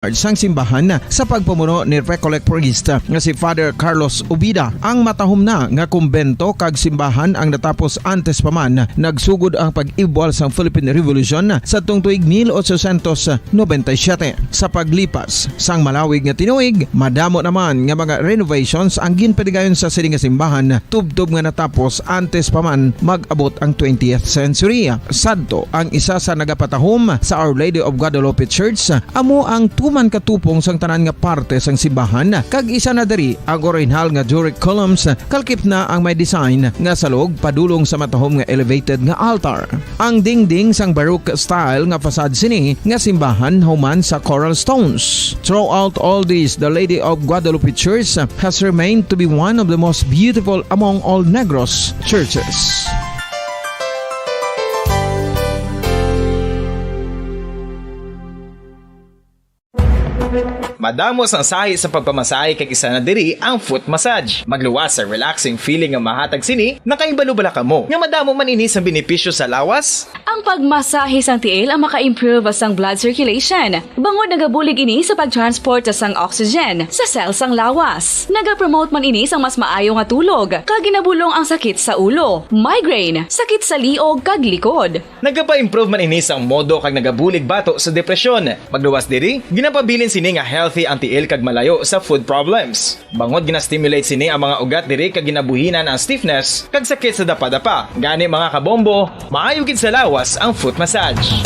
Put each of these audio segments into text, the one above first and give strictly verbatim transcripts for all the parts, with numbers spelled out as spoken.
sang simbahan sa pagpamuno ni Recollect Priest nga si Father Carlos Ubida. Ang matahom na nga kumbento kag simbahan ang natapos antes pa man nagsugod ang pag-ibwal sang Philippine Revolution sa tuig mil ochocientos noventa y siete. Sa paglipas sang malawig nga tinuig, madamo naman nga mga renovations ang ginpatigayon sa sini nga simbahan, tubtob nga natapos antes pa man mag-abot ang twentieth century. Sadto ang isa sa nagapatahom sa Our Lady of Guadalupe Church, amo ang tuman ka tupong sang tanan nga parte sang simbahan, kag isa na diri ang orihinal nga Doric columns, kalkip na ang may design nga salog padulong sa matahom nga elevated nga altar. Ang dingding sang Baroque style nga facade sini nga simbahan human sa coral stones. Throughout all this, the Lady of Guadalupe Church has remained to be one of the most beautiful among all Negros churches. Madamo sang sahi sa pagpamasahe, kag isa na diri ang foot massage. Magluwas sa relaxing feeling nga mahatag sini. Nakahibalo bala kamo nga madamo man ini sang benepisyo sa lawas? Ang pagmasahe sang tiil ang maka-improve sang blood circulation, bangod nagabulig ini sa pag-transport sang oxygen sa cell sang lawas. Nagapromote man ini sang mas maayo nga tulog, kag ginabulong ang sakit sa ulo, migraine, sakit sa liog, kag likod. Nagapa-improve man ini sang modo kag nagabulig bato sa depresyon. Magluwas diri, ginapabilin sini nga healthy ang tiil kag malayo sa foot problems. Bangod gina-stimulate sini ang mga ugat diri kag ginabuhinan ang stiffness kag sakit sa dapadapa. Gani, mga kabombo, maayo gid sa lawas ang foot massage.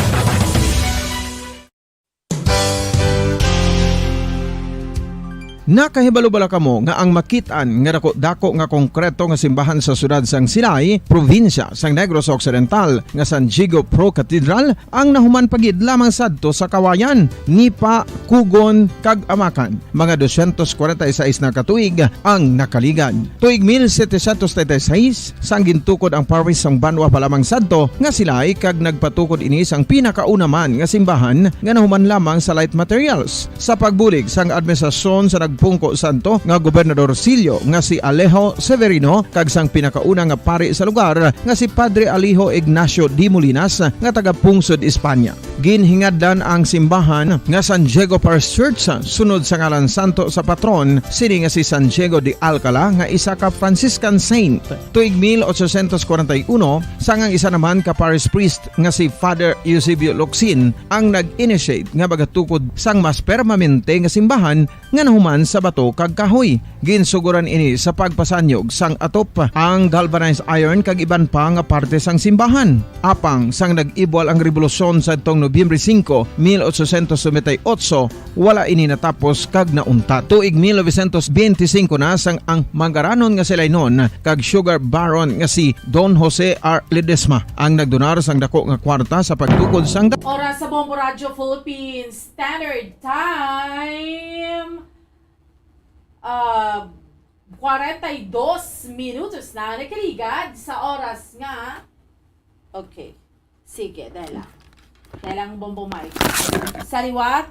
Nakahibalo bala kamo nga ang makit-an nga daku-daku nga konkreto nga simbahan sa siyudad sang Silay, probinsya sang Negros Occidental, nga San Diego Pro Cathedral, ang nahuman pa gid lamang sadto sa Kawayan, Nipa, Kugon, kag Amakan? Mga dosyentos kwarenta y seis na ka tuig ang nakaligad. Tuig mil setecientos treinta y seis, sang gintukod ang parish sang banwa pa lamang sadto nga Silay, kag nagpatukod ini sang pinakauna man nga simbahan nga nahuman lamang sa light materials. Sa pagbulig sang administrasyon sa nagpungko sadto nga gobernadorsilyo nga si Alejo Severino kag sang pinakauna nga pari sa lugar nga si Padre Alejo Ignacio de Molinas nga taga-pungsod Espanya. Ginhingadlan ang simbahan nga San Diego Parish Church sunod sa ngalan santo sa patron sini nga si San Diego de Alcala, nga isa ka Franciscan saint. Tuig mil ochocientos kwarenta y uno, sang ang isa naman ka parish priest nga si Father Eusebio Locsin ang nag-initiate nga magatukod sang mas permanente nga simbahan nga nahuman sa bato kag kahoy. Ginsugoran ini sa pagpasanyog sang atop, ang galvanized iron kag iban pa nga parte sang simbahan. Apang sang nag-ibwal ang rebolusyon sadtong Nobyembre singko, mil ochocientos noventa y ocho, wala ini natapos kag nauntat. Tuig mil novecientos benti singko na, sang ang mangaranon nga Silaynon kag sugar baron nga si Don Jose R. Ledesma ang nagdonar sang dako nga kwarta sa pagtukod sang da- Oras sa Bombo Radyo Philippines Standard Time, ah, kwarenta y dos minutos na nakaligad sa oras nga. Okay. Sige, dala. Dalang Bombo Mike. Sa liwat.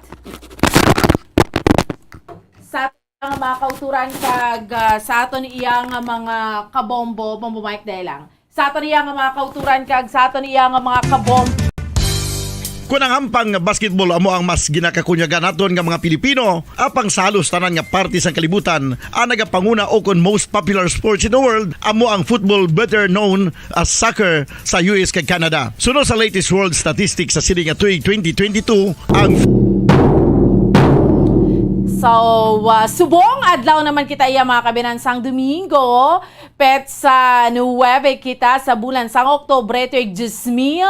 Sa nga mga kauturan kag, ah, sa aton iya nga mga kabombo, Bombo Mike, dahil lang. Sa aton iya nga mga kauturan kag sa aton iya nga mga kabom- Kon ang hampang nga basketball amo ang mas ginakakunyagan naton nga mga Pilipino, apang sa halos tanan nga parte sang kalibutan, ang nagapanguna o kon most popular sports in the world amo ang football, better known as soccer, sa U S kag Canada. Suno sa latest world statistics sa sini nga tuig twenty twenty-two, ang So, ah, subong adlaw naman kita iya, mga kabinansang Domingo, petsa nuwebe kita sa bulan sang Oktubre, tuig dos mil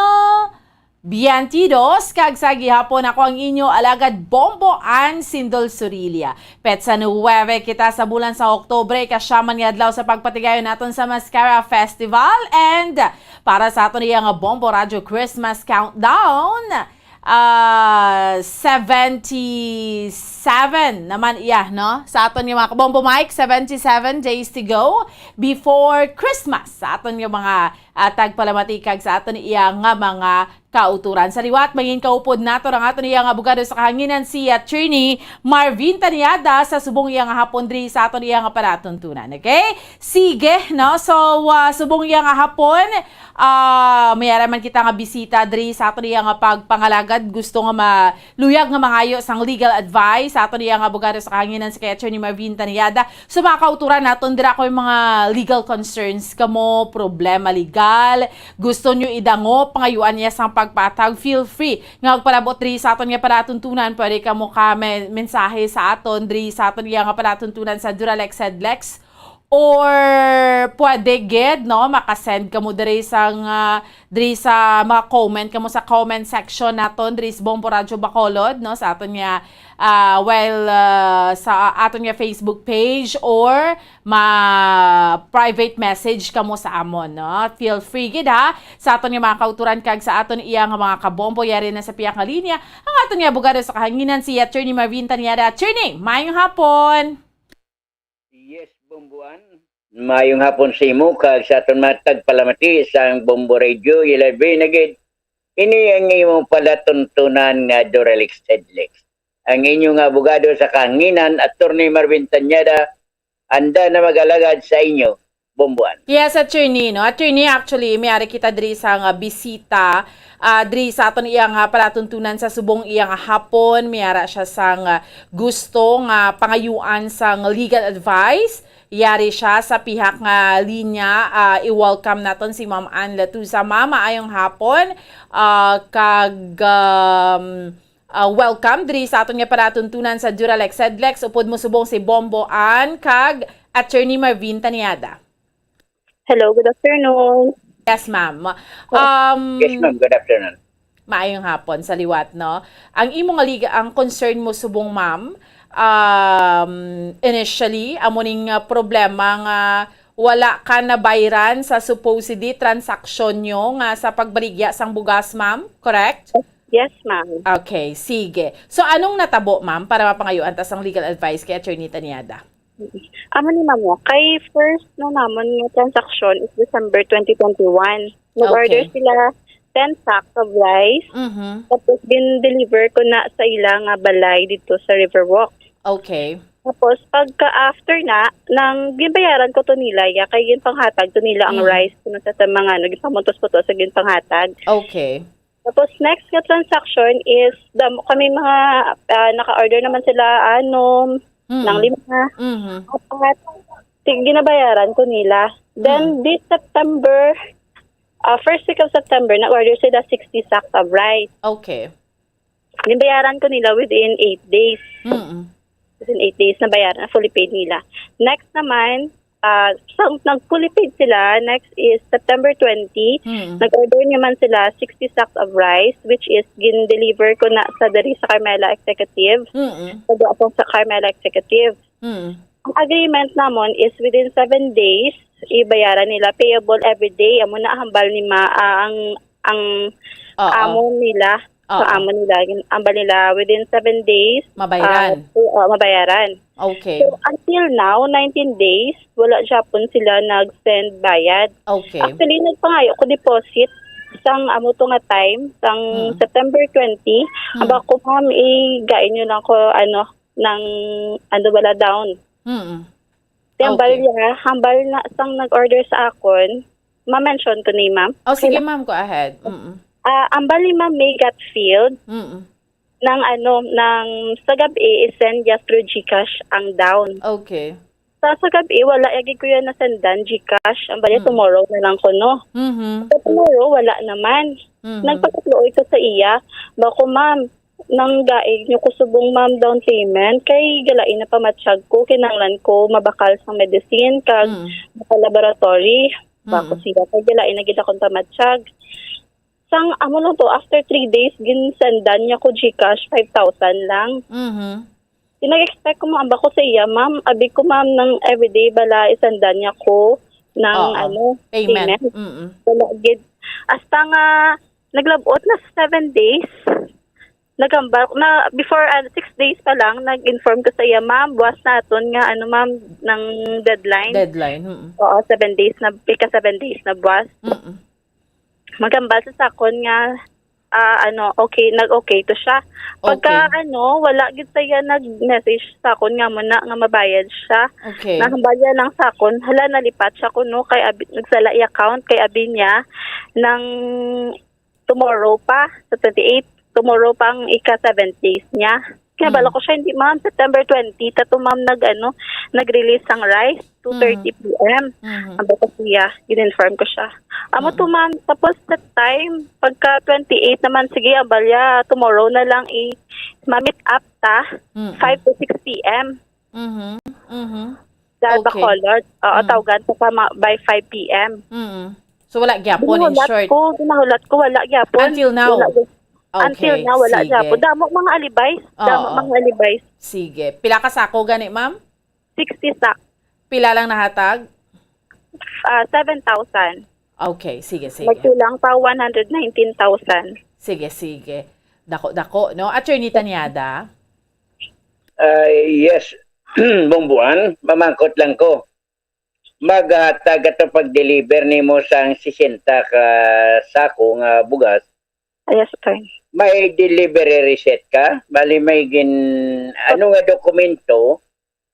biyente dos, kag sa gihapon ako ang inyo alagad Bombo Ann Sindol Surilia. Petsa nuwebe kita sa bulan sa Oktubre, kasyaman nga adlaw sa pagpatigayon naton sa Mascara Festival. And para sa aton iya nga Bombo Radyo Christmas Countdown, ah, seventy-seven naman iya, no? Sa aton nga mga kabombo Mike, seventy-seven days to go before Christmas. Sa aton nga mga, ah, tagpalamati kag sa aton iya nga mga kauturan. Sa liwat, mangin kaupod nato ang aton iya nga abogado sa kahanginan, si Attorney Marvin Taniada, sa subong iya nga hapon diri sa aton iya nga palatuntunan. Okay? Sige, no? So, ah, subong iya nga hapon, ah, may ara man kita nga bisita diri sa aton iya nga pagpangalagad. Gusto nga ma-, luyag nga mangayo sang legal advice sa aton iya nga abogado sa kahanginan, si kay Attorney Marvin Taniada. So, mga kauturan naton, dira ko yung mga legal concerns kamo, problema legal, gusto nyo idangop, pangayuan niya sang pagpatag, feel free nga magpalabot diri sa aton nga palatuntunan. Pwede kamo ka men-, mensahe sa aton diri sa aton iya nga palatuntunan sa Duralex Headlex. Or pwede gid, no, makasend kamo diri sa nga, diri sa mga comment kamo sa comment section naton diri sa Bombo Radyo Bacolod, no, sa aton nga, ah, well, ah, sa aton nga Facebook page, or ma-private message kamo sa amon, no. Feel free gid, ha, sa aton nga mga kauturan kag sa aton iya nga mga kabombo. Yari na sa pihak nga linya ang aton nga abogado sa kahanginan, si Attorney Marvin Taniada. Attorney, maayong hapon. Yes, Bomboan. Mayong hapon sa imo kag sa aton mga tagpalamati sang Bombo Radio, ilabi na gid ini ang imong palatuntunan nga Duralex Headlex. Ang inyo nga abogado sa kahanginan, Attorney Marvin Tanyada, anda na mag-alagad sa inyo, Bomboan. Yes, attorney, no? Attorney, actually, may ari kita diri sa nga bisita, ah, diri sa aton iya nga palatuntunan sa subong iya nga hapon. May ara siya sang gusto nga pangayuan sang legal advice. Yari siya sa pihak nga linya, ah, i-welcome naton si Ma'am Ann Latusa. Ma'am, maayong hapon. Ah, kag, um, ah, welcome diri sa aton nga palatuntunan sa Duralex Headlex. Upod mo subong si Bombo Ann kag Attorney Marvin Taniada. Hello, good afternoon. Yes, ma'am. Oh. Um, Yes, ma'am. Good afternoon. Maayong hapon sa liwat, no? Ang imo nga liga, ang concern mo subong, ma'am, um, initially, amo ning, uh, problema nga wala ka nabayran sa supposedly transaksyon nyo nga sa pagbaligya sang bugas, ma'am, correct? Yes, ma'am. Okay, sige. So, anong natabo, ma'am, para mapangayuan ta sang legal advice kay Attorney Taniada? Amo ni, ma'am, oh, kay first na namon nga transaksyon is December twenty twenty-one. Nag-order Okay. sila ten sacks of rice, Mhm. tapos gin-deliver ko na sa ila nga balay dito sa Riverwalk. Okay. Tapos, pagka after na, nang ginbayaran ko to nila, ya, kay ginpanghatag to nila ang Mm. rice, kuno sa, sa mga, ano, ginpamuntos ko to sa ginpanghatag. Okay. Tapos, next nga transaction is, damo kami mga, ah, naka-order naman sila, anom, Mm. ng lima, Mhm. apat. Sige, ginabayaran ko nila. Then, Mm. this September, ah, first week of September, nag-order sila sixty sacks of rice. Okay. Ginabayaran ko nila within eight days. Mm. Within eight days, nabayaran, fully paid nila. Next naman, ah, sa, nag-fully paid sila, next is September twenty, Mm. nag-order naman sila sixty sacks of rice, which is gin-deliver ko na sa diri sa Carmela Executive, Mm. sa duwa sa Carmela Executive. Mm. Ang agreement namon is within seven days, ibayaran nila, payable every day. Amo na hambal ni ma-, ah, ang, ang Oo. amo nila. Oo. Sa amo nila, gin-, hambal nila within seven days, Mabayran. ah, to, ah, mabayaran. Okay. So, until now, nineteen days, wala gyapon sila nag-send bayad. Okay. Actually, nagpangayo ko deposit sang amo to nga time, sang Mm. September twenty. Mm. Aba ko, ma'am, igain nyo lang ko, ano, ng, ano, bala, down. Mm. Ti hambal Okay. niya, hambal na sang nag-order sa akon, ma-mention ko ni ma'am. Oh, sige, Okay lang. ma'am, go ahead. Mm. Ah, hambal ni Ma'am May Gatfield, Mm. nang ano, nang sa gabi, i-send niya through GCash ang down. Okay. Sa, sa gabi, wala, lagi ko yan nasendan, GCash. Ang bali, Mm. tomorrow na lang ko, no? Mhm. So, tomorrow, wala naman. Mhm. Nagpakatluoy ko sa iya, bako, ma'am, nang gaig nyo ko subong, ma'am, down payment, kay galain na pamatsyag ko, kinanglan ko mabakal sang medicine, kag Mm. sa laboratory, bako Mm. siya, kay galain na gid akong pamatsyag. Sang amo lang to, after three days, ginsendan niya ko GCash, five thousand lang. Mhm. Di nag-expect ko, ma'am, bako sa iya, ma'am. Abi ko, ma'am, nang everyday bala isendan niya ko ng, Oo. ano, Payment. payment. Mm-mm. Wala gid. Hasta nga, naglabot na sa seven days, naghambal na, before, ah, six days pa lang, nag-inform ko sa iya, "Ma'am, buwas na aton nga, ano, ma'am, ng deadline." Deadline, mm. Oo, seven days na, ika seven days na buwas. Mm-mm. Maghambal sa sakon nga, ah, ano, okay, nag-okay to siya. Pagka, Okay. ano, wala gid siya nag-message sa akon nga mo na nga mabayad siya. Okay. Nahambal niya lang sa akon, hala, nalipat siya kuno kay abi, nagsala iya account kay abi niya nang tomorrow pa, sa twenty-eight, tomorrow pa ang ika seven days niya. Kaya Mm. bala ko siya, "Hindi, ma'am, September twenty, ta to, ma'am, nag, ano, nag-release ang rice, two thirty Mm. P M." Mhm. Ang bata siya, in-inform ko siya. Amo Mm. to, ma'am. Tapos sa time, pagka twenty-eight naman, sige, abalya, tomorrow na lang i-, ma-meet up ta, Mm. five to six P M. Mhm. Mhm. Dahil Okay. Bacolod, oo, Mm. tawgan ta pa ma-, by five P M. Mm. So, wala gyapon, in Ginahulat short. ko, ginahulat ko, wala gyapon. Until now? Wala gyapon. Until Okay, now, wala sige. gyapon. Damo mga alibay. Damo Oo. mga alibay. Sige. Pila ka sako gani, ma'am? Sixty sack. Pila lang nahatag? Ah, seven thousand. Okay, sige, sige. Nagkulang pa one hundred nineteen thousand. Sige, sige. Dako-dako, no? Attorney Tanyada? Ah, yes. Bong Buan, mamangkot lang ko. Maghatag ato pag-deliver nimo sang sesenta ka sako nga bugas. Ah, yes, attorney. May delivery receipt ka? Bali, may gin-, ano nga dokumento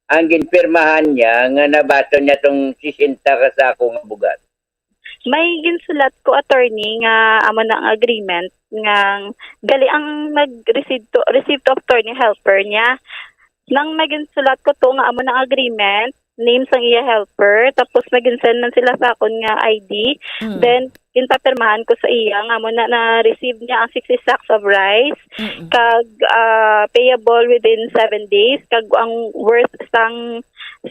ang ginpirmahan niya nga nabaton niya tong sesenta ka sako nga bugas? May ginsulat ko, attorney, nga amo na ang agreement nga gali ang nag-receive to, receive to, attorney, helper niya. Nang may ginsulat ko to nga amo na ang agreement, name sang iya helper, tapos may ginsend man sila sa akon nga I D. Mm. Then, ginpapirmahan ko sa iya nga amo na na-receive niya ang sixty sacks of rice, Mm-mm. kag, ah, payable within seven days, kag ang worth sang,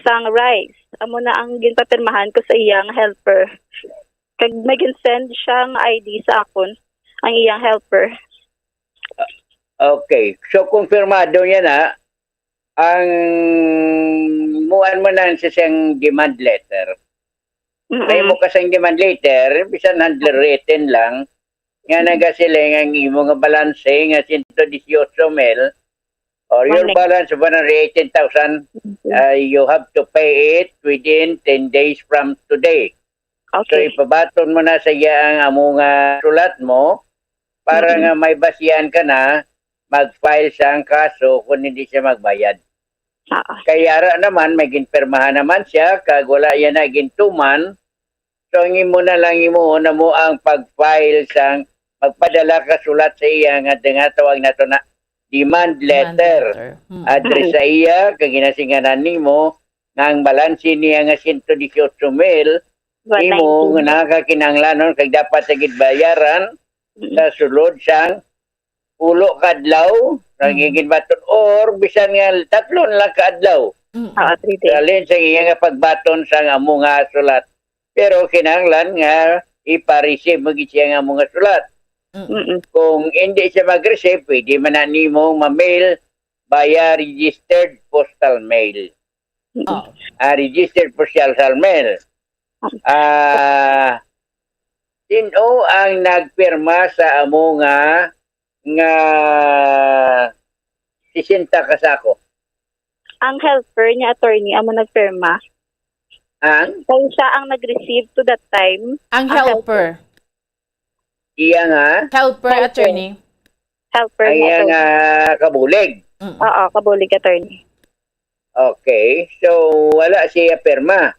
sang rice. Amo na ang ginpapirmahan ko sa iya nga helper. Kag may ginsend siya nga I D sa akon, ang iyang helper. Okay. So, kumpirmado niya na ang muan mo na sa siyang demand letter. Mm-mm. May mo ka sang demand letter, bisan handwritten lang, nga nagasiling ang imo nga balanse nga siyento dieciocho mil, or your One nine. balance of one hundred eighteen thousand, Mm-hmm. uh, you have to pay it within ten days from today. So, Okay. ipabaton mo na sa iya ang amo nga sulat mo para Mm-mm. nga may basihan ka na mag-file sa ang kaso kung hindi siya magbayad. Ah. Kay ara naman, may ginpirmahan naman siya, kag wala iya na gintuman. So, ang imo na lang, imo na mo ang pag-file sang, magpadala ka sulat sa iya nga, nga tawag nato na demand Demand letter. letter. Hmm. Address sa iya, kag ginasinganan nimo nga ang balanse niya nga siyento dieciocho mil, One imo nineteen. nga nakakinahanglanon, kag dapat sa gid bayaran Mm. sa sulod sang pulo ka adlaw, Mm. nagiging baton, or bisan nga tatlo na lang ka adlaw. Mm. Ah, three days. Sa halin sa iya nga pagbaton sa amo nga sulat. Pero kinahanglan nga ipa-receive mo gid siya nga amo nga sulat. Mm. Mm-mm. Kung hindi siya mag-receive, pwede man na nimo ma-mail via registered postal mail. Mm-mm. Oh. Ah, registered postal mail. Ah, sino ang nagpirma sa amo nga, nga sesenta ka sako? Ang helper niya, attorney, amo nagpirma. Ang? Kay siya ang nag-receive to that time. Ang Ang helper. helper. Iya nga? Helper, Helper. attorney. Helper Ang niya, iya attorney. nga kabulig. Mm. Oo, kabulig, attorney. Okay. So, wala siya pirma.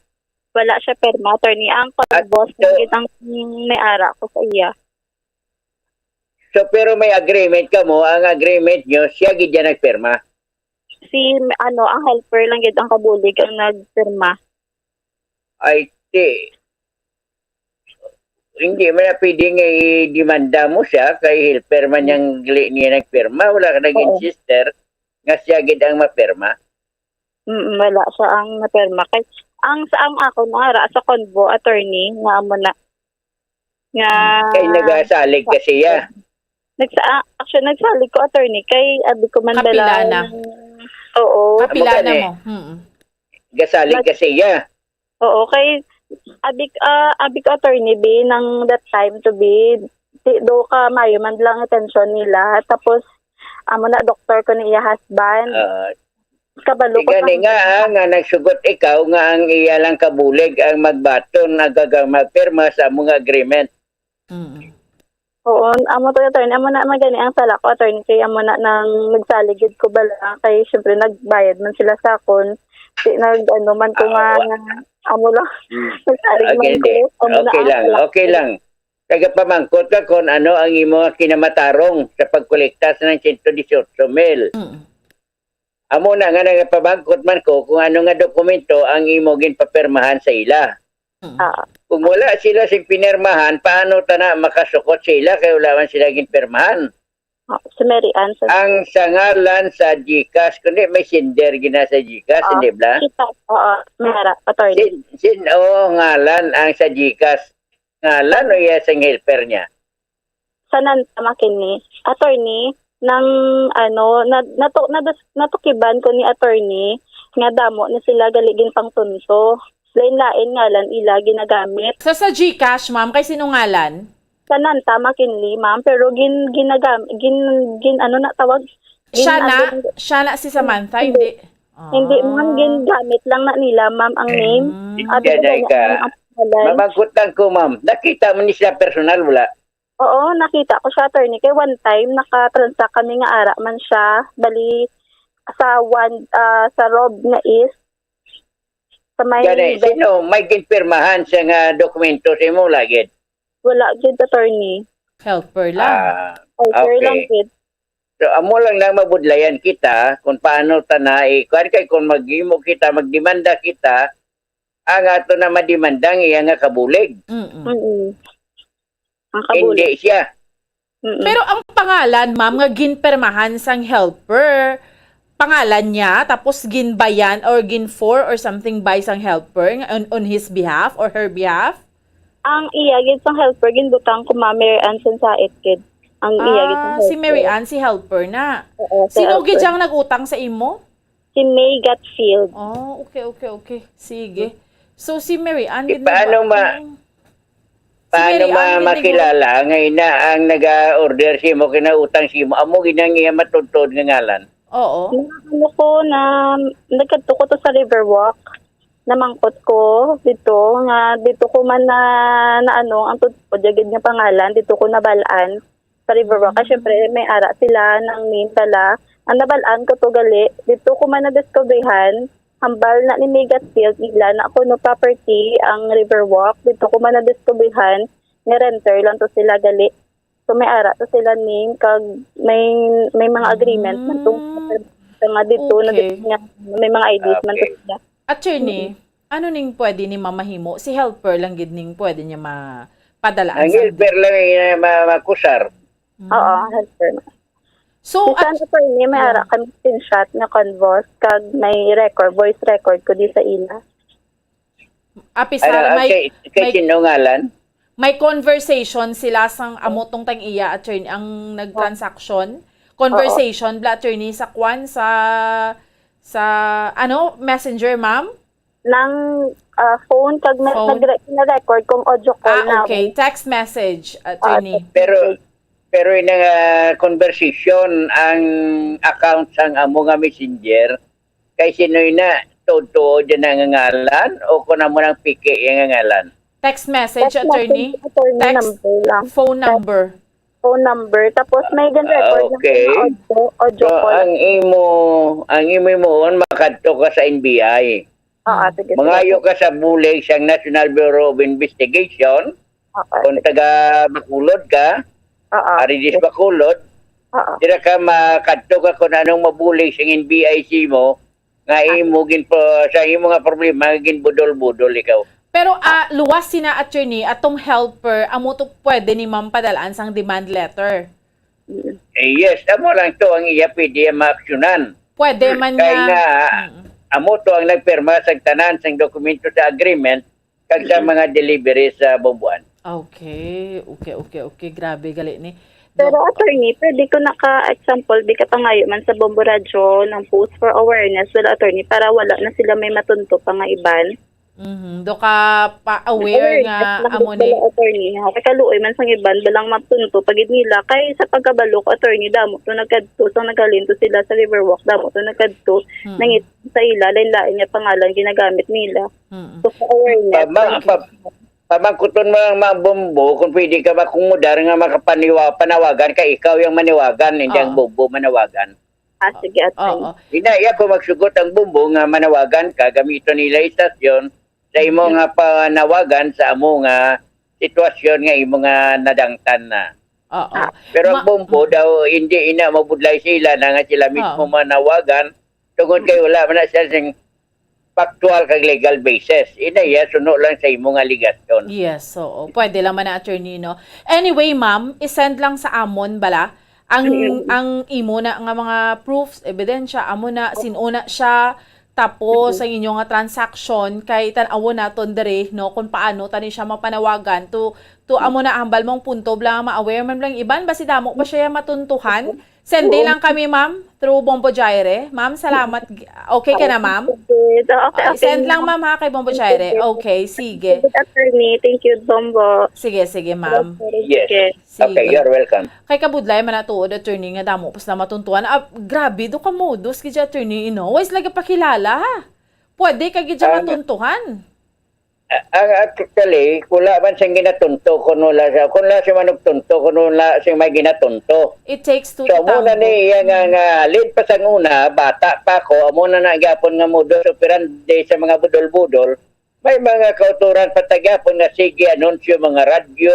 Wala siya pirma, attorney. Ang At boss so, niya gid ang may ara ko sa iya. So, pero may agreement ka mo, ang agreement nyo, siya gid yan nagpirma. Si, ano, ang helper lang gid ang kabulig ang nagpirma. Ay, ti, hindi man na pwede nga i-demanda mo siya, kay helper man Hmm. yang gali niya nagpirma, wala ka Oo. nag-insister nga siya gid ang mapirma. Mm, wala siya ang napirma. Kay, ang sa, ang ako, naara sa convo, attorney, nga amo na, nga Kay nagasalig ka siya. Nagsa-, ah, actually, nagsalig ko, attorney, kay abi ko man Kapila bala na. ng, oo. Kapila Amo na gani. mo. Mm. Gasalig Nag- ka siya. Oo, kay abi, ah, abi ko, attorney, be, nang that time to be, di, do ka mayo man lang atensyon nila. Tapos, amo na, doktor ko ni iya husband. Ah, Kabalo ko Gani sa nga, ah, nga nagsugot ikaw nga ang iya lang kabulig ang magbaton, nagaga-, magpirma sa among agreement. Mm. Oo, amo to, attorney. Amo na man gani ang sala ko, attorney, kay amo na nang nagsaligid ko bala, kay syempre nagbayad man sila sa akon. Di nag-ano man ko Ah, nga, wa- nga amo lang. Mm. Nagsalig man Again, ko. eh. Amo na Okay ang lang, sala okay ko. lang. Kagapamangkot ka kung ano ang imo nga kinamatarong sa pagkolekta sa ng sento dieciocho mil. Mm. Amo na nga nagapamangkot man ko kung ano nga dokumento ang imo ginpapirmahan sa ila. Mm. Ah, Kung wala sila sing pinirmahan, paano ta na makasukot sa ila kay wala man sila ginpirmahan? Ah, si Mary Ann sa Ang sa ngalan sa GCash, kundi may sender gina sa GCash, Ah, hindi ba? kita, oo, Mera, attorney. Sin, sin, oh, ngalan ang sa GCash. Ngalan o iya sing helper niya? Sa Nanta Makini, attorney, nang ano, na, nato, nadas-, natukiban ko ni attorney nga damo ni sila gali ginpangtunto. Lain-lain ngalan ila ginagamit. Sa, sa GCash, ma'am, kay sino ngalan? Sa Nanta McKinley, ma'am, pero gin-, ginagam-, gin-, gin-, ano na tawag? Siya na? Gin-, ano, Siya na si Samantha? Hindi. Hindi. Hindi, ma'am, Ah. gingamit lang na nila, ma'am, ang name. Mm. At Yan ay ganyan ka. ang pangalan. Mamangkot lang ko, ma'am. Nakita mo ni siya personal, wala? Oo, nakita ko siya, attorney. Kay one time, naka-transact kami nga ara man siya. Bali, sa one, ah, sa Rob nga East, sa may Gani, Be- sino may ginpirmahan siya nga dokumento sa imo, lagid? Wala gid, attorney. Helper lang. Ah, Helper okay. lang gid. So, amo lang lang mabudlayan kita kung paano ta na i-, kuwan kay kung maghimo kita, magdemanda kita, ang ato na mademanda ang iya nga kabulig. Mm-mm. Mm-mm. Ang kabulig. Hindi siya. Mm-mm. Pero ang pangalan, ma'am, nga ginpermahan sang helper, pangalan niya, tapos ginbayan or gin-for or something by sang helper nga on, on his behalf or her behalf? Ang iya gid sang helper, ginbutang ko, Ma'am Mary Ann Sansait gid. Ang iya gid sang Ah, si helper. Mary Ann, si helper na. Oo, si Sino helper. gid ang nag-utang sa imo? Si May Gatfield. Oh, okay, okay, okay. Sige. So, si Mary Ann, Eh, gid paano nag-, ma-, ano? Si paano Mary Ann, ma-, gid nag-, makilala nga ina ang naga-order sa imo, kinautang sa imo? Amo gid ang iya matuntod nga ngalan. Oo. Ano ko na, nagkadto ko to sa Riverwalk. Namangkot ko dito nga dito ko man na, na ano, ang tod-, ko, dya gid nga pangalan, dito ko nabal-an sa Riverwalk. Kay Mm. syempre, may ara sila nang name bala. Ang nabal-an ko to gali, dito ko man nadiskubrihan, hambal na ni May Gatfield nila na kuno property ang Riverwalk. Dito ko man nadiskubrihan nga renter lang to sila gali. So, may ara to sila name, kag may, may mga agreement man to Mm. sa nga dito, na Okay. nga may mga I Ds man to Okay. sila. Attorney, Mm. ano ning pwede ni ma'am mahimo? Si helper lang gid ning pwede niya mapadalaan Ang sa helper lang ay, uh, ma-, makusar. Mm. Oo, helper. So, Bisan at-, attorney, may yeah. ara kami screenshot nga convos, kag may record, voice record ko di sa ila. Apisar, Ano, ah, may, kay, kay may, sino ngalan? may conversation sila sang amo tong tag-iya, attorney, ang nagtransaksyon. Oo. Conversation, bla, attorney, sa kwan, sa, sa, ano, messenger, ma'am? Nang, ah, phone, kag may Phone? nagre-, na-record kung audio call Ah, na okay. ako. Text message, Ah, attorney. text Pero, message. pero yung, ah, conversation, ang account sang amo nga messenger, kay sino na, tuod-tuod yan ang ngalan, o kung amo nang piki yung ngalan? Text message, Text attorney? message, attorney, Text, number lang. phone Text number. phone number. Tapos may Ah, gin-record na okay. mga audio, audio So, call. ang imo, ang imo himuon, makadto ka sa N B I. Oo, Hmm. sige, sige. Mangayo ka sa bulig sang National Bureau of Investigation. Okay, Kung sige. taga Bacolod ka, Oo. Aridis Bacolod, Oo. dira ka makadto ka kung anong mabulig sang N B I sa imo, nga Ah. imo gin-, sa imo nga problema, ginbudol-budol ikaw. Pero, ah, luwas sina, attorney, atong helper, amo to pwede ni ma'am padalaan sang demand letter. Mm. Eh, yes, amo lang to ang iya pwede maaksyonan. Pwede man Kay nga. nga, Mm. amo to ang nagpirma sa tanan sang dokumento sa agreement kag sa Mm. mga delivery sa Bubuan. Okay, okay, okay, okay. Grabe, gali ni. Pero, Dok, attorney, pwede ko naka-example, di ka pangayo man sa Bombo Radyo ng post for awareness, well, attorney, para wala na sila may matunto pa nga iban. Mhm. Do ka pa-aware Awareness nga lang amo gid ni. Bala, attorney, ha? Kay kaluoy man sang iban, balang matunto pa gid nila. Kay sa pagkabalo ko, attorney, damo to nagkadto, sa naghalin to sila sa Riverwalk, damo to nagkadto, Mm. nangit sa ila, lain-lain nga pangalan ginagamit nila. Mm. So, sa awareness, Pa-, ma-, lagi pa-, Pamangkuton mo lang, Ma'am Bombo, kung pwede ka makumudar nga makapaniwa-, panawagan, kay ikaw yung maniwagan, hindi ang Oo. Bombo manawagan. Ah, sige, attorney. Oo. Hindi, iya ko magsugot ang Bombo nga manawagan ka, gamiton nila istasyon sa imo nga panawagan sa amo nga sitwasyon nga imo nga nadangtan na. Oo. Ah. Pero ang Ma- Bombo daw, hindi ina mabudlay sila na nga sila mismo Oo. manawagan, tungod kay wala man na siya sing factual kag legal basis. Ina iya, suno lang sa imo nga alegasyon. Yes, oo. Pwede lang man na, attorney, no? Anyway, ma'am, isend lang sa amon bala ang Mm. ang imo na nga mga proofs, ebidensya, amo na, sin-o na siya, tapos Mm. ang inyo nga transaction, kay tan-awon naton diri, no, kung paano tani siya mapanawagan to, to amo na hambal mong punto, bala nga ma-aware man lang iban, basi damo pa siya matuntuhan. Send Oo. lang kami, ma'am, through Bombo Jaire. Ma'am, salamat. Okay ka na, ma'am? Okay, okay, Ah, send attorney. lang, ma'am, ha, kay Bombo Jaire. Okay, sige. Good, attorney. Thank you, Bombo. Sige, sige, ma'am. Okay, Yes. sige. Okay, you're welcome. Kay kabudlay man na tuod, attorney, nga damo pa sila matuntuan. Ah, grabe, do ka modus gid, attorney, you know. Why sila gapakilala, ha? Pwede ka gid siya Ang matuntuhan. A-, ang actually, wala man siyang ginatunto kung wala siya, kung wala siya manugtunto, kung wala siya may ginatunto. It takes two So, to amo na tango. ni iya nga, Mm. nga lead pa sang una, bata pa ako, amo na na gyapon nga modus operandi sa mga budol-budol. May mga kauturan pa ta gyapon nga sige anunsyo, mga radyo,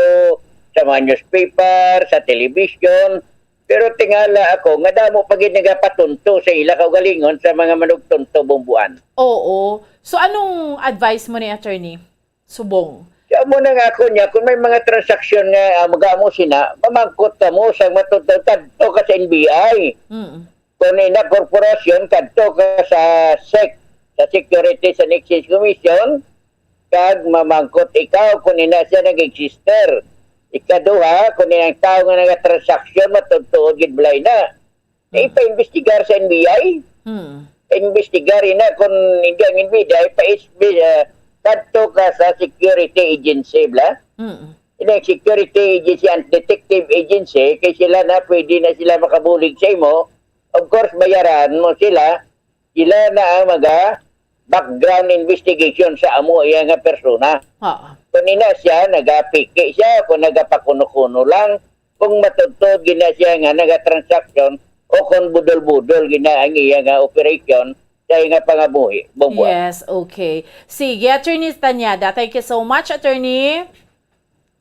sa mga newspaper, sa television. Pero tingala ako nga damo pa gid nagapatunto sa ila kaugalingon sa mga manugtunto, Bomboan. Oo. So, anong advice mo ni attorney? Subong. Kaya mo na nga ako niya, kung may mga transaksyon nga, ah, mag-amo sina, mamangkot ka mo sa matunto, kadto ka sa N B I. Mm. Kung ina korporasyon, kadto ka sa sec, sa Securities and Exchange Commission, kag mamangkot ikaw kung ina siya nag-exister. Ikaduha, kung ina ang tao nga nagatransaksyon, matugtuod gid balay na. Hmm. Ipa-investigar sa N B I. Hmm. Investigar ina kung hindi ang N B I, pa-, ah, kadto ka sa security agency, bla? Hmm. Ina ang security agency and detective agency, kay sila na pwede na sila makabulig sa imo. Of course, bayaran mo sila. Sila na ang maga background investigation sa amo iya nga persona. Oo. Kung ina siya, nagapiki siya, kung nagapakuno-kuno lang, kung matudtod gina siya nga nagatransaksyon, o kung budol-budol gina ang iya nga operation sa iya nga pangabuhi. Bomboan. Yes, okay. Sige, Attorney Tanyada. Thank you so much, Attorney.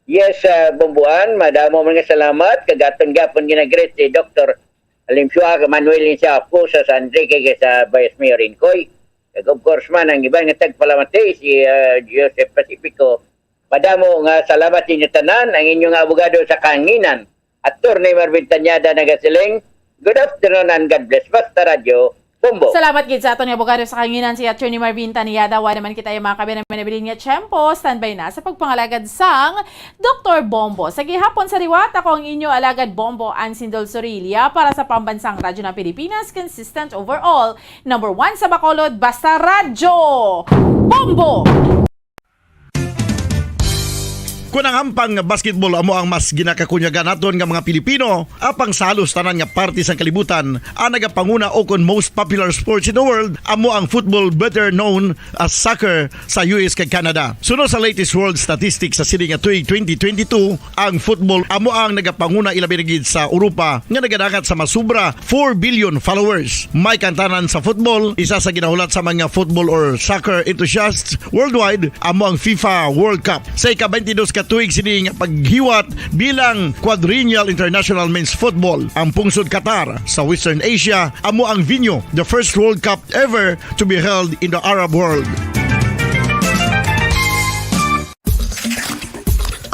Yes, ah, Bomboan, madamo man nga salamat. Kag aton gyapon ginagreet si Doktor Alimsua Manuel Insiapo sa San Enrique kay sa Vice Mayor Incoy. Kag of course man, ang iban nga tagpalamati, si, ah, Joseph Pacifico. Madamo nga salamat sa inyo tanan, ang inyo nga abogado sa kahanginan, Attorney Marvin Tanyada nagasiling, "Good afternoon and God bless." Basta Radyo, Bombo. Salamat gid sa aton nga abogado sa kanginan, si Attorney Marvin Tanyada. Wa naman kita yung mga kabi na minabilin nga tiyempo. Standby na sa pagpangalagad sang Doktor Bombo. Sa gihapon sa liwat, ako ang inyo alagad Bombo, Ansindol Sorilia, para sa Pambansang Radyo ng Pilipinas, consistent overall, number one sa Bacolod, Basta Radyo, Bombo! Kun ang hampang nga basketball amo ang mas ginakakunyagan naton nga mga Pilipino, apang sa halos tanan nga parte sang kalibutan, ang nagapanguna o kon most popular sports in the world amo ang football, better known as soccer, sa U S kag Canada. Suno sa latest world statistics sa sini nga tuig twenty twenty-two, ang football amo ang nagapanguna, ilabi na gid sa Europa, nga nagadangat sa masubra four billion followers. May kantanan sa football, isa sa ginahulat sa mga football or soccer enthusiasts worldwide amo ang FIFA World Cup. Sa ika-twenty-dos ka tuig sini nga paghiwat bilang Quadrennial International Men's Football, ang pungsod Qatar sa Western Asia amo ang venue, the first World Cup ever to be held in the Arab world.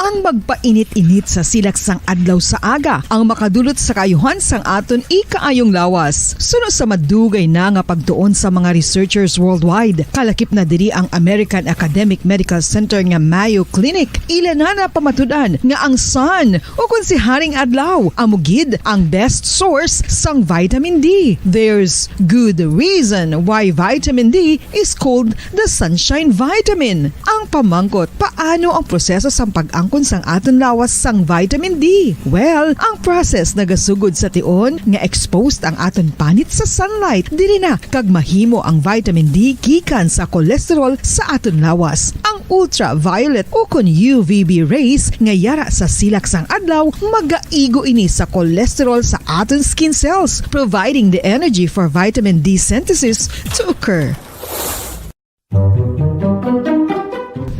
Ang magpainit-init sa silak sang adlaw sa aga ang makadulot sa kaayuhan sang aton ikaayong lawas. Suno sa madugay na nga pagtuon sa mga researchers worldwide, kalakip na diri ang American Academic Medical Center nga Mayo Clinic. Ila na napamatud-an nga ang sun, o kon si Haring Adlaw, amo gid ang best source sang vitamin D. There's good reason why vitamin D is called the sunshine vitamin. Ang pamangkot, paano ang proseso sang pag-angkon sang aton lawas sang vitamin D? Well, ang process nagasugod sa tion nga exposed ang aton panit sa sunlight, diri na kag mahimo ang vitamin D gikan sa cholesterol sa aton lawas. Ang ultraviolet ukon U V B rays nga yara sa silak sang adlaw magaigo ini sa cholesterol sa aton skin cells, providing the energy for vitamin D synthesis to occur.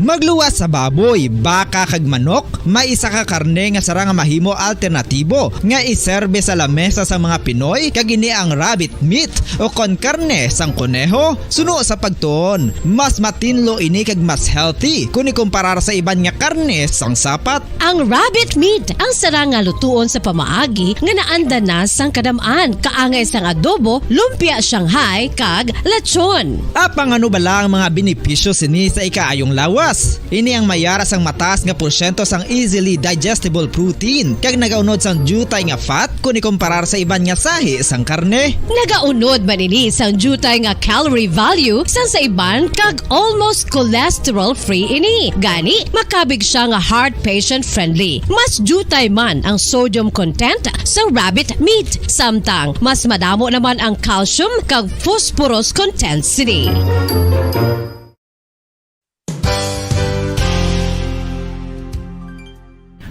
Magluwas sa baboy, baka, kag manok, may isa ka karne nga sarang nga mahimo alternatibo nga iserbe sa lamesa sang mga Pinoy, kag ini ang rabbit meat o kon karne sang koneho. Suno sa pagtuon, mas matinlo ini kag mas healthy kon ikumparar sa iban nga karne sang sapat. Ang rabbit meat ang sarang nga lutuon sa pamaagi nga naanda na sang kadam-an, kaangay sang adobo, lumpia Shanghai, kag lechon. Apang ano bala ang mga benepisyo sini sa ikaayong lawas? Ini ang mayara sang mataas nga porsyento sang easily digestible protein, kag nagaunod sang diutay nga fat kon ikumparar sa iban nga sahi sang karne. Nagaunod man ini sang diutay nga calorie value sang sa iban, kag almost cholesterol-free ini. Gani, makabig siya nga heart patient-friendly. Mas diutay man ang sodium content sa rabbit meat, samtang mas madamo naman ang calcium kag phosphorus content sini.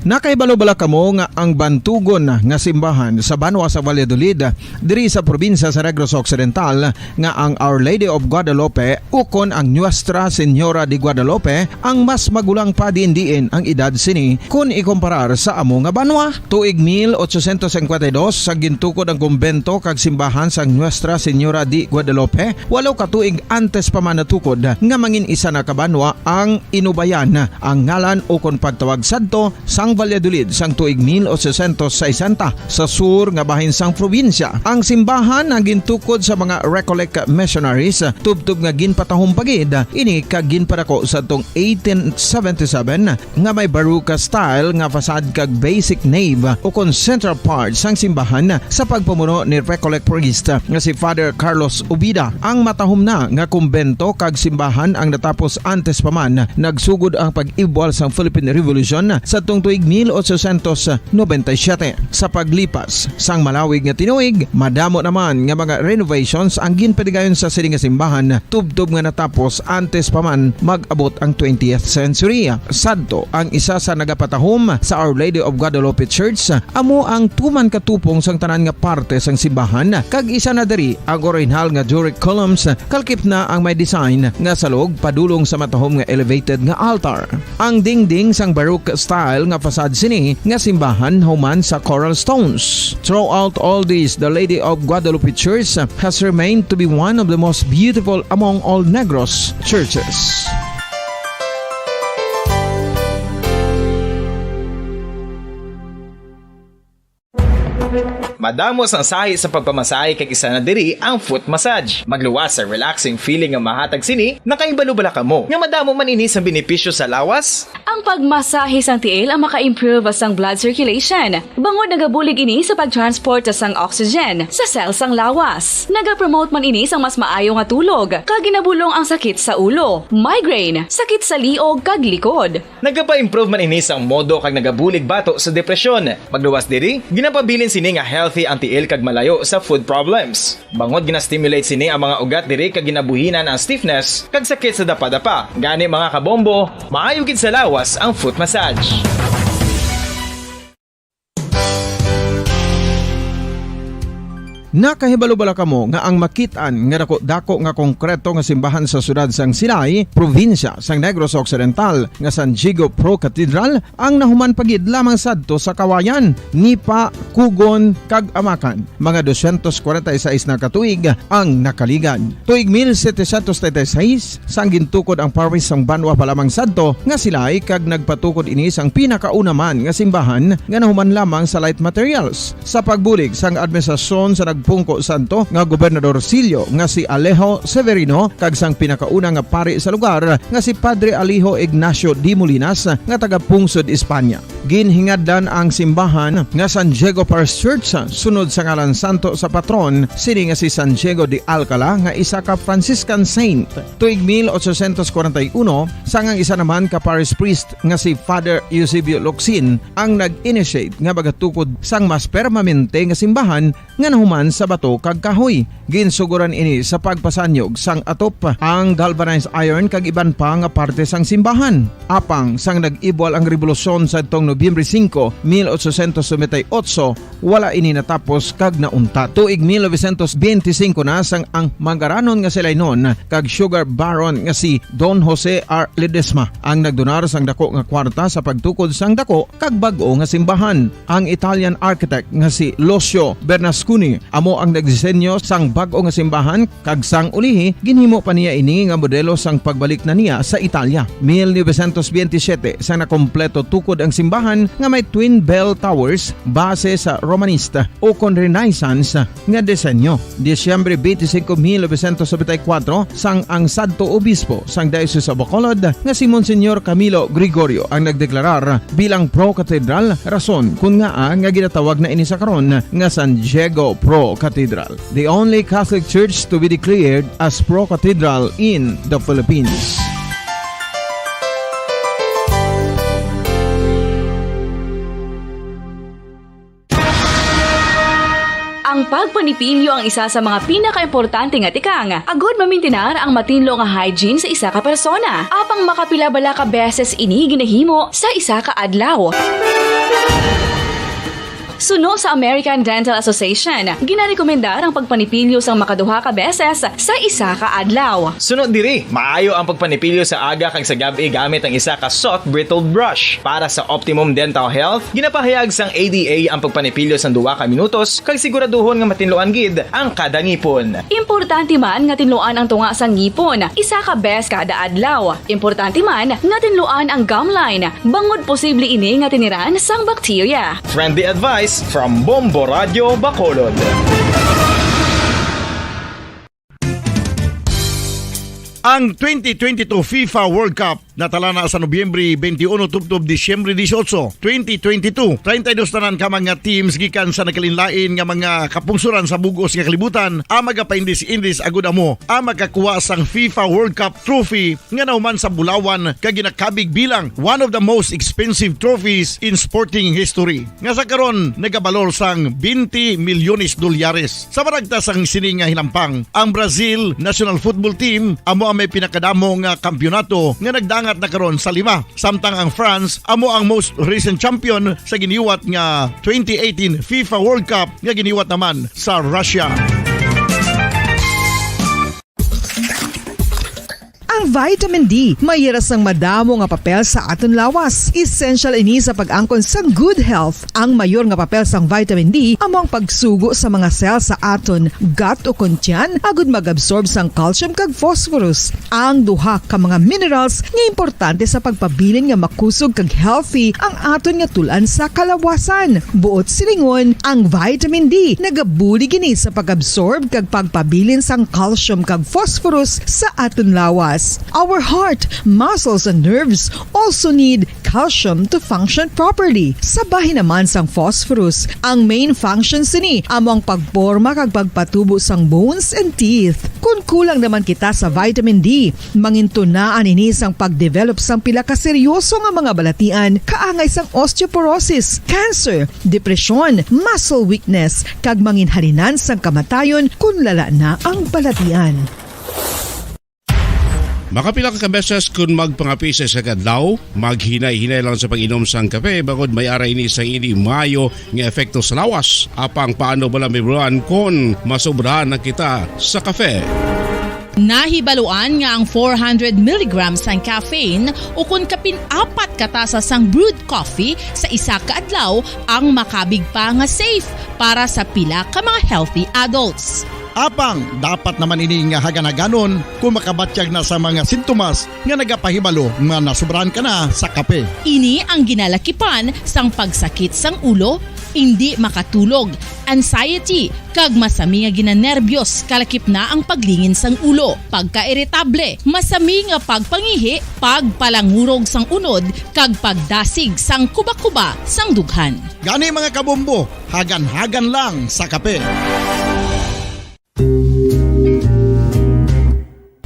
Nakahibalo bala kamo nga ang bantugon nga simbahan sa banwa sa Valladolid, diri sa probinsya sa Negros Occidental, nga ang Our Lady of Guadalupe ukon ang Nuestra Señora de Guadalupe ang mas magulang pa diin-diin ang edad sini kon ikomparar sa amo nga banwa? Tuig mil ochocientos cincuenta y dos, sa gintukod ang kumbento kag simbahan sang Nuestra Señora de Guadalupe, walo ka tuig antes pa man natukod nga mangin isa na ka banwa ang Inubayan, ang ngalan ukon pagtawag sadto sang Valladolid sang tuig mil ochocientos sesenta, sa sur nga bahin sang probinsya. Ang simbahan ang gintukod sa mga Recollect missionaries, tubtob nga ginpatahom pa gid ini kag ginpadako sadtong eighteen seventy-seven, nga may Baroque style nga facade kag basic nave ukon central part sang simbahan sa pagpamuno ni Recollect priest nga si Father Carlos Ubida. Ang matahom na nga kumbento kag simbahan ang natapos antes pa man nagsugod ang pag-ibwal sang Philippine Revolution sadtong tuig mil ochocientos noventa y siete. Sa paglipas sang malawig nga tinuig, madamo naman nga mga renovations ang ginpadigayon sa sini nga simbahan, tubtob nga natapos antes pa man mag-abot ang twentieth century. Sadto, ang isa sa nagapatahom sa Our Lady of Guadalupe Church amo ang tuman katupong sang tanan nga parte sang simbahan, kag isa na diri ang orihinal nga Doric columns, kalkip na ang may design nga salog padulong sa matahom nga elevated nga altar. Ang dingding sang Baroque style nga facade sini nga simbahan human sa coral stones. Throughout all this, the Lady of Guadalupe Church has remained to be one of the most beautiful among all Negros churches. Madamo sang sahi sa pagpamasahe, kag isa na diri ang foot massage. Magluwas sa relaxing feeling nga mahatag sini. Nakahibalo bala kamo nga madamo man ini sang benepisyo sa lawas? Ang pagmasahe sang tiil ang maka-improve sang blood circulation, bangod nagabulig ini sa pag-transport sang oxygen sa cell sang lawas. Nagapromote man ini sang mas maayo nga tulog, kag ginabulong ang sakit sa ulo, migraine, sakit sa liog kag likod. Nagapa-improve man ini sang modo kag nagabulig bato sa depresyon. Magluwas diri, ginapabilin sini nga healthy ang tiil kag malayo sa foot problems. Bangod gina-stimulate sini ang mga ugat diri kag ginabuhinan ang stiffness kag sakit sa dapadapa. Gani, mga kabombo, maayo gid sa lawas ang foot massage. Nakahibalo bala kamo nga ang makit-an nga dako-dako nga konkreto nga simbahan sa siyudad sang Silay, probinsya sang Negros Occidental, nga San Diego Pro Cathedral, ang nahuman pa gid lamang sadto sa Kawayan, Nipa, Cogon, kag Amacan? Mga doscientos cuarenta y seis na ka tuig ang nakaligad. Tuig mil setecientos treinta y seis, sang gintukod ang parish sang banwa pa lamang sadto nga Silay, kag nagpatukod ini sang pinakauna man nga simbahan nga nahuman lamang sa light materials. Sa pagbulig sang administrasyon sa nagpungko sadto nga Gobernador Sillo nga si Alejo Severino kag sang pinakauna nga pari sa lugar nga si Padre Alejo Ignacio de Molinas nga taga Pungsod, Espanya. Ginhingadlan ang simbahan nga San Diego Parish Church sunod sa ngalan santo sa patron sini nga si San Diego de Alcala, nga isa ka Franciscan saint. Tuig mil ochocientos kwarenta y uno, sang ang isa naman ka parish priest nga si Father Eusebio Locsin ang nag-initiate nga magatukod sang mas permanente nga simbahan nga nahuman sa bato kag kahoy. Ginsuguran ini sa pagpasanyog sang atop, ang galvanized iron kag iban pa nga parte sang simbahan. Apang sang nag-ibwal ang rebolusyon sadtong Nobyembre singko, mil ochocientos noventa y ocho, wala ini natapos kag nauntat. Tuig mil novecientos benti singko na sang ang mangaranon nga si Lainon kag sugar baron nga si Don Jose R. Ledesma ang nagdonar sang dako nga kwarta sa pagtukod sang dako kag bag-o nga simbahan. Ang Italian architect nga si Lucio Bernasconi amo ang nagdisenyo sang bag-o nga simbahan, kag sang ulihi ginhimo pa niya ini nga modelo sang pagbalik na niya sa Italia. Mil novecientos benti siyete, sang nakompleto tukod ang simbahan nga may twin bell towers base sa Romanista ukon Renaissance nga disenyo. Disyembre benti singko, mil novecientos nobenta y kuwatro, sang ang sadto obispo sang Diocese of Bacolod nga si Monsignor Camilo Gregorio ang nagdeklarar bilang pro-cathedral, rason kon ngaa nga ginatawag na ini sa karon nga San Diego Pro-Cathedral, the only Catholic church to be declared as pro-cathedral in the Philippines. Ang pagpanipilyo ang isa sa mga pinakaimportante nga tikang agud mamintinar ang matinlo nga hygiene sa isa ka persona. Apang makapila bala ka beses ini ginahimo sa isa ka adlaw? Suno sa American Dental Association, ginarekomendar ang pagpanipilyo sang makaduha ka beses sa isa ka adlaw. Suno diri, maayo ang pagpanipilyo sa aga kag sa gab-i gamit ang isa ka soft bristled brush. Para sa optimum dental health, ginapahayag sang A D A ang pagpanipilyo sang duha ka minutos kag siguraduhon nga matinluan gid ang kada ngipon. Importante man nga tinluan ang tunga sang ngipon isa ka bes kada adlaw. Importante man nga tinluan ang gum line, bangod posible ini nga tiniran sang bakterya. Friendly advice from Bombo Radio Bacolod. Ang twenty twenty-two FIFA World Cup natala na sa Nobyembre twenty-one tubtob Disyembre dieciocho, twenty twenty-two. Treinta y dos tanan ka mga teams gikan sa nagkalainlain nga mga kapungsoran sa bug-os nga kalibutan ang magapaindis-indis agud amo ang makakuha sang FIFA World Cup trophy nga nahuman sa bulawan kag ginakabig bilang one of the most expensive trophies in sporting history, nga sa karon nagabalor sang twenty milyones dolyares. Sa panagta sang sini nga hinampang, ang Brazil national football team amo ang may pinakadamo nga kampiyonato nga nagdangat na karon sa lima, samtang ang France amo ang most recent champion sa giniwat nga twenty eighteen FIFA World Cup nga giniwat naman sa Russia. Ang vitamin D may ira sang madamo nga papel sa aton lawas. Essential ini sa pag-angkon sang good health. Ang mayor nga papel sang vitamin D amo ang pagsugo sa mga cell sa aton gut o kon tiyan agud mag-absorb sang calcium kag phosphorus, ang duha ka mga minerals nga importante sa pagpabilin nga makusog kag healthy ang aton nga tul-an sa kalawasan. Buot silingon, ang vitamin D nagabulig ini sa pag-absorb kag pagpabilin sang calcium kag phosphorus sa aton lawas. Our heart, muscles, and nerves also need calcium to function properly. Sa bahin naman sang phosphorus, ang main function sini amo ang pagporma kag pagpatubo sang bones and teeth. Kon kulang naman kita sa vitamin D, mangintunaan ini sang pagdevelop sang pila ka seryoso nga mga balatian, kaangay sang osteoporosis, cancer, depresyon, muscle weakness, kag manginhalinan sang kamatayon kon lala na ang balatian. Makapila ka beses kon magpangape sa isa ka adlaw, maghinay-hinay lang sa pag-inom sang kape, bangod may ara ini sang indi maayo nga epekto sa lawas. Apang paano bala, Ma'am Ron, kon masobrahan na kita sa kape? Nahibaluan nga ang four hundred milligrams sang caffeine, ukon kapin apat ka tasa sang brewed coffee sa isa ka adlaw, ang makabig pa nga safe para sa pila ka mga healthy adults. Apang dapat naman ini nga hagan-haganon kon makabatyag na sa mga sintomas nga nagapahibalo nga nasobrahan ka na sa kape. Ini ang ginalakipan sang pagsakit sang ulo, Indi makatulog, anxiety, kag masami nga ginanerbyos, kalakip na ang paglingin sang ulo, pagkairitable, masami nga pagpangihi, pagpalangurog sang unod, kag pagdasig sang kuba-kuba sang dughan. Gani, mga kabombo, hagan-hagan lang sa kape.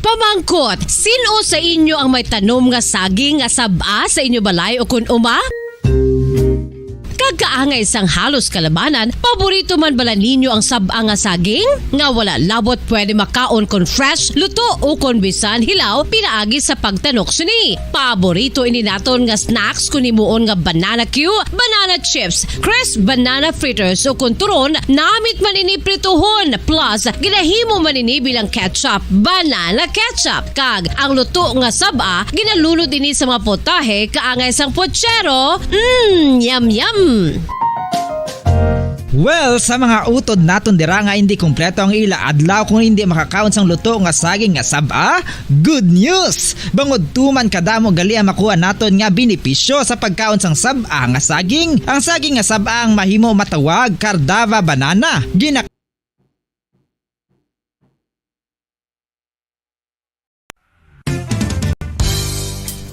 Pamangkot, sin-o sa inyo ang may tanom nga saging nga sab-a sa inyo balay o kun uma? Kag kaangay sang halos kalabanan, paborito man bala ninyo ang sab-a nga saging? Nga wala labot pwede makaon kon fresh, luto, o kon bisan hilaw pinaagi sa pagtanok sini. Paborito ini naton nga snacks kon himuon nga banana cue, banana chips, crisp banana fritters, o kon turon, namit man ini prituhon, plus ginahimo man ini bilang ketchup, banana ketchup, kag ang luto nga sab-a ginalunod ini sa mga potahe kaangay sang pochero. Mm, yum, yum! Well, sa mga utod naton dira nga indi kompleto ang ila adlaw kung indi makakaon sang luto nga saging nga sab-a, good news! Bangod tuman kadamo gali ang makuha naton nga benepisyo sa pagkaon sang sab-a nga saging. Ang saging nga sab-a ang mahimo matawag Cardava banana. Gina-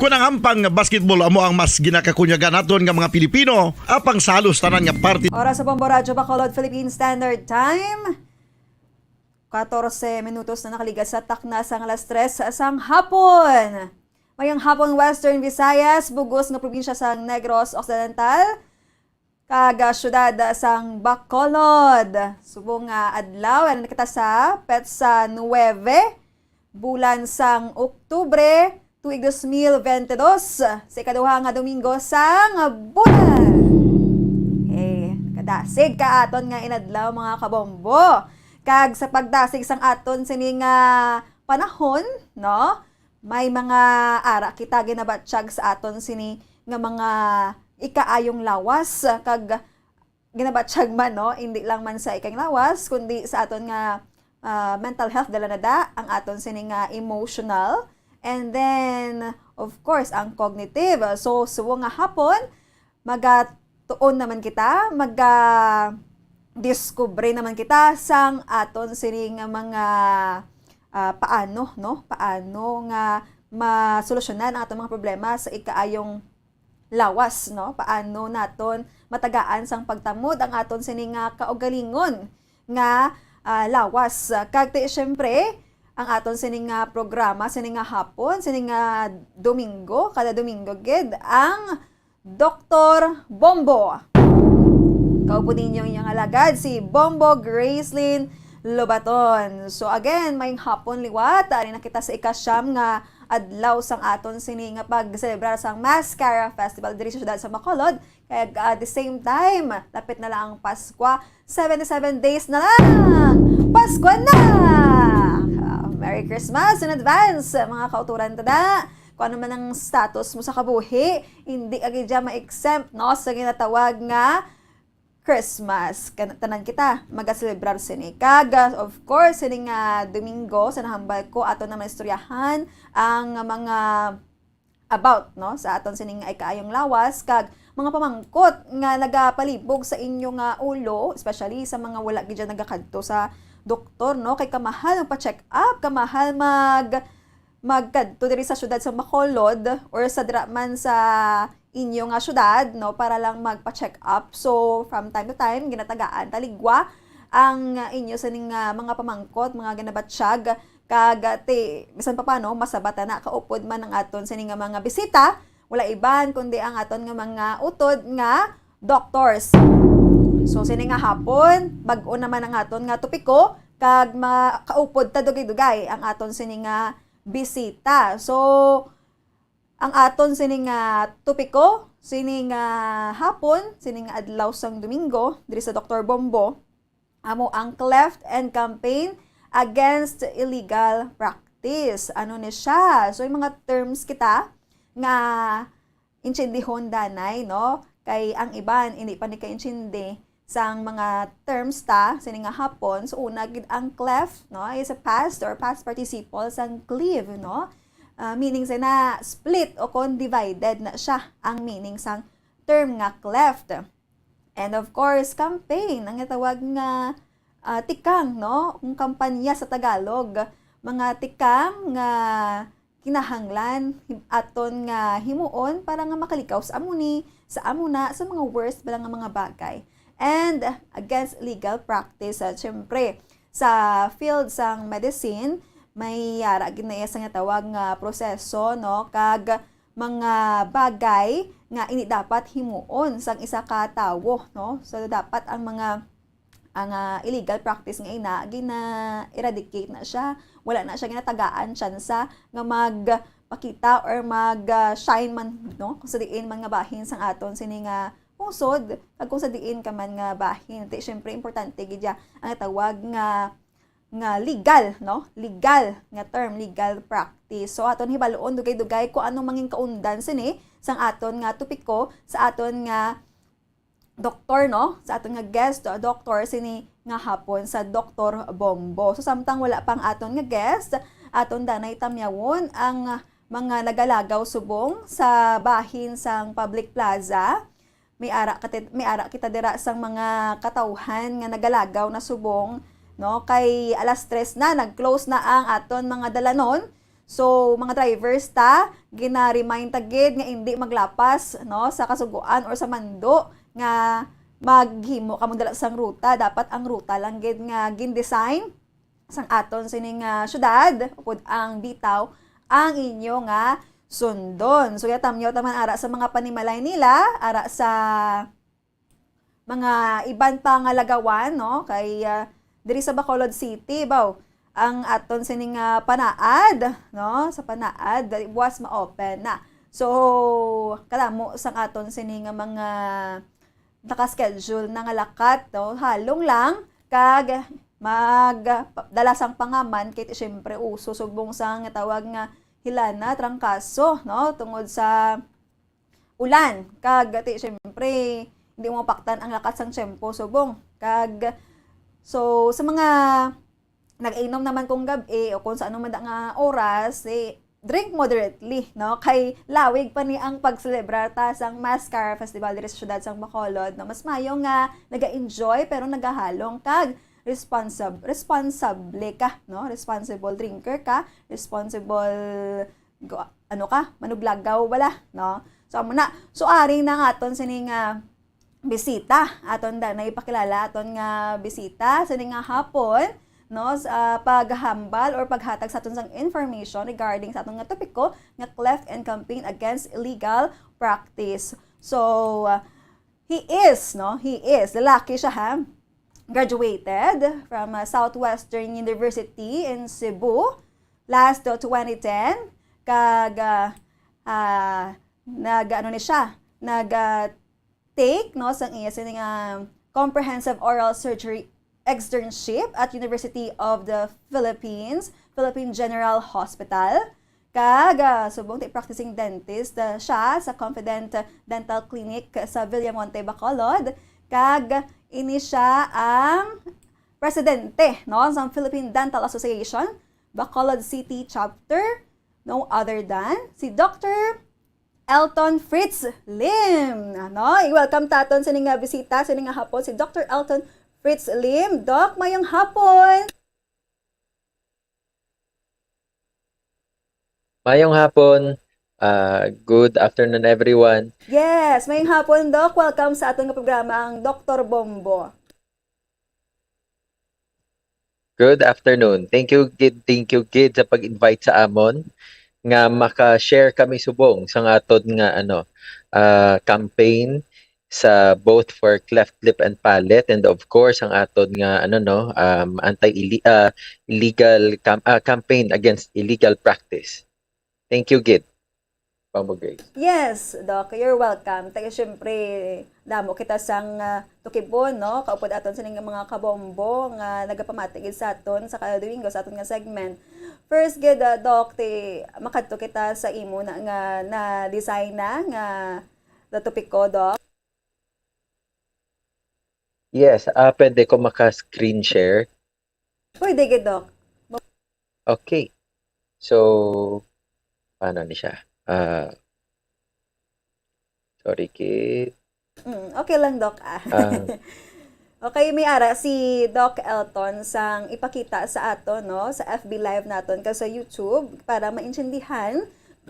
Kun ang ampang nga basketball amo ang mas ginakakunyagan naton nga mga Pilipino, apang sa halos tanan nga parte. Oras sa Bombo Radyo Bacolod, Philippine Standard Time. Katorse minutos na nakaligas sa takna sang alas tres sang hapon. Mayong hapon, Western Visayas, bug-os nga probinsya sang Negros Occidental, kag, ah, siyudad, ah, sang Bacolod. Subong nga adlaw, ano na kita sa petsa nuwebe, bulan sang Oktubre, tuig dos mil bente dos, sa ikaduha nga domingo sang bulan. Eh, kadasig ka aton nga inadlaw, mga kabombo. Kag sa pagdasig sang aton sini nga panahon, no? May mga ara kita ginabatyag sa aton sini nga mga ikaayong lawas, kag ginabatyag man, no, hindi lang man sa ikaayong lawas, kundi sa aton nga, ah, mental health, dala na da ang aton sini nga emotional, and then, of course, ang cognitive. So, subong nga hapon, magatuon naman kita, maga-discover naman kita sang aton sini nga mga, ah, paano, no? Paano nga masolusyonan ang aton mga problema sa ikaayong lawas, no? Paano naton matagaan sang pagtamod ang aton sini nga kaugalingon nga, ah, lawas? Kag ti, siyempre, ang aton sini nga programa, sini nga hapon, sini nga Domingo, kada Domingo gid, ang Doktor Bombo. Kaupo ninyo inyong alagad, si Bombo Gracelyn Lobaton. So again, mayong hapon liwat. Ari na kita sa ikasyam nga adlaw sang aton sini nga pagselebrar sang Mascara Festival diri sa siyudad sa Bacolod. Kag, ah, at the same time, lapit na lang ang Paskwa. Seventy-seven days na lang! Paskwa na! Ah, Merry Christmas in advance, mga kauturan ta da. Kung ano man ang status mo sa kabuhi, hindi ka gid dyan ma-exempt, no, sa ginatawag nga Christmas. Kan-, tanan kita magaselebrar sini. Kag, ah, of course, sini nga Domingo, sa nahambal ko, ato naman istoryahan ang mga about, no, sa aton sining ay kaayong lawas, kag mga pamangkot nga nagapalibog sa inyo nga ulo, especially sa mga wala gid dyan nagakadto sa doktor, no, kay kamahal magpa-check up, kamahal mag magkadto diri sa syudad sa Bacolod or sa dira man sa inyo nga syudad, no, para lang magpa-check up. So, from time to time, ginatagaan taligwa ang inyo sining, ah, mga pamangkot, mga ginabatyag, kag, ah, ti, bisan pa paano, masabatan na kaupod man ang aton sini nga mga bisita, wala iban kundi ang aton nga mga utod nga doctors. So, sini nga hapon, bag-o naman ang aton nga topiko, kag makaupod ta dugay-dugay ang aton sini nga bisita. So, ang aton sini nga topiko, sini nga hapon, sini nga adlaw sang Domingo, diri sa Doktor Bombo, amo ang cleft and campaign against illegal practice. Ano ni siya? So, yung mga terms kita nga intindihon danay, no? Kay ang iban, hindi pa ni kaintindi sang mga terms ta, sini nga hapon. So, una gid ang cleft, no, is a past or past participle sang cleave, no? Ah, meaning sa na split o kon divided na siya ang meaning sang term nga cleft. And of course, campaign, ang natawag nga, ah, tikang, no? Ang kampanya sa Tagalog, mga tikang nga kinahanglan him-, aton nga himuon para nga makalikaw sa amo ni, sa amo na, sa mga worst bala nga mga bagay. And against illegal practice, ah, syempre, sa field sang medicine, may ara gid na iya sa natawag nga proseso, no? Kag mga bagay nga hindi dapat himuon sang isa ka tawo, no? So, dapat ang mga, ang, ah, illegal practice nga ina, gina-eradicate na siya. Wala na siya ginatagaan tsansa nga magpakita or mag, ah, shine man, no? Kung sa diin man nga bahin sang aton sini nga pungsod, kag kung sa diin ka man nga bahin. Ti, syempre, importante gid ya ang tawag nga, nga legal, no? Legal nga term, legal practice. So, aton hibaluon dugay-dugay kung anong mangin kaundan sini sang aton nga topiko, sa aton nga doktor, no? Sa aton nga guest, uh, doktor sini nga hapon sa Doktor Bombo. So, samtang wala pang aton nga guest, aton danay tamyawon ang mga nagalagaw subong sa bahin sang public plaza. May ara kati-, may ara kita dira sang mga katawhan nga nagalagaw na subong, no? Kay alas tres na, nag-close na ang aton mga dalanon. So, mga drivers ta, gina-remind ta gid nga indi maglapas, no, sa kasugoan or sa mando nga maghimo kamo dala sang ruta. Dapat ang ruta lang gid nga gin-design sang aton sining, ah, syudad, upod ang bitaw ang inyo nga sundon. So, yatamyaw ta man ara sa mga panimalay nila, ara sa mga iban pa nga lagawan, no? Kay, ah, diri sa Bacolod City, baw, ang aton sini nga panaad, no? Sa panaad, dali buwas ma-open na. So, kadamo sang aton sini nga mga naka-schedule na nga lakat, no? Halong lang, kag mag, dala sang pangaman, kay syempre uso subong sa nga tawag nga hilana, trangkaso, no? Tungod sa ulan. Kag, ti, syempre, hindi mo mapaktan ang lakat sang tiyempo subong. Kag, so, sa mga nag-inom naman kung gab-i o kung sa anong manda nga oras, eh, drink moderately, no? Kay lawig pa ni ang pagselebrar ta sang Mascara Festival diri sa siyudad sang Bacolod, no? Mas mayo nga naga-enjoy pero nagahalong kag responsab-, responsable ka, no? Responsible drinker ka, responsible go-, ano ka, manublagaw bala, no? So, amo na. So, ari na ang aton sini nga bisita. Aton da na ipakilala aton nga bisita sini nga hapon, no? Sa paghambal or paghatag sa aton sang information regarding sa aton nga topiko nga cleft and campaign against illegal practice. So, uh, he is, no? He is, lalaki siya, ha? Graduated from, uh, Southwestern University in Cebu last, uh, twenty ten. Kag, uh, uh, nag, ano ni siya, nag, uh, take, no, sang iya sini nga comprehensive oral surgery externship at University of the Philippines, Philippine General Hospital. Kag, ah, subong ti practicing dentist, ah, siya sa Confident Dental Clinic sa Villamonte, Bacolod. Kag ini siya ang presidente, no, sa Philippine Dental Association, Bacolod City Chapter, no other than si Doctor Elton Fritz Lim. No, i-welcome ta aton sini nga bisita, sini nga hapon, si Doctor Elton Fritz Lim. Doc, mayong hapon. Mayong hapon. Ah, good afternoon, everyone. Yes, mayong hapon, Doc. Welcome sa aton nga programa, ang Doktor Bombo. Good afternoon. Thank you gid, thank you gid sa pag-invite sa amon nga maka-share kami subong sa aton nga, ano, ah, campaign sa both for cleft lip and palate, and of course ang aton nga, ano, no, um, anti-illi-, ah, illegal cam-, ah, campaign against illegal practice. Thank you gid, Ma'am Grace. Yes, Doc, you're welcome. Kay syempre, damo kita sang, ah, tukibon, no? Kaupod aton sini nga mga kabombo nga nagapamati gid sa aton sa kada Domingo sa aton nga segment. First gid, ah, Doc, ti makadto kita sa imo na nga na-design na nga, nga topiko, Doc. Yes, ah, pwede ko maka-screen share? Pwede gid, Doc. Okay. So, paano ni siya? Ah, sorry, kid. Mm, okay lang, Doc, ah. Ah. Okay, may ara si Doc Elton sang ipakita sa aton, no, sa F B Live naton kag sa YouTube para maintindihan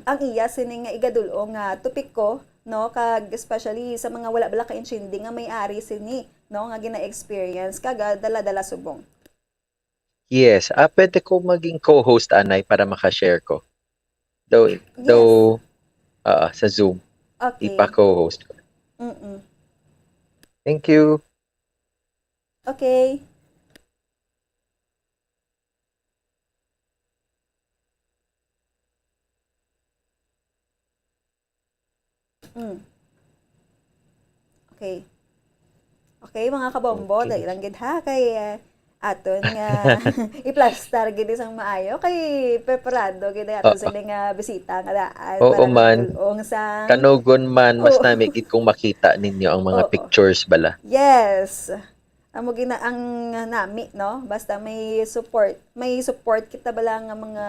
ang iya sini nga igadul-ong nga topiko, no, kag especially sa mga wala bala kaintindi nga may ari sini, no, nga gina-experience kag, ah, dala-dala subong. Yes, ah, pwede ko maging co-host, anay, para maka-share ko. Daw, Yes. daw, ah, sa Zoom. Okay. Ipa-co-host ko. Mm-mm. Thank you. Okay. Mm. Okay. Okay, mga kabombo, Okay. dali lang gid ha, kay, eh, aton nga iplastar gid sang maayo, kay preparado gid aton Oo. sila nga bisita nga daan Oo para man. magdul-ong sa Kanugon man, mas Oo. nami gid kung makita ninyo ang mga Oo. pictures bala. Yes. Amo gina ang nami, no? Basta may support, may support kita bala nga mga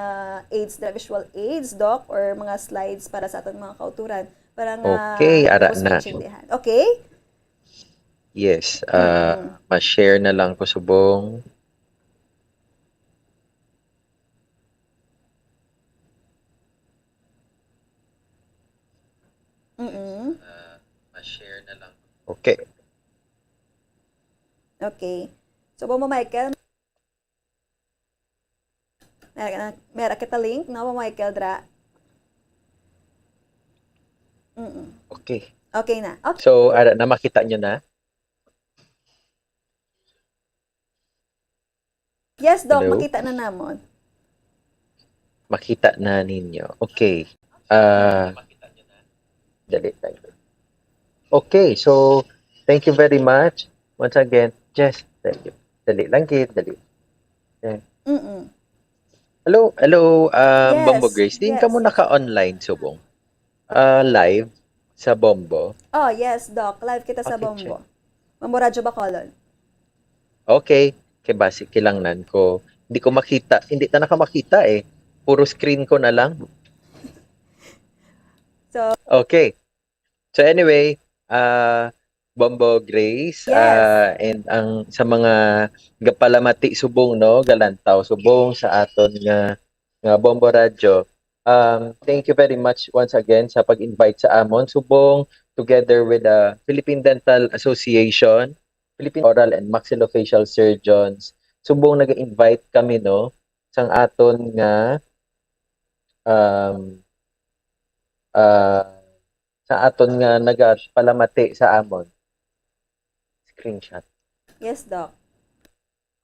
aids, dira visual aids, Doc, or mga slides para sa aton mga kauturan, para nga Okay, ara mas na. maintindihan. Okay? Yes, ah, Mm. ma-share na lang ko subong. Mm. Ah, ma-share na lang. Okay. Okay. So, Bombo Michael, meron, meron kita link, no, Bombo Michael, dra. Mm-mm. Okay. Okay na. Okay. So, ara na, makita nyo na? Yes, Doc, Hello? makita na namon. Makita na ninyo. Okay. Ah, dali lang. Okay, so thank you very much. Once again, Jess, thank you. Dali lang gid, dali. Yeah. Mm-mm. Hello, hello, um, Bombo Yes, Grace. Diin ka yes. mo naka-online subong? Ah, live sa Bombo? Oh, yes, Doc. Live kita sa Bakit siya? Bombo. Bombo Radyo Bacolod. Okay. Kay basi kilangnan ko. Hindi ko makita. Hindi ta nakamakita eh. Puro screen ko na lang. So, Okay. So anyway, ah, Bombo Grace, Yes. ah, and ang sa mga gapalamati subong, no, galantaw subong sa aton nga, nga Bombo Radyo. Um, thank you very much once again sa pag-invite sa amon subong, together with the Philippine Dental Association, Philippine Oral and Maxillofacial Surgeons. Subong nag-invite kami, no, sang aton nga, um, ah, sa aton nga nagapalamati sa amon. Screenshot. Yes, Doc.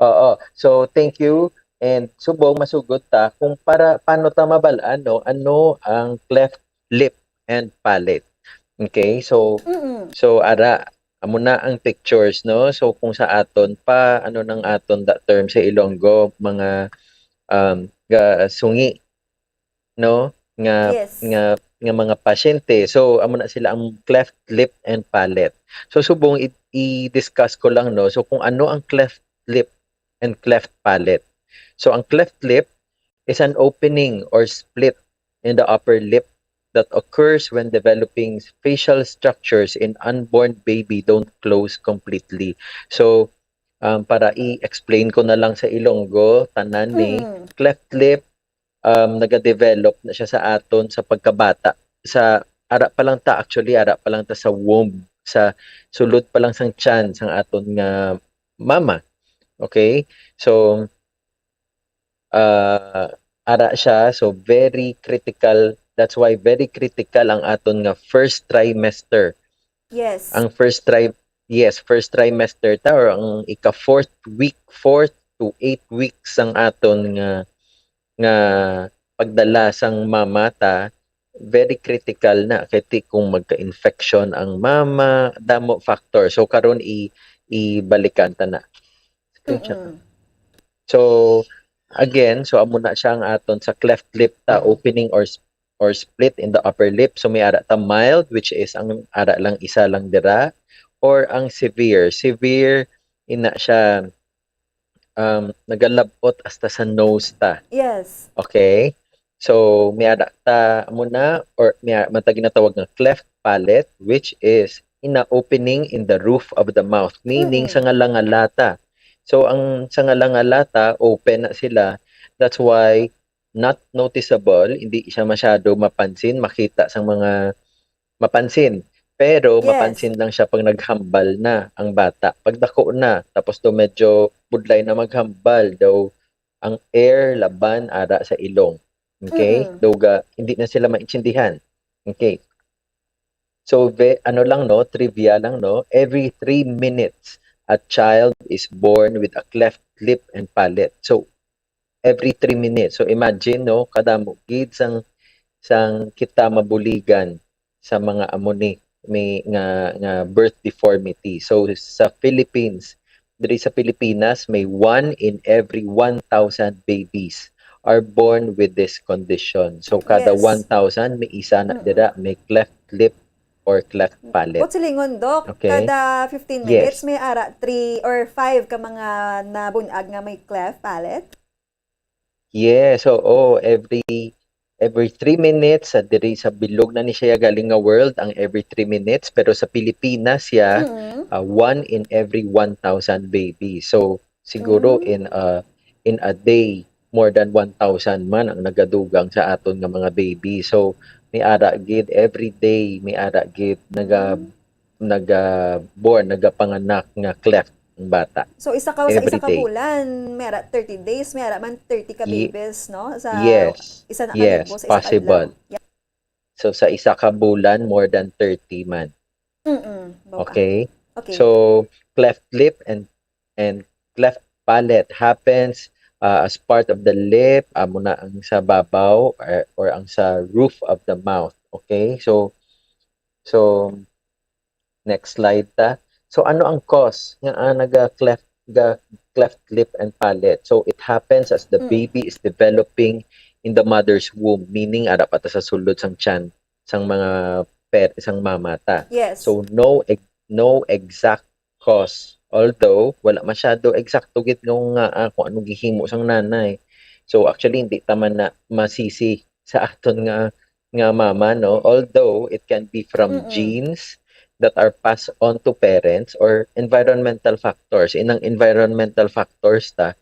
Oo. So, thank you. And subong masugod ta kung para, paano ta mabal-an, no? Ano ang cleft lip and palate? Okay? So, Mm-mm. so ara, amo na ang pictures, no? So, kung sa aton pa, ano nang aton that term sa Ilonggo, mga, um, ga-, sungi, no? Nga, Yes. nga, nga mga pasyente. So, amo na sila ang cleft lip and palate. So, subong i-, i-discuss ko lang, no? So, kung ano ang cleft lip and cleft palate. So, ang cleft lip is an opening or split in the upper lip that occurs when developing facial structures in unborn baby don't close completely. So, um, para i-explain ko na lang sa Ilonggo, tanan ni Mm. cleft lip, um, nagadevelop na siya sa aton sa pagkabata. Sa ara pa lang ta, actually, ara pa lang ta sa womb, sa sulod pa lang sang tiyan sang aton nga mama. Okay? So, ah, ara siya, so very critical. That's why very critical ang aton nga first trimester. Yes. Ang first tri-, yes, first trimester ta, or ang ika fourth week, fourth to eight weeks ang aton nga, nga pagdala sang mama ta, very critical na. Kay ti kung magka-infection ang mama, damo factor. So, karon i-, ibalikan ta na. Screenshot na. Mm-mm. So, again, so amo na siya ang aton sa cleft lip ta, opening or s-, or split in the upper lip. So, may ara ta mild, which is ang ara lang, isa lang dira, or ang severe. Severe, ina siya, um, nagalabot hasta sa nose ta. Yes. Okay? So, may ara ta amo na, or may ara man ta ginatawag nga cleft palate, which is in a opening in the roof of the mouth, meaning Mm-mm. sa ngalangalata. So, ang sa ngalangalata, open na sila. That's why not noticeable, hindi siya masyado mapansin, makita sa mga mapansin. Pero Yes. mapansin lang siya pag naghambal na ang bata. Pag dako na, tapos to medyo budlay na maghambal, daw ang air laban ara sa ilong. Okay? Mm-mm. Daw ga, hindi na sila maintindihan. Okay. So, ve, ano lang, no, trivia lang, no, every three minutes, a child is born with a cleft lip and palate. So, every three minutes. So, imagine, no, kadamo gid sang, sang kita mabuligan sa mga amo ni, may, nga, nga birth deformity. So, sa Philippines, diri sa Pilipinas, may one in every one thousand babies are born with this condition. So, kada Yes. one thousand, may isa na Mm-mm. dira, may cleft lip or cleft palate. Buot silingon, Doc, Okay? kada fifteen Yes. minutes may ara three or five ka mga nabun-ag nga may cleft palate? Yes, oo. Every, every three minutes, sa diri sa bilog na ni siya galing nga world, ang every three minutes, pero sa Pilipinas siya, Mm. ah, one in every one thousand baby. So, siguro Mm. in a, in a day, more than one thousand man ang nagadugang sa aton nga mga baby. So, may ara gid every day, may ara gid naga, Mm. naga-born, nagapanganak nga cleft ang bata. So, isa ka, sa isa Every ka day. bulan, may ara thirty days, may ara man thirty ka Ye-, babies, no? Sa yes. isa na ka Yes, libo sa isa ka possible. adlaw. Yeah. So, sa isa ka bulan, more than thirty man. Mm-mm. Bawa. Okay? Okay. So, cleft lip and, and cleft palate happens, uh, as part of the lip, amo na ang sa babaw or, or ang sa roof of the mouth. Okay? So, so, next slide ta. So, ano ang cause nga, ah, naga cleft, ga cleft lip and palate? So, it happens as the Mm. baby is developing in the mother's womb, meaning ara pa ta sa sulod sang tiyan sang mga per-, sang mama ta. Yes. So, no ex-, no exact cause. Although, wala masyado eksakto gid nga, nga, ah, kung anong gihimo sang nanay. So, actually, hindi ta man na masisi sa aton nga, nga mama, no? Although, it can be from Mm-mm. genes that are passed on to parents or environmental factors. Inang environmental factors ta,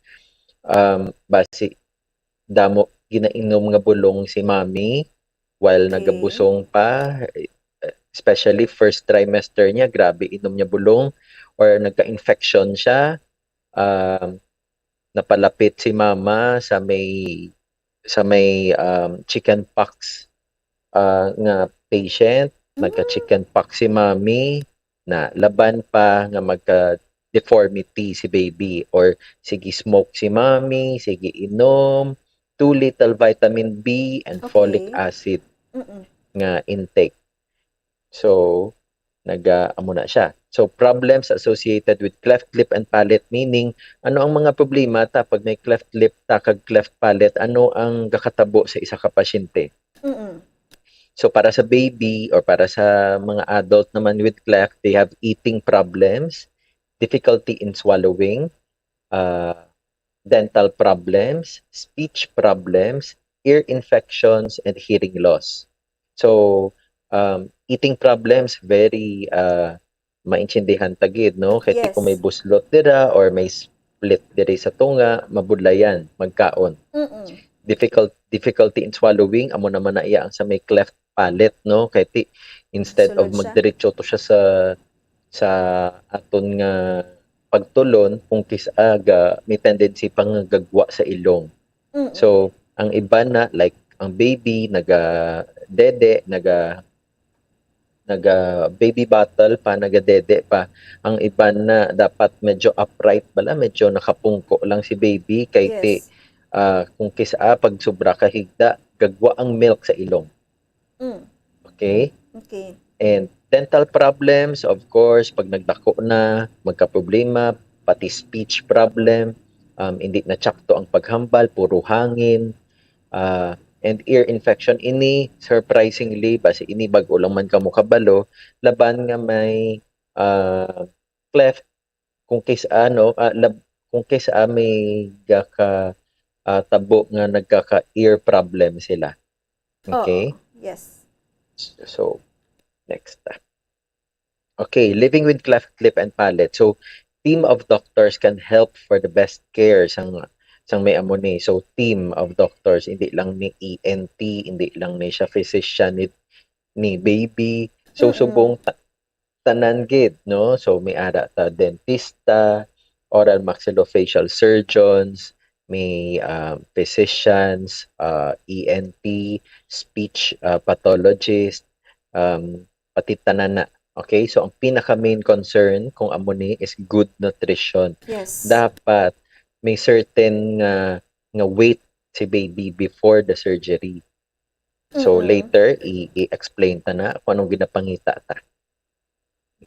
um, basi damo ginainom nga bulong si mami while Okay. nagabusong pa, especially first trimester niya, grabe inom niya bulong or nagka-infection siya, um, napalapit si mama sa may, sa may, um, chicken pox, ah, nga patient, Mm. nagka-chicken pox si mami, na laban pa nga magka-deformity si baby, or sige smoke si mami, sige inom, too little vitamin B and folic Okay. acid Mm-mm. nga intake. So, naga, amo na siya. So, problems associated with cleft lip and palate, meaning, ano ang mga problema ta pag may cleft lip ta kag cleft palate? Ano ang gakatabo sa isa ka pasyente? Mm-mm. So, para sa baby or para sa mga adult naman with cleft, they have eating problems, difficulty in swallowing, uh, dental problems, speech problems, ear infections, and hearing loss. So, um, eating problems, very, uh, maintindihan ta gid, no? Kay ti kung may Yes. buslot dira or may split diri sa tunga, mabudlayan, magkaon. Mm-mm. Difficult, difficulty in swallowing, amo naman na iya ang sa may cleft palate, no? Kay ti, instead of Sulod siya. magdiretso to siya sa, sa aton nga pagtulon, kung kis-a ga, may tendency pa nga gagwa sa ilong. Mm-mm. So, ang iban na, like, ang baby, naga-dede, naga, naga-baby bottle pa, naga-dede pa. Ang iban na dapat medyo upright bala, medyo nakapungko lang si baby, kay ti, Yes. ah, kung kis-a pag sobra ka higda, gagwa ang milk sa ilong. Mm. Okay? Okay. And dental problems, of course, pag nagdako na, magkaproblema, pati speech problem, um, hindi na tsakto ang paghambal, puro hangin, ah, and ear infection. Ini, surprisingly, basi ini bag-o lang man kamo kabalo, laban nga may, ah, cleft, kung kis-a, no, ah, lab-, kung kis-a may gaka, ah, tabo nga nagkaka-ear problem sila. Okay? Oo. Yes. So, next. Okay, living with cleft lip and palate. So, team of doctors can help for the best care sang sang may amo ni. So, team of doctors, hindi lang ni E N T, hindi lang ni siya physician ni, ni baby. So, Mm-mm. Subong ta- tanan gid, no? So, may ara ta dentista, oral maxillofacial surgeons, may um, physicians, uh, E N T, speech uh, pathologist, um, pati tanan na. Okay, so ang pinaka main concern kung amo ni is good nutrition. Yes. Dapat may certain nga nga weight si baby before the surgery. So Mm-mm. later i- i-explain ta na kung anong ginapangita ta.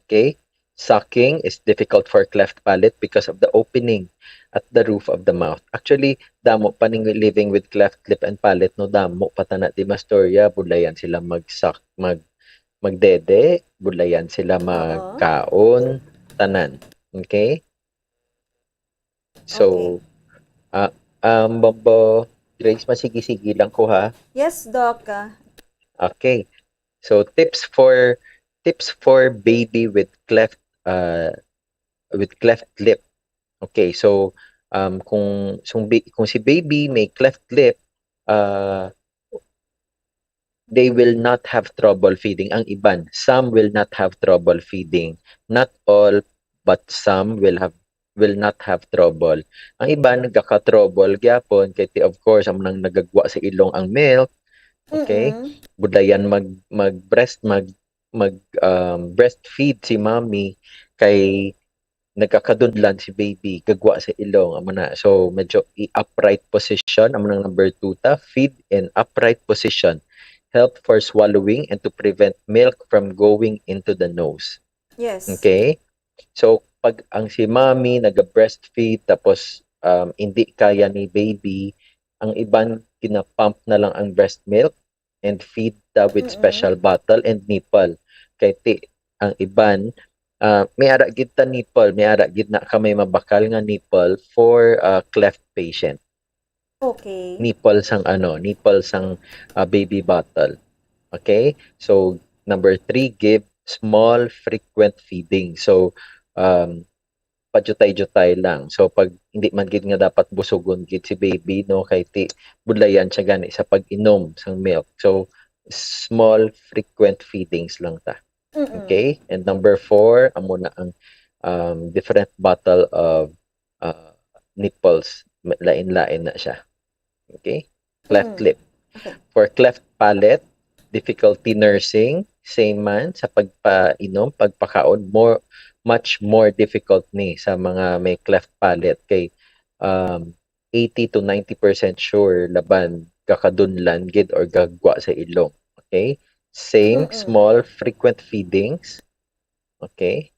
Okay? Sucking is difficult for cleft palate because of the opening at the roof of the mouth. Actually, damo pa ning living with cleft lip and palate, no, damo pa ta na di mastorya, bulayan sila mag-suck, mag magdede, bulayan sila Oo. magkaon, tanan. Okay? Okay. So, ah, um, Bombo, Grace, masigi-sigi lang ko ha. Yes, Doc. Ah, Okay. So, tips for tips for baby with cleft uh with cleft lip. Okay, so um kung kung, bi- kung si baby may cleft lip, uh they will not have trouble feeding. Ang iban, some will not have trouble feeding. Not all, but some will have will not have trouble. Ang iban nagaka-trouble gyapon kay ti, of course, amo nang nagagwa sa ilong ang milk. Okay? Mm-mm. Bulayan mag mag breast mag mag um, breastfeed si mommy kay nagakadunlan si baby, gagwa sa ilong, amo na. So medyo i-upright position, amo nang number two ta, feed in upright position. Help for swallowing and to prevent milk from going into the nose. Yes. Okay? So pag ang si mommy naga-breastfeed tapos um, hindi kaya ni baby, ang iban gina-pump na lang ang breast milk and feed ta with Mm-mm. special bottle and nipple. Kay ti ang iban, ah, may ara gid ta nipple, may ara gid na ka may mabakal nga nipple for uh, cleft patient. Okay. Nipple sang ano, nipple sang uh, baby bottle. Okay? So number three, give small frequent feeding. So um padyutay-dyutay lang. So pag hindi man gid nga dapat busugon gid si baby, no, kay ti budlayan siya gani sa pag-inom sang milk. So small frequent feedings lang ta. Mm-mm. Okay? And number four, amo na ang um, different bottle of uh, nipples. Ma- Lain-lain na siya. Okay? Cleft Mm. lip. Okay. For cleft palate, difficulty nursing, same man sa pagpainom, pagpakaon, more much more difficult ni sa mga may cleft palate kay um, eighty to ninety percent sure laban gakadunlan gid or gagwa sa ilong. Okay? Same, Mm-mm. small, frequent feedings. Okay?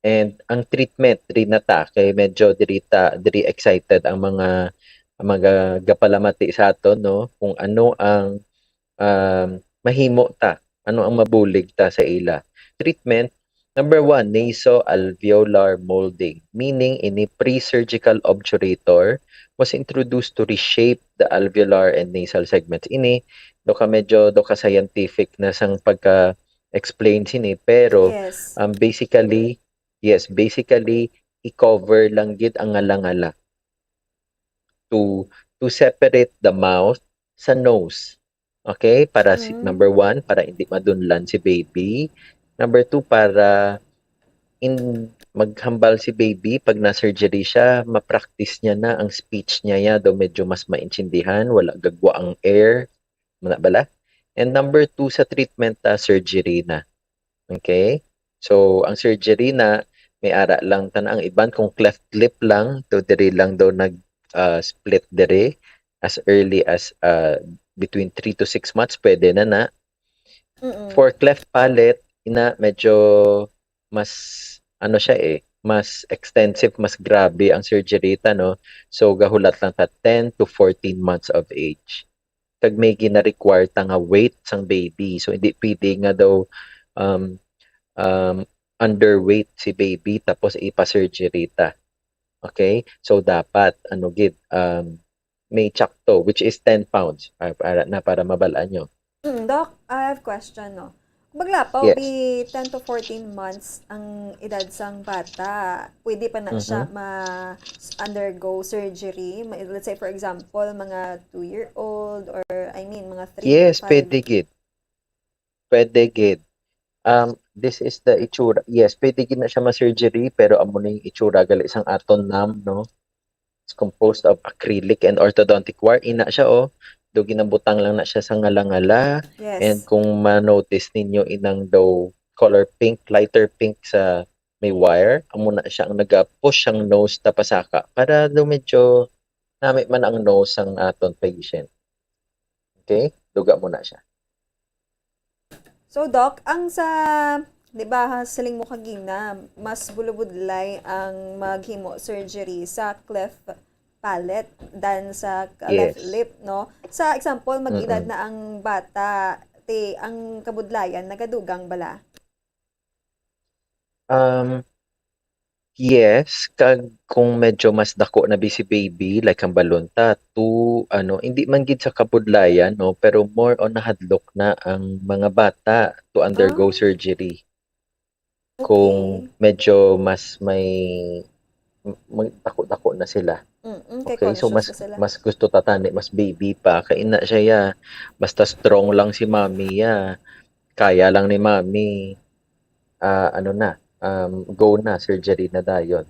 And ang treatment, diri na ta, kay medyo diri ta, diri excited ang mga ang mga gapalamati sa aton, no, kung ano ang um, mahimo ta, ano ang mabulig ta sa ila. Treatment, number one, nasoalveolar molding, meaning ini pre-surgical obturator was introduced to reshape the alveolar and nasal segments. Ini, do ka medyo, do ka scientific na sang pagka-explain sini, pero Yes. um, basically, yes, basically, i-cover lang gid ang ngala-ngala to to separate the mouth sa nose. Okay? Para si Mm. number one, para hindi madunlan si baby. Number two, para in maghambal si baby pag na-surgery siya, ma-practice niya na ang speech niya ya, daw medyo mas maintindihan, wala gagwa ang air, muna bala? And number two, sa treatment, ah, surgery na. Okay? So, ang surgery na, may ara lang tan ang iban kung cleft lip lang, to diri lang daw nag ah, split diri as early as ah, between three to six months, pwede na na. Mm-mm. For cleft palate, ina medyo mas ano siya eh, mas extensive, mas grabe ang surgery ta, no? So gahulat lang ta ten to fourteen months of age. Kag may gina-require ta nga weight sang baby. So hindi pwede nga daw um, um, underweight si baby tapos ipa-surgery ta. Okay? So dapat ano gid um, may tsakto, which is ten pounds, ah, para na para mabal-an nyo. Mm, Doc, I have question, no. Maglapaw, Yes. Bi, ten to fourteen months ang edad sang bata. Pwede pa na siya ma-undergo surgery. Ma- Let's say, for example, mga two-year-old or, I mean, mga three to Yes, five. Pwede gid. Pwede gid. Um, this is the itsura. Yes, pwede gid na siya ma-surgery, pero amo na yung itsura gali sang aton nam, no? It's composed of acrylic and orthodontic wire. Ina siya, oh. Do ginabutang lang na siya sa ngala-ngala. Yes. And kung ma-notice ninyo inang daw color pink, lighter pink sa may wire, amo na siya ang nag-push ang nose ta pasaka para do medyo nami man ang nose sang aton patient. Okay? Duga mo na siya. So, Doc, ang sa, di ba, ha, siling mo kagina, mas bulubudlay ang maghimo surgery sa cleft palate than sa left Yes. lip, no? Sa example, mag-edad Mm-mm. na ang bata, ti ang kabudlayan nagadugang bala? Um, yes, kag kung medyo mas dako na bi si baby, like ang balon ta, two, ano, hindi man gid sa kabudlayan, no, pero more on nahadlok na ang mga bata to undergo Ah. surgery. Okay. Kung medyo mas may m- mag dako-dako na sila. Mm, kay Okay, so conscious mas na sila. Mas gusto ta tani mas baby pa kay ina siya ya. Basta strong lang si mommy ya. Kaya lang ni mommy. Ah, ano na, um, go na, surgery na dayon.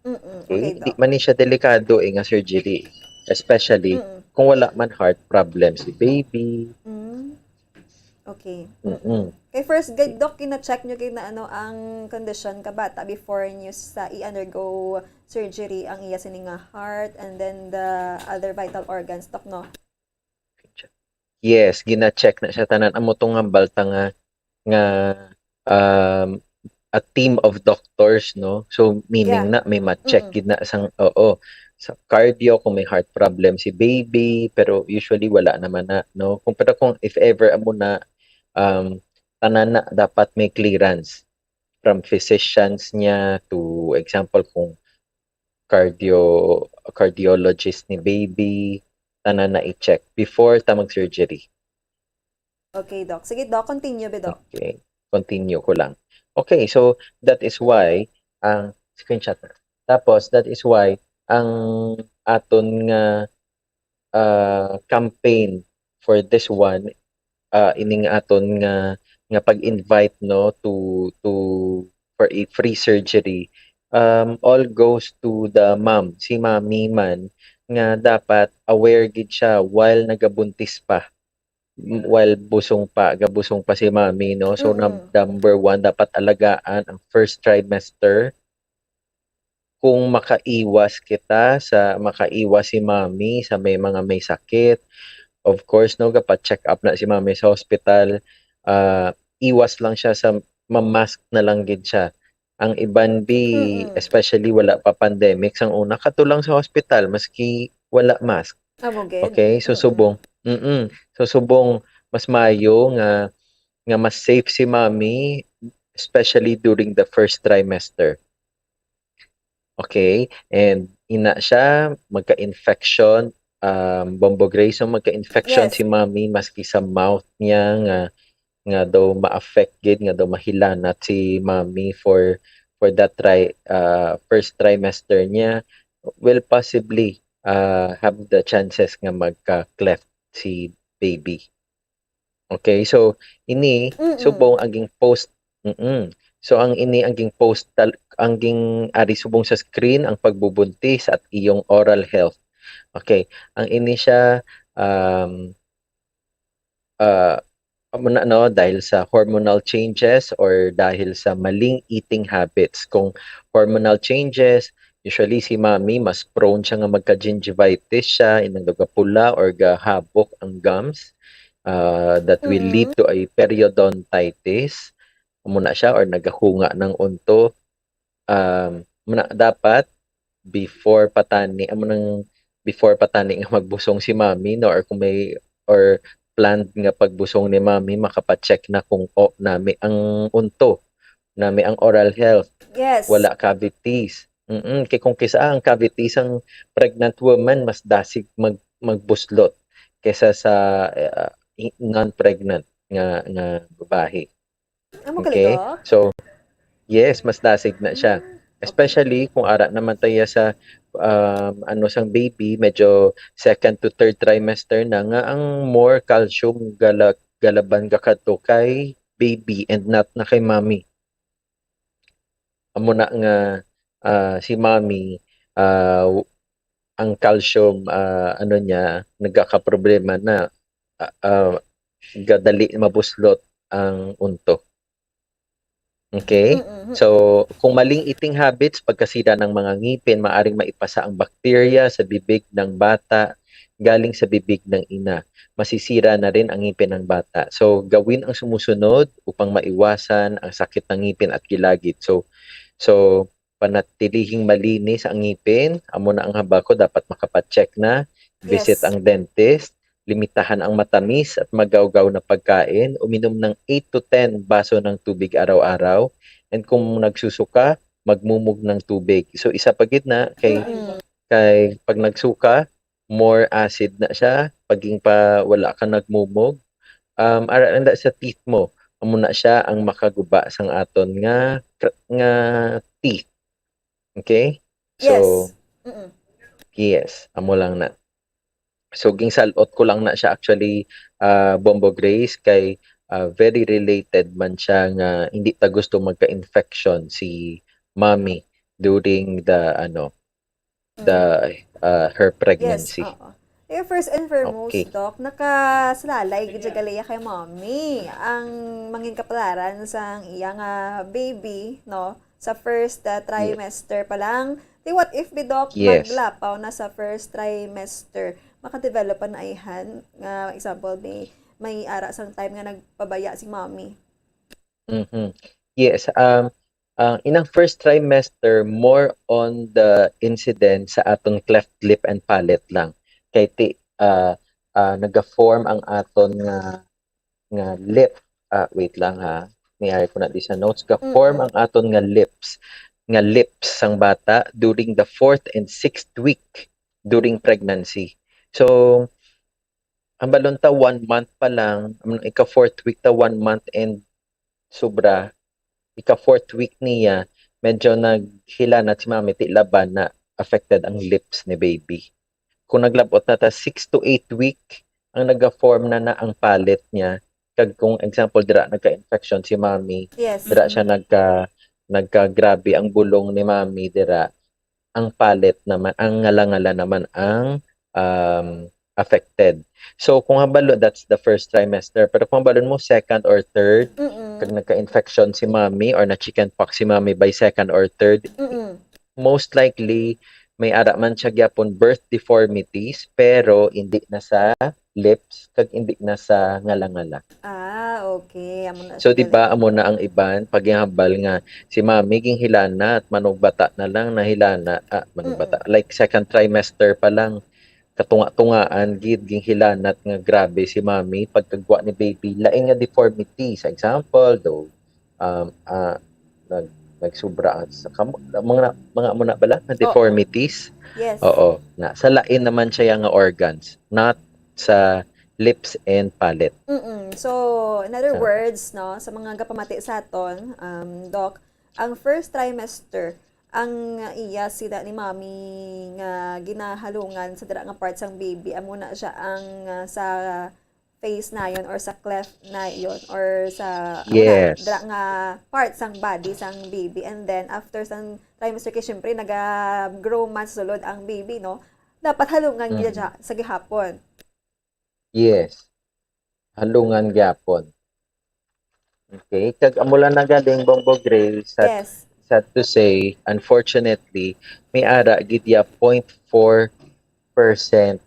Mm, Okay? okay, Hindi Doc. man ni siya delikado eh nga surgery, especially Mm. Kung wala man heart problem si baby. Mm. Okay. Mm-mm. Kay first gid, Doc, gina-check nyo gid na ano ang condition ka bata before nyo sa i-undergo surgery ang iya sini nga heart and then the other vital organs, Doc, no? Yes, gina-check na siya tanan. Amo tong hambal ta nga nga um, a team of doctors, no? So meaning Yeah. Na may ma-check Mm-mm. gid na sang, oo, sa cardio kung may heart problem si baby, pero usually wala naman na, no? Kung pero kung if ever amo na um tanan na dapat may clearance from physicians niya to example kung cardio cardiologist ni baby, tanan na i-check before ta mag-surgery. Okay, Doc. Sige, Doc, continue, be, Doc. Okay, continue ko lang. Okay, so that is why ang screenshot na. Tapos that is why ang aton nga ah, campaign for this one, ah, ining aton nga nga pag-invite, no, to to for a free surgery um all goes to the mom, si mommy man, nga dapat aware gid siya while nagabuntis pa, m- while busong pa, gabusong pa si mommy, no? So num- Mm-mm. Number one, dapat alagaan ang first trimester. Kung makaiwas kita sa makaiwas si mommy sa may mga may sakit, of course, no, gapa-check up na si mommy sa hospital. Ah, iwas lang siya sa mamask na lang gid siya. Ang iban bi, Mm-mm. Especially wala pa pandemic, sang una kato lang sa hospital maski wala mask. Amo gid. Okay, so Mm-mm. Subong, mm, so Subong, mas maayo nga nga mas safe si mommy, especially during the first trimester. Okay, and ina siya magka-infection, um, Bombo Grayson, magka-infection Yes. Si mommy maski sa mouth niya nga nga daw ma-affect gid, nga daw mahilanat si mommy for for that tri uh, first trimester niya, will possibly uh, have the chances nga magka-cleft si baby. Okay, so ini Mm-mm. Subong ang ging post. Mm-mm. So ang ini ang ging post tal- ang ging ari subong sa screen ang pagbubuntis at iyong oral health. Okay, ang ini siya um uh, amo na, no, dahil sa hormonal changes or dahil sa maling eating habits. Kung hormonal changes, usually si mommy mas prone siya nga magka-gingivitis siya, inang gapula or gahabok ang gums uh, that will lead Mm. to a periodontitis. Amo na siya or nagahunga ng unto. Um, muna, dapat before pa tani, amo nang before pa tani nga magbusong si mommy, no, or kung may or planned nga pagbusong ni mommy, makapa-check na kung o nami ang unto, nami ang oral health, Yes. Wala cavities. Mm, kay kung kisa ang cavities ang pregnant woman mas dasig mag magbuslot kaysa sa uh, non-pregnant nga nga babae. Amo gali, okay? Doc? So, yes, mas dasig na siya. Mm, okay. Especially kung ara naman tayo sa, um, ano, sang baby, medyo second to third trimester na, nga ang more calcium gala-, galaban gakadto kay baby and not na kay mommy. Amo na nga, ah, si mommy, ah, w-, ang calcium, ah, ano niya, nagkakaproblema na, ah, ah, gadali mabuslot ang unto. Okay? Mm-mm. So, kung maling eating habits, pagkasira ng mga ngipin, maaring maipasa ang bakterya sa bibig ng bata galing sa bibig ng ina. Masisira na rin ang ngipin ng bata. So, gawin ang sumusunod upang maiwasan ang sakit ng ngipin at gilagid. So, so panatilihing malinis ang ngipin. Amo na ang hambal ko, dapat makapacheck na. Visit Yes. ang dentist. Limitahan ang matamis at magawgaw na pagkain. Uminom ng eight to ten baso ng tubig araw-araw. And kung nagsusuka, magmumog ng tubig. So, isa pa gid na kay, Mm-mm. kay pag nagsuka, more acid na siya, paging pa wala ka nagmumog. Um, ara lang da sa teeth mo, amo na siya ang makaguba sang aton nga, nga teeth. Okay? So, Yes. Mm-mm. yes, amo lang na. So, ginsal-ot ko lang na siya actually, ah, Bombo Grace, kay, ah, very related man siya nga hindi ta gusto magka-infection si mommy during the, ano, the, Mm. ah, her Yes, pregnancy. oo. Eh, first and foremost, Okay. Doc, nakasalalay gid gali kay mommy ang mangin kapalaran sang iya nga baby, no? Sa first, ah, Yes. trimester pa lang. Di what if, bi, Doc, Yes. maglapaw na sa first trimester, makadevelop pa na ayhan? Nga, example, may, may ara sang time nga nagpabaya si mommy. Mhm. Yes, um, ang inang first trimester, more on the incidence sa atong cleft lip and palate lang. Kay ti-, ah, ah, naga-form ang aton nga, nga lip. Ah, wait lang ha. May ari ko na di sa notes. Ga-form Mm-mm. ang aton nga lips, nga lips sang bata during the fourth and sixth week during pregnancy. So, ang balon ta, one month pa lang, ang ika-fourth week ta, one month and sobra, ika-fourth week niya, medyo naghilanat si mami, ti laban na affected ang lips ni baby. Kung naglab-ot na ta six to eight week, ang naga-form na na ang palate niya. Kag kung example, dira nagka-infection si mami, Yes. dira siya nagka-, nagka-grabe ang bulong ni mami dira, ang palate naman, ang ngalangala naman ang, um, affected. So, kung hambalo, that's the first trimester. Pero kung hambalon mo, second or third, Mm-mm. kag nagka-infection si mami or na-chickenpox si mami by second or third, Mm-mm. most likely, may ara man siya gyapon birth deformities, pero hindi na sa lips, kag hindi na sa ngalangala. Ah, okay. Amo na So, siya di ba, gali. amo na ang iban, paghihambal nga si mami ginhilanat, manugbata na lang nahilana, ah, manugbata, Mm-mm. like, second trimester pa lang, katunga-tungaan gid, ginhilanat nga grabe si mami, pagkagwa ni baby, lain nga deformity. Sa example, do, um, ah, nag-, nagsubra ang sa kam-, mga, mga muna bala, nga Oo. deformities. Yes. Oo, na, sa lain naman siya nga organs, not sa lips and palate. Mm-mm. So, in other Sa words, no, sa mga gapamati sa aton, um, Doc, ang first trimester, ang iya sida ni mami nga ginahalungan sa dira nga part sang baby, amo na siya ang, ah, sa face nayon or sa cleft nayon or sa, amo na, Yes. dira nga part sang body sang baby. And then, after sang trimester, kay syempre, naga-grow man sa sulod ang baby, no? Dapat halungan gid Mm. siya sa gihapon. Yes. Halungan gyapon. Okay. Kag amo lang na galing, Bombo Gray, sad, Yes. sad to say, unfortunately, may ara gid ya point four percent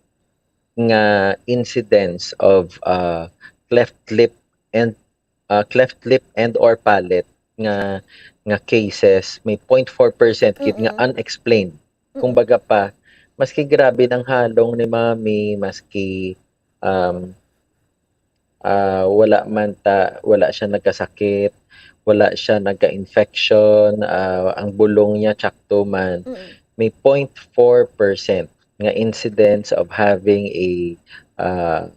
nga incidence of, uh, cleft lip and, uh, cleft lip and or palate nga, nga cases, may point four percent gid nga Mm-mm. unexplained. Mm-mm. Kumbaga pa, maski grabe nang halong ni mami, maski, um, ah, wala man ta, wala siya nagkasakit, wala siya nagka-infection, ah, ang bulong niya tsakto man, Mm-mm. may point four percent nga incidence of having a, ah,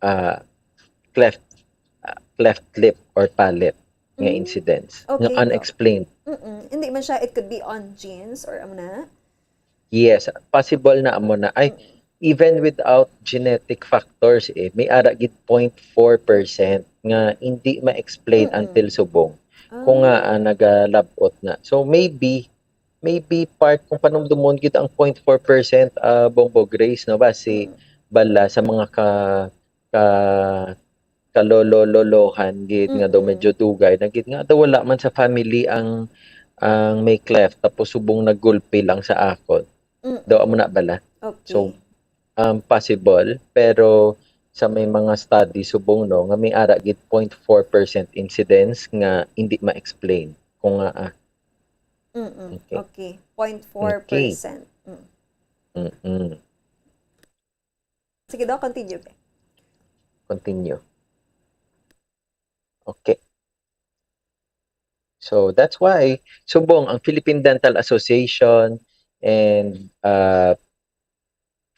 ah, cleft, ah, cleft lip or palate. nga Mm. incidents nga Okay, Doc. unexplained. Mm-mm. Hindi man siya, it could be on genes or amo na. Yes, possible na amo na. Ay, Mm. even without genetic factors, eh, may ara gid point four percent nga hindi ma-explain Mm-mm. until subong kung nga Ah. ah, nagalabot na. So maybe, maybe part kung panumdumon gid ang point four percent, ah, Bombo Grace, no, basi Mm. bala sa mga ka, ka, kalolo-lolohan gid nga daw Mm-mm. medyo dugay na gid nga daw wala man sa family ang, ang may cleft tapos subong naggulpi lang sa akon. Daw Mm-mm. amo na bala. So, Okay. um, possible, pero sa may mga study subong, no, nga may ara gid point four percent incidence nga hindi ma-explain kung nga ah, Mm-mm. okay. Okay. Point four Okay. percent. Mm. Mm-mm. Sige daw, continue, be. Continue. Okay. So that's why subong ang Philippine Dental Association and uh,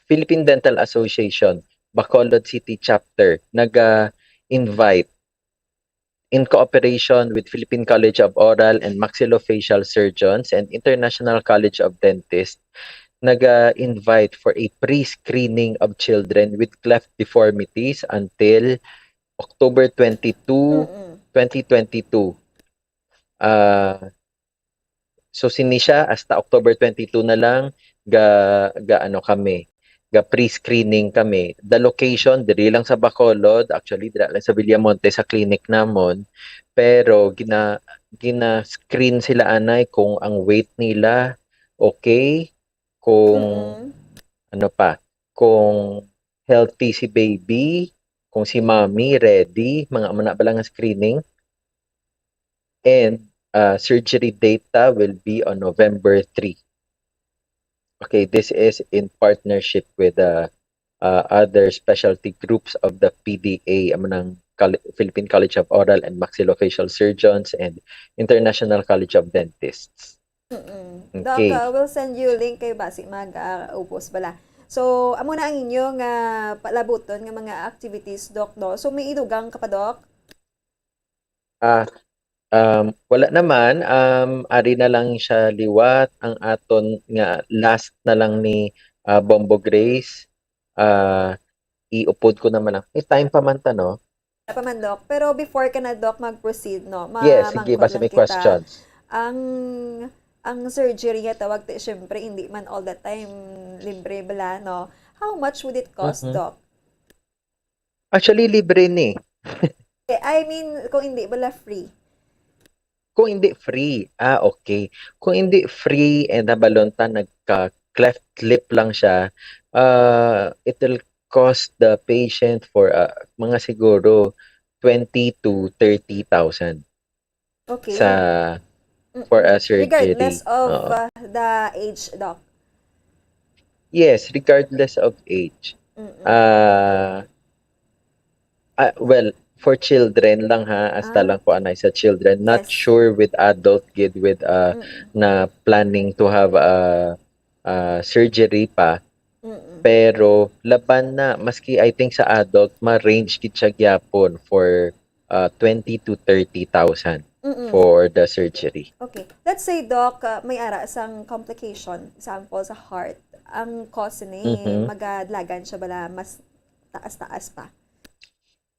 Philippine Dental Association Bacolod City Chapter naga-invite in cooperation with Philippine College of Oral and Maxillofacial Surgeons and International College of Dentists naga-invite for a pre-screening of children with cleft deformities until October twenty-two, Mm-mm. twenty twenty-two. Ah, so sini siya hasta October twenty-two na lang ga, ga ano kami, ga pre-screening kami. The location diri lang sa Bacolod, actually dira lang sa Villamonte sa clinic namon. Pero gina gina-screen sila anay kung ang weight nila okay, kung Mm-mm. ano pa, kung healthy si baby, kung si mommy ready, mga amo na bala nga screening. And uh, surgery data will be on November three. Okay, this is in partnership with uh, uh, other specialty groups of the P D A, amo nang Col- Philippine College of Oral and Maxillofacial Surgeons and International College of Dentists. Mm-mm. Doc, Okay. uh, we'll send you link kay basi mag uh, ubos bala. So, amo na ang inyo nga palabuton nga mga activities, Doc, no? So, may idugang ka pa, Doc? Ah, um, wala naman. Um, ari na lang siya liwat. Ang aton nga last na lang ni ah, Bombo Grace, ah, iupod ko naman ang, may time pa man ta, no? Wala pa man, Doc. Pero before ka na, Doc, mag-proceed, no? Yes, sige, Mamangkot basi lang may kita. Questions. Ang ang surgery nga tawag ti, syempre, hindi man all the time libre bala, no? How much would it cost, Mhm. Doc? Actually, libre ni. Eh, I mean, kung hindi bala free. Kung hindi free, ah, okay. Kung hindi free and nabalon ta nagka cleft lip lang siya, uh, it will cost the patient for uh, mga siguro twenty to thirty thousand Okay. Sa for a Mm-mm. Regardless surgery. of Oo. uh, the age, Doc. Yes, regardless of age. Mm-mm. Ah, ah, well, for children lang ha, hasta Ah, lang ko anay sa children. Not yes. Sure with adult gid with uh, Mm-mm. Na planning to have a, a surgery pa. Mm-mm. Pero laban na, maski I think sa adult, ma-range gid siya gyapon for uh, twenty to thirty thousand Mm-mm. For the surgery. Okay. Let's say, Doc, uh, may ara sang complication, example, sa heart, ang cost ni Mhm. magadlagan siya bala mas taas-taas pa.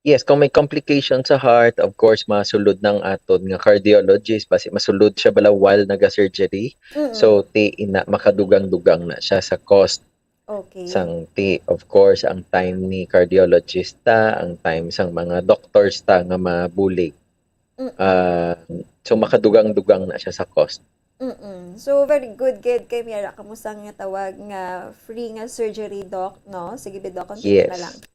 Yes, kung may complication sa heart, of course, masulod ng aton nga cardiologist, basi masulod siya bala while naga-surgery. Mm-mm. So, ti ina, makadugang-dugang na siya sa cost. Okay. Sang ti, of course, ang time ni cardiologist ta, ang time sang mga doctors ta nga mabulig. Mm-mm. Ah, so, makadugang-dugang na siya sa cost. Mm-mm. So, very good gid kay may ara kamo sang nga tawag nga free nga surgery, Doc, no? Sige, be, Doc, continue na lang. Yes.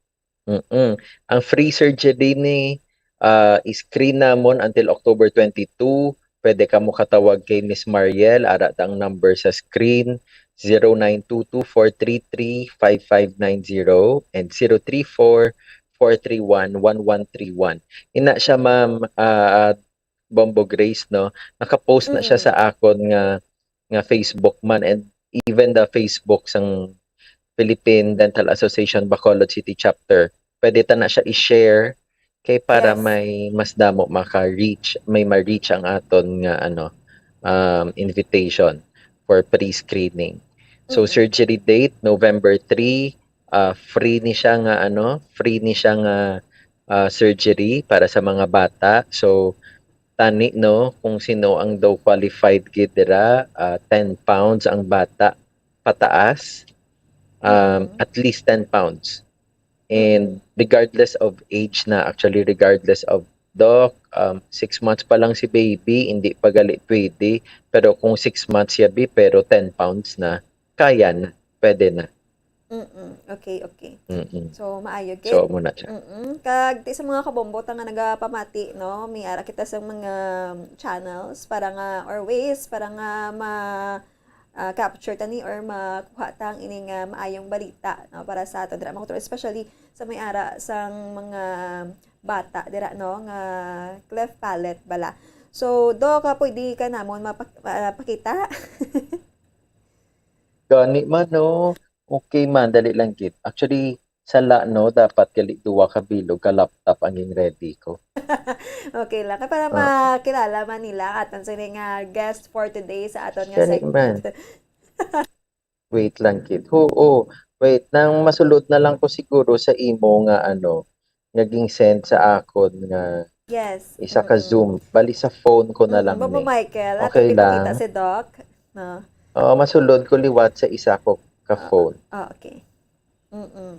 Mm-mm. Ang free surgery ni ah, i-screen namon until October twenty-two. Pwede kamo katawag kay Miss Mariel. Ara ta ang number sa screen, zero nine two two, four three three, five five nine zero and zero three four, four three one, one one three one. Ina siya, Ma'am, ah, Bombo Grace, no? Naka-post na siya Mm-mm. Sa akon nga nga Facebook man, and even the Facebook sang Philippine Dental Association Bacolod City Chapter. Pwede ta na siya i-share Kay para Yes. may mas damo maka-reach, may ma-reach ang aton nga, ano, um, invitation for pre-screening. So, Mm. surgery date, November three, ah, free ni siya nga, ano, free ni siya nga, ah, surgery para sa mga bata. So, tani, no, kung sino ang daw qualified gid dira, ah, ten pounds ang bata pataas, um, Mm. at least ten pounds. And regardless of age na, actually, regardless of, "Doc, um, six months pa lang si baby, hindi pa gali pwede." Pero kung six months siya, bi, pero ten pounds na, kaya na, pwede na. Mm-mm. Okay, okay. Mm-mm. So, maayo gid. So, muna siya. Mm-mm. Kag ti sa mga kabombo ta nga nagapamati, no, may ara kita sa mga channels para nga, or ways para nga ma, ah, capture tani or makuha ta ang ining, ah, maayong balita, no, para sa aton dira, mga kultura, especially sa may ara sang mga bata dira, no, nga cleft palate bala. So, Doc, ah, pwede ka namon mapak-, ah, pakita? Gani man, no? Okay man, dali lang gid. Actually, sala, no, dapat gali duwa ka bilog ka laptop ang gin-ready ko. Okay lang. Kay para Oo. makilala man nila aton sini nga guest for today sa aton nga Gani man. segment. Wait lang, kid. Oo. Wait, nang masulod na lang ko siguro sa imo nga, ano, nga ging-send sa akon nga Yes. isa ka Mm-mm. Zoom. Bali, sa phone ko na Mm-mm. lang Babo ni. Michael, ato Okay ipakita lang. si Doc. No? Oo, masulod ko liwat sa isa ko ka Ah, phone. ah, okay. Mm-mm.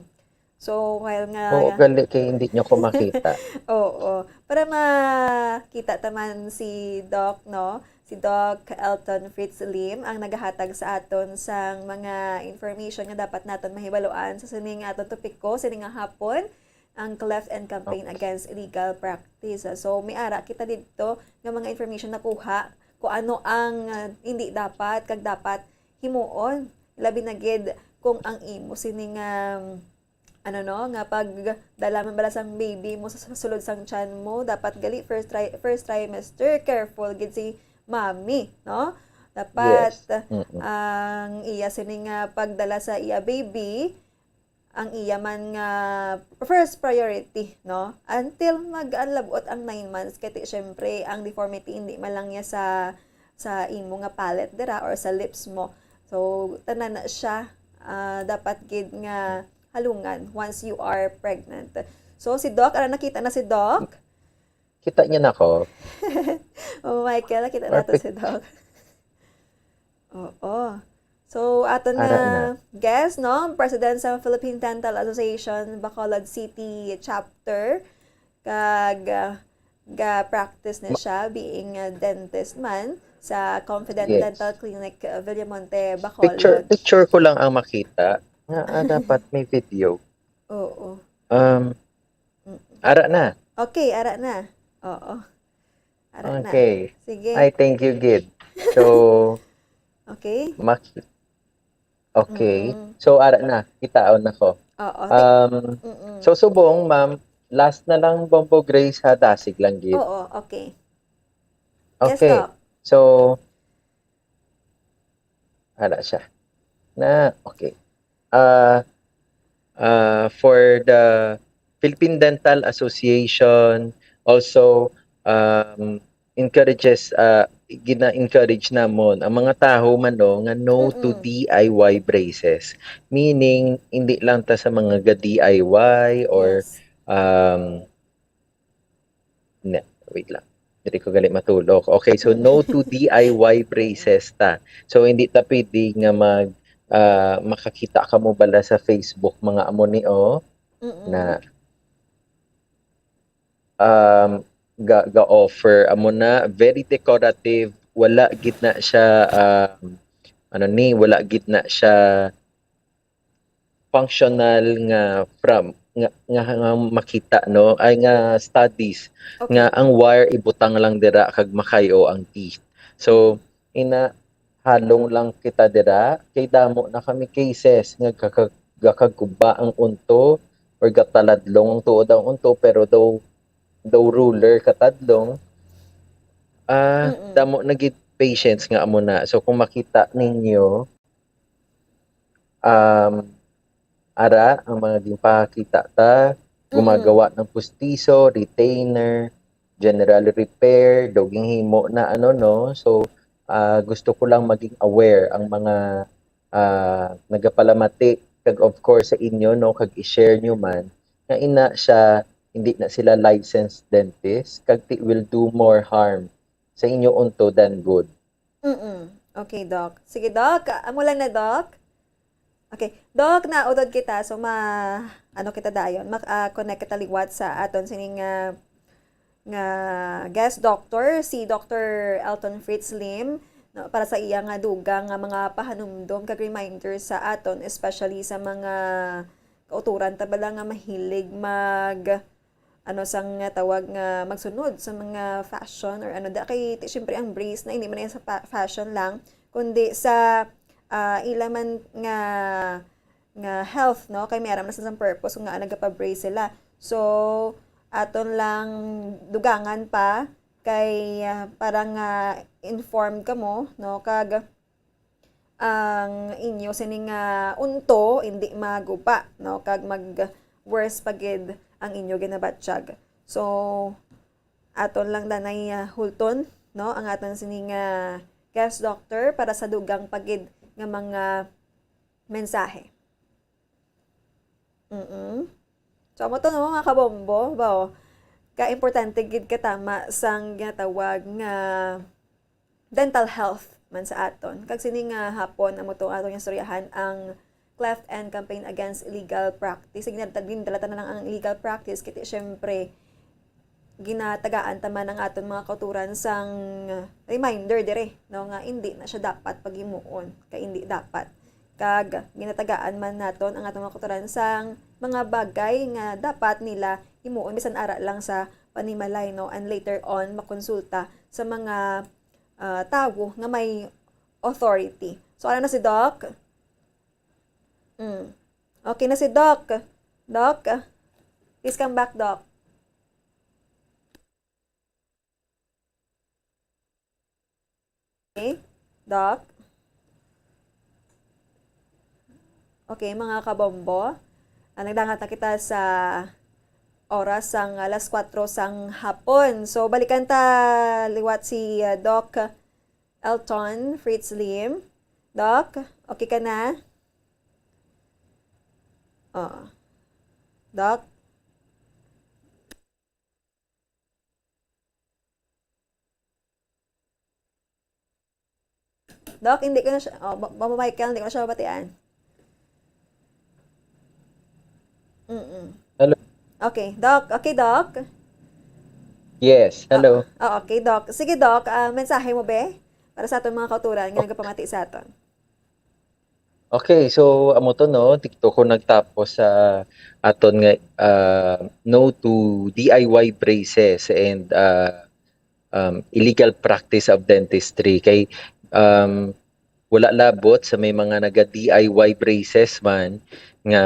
So, while nga Oo, gali kay hindi nyo ko makita. Oo. Para makita ta man si Doc, no? Si Doc Elton Fritz Lim ang nagahatag sa aton sang mga information nga dapat naton mahibaluan sa sining aton topiko, sining nga hapon, ang Cleft and Campaign Okay. Against Illegal Practice. So, may ara kita didto nga mga information nakuha kung ano ang, ah, hindi dapat kag dapat himuon. Labi na gid kung ang imo sining, um, ano, no, nga pagdala man bala sang baby mo sa, sa sulod sang tiyan mo, dapat gali first tri-, first trimester, careful gid si mommy, no? Dapat Yes. Mm-mm. ang iya sini nga pagdala sa iya baby, ang iya man nga first priority, no? Until mag-alabot ang nine months, kay ti-, syempre, ang deformity hindi man lang niya sa, sa imo nga palate dira or sa lips mo. So, tanan na siya, ah, dapat gid nga halungan once you are pregnant. So, si Doc, ara, nakita na si Doc? Kita niya na ko. Oh, Michael, nakita nato Perfect. Si Doc. Oo. So, aton Ara na. nga guest, no? President sa Philippine Dental Association, Bacolod City Chapter. Kag, ah, ga-practice na Ma- siya, being a dentist man, sa Confident Yes. Dental Clinic, uh, Villamonte, Picture, Bacolod. picture ko lang ang makita. Nga, ah, dapat may video. Oo. Um, Mm. Ara na. Okay, ara na. Oo. Ara na. Okay. Sige. Ay, thank you, gid. So, Okay. mak- okay. Mm-mm. So, ara na. Kitaon na ko. Oo. Ti-, Um, mm-mm. so, subong, ma'am, last na lang, Bombo Grace, ha, dasig lang, gid. Oo, okay. Yes, Okay. Doc. So, ara siya. Na, okay. Ah, ah, for the Philippine Dental Association, also, um, encourages, ah, gina-encourage namon ang mga tawo man, no, nga no to Mm-mm. D I Y braces. Meaning, hindi lang ta sa mga ga-D I Y or, Yes. um, ne, wait lang. Dili ko gali matulog. Okay, so no to D I Y braces ta. So, hindi ta pwede nga mag, ah, makakita ka mo bala sa Facebook, mga amo ni, oh, Mm-mm. na, um, ga, ga-offer. Amo na, very decorative. Wala gid na siya, um, ano ni, wala gid na siya functional nga from, nga, nga, nga makita, no? Ay, nga studies, Okay. nga ang wire ibutang lang dira kag makayo ang teeth. So, ina, halong lang kita dira, kay damo na kami cases nga gaka-, gakaguba ang unto or gataladlong ang tuod ang unto, pero daw, daw ruler katadlong. Ah, Mm-mm. Damo na gid patients nga amo na. So, kung makita ninyo, um, ara ang mga ginpakita ta. gumagawa ng pustiso, retainer, general repair, daw ginhimo na ano, no? So, ah, gusto ko lang maging aware ang mga, ah, nagapalamati, kag of course sa inyo, no, kag i-share nyo man, nga ina siya, hindi na sila licensed dentist, kag it will do more harm sa inyo unto than good. Mm-mm. Okay, Doc. Sige, Doc. Amo lang na, Doc. Okay. Doc, naudod kita. So, ma-, ano kita dayon? Mak-, ah, connect kita liwat sa aton sining, ah, nga guest doctor, si Doctor Elton Fritz Lim, no, para sa iya nga dugang nga mga pahanumdom kag reminder sa aton, especially sa mga kauturan ta bala nga mahilig mag, ano, sang tawag nga magsunod sa mga fashion or ano, da kay ti-, syempre ang brace na hindi man yan sa pa-, fashion lang, kundi sa, ah, ila man nga, nga health, no? Kay may aram na sa purpose kung nga nagapa-brace sila. So, aton lang dugangan pa kay, ah, para nga informed kamo, no? Kag ang inyo sini nga unto hindi maguba, no? Kag mag worse pa gid ang inyo ginabatyag. So, aton lang danay, ah, hulton, no? Ang aton sini nga guest doctor para sa dugang pa gid nga mga mensahe. Mm. So, amo to, no, mga kabombo, ba, oh. Ka importante gid katama sang ginatawag nga dental health man sa aton. Kag sini nga hapon, amo to aton nga istoryahan ang Cleft End Campaign Against Illegal Practice. Ginadala-, ginadalatan na lang ang illegal practice, kay ti-, syempre, ginatagaan ta man ang aton mga kauturan sang reminder dire, no, nga indi na siya dapat paghimuon, kay indi dapat. Kag ginatagaan man naton ang aton mga kauturan sang mga bagay nga dapat nila himuon, bisan ara lang sa panimalay, no, and later on makonsulta sa mga, ah, tawo nga may authority. So, ano na si Doc? Mm. Okay na si Doc. Doc, please come back, Doc. Okay? Doc? Okay, mga kabombo. Ah, nagdangat na kita sa oras sang alas kuwatro sang hapon. So, balikan ta liwat si, ah, Doc Elton Fritz Lim. Doc, okay ka na? Oh. Doc? Doc, hindi ko na siya, oh, Bo-, Bobo Michael, hindi ko na siya mabatian. Mm-mm. Hello. Okay, Doc. Okay, Doc. Yes, hello. Ah, ah, okay, Doc. Sige, Doc, ah, mensahe mo, be? Para sa aton mga kauturan nga nagapamati sa aton. Okay, so amo to, no, dito ko nagtapos sa aton nga, ah, no to D I Y braces and, ah, um, illegal practice of dentistry. Kay, um, wala labot sa may mga naga D I Y braces man nga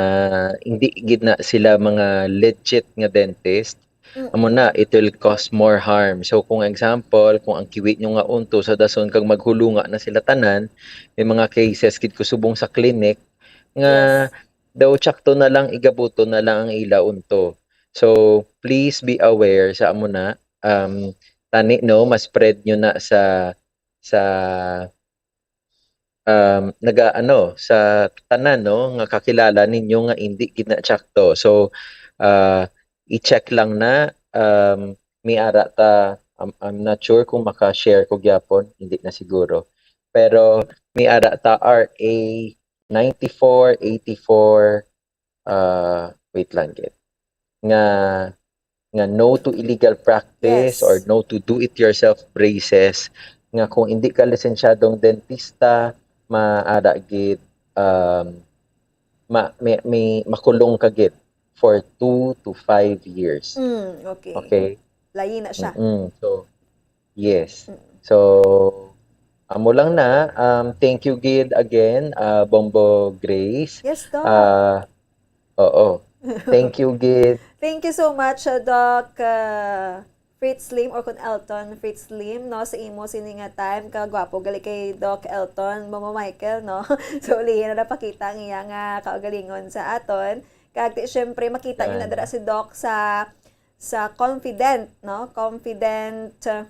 hindi gid na sila mga legit nga dentist. Mm. Amo na, it will cause more harm. So, kung example, kung ang kiwi nyo nga unto sa dason kag maghulunga na sila tanan, may mga cases gid ko subong sa clinic nga Yes. daw tsakto na lang, igabuto na lang ang ila unto. So, please be aware sa amo na, um, tani, no, ma-spread nyo na sa, sa, um, naga-, ano, sa tanan, no, nga kakilala ninyo nga indi gid na tsakto. So, ah, i-check lang na, um, may ara ta, I'm, I'm not sure kung maka-share ko gyapon, hindi na siguro. Pero may ara ta R A ninety-four eighty-four, ah, wait lang gid. Nga, nga no to illegal practice Yes. or no to do it yourself braces, nga kung hindi ka lisensyadong dentista, maara gid, um, ma-, may, may makulong ka gid for two to five years. Mm, okay. Okay? Layi na siya. Mm-mm. So, yes. Mm. So, amo lang na. Um, thank you gid again, uh, Bombo Grace. Yes, Doc. Uh, oo. Thank you gid. Thank you so much, uh, Doc, uh, Fritz Lim, or kun Elton Fritz Lim, no, sa imo sini nga time. Kagwapo gali kay Doc Elton, Mama Michael, no? So, ulihin na napakita ang iya nga kaugalingon sa aton. Kag ti, syempre, makita niyo na Yan. dira si Doc sa, sa Confident, no? Confident, uh,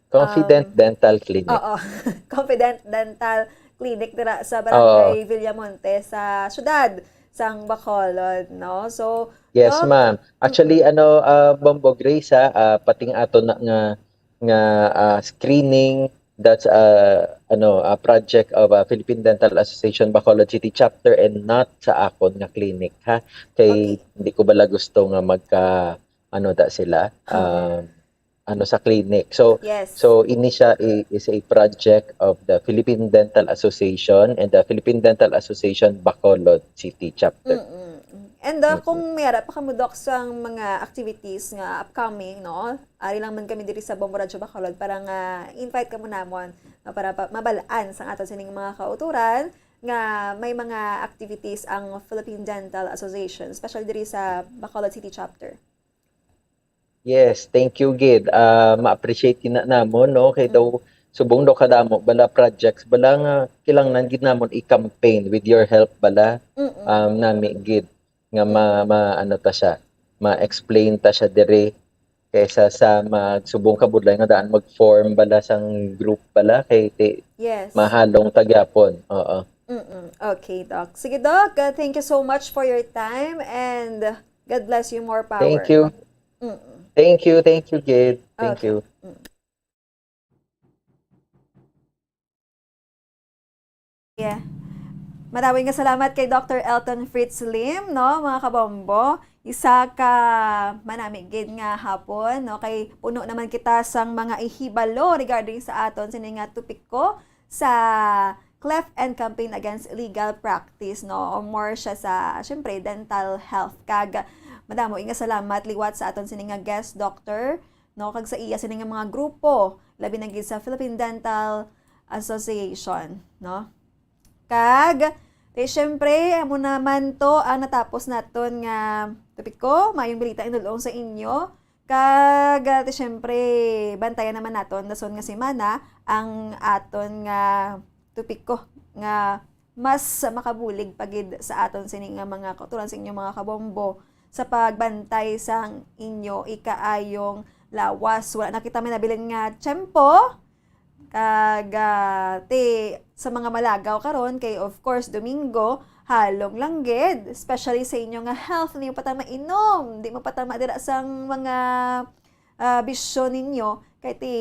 Confident um, Dental Clinic. Oo. Confident Dental Clinic dira sa Oo. Barangay Villamonte sa syudad sang Bacolod, no? So, Yes, Doc, ma'am. Actually, mm-mm. ano, uh, Bombo Grace, ha, uh, pating ato na nga nga uh, screening, that's uh, ano, a project of uh, Philippine Dental Association Bacolod City Chapter and not sa akon nga clinic, ha. Kay Okay. hindi ko bala gusto nga magka ano da sila, Oo. um, ano, sa clinic. So, Yes. so ini siya i- is a project of the Philippine Dental Association and the Philippine Dental Association Bacolod City Chapter. Mm-mm. And uh, Mm-mm. kung may ara pa kamo, Doc, sa mga activities nga upcoming, no? Ari lang man kami diri sa Bombo Radyo Bacolod para nga invite kamo namon, no? Para pa, mabalaan sang aton sining mga kauturan nga may mga activities ang Philippine Dental Association, especially diri sa Bacolod City Chapter. Yes, thank you gid. Ah, ma-appreciate kina namon, no, kay Mm. daw subong daw kadamo bala projects bala nga kinahanglan gid namon i-campaign with your help bala, um, Mm-mm. nami gid nga ma, Mm-mm. ma ano ta siya, ma-explain ta siya diri kaysa sa magsubong kabudlay nga daan mag-form bala sang group bala kay ti Yes. mahalong ta gyapon. Oo. Mm-mm. Okay, Doc. Sige, Doc. Uh, thank you so much for your time and God bless you, more Thank power. you. Mm-mm. Thank you, thank you, Gid. Thank Okay. you. Mm. Yeah. Madamo nga salamat kay Doctor Elton Fritz Lim, no, mga kabombo. Isa ka manami gid nga hapon, no, kay puno naman kita sang mga ihibalo regarding sa aton sini nga topiko sa Cleft and Campaign Against Illegal Practice, no, o more siya sa, syempre, dental health. Kag madamo nga salamat liwat sa aton sini nga guest doctor, no, kag sa iya sini nga mga grupo, labi na gid sa Philippine Dental Association, no. Kag, ti, syempre, amo naman to ang natapos naton nga topiko. Maayong balita ang dul-ong sa inyo. Kag, ah, ti, syempre, bantayan naman naton dason nga semana ang aton nga topiko nga mas makabulig pa gid sa aton sini nga mga kauturan, sa inyo mga kabombo, sa pagbantay sang inyo ikaayong lawas. Wala na kita may nabilin nga tiyempo. Kag, ah, ti, sa mga malagaw karon kay, of course, Domingo, halong lang gid, especially sa inyo nga health, hindi mo patama inom, di mo patama dira sang mga, ah, bisyo ninyo, kay ti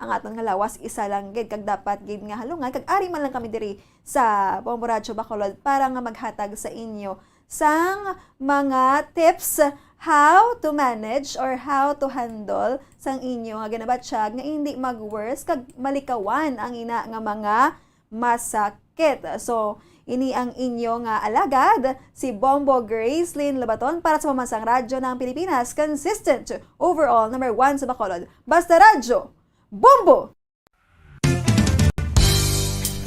ang aton nga lawas isa lang gid, kag dapat gid nga halungan, kag ari man lang kami diri sa Bombo Radyo Bacolod para nga maghatag sa inyo sang mga tips how to manage or how to handle sang inyo nga ginabatyag nga hindi mag-worse kag malikawan ang ina nga mga masakit. So, ini ang inyo nga alagad, si Bombo Gracelyn Lobaton para sa Pambansang Radyo ng Pilipinas, consistent, overall number one sa Bacolod. Basta Radyo, Bombo!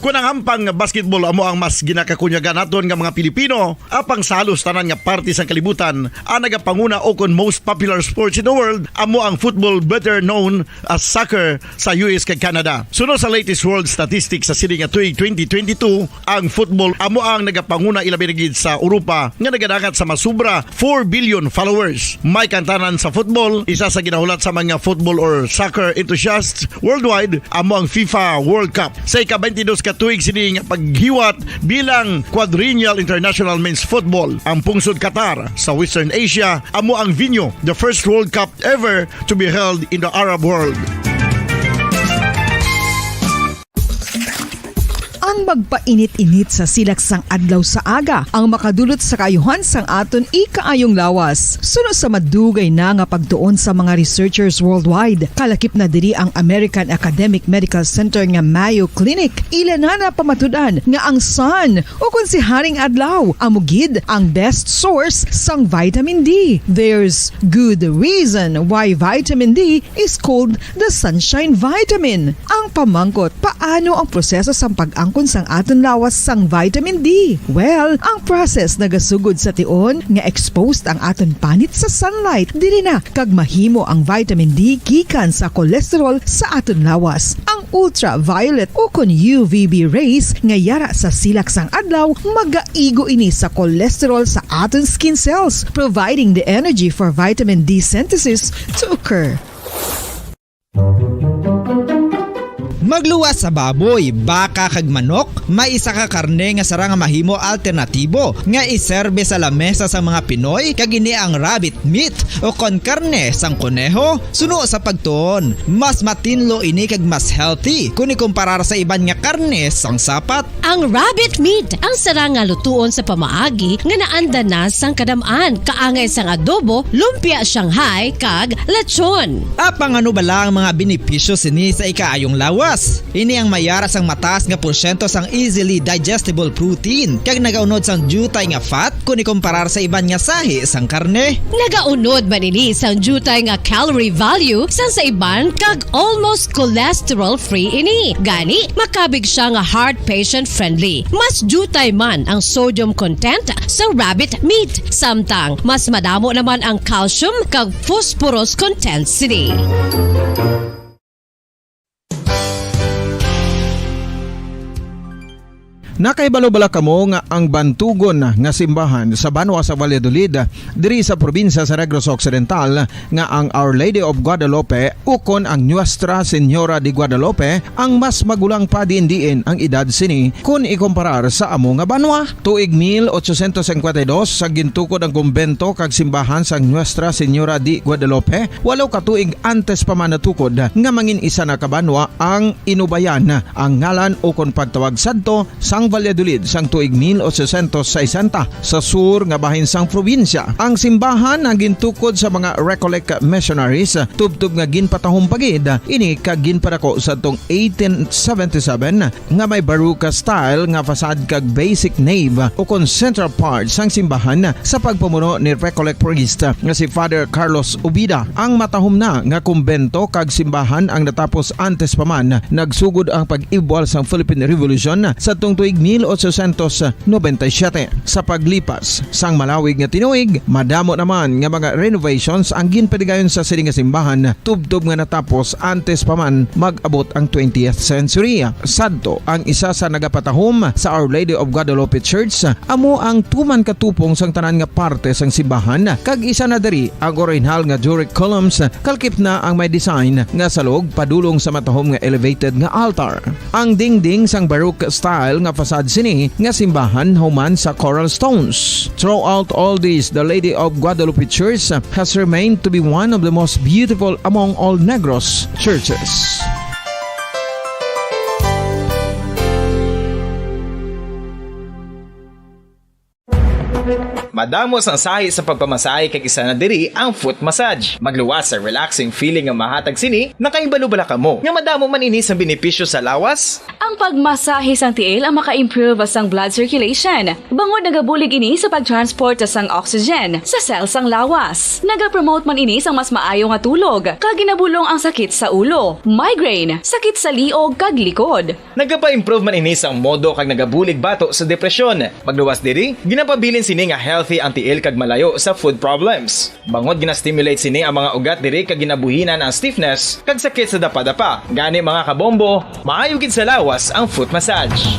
Kon ang hampang nga basketball amo ang mas ginakakunyagan naton nga mga Pilipino, apang sa halos tanan nga parte sang kalibutan, ang nagapanguna o kon most popular sports in the world amo ang football, better known as soccer, sa U S kag Canada. Suno sa latest world statistics sa sini nga tuig twenty twenty-two, ang football amo ang nagapanguna ilabi na gid sa Europa nga nagadangat sa masubra four billion followers. May kantanan sa football, isa sa ginahulat sa mga football or soccer enthusiasts worldwide amo ang FIFA World Cup. Sa ika-twenty-dos ka tuig sini nga paghiwat bilang quadrennial international men's football, ang pungsod Qatar sa Western Asia amo ang venue, the first World Cup ever to be held in the Arab world. Ang magpainit-init sa silak sang adlaw sa aga ang makadulot sa kaayuhan sang aton ikaayong lawas. Suno sa madugay na nga pagtuon sa mga researchers worldwide, kalakip na diri ang American Academic Medical Center nga Mayo Clinic. Ila na napamatud-an nga ang sun, o kon si Haring Adlaw, amo gid ang best source sang vitamin D. There's good reason why vitamin D is called the sunshine vitamin. Ang pamangkot, paano ang proseso sang pag-angkon sang aton lawas sang vitamin D? Well, ang process nagasugod sa tion nga exposed ang aton panit sa sunlight. Diri na kag mahimo ang vitamin D gikan sa cholesterol sa aton lawas. Ang ultraviolet ukon U V B rays nga yara sa silak sang adlaw magaigo ini sa cholesterol sa aton skin cells, providing the energy for vitamin D synthesis to occur. Magluwas sa baboy, baka, kag manok, may isa ka karne nga sarang nga mahimo alternatibo nga iserbe sa lamesa sang mga Pinoy, kag ini ang rabbit meat, ukon karne sang koneho. Suno sa pagtuon, mas matinlo ini kag mas healthy kon ikumparar sa iban nga karne sang sapat. Ang rabbit meat ang sarang nga lutuon sa pamaagi nga naanda na sang kadam-an, kaangay sang adobo, lumpia Shanghai, kag lechon. Apang ano bala ang mga benepisyo sini sa ikaayong lawas? Ini ang mayara sang mataas nga porsyento sang easily digestible protein, kag nagaunod sang diutay nga fat kon ikumparar sa iban nga sahi sang karne. Nagaunod man ini sang diutay nga calorie value sang sa iban, kag almost cholesterol-free ini. Gani, makabig siya nga heart patient-friendly. Mas diutay man ang sodium content sa rabbit meat, samtang mas madamo naman ang calcium kag phosphorus content sini. Nakahibalo bala kamo nga ang bantugon nga simbahan sa banwa sa Valladolid, diri sa probinsya sa Negros Occidental, nga ang Our Lady of Guadalupe ukon ang Nuestra Señora de Guadalupe ang mas magulang pa diin-diin ang edad sini kon ikumparar sa amo nga banwa? Tuig mil ochocientos cincuenta y dos, sa gintukod ang kumbento kag simbahan sang Nuestra Señora de Guadalupe, walo ka tuig antes pa man natukod nga mangin isa na ka banwa ang Inubayan, ang ngalan ukon pagtawag sadto sang Valladolid sang tuig mil ochocientos sesenta, sa sur nga bahin sang probinsya. Ang simbahan ang gintukod sa mga Recollect missionaries, tubtob nga ginpatahom pa gid ini kag ginpadako sadtong eighteen seventy-seven, nga may Baroque style nga facade kag basic nave ukon central part sang simbahan sa pagpamuno ni Recollect priest nga si Father Carlos Ubida. Ang matahom na nga kumbento kag simbahan ang natapos antes pa man nagsugod ang pag-ibwal sang Philippine Revolution sadtong tuig mil ochocientos noventa y siete. Sa paglipas sang malawig nga tinuig, madamo naman nga mga renovations ang ginpadigayon sa sini nga simbahan, tubtob nga natapos antes pa man mag-abot ang twentieth century. Sadto, ang isa sa nagapatahom sa Our Lady of Guadalupe Church amo ang tuman katupong sang tanan nga parte sang simbahan, kag isa na diri ang orihinal nga Doric columns, kalkip na ang may design nga salog padulong sa matahom nga elevated nga altar. Ang dingding sang Baroque style nga facade sini nga simbahan human sa coral stones. Throughout all this, the Lady of Guadalupe Church has remained to be one of the most beautiful among all Negros churches. Madamo sang sahi sa pagpamasahe, kag isa na diri ang foot massage. Magluwas sa relaxing feeling nga mahatag sini. Nakahibalo bala kamo nga madamo man ini sang benepisyo sa lawas? Ang pagmasahe sang tiil ang maka-improve sang blood circulation, bangod nagabulig ini sa pag-transport sang oxygen sa cell sang lawas. Nagapromote man ini sang mas maayo nga tulog, kag ginabulong ang sakit sa ulo, migraine, sakit sa liog, kag likod. Nagapa-improve man ini sang modo kag nagabulig bato sa depresyon. Magluwas diri, ginapabilin sini nga healthy ang tiil kag malayo sa foot problems. Bangod gina-stimulate sini ang mga ugat diri kag ginabuhinan ang stiffness kag sakit sa dapadapa. Gani, mga kabombo, maayo gid sa lawas ang foot massage.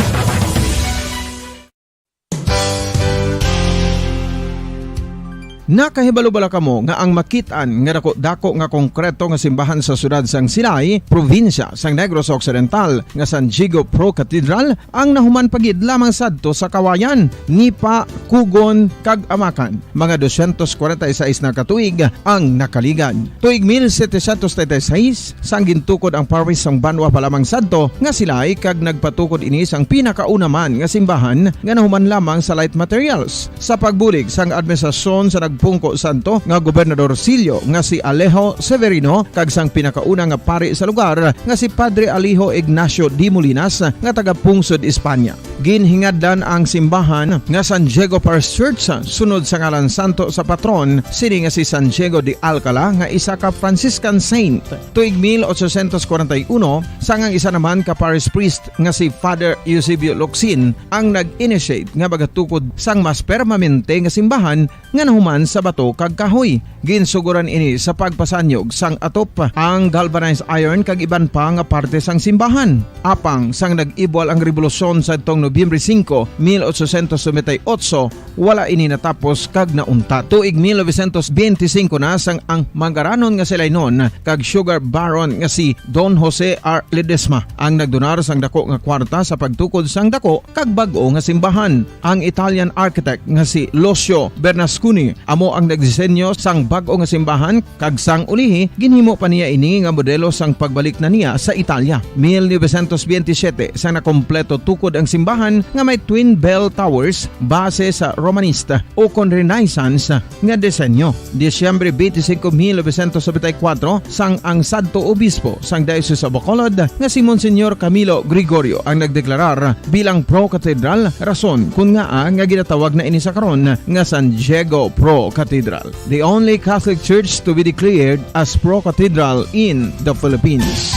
Nakahibalo bala kamo nga ang makit-an nga dako-dako nga konkreto nga simbahan sa siyudad sang Silay, probinsya sang Negros Occidental, nga San Diego Pro Cathedral, ang nahuman pa gid lamang sadto sa Kawayan, Nipa, Kugon, kag Amacan? Mga doscientos cuarenta y seis na ka tuig ang nakaligad. Tuig mil setecientos treinta y seis, sang gintukod ang parish sang banwa pa lamang sadto nga Silay, kag nagpatukod ini sang pinakauna man nga simbahan nga nahuman lamang sa light materials. Sa pagbulig sang administrasyon sa nag- Pungko Santo nga gobernadorcillo nga si Alejo Severino kag sang pinakauna nga pari sa lugar nga si Padre Alejo Ignacio de Molinas nga taga Pungsod, Espanya. Ginhingadlan ang simbahan nga San Diego Parish Church sunod sa ngalan santo sa patron sini nga si San Diego de Alcala nga isa ka Franciscan saint. Tuig mil ochocientos kwarenta y uno, sang ang isa naman ka parish priest nga si Father Eusebio Locsin ang nag-initiate nga magatukod sang mas permanente nga simbahan nga nahuman sa bato kag kahoy. Ginsugoran ini sa pagpasanyog sang atop, ang galvanized iron kag iban pa nga parte sang simbahan. Apang sang nag-ibwal ang rebolusyon sadtong Nobyembre singko, mil ochocientos noventa y ocho, wala ini natapos kag nauntat. Tuig mil novecientos benti singko na sang ang manggaranon nga si Lainon kag sugar baron nga si Don Jose R. Ledesma ang nagdonar sang dako nga kwarta sa pagtukod sang dako kag bag-o nga simbahan. Ang Italian architect nga si Lucio Bernasconi amo ang nagdisenyo sang bag-o nga simbahan, kag sang ulihi ginhimo pa niya ini nga modelo sang pagbalik na niya sa Italia. Mil novecientos benti siyete, sang nakompleto tukod ang simbahan nga may twin bell towers base sa Romanista ukon Renaissance nga disenyo. Disyembre twenty-five, mil novecientos noventa y cuatro, sang ang sadto obispo sang Diocese of Bacolod nga si Monsignor Camilo Gregorio ang nagdeklarar bilang Pro Cathedral, rason kon ngaa nga ginatawag na ini sa karon nga San Diego Pro Cathedral, the only Catholic church to be declared as Pro Cathedral in the Philippines.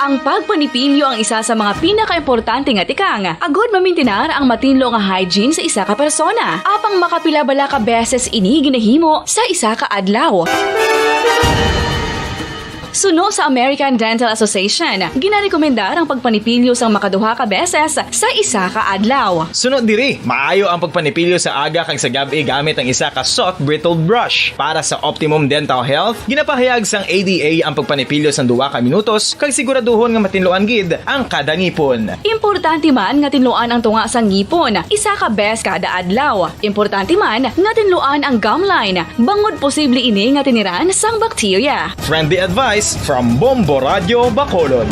Ang pagpanipilyo ang isa sa mga pinakaimportante nga tikang agud mamintinar ang matinlo nga hygiene sa isa ka persona. Apang makapila bala ka beses ini ginahimo sa isa ka adlaw? Suno sa American Dental Association, ginarekomendar ang pagpanipilyo sang makaduha ka beses sa isa ka adlaw. Suno diri, maayo ang pagpanipilyo sa aga kag sa gab-i gamit ang isa ka soft bristled brush. Para sa optimum dental health, ginapahayag sang A D A ang pagpanipilyo sang duha ka minutos kag siguraduhon nga matinluan gid ang kada ngipon. Importante man nga tinluan ang tunga sang ngipon isa ka bes kada adlaw. Importante man nga tinluan ang gum line, bangod posible ini nga tiniran sang bakterya. Friendly advice from Bombo Radio Bacolod.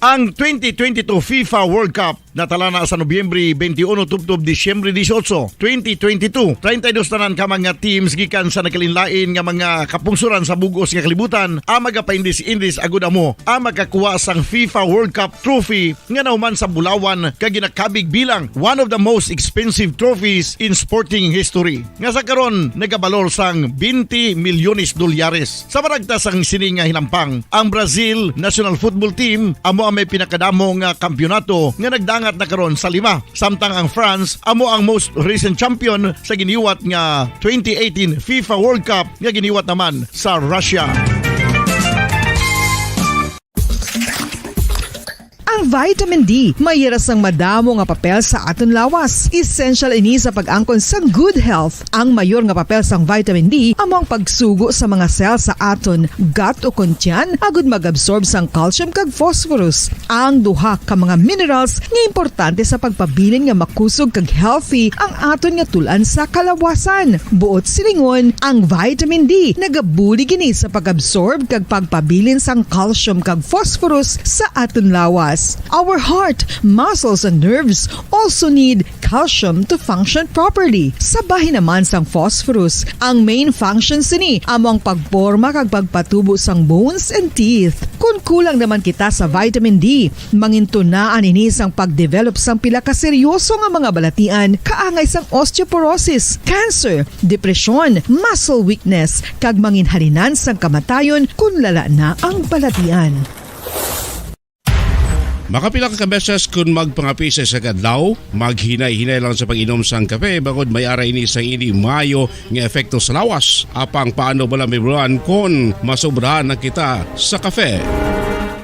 Ang twenty twenty-two FIFA World Cup natala na sa Nobyembre twenty-one tubtob Disyembre dieciocho, twenty twenty-two. Treinta y dos tanan ka mga teams gikan sa nagkalainlain nga mga kapungsoran sa bug-os nga kalibutan ang magapaindis-indis agud amo ang makakuha sang FIFA World Cup trophy nga nahuman sa bulawan kag ginakabig bilang one of the most expensive trophies in sporting history, nga sa karon nagabalor sang twenty milyones dolyares. Sa maragtas sang sini nga hinampang, ang Brazil national football team amo ang may pinakadamo nga kampiyonato nga nagdangat na karon sa lima, samtang ang France amo ang most recent champion sa giniwat nga twenty eighteen FIFA World Cup nga giniwat naman sa Russia. Ang vitamin D may hira sang madamo nga papel sa aton lawas. Essential ini sa pag-angkon sang good health. Ang mayor nga papel sang vitamin D amo ang pagsugo sa mga cell sa aton gut o kon tiyan agud mag-absorb sang calcium kag phosphorus, ang duha ka mga minerals nga importante sa pagpabilin nga makusog kag healthy ang aton nga tul-an sa kalawasan. Buot silingon, ang vitamin D nagabulig ini sa pag-absorb kag pagpabilin sang calcium kag phosphorus sa aton lawas. Our heart, muscles, and nerves also need calcium to function properly. Sa bahin naman sang phosphorus, ang main function sini amo ang pagporma kag pagpatubo sang bones and teeth. Kon kulang naman kita sa vitamin D, mangintunaan ini sang pag-develop sang pila ka seryoso nga mga balatian, kaangay sang osteoporosis, cancer, depresyon, muscle weakness, kag manginhalinan sang kamatayon kon lala na ang balatian. Makapila ka beses kon magpangape sa isa ka adlaw, maghinay-hinay lang sa pag-inom sang kape, bangod may ara ini sang hindi maayo nga epekto sa lawas. Apang paano bala may bulan kon masobrahan na kita sa kape?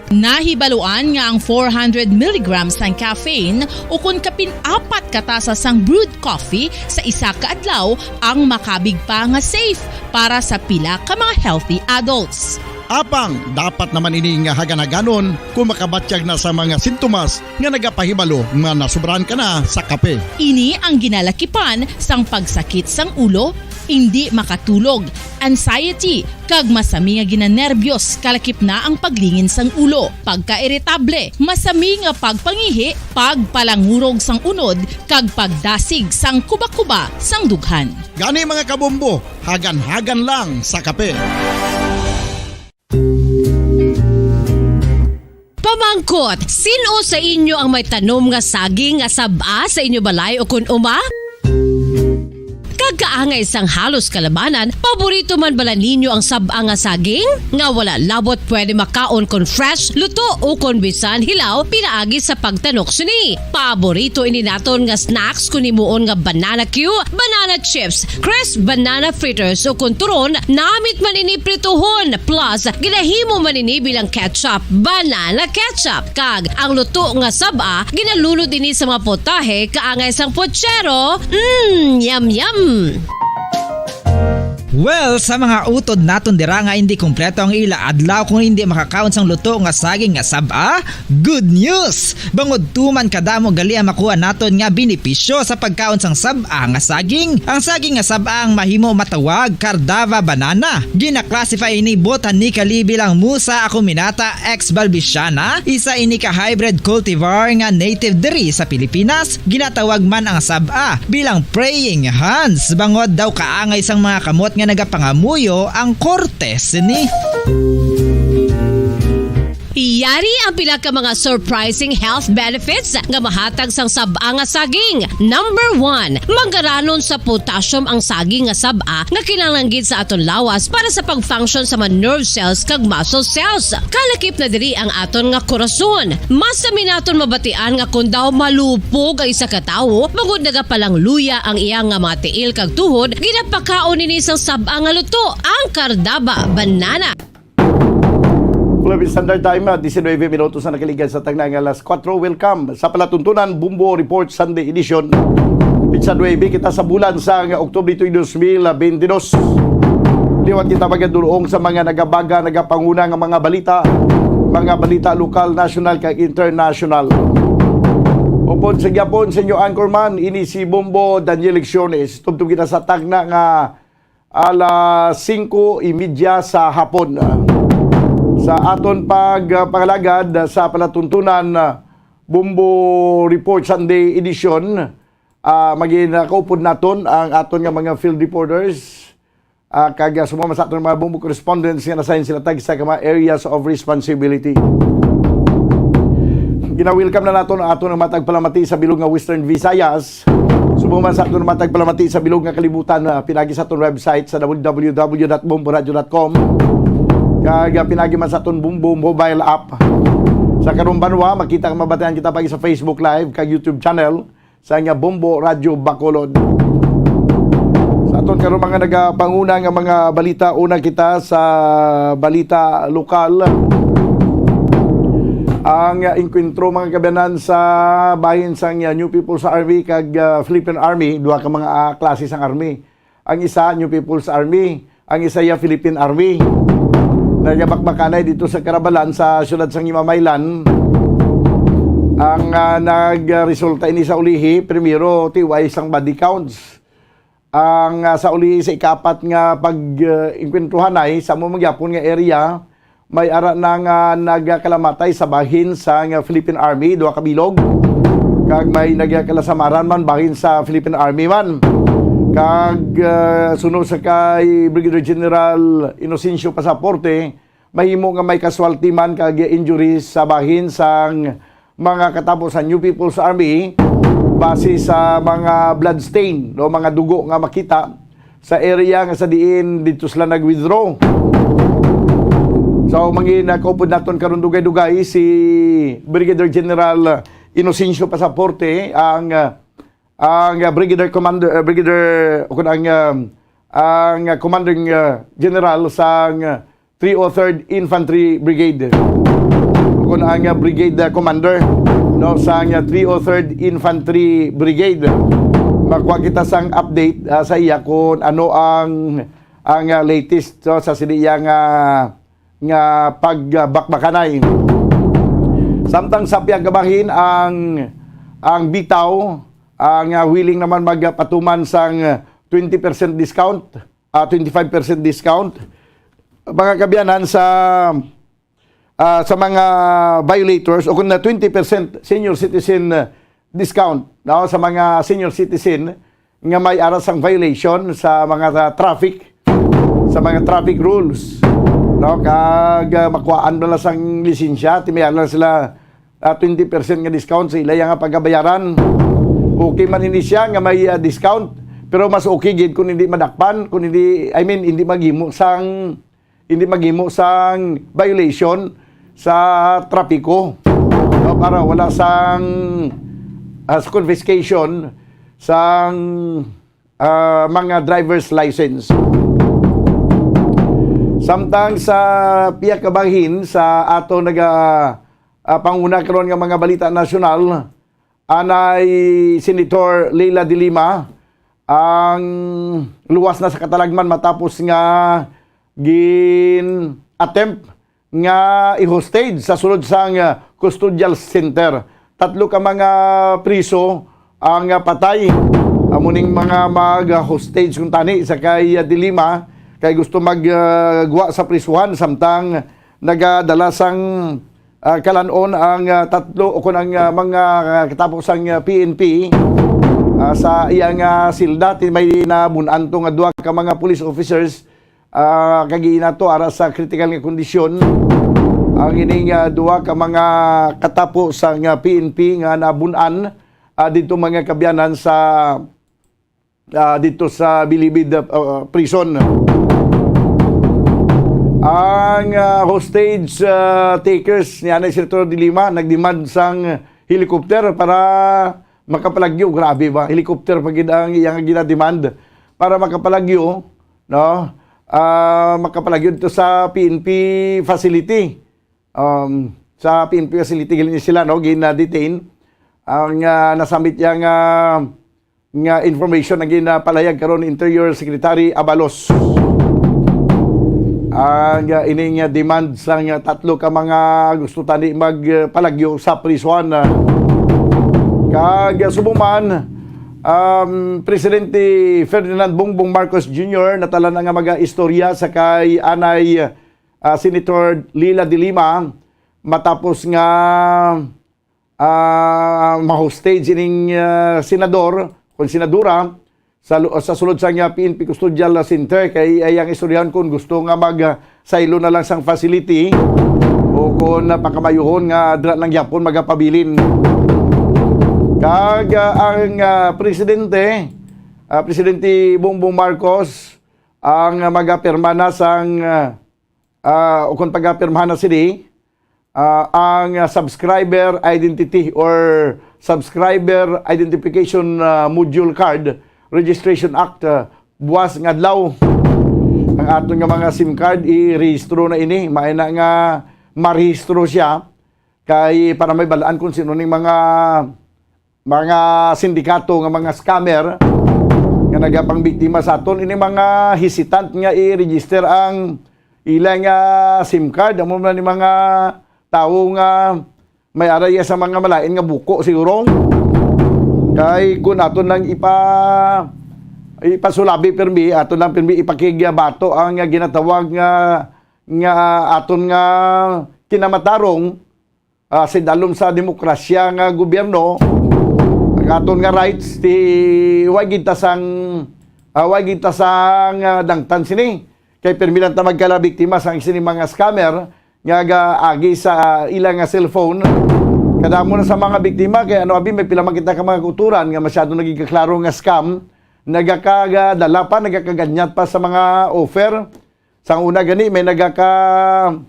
Nahibaluan nga ang four hundred milligrams sang caffeine o kon kapin apat ka tasa sang brewed coffee sa isa ka adlaw ang makabig pa nga safe para sa pila ka mga healthy adults. Apang dapat naman ini nga haganhaganon kon makabatyag na sa mga sintomas nga nagapahibalo nga nasobrahan ka na sa kape. Ini ang ginalakipan sang pagsakit sang ulo, indi makatulog, anxiety, kag masami nga ginanerbyos, kalakip na ang paglingin sang ulo, pagkairitable, masami nga pagpangihi, pagpalangurog sang unod, kag pagdasig sang kuba-kuba sang dughan. Gani, mga kabombo, hagan-hagan lang sa kape. Pamangkot, sin-o sa inyo ang may tanom nga saging nga sab-a sa inyo balay o kun uma? Kag kaangay sang halos kalabanan, paborito man bala ninyo ang sab-a nga saging? Nga wala labot pwede makaon kon fresh, luto, o kon bisan hilaw pinaagi sa pagtanok sini. Paborito ini naton nga snacks kon himuon nga banana cue, banana chips, crisp banana fritters, o kon turon, namit man ini prituhon, plus ginahimo man ini bilang ketchup, banana ketchup, kag ang luto nga sab-a ginalunod ini sa mga potahe kaangay sang pochero. Mm, yum yum. Well, sa mga utod naton dira nga hindi kompleto ang ila adlaw kung hindi makakaon sang luto nga saging nga sab-a, good news! Bangod tuman kadamo gali ang makuha naton nga benepisyo sa pagkaon sang sab-a nga saging. Ang saging nga sab-a ang mahimo matawag Cardava banana. Gina-classify ini botanically bilang Musa acuminata ex balbisiana, isa ini ka hybrid cultivar nga native diri sa Pilipinas. Ginatawag man ang sab-a bilang praying hands, bangod daw kaangay sang mga kamot nga nagapangamuyo ang korte sini. Yari ang pila ka mga surprising health benefits nga mahatag sang sab-a nga saging. Number one, manggaranon sa potassium ang saging nga sab-a nga kinahanglan gid sa aton lawas para sa pag-function sa mga nerve cells kag muscle cells. Kalakip na diri ang aton nga korason. Masami naton mabatian nga kon daw malupog ang isa ka tawo, bangod nagapalangluya ang iya nga mga tiil kag tuhod, ginapakaon nini sang sab-a nga luto, ang Cardava banana. Philippine Standard Time, ah, diecinuebe minutos na nakaligan sa tagna nga alas kuwatro. Welcome sa palatuntunan, Bombo Report Sunday Edition. Pitsa nuebe kita sa bulan sa nga Oktubre tuig dos mil bentidós. Liwat kita magadulong sa mga nagabaga, nagapanguna nga mga balita, mga balita lokal, national, kag international. Upod sa gyapon sa inyo anchorman, ini si Bombo Daniel Lecciones. Tubtob kita sa tagna nga alas singko y media sa hapon. Sa aton pag, ah, pangalagad sa palatuntunan, ah, Bombo Report Sunday Edition, ah, magin-, ah, kaupod naton ang aton nga mga field reporters, ah, kag, ah, sumama sa aton mga Bombo correspondents nga nasayon sila tag sa mga areas of responsibility. Gina-welcome na naton ang aton nga matag palamati sa bilog nga Western Visayas. Subong man sa aton matag palamati sa bilog nga kalibutan, ah, pinagi sa aton website sa w w w dot bombo radio dot com, kag, ah, pinagi man sa aton Bombo mobile app. Sa karong banwa, makita kag mabatian kita pagi sa Facebook Live kag YouTube channel sa nga Bombo Radyo Bacolod. Sa aton karong mga nagapanguna nga mga balita, una kita sa balita lokal. Ang, ah, engkwentro, mga kaabyanan, sa bahin sang, ah, New People's Army kag, ah, Philippine Army, duha ka mga, ah, klase sang army. Ang isa, New People's Army. Ang isa, ya, Philippine Army. Nagabakbakanay dito sa Karabalan, sa siyudad sang Himamaylan. Ang, ah, nagresulta ini sa ulihi, primero, tiway sang body counts. Ang, ah, sa uli sa ikapat nga pag, ah, engkwentruhanay sa amo man gyapon nga area, may ara na nga nagakalamatay sa bahin sa nga Philippine Army, duha ka bilog, kag may nagakalasamaran man bahin sa Philippine Army man. Kag, ah, sunod sa kay Brigadier General Inocencio Pasaporte, mahimo nga may casualty man kag injuries sa bahin sang mga katapo sa New People's Army, base sa mga blood stain, no, mga dugo nga makita sa area nga sa diin dito sila nag-withdraw. So, mangin-, ah, kaupod naton karon dugay-dugay si Brigadier General Inocencio Pasaporte, ang, ah, ang, ah, Brigadier Commander, ah, Brigadier, o kun ang, ah, ang, ah, Commanding, ah, General sa, ah, three oh third Infantry Brigade. Kun ang, ah, Brigade, ah, Commander, no, sa, ah, three oh third Infantry Brigade. Makuha kita sang update, ah, sa iya kung ano ang, ang, ah, latest, no, sa sini iya nga, nga pagbakbakanay. Samtang sa pihak nga bahin, ang, ang bitaw, ang, ah, willing naman magpatuman sang, ah, twenty percent discount, ah, twenty-five percent discount, mga kaabyanan, sa, ah, sa mga violators, o kung na twenty percent senior citizen, ah, discount, no, sa mga senior citizen nga may ara sang violation sa mga tra-, traffic, sa mga traffic rules, no, kag, ah, makuhaan na lang sang lisensya, ti may ara sila, ah, twenty percent nga discount sa ila nga pagabayaran. Okay man ini siya nga may, ah, discount, pero mas okay gid kung hindi madakpan, kung hindi, I mean, hindi maghimo sang, hindi maghimo sang violation sa trapiko, no, para wala sang, ah, confiscation sang, ah, mga driver's license. Samtang sa pihak kabahin sa ato naga, ah, panguna karon nga mga balita nasyonal, anay Senator Leila de Lima, ang luwas na sa katalagman matapos nga gin-attempt nga i-hostage sa sulod sang, ah, custodial center. Tatlo ka mga priso ang, ah, patay. Amo ning mga mag-hostage kung tani sa kay, ah, de Lima, kay gusto mag, ah, gwa sa prisuhan samtang nagadala sang, ah, kalan-on ang, ah, tatlo o kun ang, ah, mga, ah, katapo sang, ah, P N P, ah, sa iyang, ah, silda. Ti may nabun-an to nga duha ka mga police officers, ah, kag inato ara sa critical nga kondisyon ang ining, ah, duha ka mga katapo sang, ah, P N P nga nabun-an, ah, dito, mga kaabyanan, sa, ah, dito sa Bilibid, ah, ah, prison. Ang, ah, hostage, ah, takers ni anay Senator de Lima nagdemand sang helicopter para makapalagyo. Grabe ba? Helicopter pa gid ang iyang ginademand para makapalagyo, no? Ah, makapalagyo dito sa P N P facility. Um, sa P N P facility gali ni sila, no, gina-detain. Ang, ah, nasambit iya nga, nga information ang ginapalayag karon ni Interior Secretary Abalos. Ang, ah, ining, ah, demand sang, ah, tatlo ka mga gusto tani magpalagyo sa prisuhan, ah. Kag, ah, subong man, um, Presidente Ferdinand Bongbong Marcos Junior natala na nga mag-istorya sa kay anay, ah, Senator Leila de Lima matapos nga, ah, ma-hostage ining, ah, senador kon senadora sa lu-, sa sulod sang, ah, P N P Custodial Center. Kay iyang istoryahon kon gusto nga mag, ah, saylo na lang sang facility o kon, ah, pakamayuhon nga dira lang gyapon magapabilin. Kag, ah, ang, ah, presidente, ah, Presidente Bongbong Marcos ang, ah, magapirma na sang, ah, ah, o kon pagapirmahan na sini, ah, ang, ah, Subscriber Identity or Subscriber Identification, ah, Module Card Registration Act, ah, buwas nga adlaw. Ang aton nga mga SIM card, i-rehistro na ini. Maayo na nga marehistro siya kay para may balaan kung sino ning mga mga sindikato nga mga scammer nga nagapangbiktima sa aton, ini mga hesitant nga i-register ang ilang, ah, SIM card. Amo man ni mga tawo nga may ara iya sa mga malain nga buko siguro. Kay kun aton lang ipa-, ipasulabi pirmi, aton lang pirmi ipakigbato ang, ah, ginatawag nga, nga aton nga kinamatarong, ah, sa dalom sa demokrasya nga gobyerno, ang aton nga rights, ti way gid ta sang, ah, way gid ta sang, ah, dangtan sini. Kay pirmi lang ta magkala biktima sang sini mga scammer nga gaagi sa, ah, ila nga cellphone. Kadamo na sa mga biktima, kay ano, abi, may pila man kita ka mga kauturan nga masyado naging kaklaro nga scam, nagakagadala pa, nagakaganyat pa sa mga offer. Sang una gani, may nagaka-,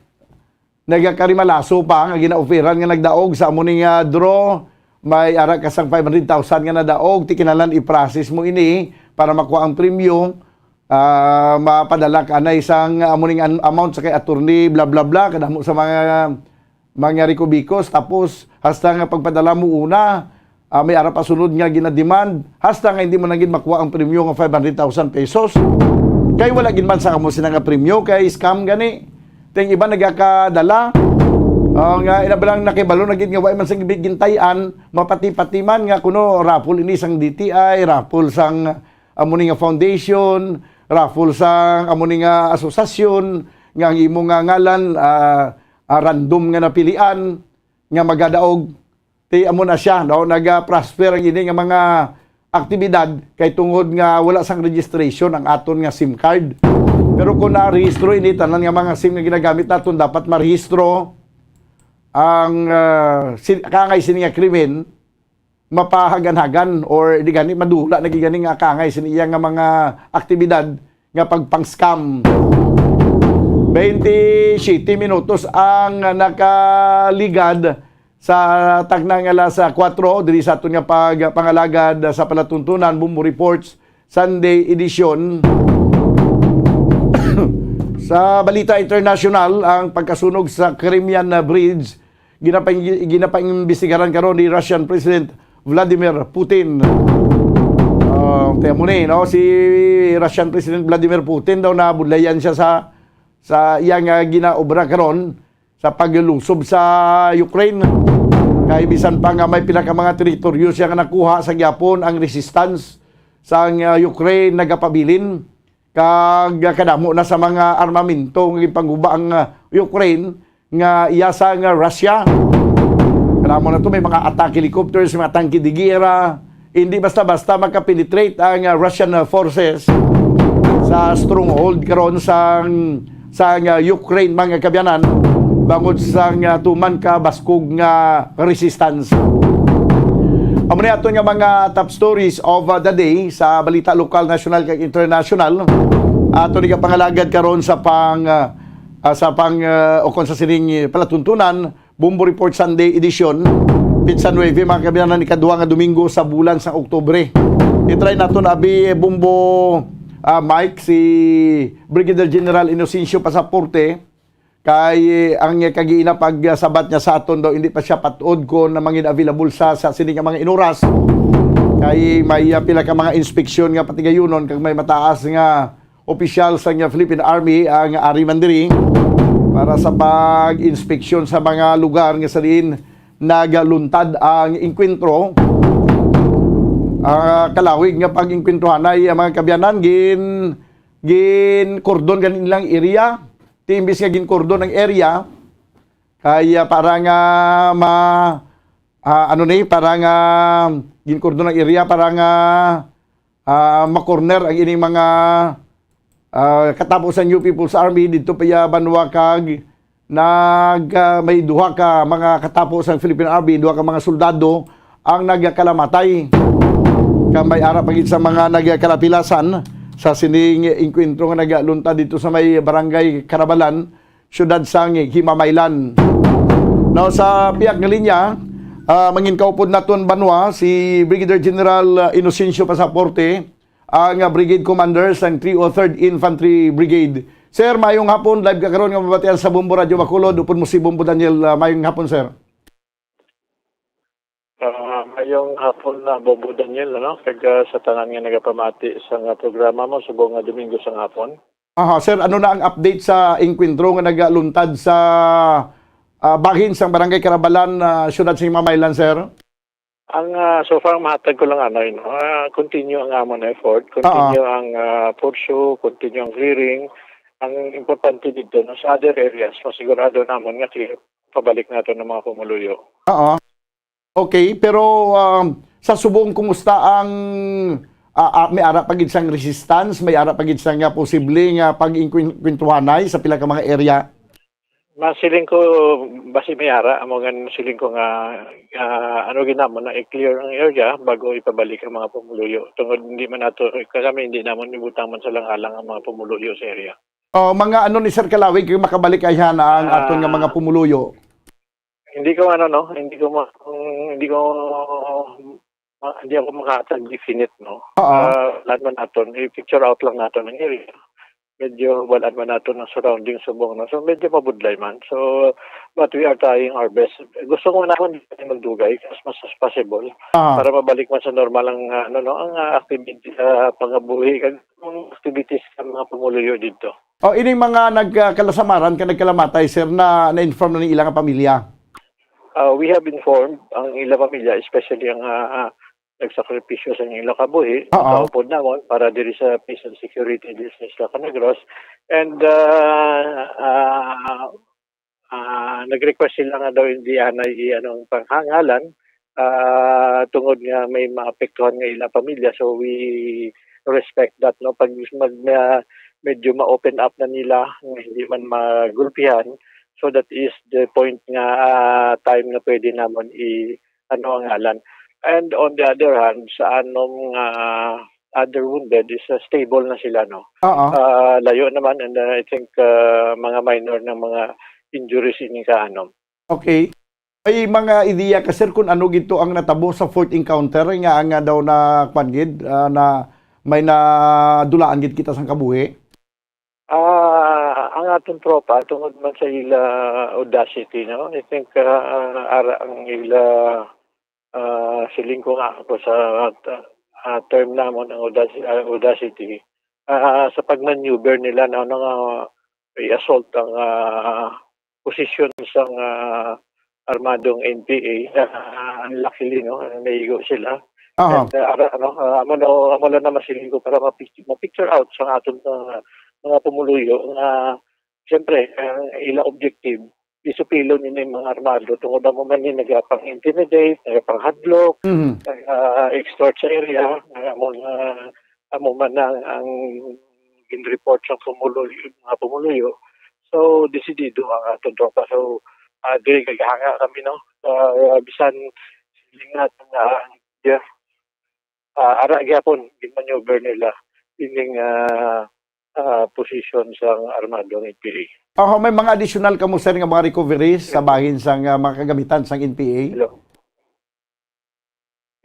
nagakarimalaso pa nga ginaoferan nga nagdaog sa amo ni nga draw. May ara ka sang five hundred thousand nga nadaog, ti kinahanglan i-process mo ini para makuha ang premyo. Ah, mapadala ka na isang amo ning an-, amount sa kay attorney, bla, bla, bla, kadamo sa mga, mga rikubikos. Tapos, hasta nga pagpadala mo una, ah, may ara pa sunod nga ginademand, hasta nga hindi mo na gid makuha ang premyo nga five hundred thousand pesos. Kay wala gid man sa amo sina nga premyo, kay scam gani. Ting iba nagakadala. Ah, nga ina ba lang nakibalo na gid nga wa man sang gintay-an, mapati-pati man nga kuno raffle ini sang D T I, raffle sang, amo ni nga foundation, raffle sa amo ni nga asosasyon, nga ang imo nga ngalan, ah, ah, random nga napilian, nga magadaog. Ti amo na siya, no? Naga-prosper ang ini nga mga aktibidad kay tungod nga wala sang registration ang aton nga SIM card. Pero kung narehistro ini, tanan nga mga SIM nga ginagamit naton dapat marehistro. Ang, ah, sin-, kaangay sini nga krimen, mapahagan-hagan or di gani madula na gid gani nga kaangay sini iya nga mga aktibidad nga pagpang-scam. Twenty-siyete minutos ang nakaligad sa takna nga alas kuwatro diri sa aton nga pagpangalagad sa palatuntunan, Bombo Reports, Sunday edition. Sa balita international, ang pagkasunog sa Crimean Bridge ginapang-, ginapaimbestigaran karon ni Russian President Vladimir Putin. Ah, kaya mo ni, no? Si Russian President Vladimir Putin daw nabudlayan siya sa, sa iya nga ginaobra karon sa paglusob sa Ukraine. Kay bisan pa nga may pila ka mga teritoryo siya nga nakuha, sa gihapon ang resistance sang, ah, Ukraine nagapabilin, kag kadamo na sa mga armamento nga ginpangguba ang, ah, Ukraine nga iya sa nga Russia. Kadamo na to, may mga attack helicopters, mga tangke de guerra. Hindi basta-basta makapenetrate ang, ah, Russian, ah, forces sa stronghold karon sang, sang, ah, Ukraine, mga kabyanan, bangod sang, ah, tuman ka baskog nga resistance. Amo ni aton nga mga top stories of, uh, the day sa balita lokal, national, kag international. Ato ni kapangalagad karon sa pang, uh, uh, sa pang, uh, o kung sa sining palatuntunan, Bombo Report Sunday edition, pitsa nuebe, mga kabyanan, ikaduha nga Domingo sa bulan sa Oktubre. I-try naton abi, eh, Bombo, uh, Mike, si Brigadier General Inocencio Pasaporte, kay ang kagiina pagsabat niya sa aton daw, hindi pa siya patod kon mangin available sa, sa sini nga mga inuras. Kay may, ah, pila ka mga inspeksyon nga patigayunon, kag may mataas nga opisyal sa nga Philippine Army ang ari man diri para sa pag-inspeksyon sa mga lugar nga sa diin nagaluntad ang engkwentro. Ah, kalawig nga pag-engkwentruhanay ang mga kabyanan, gin, gin-cordon gani nilang area. Ti imbis nga gin-cordon ang area, kay, ah, para nga ma-, ah, ano ni, para nga gin-cordon ang area, para nga, ah, ma-corner ang ining mga, ah, katapo sa New People's Army didto pa iya banwa, kag nag, ah, may duha ka mga katapo sa Philippine Army, duha ka mga soldado ang nagkalamatay. Kag may ara pa gid sa mga nagkalapilasan sa sining engkwentro nga nagaluntad dito sa may Barangay Carabalan, siyudad sang Himamaylan. Now, sa pihak nga linya, ah, mangin kaupod naton banwa si Brigadier General, ah, Inocencio Pasaporte, ang, ah, Brigade Commander sang three oh third Infantry Brigade. Sir, mayong hapon. Live ka karon nga mabatian sa Bombo Radyo Bacolod. Upod mo si Bombo Daniel. Ah, mayong hapon, sir. Ah, mayong hapon na, Bombo Daniel, ano? Kag, ah, sa tanan nga nagapamati sa nga programa mo subong nga Domingo sang hapon. Aha, sir, ano na ang update sa engkwentro nga nagaluntad sa, ah, bahin sang Barangay Carabalan, ah, siyudad sa Himamaylan, sir? Ang, ah, so far, mahatag ko lang anay, no? Ah, continue ang amon effort, Oo. continue ang, ah, pursue, continue ang clearing. Ang importante dito, no, sa other areas, masigurado namon nga clear, pabalik nato ng mga pumuluyo. Oo. Okay, pero, um, sa subong, kumusta ang, ah, ah, may ara pa gid sang resistance, may ara pa gid sang, ah, posible nga pag-ingkwin-, kwintuhanay sa pila ka mga area? Masiling ko, basi may ara, amo nga siling ko nga, ah, ano, ginamon na i-clear ang area bago ipabalik ang mga pumuluyo. Tungod hindi man nato, kami hindi namon ibutang man sa lang-alang ang mga pumuluyo sa area. Oh, mga ano ni Sir Kalawig, kung makabalik ayhan ang Ah. aton nga mga pumuluyo? Hindi ko ano, no, hindi ko ma-, hindi ko, ah, hindi ako makahatag definite, no. Oo. Ah, wala man naton, i-picture out lang naton ang area. Medyo wala man naton ang surrounding subong, no. So, medyo mabudlay man. So, but we are trying our best. Gusto ko naman magdugay as much as possible Ah. para mabalik man sa normal ang, ah, ano, no, ang, ah, activity, ah, pangabuhi, kag ang activities sa mga pumuluyo dito. O, ining mga nagkalasamaran ka nagkalamatay, sir, na na-inform na ni ilang pamilya? Ah, we have informed ang ilang pamilya, especially ang, ah, nagsakripisyo sa ilang kabuhi, Oo. Sa upod namon para diri sa peace and security diri sa Isla Canagros. And, ah, ah, ah, nag-request sila nga daw hindi anay i-, ano, ang pangalan, ah, tungod nga may maapektuhan nga ilang pamilya. So, we respect that, no? Pag mag-, ma-, medyo ma-open up na nila, nga hindi man magulpihan, so that is the point nga, ah, time nga pwede namon i-, ano, ang ngalan. And on the other hand, sa anom nga other wounded is, uh, stable na sila, no? Oo. Ah, layo naman, and, uh, I think, uh, mga minor na mga injuries ini ka, ano. Okay. May mga ideya ka, sir, kung ano gid to ang natabo sa fourth encounter nga, nga daw na, kwan gid, ah, na may nadulaan gid kita sang kabuhi? Ah, ang aton tropa, tungod man sa ila audacity, no? I think, ah, ara ang ila, ah, siling ko nga ako sa, ah, term namon, ang audaci-, ah, audacity, ah, sa pagmaneuver nila na, ano nga, i-assault ang, ah, posisyon sang, ah, armadong N P A. Ah, unluckily, no, naigo sila. Aha. And, ah, ara, ano, ah, amo na, amo lang na masiling ko para mapic-, ma-picture out sa aton, ah, mga pumuluyo nga, siyempre, ang ila objective, isupilon nila yung mga armado tungod amo man ni nagapang-intimidate, nagapang-hadlok, Mhm. nag-extort sa area, nga amo nga, amo man ang, ang gin-report sa pumuluyo, mga pumuluyo. So, desidido ang aton tropa. So, ah, dili gagahanga kami, no? Ah, bisan siling naton nga, yeah, ah, ara gyapon, gin-maneuver nila ining, ah, ah, posisyon sang armadong N P A. Aha, may mga additional kamo, sir, nga mga recoveries sa bahin sang, ah, mga kagamitan sang N P A? Hello?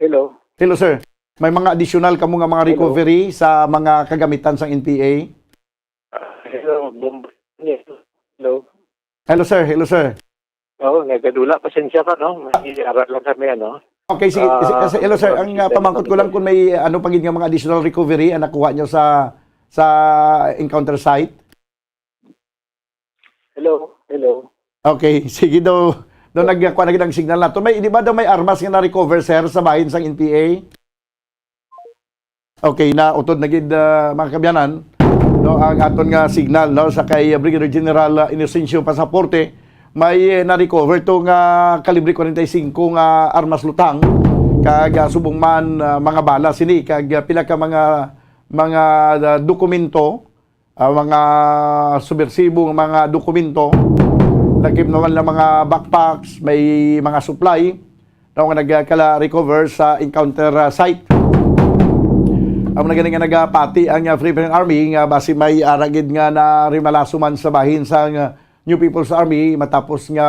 Hello? Hello, sir. May mga additional kamo nga mga Hello? recovery sa mga kagamitan sang N P A? Ah, hello, bum-, hello? Hello, sir. Hello, sir. Oo, nagkadula. Pasensya ka, no? May ara lang kami, ano? Okay, sige, Ah, sige, sige. Hello, sir. Ang, ah, pamangkot ko lang kung may, ano, pa gid nga mga additional recovery ang nakuha nyo sa, sa encounter site? Hello, hello. Okay, sige daw. Daw nagkuha na gid ang signal nato. May, di ba daw may armas nga na-recover, sir, sa bahin sang N P A? Okay, nautod na gid, ah, mga kabyanan, no, ang aton nga signal, no, sa kay Brigadier General, ah, Inocencio Pasaporte. May, eh, na-recover to nga kalibre forty-five nga armas lutang, kag, ah, subong man, ah, mga bala sini, kag, ah, pila ka mga, mga, ah, dokumento, ah, mga subwersibo nga mga dokumento, lakip naman lang mga backpacks, may mga supply, no, nga nagkala-recover sa encounter, ah, site. Amo na gani nga nagapati ang, ah, Philippine Army nga basi may ara gid nga narimalaso man sa bahin sang, ah, New People's Army matapos nga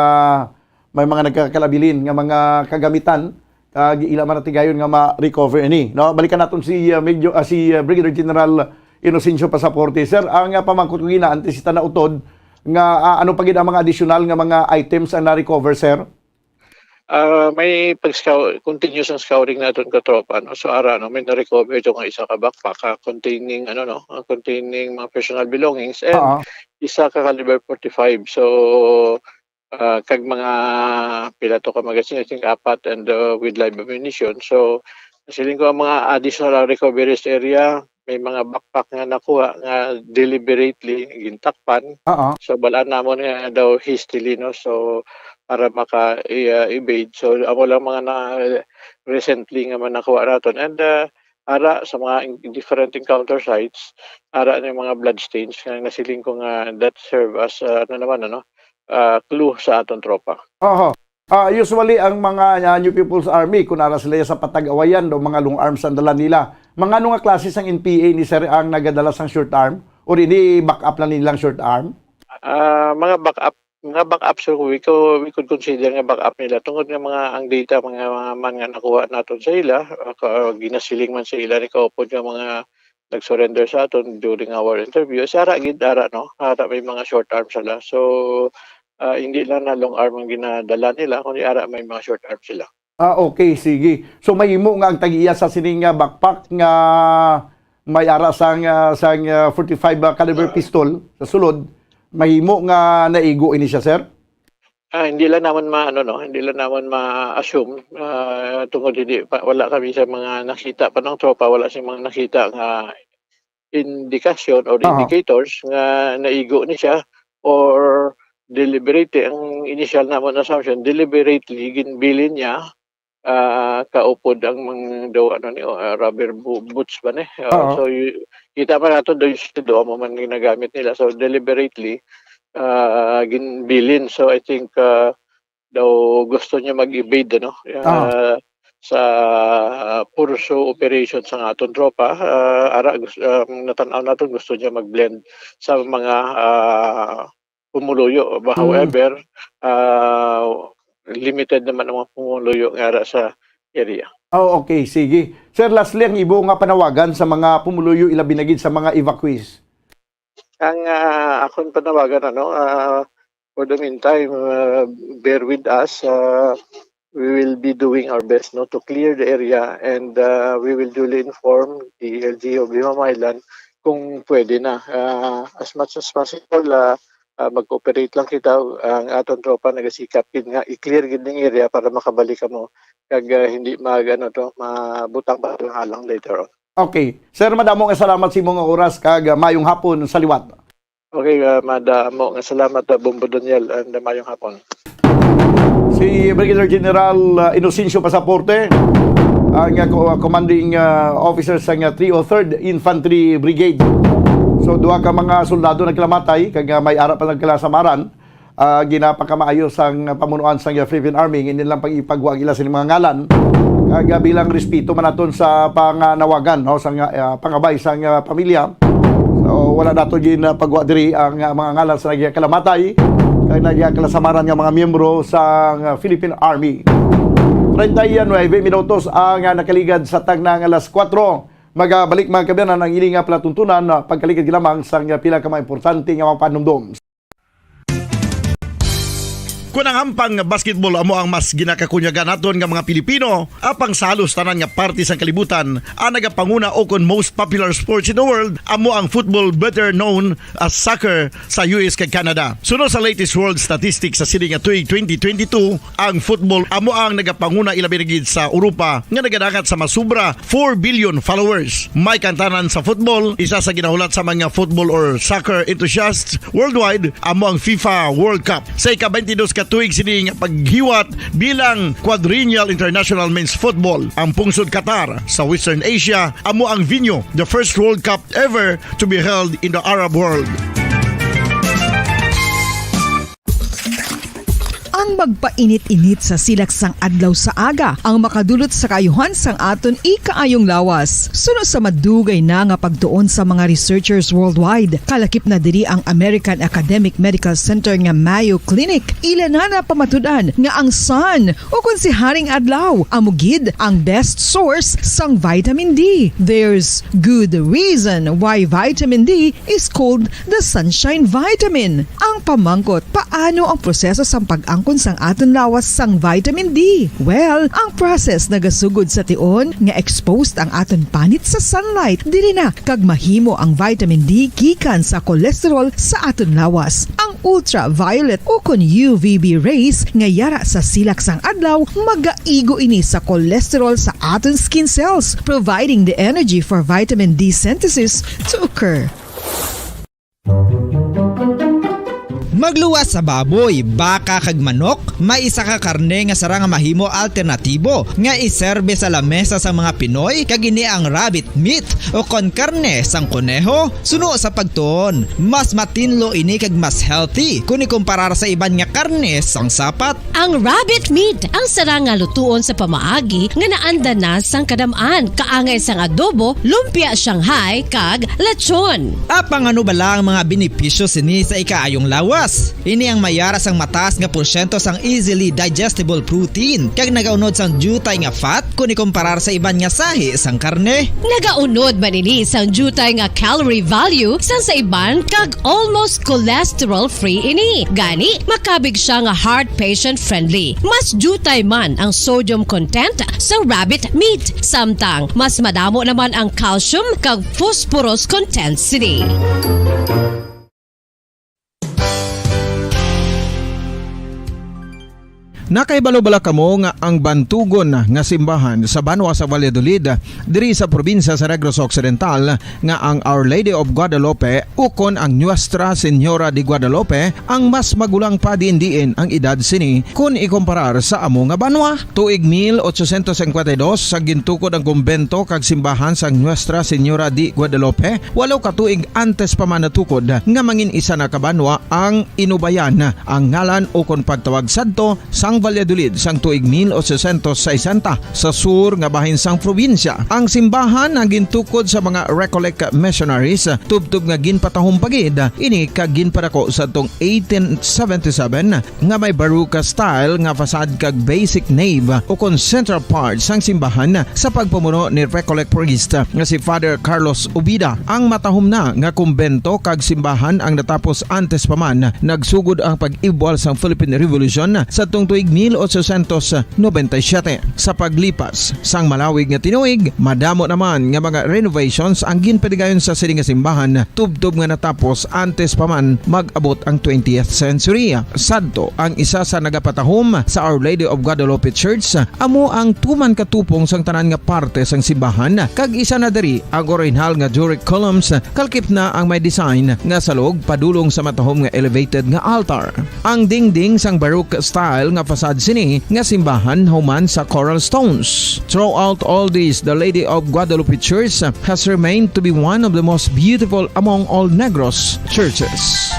may mga nagkakalabilin nga mga kagamitan, kag ila man natigayon nga ma-recover ini, no? Balikan naton si, uh, Major, uh, si, uh, Brigadier General Inocencio Pasaporte. Sir, ang, uh, pamangkot ko gina, antes kita nautod, nga, uh, ano pa gid ang mga additional nga mga items ang na-recover, sir? Ah, may pag-scout, continuous ang scouting naton ka tropa, no? So, ara, no, may na-recover ito nga isa ka backpack, ah, containing, ano, no, ah, containing mga personal belongings and Oo. isa ka caliber forty-five. So, ah, kag mga pila to ka magazine, I think apat, and, uh, with live ammunition. So, siling ko ang mga additional recoveries area, may mga backpack nga nakuha nga deliberately gintakpan. Oo. So, balaan namon nga daw hastily, no? So, para maka, i-, uh, evade. So, amo lang mga na, recently nga man nakuha naton. And, uh, ara sa mga in-, different encounter sites, ara na yung mga bloodstains nga nasiling ko nga that serve as, uh, ano naman, ano, ah, clue sa aton tropa. Oho. Ah, usually, ang mga, ah, New People's Army, kung ara sila sa patag-awayan, do mga long arms ang dala nila. Mga ano nga klase sang N P A ni sir ang nagadala sang short arm? Or ini back up na nilang short arm? Ah, mga back up, mga back up, sir, we co-, we could consider nga back up nila. Tungod nga mga, ang data, mga, mga man nga nakuha naton sa ila, ah, ka-, ginasiling man sa ila ni kaupod nga mga nag-surrender sa aton during our interview, is ara gid, ara, no? Ara may mga short arm sila. So, ah, hindi lang na long arm ang ginadala nila, kundi ara may mga short arm sila. Ah, okay, sige. So, mahimo nga ang tag-iya sa sining nga backpack nga may ara sang, ah, sang, ah, forty-five, ah, caliber Ah. pistol sa sulod, mahimo nga naigo ini siya, sir? Ah, hindi lang naman ma-, ano, no, hindi lang naman ma-assume, ah, tungod hindi pa, wala kami sa mga nakita pa ng tropa, wala siyang mga nakita nga indikasyon or Aha. indicators nga naigo ni siya or deliberately, ang initial namon assumption, deliberately ginbilin niya, ah, kaupod ang mga daw, ano ni, ah, rubber bo-, boots ba ni? Ah, Oo. so, y-, kita man nato daw yung duha mo man ginagamit nila. So, deliberately, ah, ginbilin. So, I think, ah, daw gusto niya mag-evade, ano, Oo. ah, sa purso operation sa aton tropa. Ah, ara, gus-, ah, natan-aw naton gusto niya mag-blend sa mga, ah, pumuluyo. Ba, Mm. however, ah, limited naman ang mga pumuluyo nga ara sa area. Oh, okay, sige. Sir, lastly, ang ibo nga panawagan sa mga pumuluyo, ilabi na gid sa mga evacuees. Ang, ah, akon panawagan, ano, ah, for the meantime, ah, bear with us. Ah, we will be doing our best, no, to clear the area, and, ah, we will duly inform the L G U of Limam Island kung pwede na. Ah, as much as possible, ah, ah, mag-cooperate lang kita. Ang aton tropa nagasikap gid nga i-clear gid ning area para makabalik kamo kag, ah, hindi mag, ano to, mabutang pa lang later on. Okay. Sir, madamo nga salamat sa imong oras kag, ah, mayong hapon sa liwat. Okay, ah, madamo nga salamat, ah, Bombo Daniel, and, ah, mayong hapon. Si Brigadier General, ah, Inocencio Pasaporte, ang, ah, co-, ah, commanding, ah, officer sa, ah, three oh third Infantry Brigade. So, duha ka mga soldado nagkalamatay, kag, ah, may ara pa nagkalasamaran. Ah, ginapakamaayo sang pamunuan sang Philippine Army nga indi lang pag-ipagwa ang ila sini mga ngalan. Kag, ah, bilang respeto man naton sa panganawagan, no, sang, ah, pangabay sang, ah, pamilya. So, wala nato gin, ah, pagwa diri ang, ah, mga ngalan sa nagkalamatay kag nagkalasamaran nga mga miyembro sang, ah, Philippine Army. Treinta y nueve minutos ang, ah, nakaligad sa tagna nga alas kuwatro. Magabalik, mga kaabyanan, ang ining nga palatuntunan, ah, pagkaligad lamang sang, ah, pila ka mga importante nga mga panumdom. Kon ang hampang nga basketball amo ang mas ginakakunyagan naton nga mga Pilipino, apang sa halos tanan nga parte sang kalibutan, ang nagapanguna o kon most popular sports in the world amo ang football, better known as soccer, sa U S kag Canada. Suno sa latest world statistics sa sini nga tuig twenty twenty-two, ang football amo ang nagapanguna, ilabi na gid sa Europa nga nagadangat sa masubra four billion followers. May kantanan sa football, isa sa ginahulat sa mga football or soccer enthusiasts worldwide, amo ang FIFA World Cup. Sa ika-twenty-dos ka tuig sini nga paghiwat bilang Quadrennial International Men's Football, ang pungsod Qatar sa Western Asia amo ang venue, the first World Cup ever to be held in the Arab world. Ang magpainit-init sa silak sang adlaw sa aga ang makadulot sa kaayuhan sang aton ikaayong lawas. Suno sa madugay na nga pagtuon sa mga researchers worldwide, kalakip na diri ang American Academic Medical Center nga Mayo Clinic. Ila na napamatud-an nga ang sun, o kon si Haring Adlaw, amo gid ang best source sang vitamin D. There's good reason why vitamin D is called the sunshine vitamin. Ang pamangkot, paano ang proseso sang pag-angkon sang aton lawas sang vitamin D? Well, ang process nagasugod sa tion nga exposed ang aton panit sa sunlight, diri na kag mahimo ang vitamin D gikan sa cholesterol sa aton lawas. Ang ultraviolet o kon U V B rays nga yara sa silak sang adlaw, magaigo ini sa cholesterol sa aton skin cells, providing the energy for vitamin D synthesis to occur. Magluwas sa baboy, baka kag manok, may isa ka karne nga sarang nga mahimo alternatibo nga iserbe sa lamesa sa mga Pinoy, kag ini ang rabbit meat o kon karne sang koneho. Suno sa pagtuon, mas matinlo ini kag mas healthy kon ikumparar sa iban nga karne sang sapat. Ang rabbit meat ang sarang nga lutuon sa pamaagi nga naanda na sang kadam-an, kaangay sang adobo, lumpia Shanghai, kag lechon. Apang ano bala ang mga benepisyo sini sa ikaayong lawas? Ini ang mayara sang mataas nga porsyento sang easily digestible protein, kag nagaunod sang diutay nga fat kon ikumparar sa iban nga sahi sang karne. Nagaunod man ini sang diutay nga calorie value sang sa iban, kag almost cholesterol-free ini. Gani, makabig siya nga heart patient-friendly. Mas diutay man ang sodium content sa rabbit meat, samtang mas madamo naman ang calcium kag phosphorus content sini. Nakahibalo bala kamo nga ang bantugon nga simbahan sa banwa sa Valladolid, diri sa probinsya sa Negros Occidental, nga ang Our Lady of Guadalupe ukon ang Nuestra Señora de Guadalupe ang mas magulang pa diin-diin ang edad sini kun ikomparar sa amo nga banwa? Tuig mil ochocientos cincuenta y dos, sa gintukod ang kumbento kag simbahan sang Nuestra Señora de Guadalupe, walo ka tuig antes pa man natukod nga mangin isa na ka banwa ang Inubayan, ang ngalan ukon pagtawag sadto, sang Valladolid sang tuig mil ochocientos sesenta, sa sur nga bahin sang probinsya. Ang simbahan ang gintukod sa mga Recollect missionaries, tubtob nga ginpatahom pa gid ini kag ginpadako sadtong eighteen seventy-seven, nga may Baroque style nga facade kag basic nave ukon central part sang simbahan sa pagpamuno ni Recollect priest nga si Father Carlos Ubida. Ang matahom na nga kumbento kag simbahan ang natapos antes pa man nagsugod ang pag-ibwal sang Philippine Revolution sadtong tuig mil ochocientos noventa y siete. Sa paglipas sang malawig nga tinuig, madamo naman nga mga renovations ang ginpadigayon sa sini nga simbahan, tubtob nga natapos antes pa man mag-abot ang twentieth century. Sadto, ang isa sa nagapatahom sa Our Lady of Guadalupe Church amo ang tuman ka tupong sang tanan nga parte sang simbahan, kag isa na diri ang orihinal nga Doric columns, kalkip na ang may design nga salog padulong sa matahom nga elevated nga altar. Ang dingding sang Baroque style nga facade sini nga simbahan human sa coral stones. Throughout all this, the Lady of Guadalupe Church has remained to be one of the most beautiful among all Negros churches.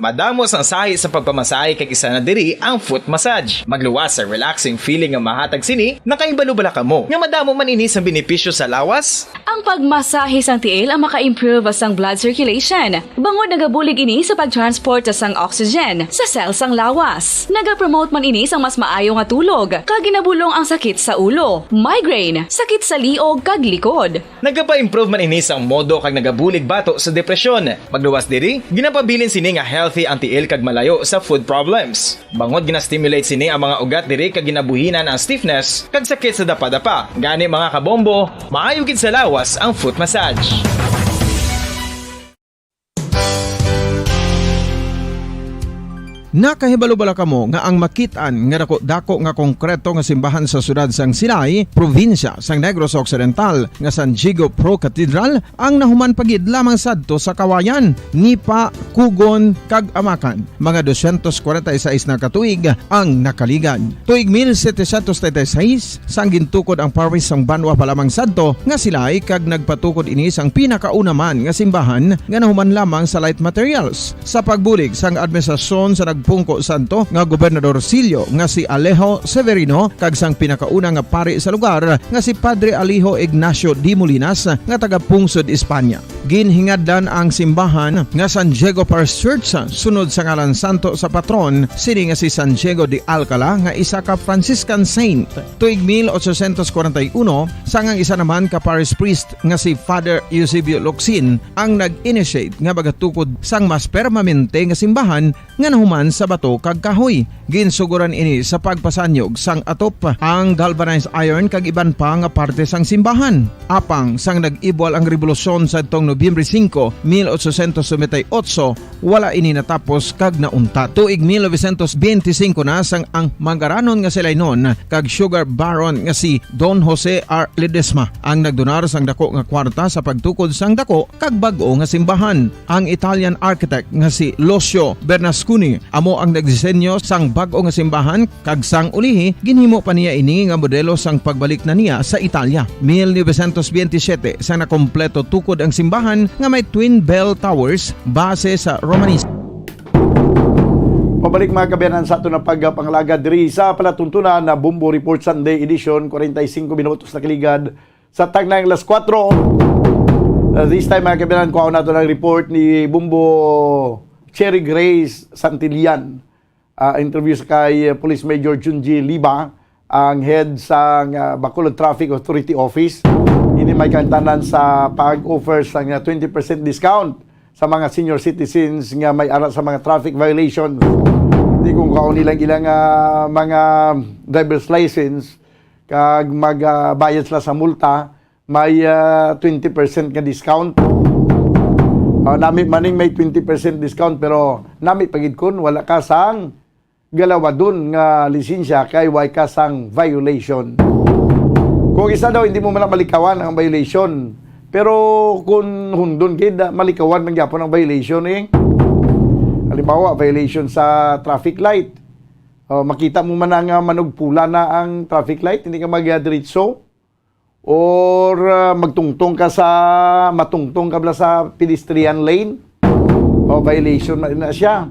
Madamo sang sahi sa pagpamasahe kag isa na diri ang foot massage. Magluwas sa relaxing feeling nga mahatag sini, nakahibalo bala kamo nga madamo man ini sang benepisyo sa lawas? Ang pagmasahe sang tiil ang maka-improve sang blood circulation, bangod nagabulig ini sa pag-transport sang oxygen sa cell sang lawas. Nagapromote man ini sang mas maayo nga tulog, kag ginabulong ang sakit sa ulo, migraine, sakit sa liog kag likod. Nagapa-improve man ini sang modo kag nagabulig bato sa depresyon. Magluwas diri, ginapabilin sini nga healthy ang tiil kag malayo sa foot problems. Bangod gina-stimulate sini ang mga ugat diri kag ginabuhinan ang stiffness kag sakit sa dapadapa. Gani, mga kabombo, maayo gid sa lawas ang foot massage. Nakahibalo bala kamo nga ang makit-an nga dako-dako nga konkreto nga simbahan sa siyudad sang Silay, probinsya sang Negros Occidental, nga San Diego Pro Cathedral, ang nahuman pa gid lamang sadto sa Kawayan, Nipa, Cogon, kag Amacan, mga dosyentos kwarenta y seis na ka tuig ang nakaligad. Tuig mil setecientos treinta y seis, sang gintukod ang parish sang banwa pa lamang sadto nga Silay, kag nagpatukod ini sang pinakauna man nga simbahan nga nahuman lamang sa light materials. Sa pagbulig sang administrasyon sa nagpungko sadto nga Gobernador Silio nga si Alejo Severino kag sang pinakauna nga pari sa lugar nga si Padre Alejo Ignacio de Molinas nga taga Pungsod, Espanya. Ginhingadlan ang simbahan nga San Diego Parish Church sunod sa ngalan santo sa patron sini nga si San Diego de Alcala, nga isa ka Franciscan saint. Tuig mil ochocientos kwarenta y uno, sang ang isa naman ka parish priest nga si Father Eusebio Locsin ang nag-initiate nga magatukod sang mas permanente nga simbahan nga nahuman sa bato kag kahoy. Ginsuguran ini sa pagpasanyog sang atop, ang galvanized iron kag iban pa nga parte sang simbahan. Apang sang nag-ibwal ang rebolusyon sadtong Nobyembre singko, mil ochocientos noventa y ocho, wala ini natapos kag nauntat. Tuig mil novecientos benti singko na sang ang mangaranon nga si Lainon kag sugar baron nga si Don Jose R. Ledesma ang nagdonar sang dako nga kwarta sa pagtukod sang dako kag bag-o nga simbahan. Ang Italian architect nga si Lucio Bernasconi amo ang nagdisenyo sang bag-o nga simbahan, kag sang ulihi, ginhimo pa niya ini nga modelo sang pagbalik na niya sa Italia. Mil novecientos benti siyete, sang nakompleto tukod ang simbahan nga may twin bell towers base sa Romanesque. Pabalik, mga kaabyanan, sa aton na pagpangalagad diri sa palatuntunan na Bombo Report Sunday Edition, kwarenta y singko minutos na kaligad sa tagnang alas kuwatro. Uh, this time, mga kaabyanan, kuhaon nato ang report ni Bombo Cherry Grace Santillan. Ah, interview sa kay, uh, Police Major Junji Liba, ang head sa, uh, Bacolod Traffic Authority Office. Ini may kaangtanan sa pag-offer sa nga twenty percent discount sa mga senior citizens nga may ara sa mga traffic violations. Di kung kaon nilang ilang, ah, mga driver's license, kag mag, ah, bayad sila sa multa, may, ah, twenty percent nga discount. Ah, nami maning may twenty percent discount, pero nami pagid kun wala ka sang galawadon nga lisensya kay way ka sang violation. Kung isa daw, hindi mo man malikawan ang violation. Pero kung hundon gid, ah, malikawan man gyapon ang violation, eh. Halimbawa, violation sa traffic light. Oh, makita mo man na nga manugpula na ang traffic light, hindi ka magdiretso. Or, ah, magtungtong ka sa, matungtong ka bala sa pedestrian lane, o violation man na siya.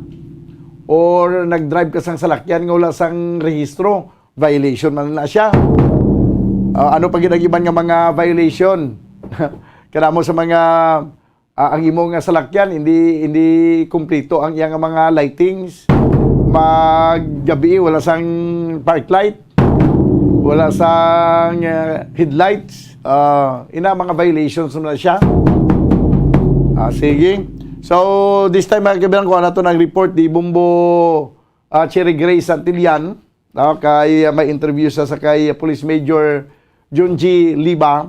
Or nag-drive ka sang salakyan nga wala sang rehistro, violation man na siya. Ah, ano pa gid ang iban nga mga violation? Kanamo sa mga, ah, ang imo nga salakyan, hindi, hindi kumplito ang iyang mga lightings. Maggabi, wala sang park light, wala sang, ah, headlights. Ah, ina mga violations na siya. Ah, sige. So, this time, mga kabilang, kuha nato ng report di Bombo, ah, Cherry Grace Santillan. No, kay, ah, may interview sa, sa kay Police Major Junji Liba,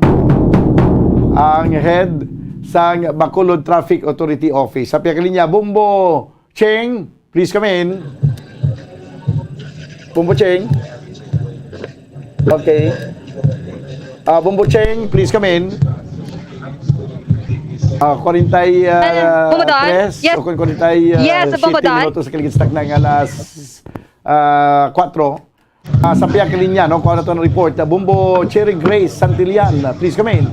ang head sang Bacolod Traffic Authority Office. Sa pihak linya, Bombo Cheng, please come in. Bombo Cheng. Okay. Ah, Bombo Cheng, please come in. Ah, kwarenta y tres Hello, Bombo Don? Yes. O kung kwarenta y siete Yes, Bombo Don. minutos sa kaligid sa takna nga alas, ah, kuwatro. Ah, sa pihak linya, no? Kuha na to ng report. Ah, Bombo Cherry Grace Santillan, ah, please come in.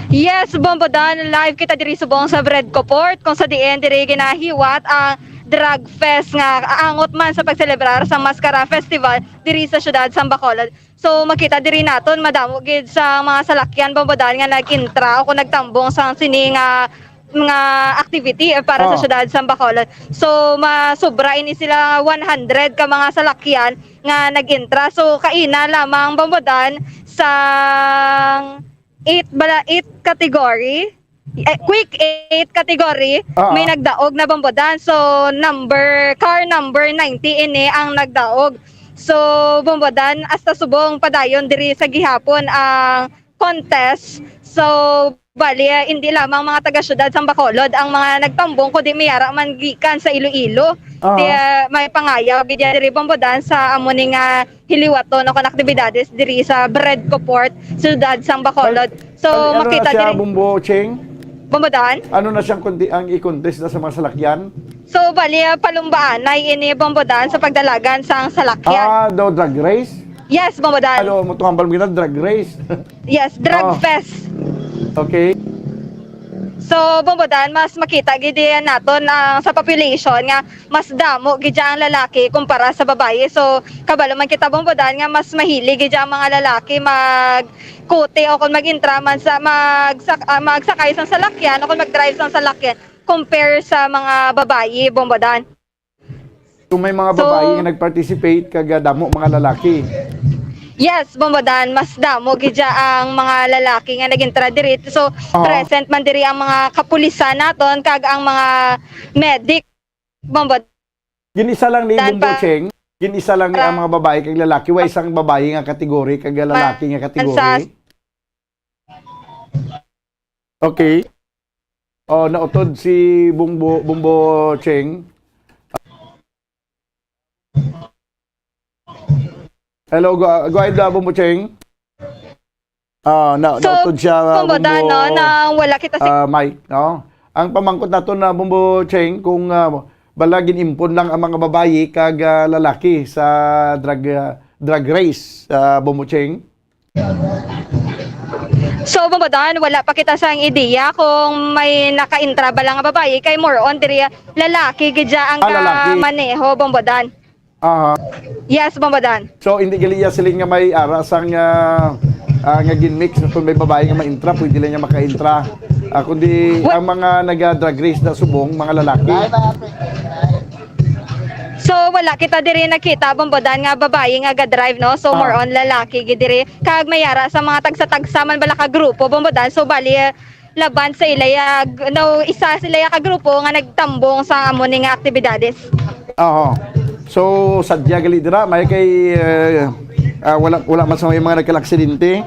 Yes, Bombo Don, live kita diri subong sa Bredco Port, kung sa diin diri ginahiwat ang drug fest nga aangot man sa pagselebrar sa Mascara Festival diri sa siyudad sa Bacolod. So, makita diri naton, madamo gid sa mga salakyan, Bombo Don, nga nag-intra o kung nagtambong sa sini nga, nga activity, eh, para sa Ah. siyudad sa Bacolod. So, masubra ini sila one hundred ka mga salakyan nga nag-intra. So, kaina lamang, Bombo Don, sang eight bala, eight category, eh, quick eight category, Ah. may nagdaog na, Bombo Don. So, number, car number ninety ini ang nagdaog. So, Bombo Don, hasta subong padayon diri sa gihapon ang contest. So, bali, eh, hindi lamang mga taga-syudad sang Bacolod ang mga nagtambong, kundi may ara man gikan sa Iloilo. Ah. Kaya may pangayaw gid diri, Bombo Don, sa amo ni nga hiliwaton o kon aktibidades diri sa Bredco Port, siyudad sang Bacolod. So, Ano, ano na makita siya, diri, Bombo Cheng? Bombo Don? Ano na siyang kundi, ang i-contest na sa mga salakyan? So, bali, ah, palumbaanay ini, Bombo Don, sa pagdalagan sang salakyan. Ah, daw drag race? Yes, Bombo Don. Ano, mo tumambal mo gina, drag race? Yes, drug Oh. fest. Okay. So, Bombo Don, mas makita gid yan naton ang sa population nga mas damo gid ang lalaki kumpara sa babayi. So, kabalo man kita, Bombo Don, nga mas mahilig gid ang mga lalaki magkuti o kung mag-intra man sa, magsak-, ah, magsakay sang salakyan o kung mag-drive sang salakyan compare sa mga babayi, Bombo Don. Kung may mga So, babayi nga nag-participate, kag, ah, damo mga lalaki. Yes, Bombo Don, mas damo gid dya ang mga lalaki nga nag-intra diri. So, Oo. present man diri ang mga kapulisan naton kag ang mga medic, Bombo Don. Gin-isa lang ni Dan Bombo pa. Cheng, gin-isa lang ni Para ang mga babayi kag lalaki. Wa isang babayi nga kategory kag lalaki nga Man kategory. sa Okay. Oh, nautod si Bumbo, Bumbo Cheng. Hello, go, go ahead, uh, Bumbo Cheng. Ah, na, So, nautod siya, uh, Bumbo Don, Bumbo, no, na wala kita si ah, Mike, no? Ang pamangkot nato na Bumbo Cheng, kung, ah, bala gin-impon lang ang mga babayi kag, ah, lalaki sa drag, ah, drag race, ah, Bumbo Cheng. So, Bombo Don, wala pa kita sang ideya kung may naka-intra bala nga babayi, kay more on diri lalaki gid dya ang Ah, lalaki. kamaneho, Bombo Don. Aha. Yes, Bombo Don. So, hindi gali iya siling nga may ara sang, ah, ah, nga gin-mix na kung may babayi nga ma-intra, pwede lang niya maka-intra. Ah, kundi Wa- ang mga naga-drag race na subong, mga lalaki. So, wala kita diri nakita, Bombo Don, nga babayi nga ga-drive, no? So, more Ah. on lalaki gid diri. Kag may ara sa mga tagsa-tagsa man bala ka grupo, Bombo Don. So, bali, eh, laban sa ilaya, no, isa sila ya ka grupo nga nagtambong sa amo ni nga aktibidades. Aha. So, sadya gali dira, may kay, eh, ah, wala, wala man sa may mga nagkalaaksidente.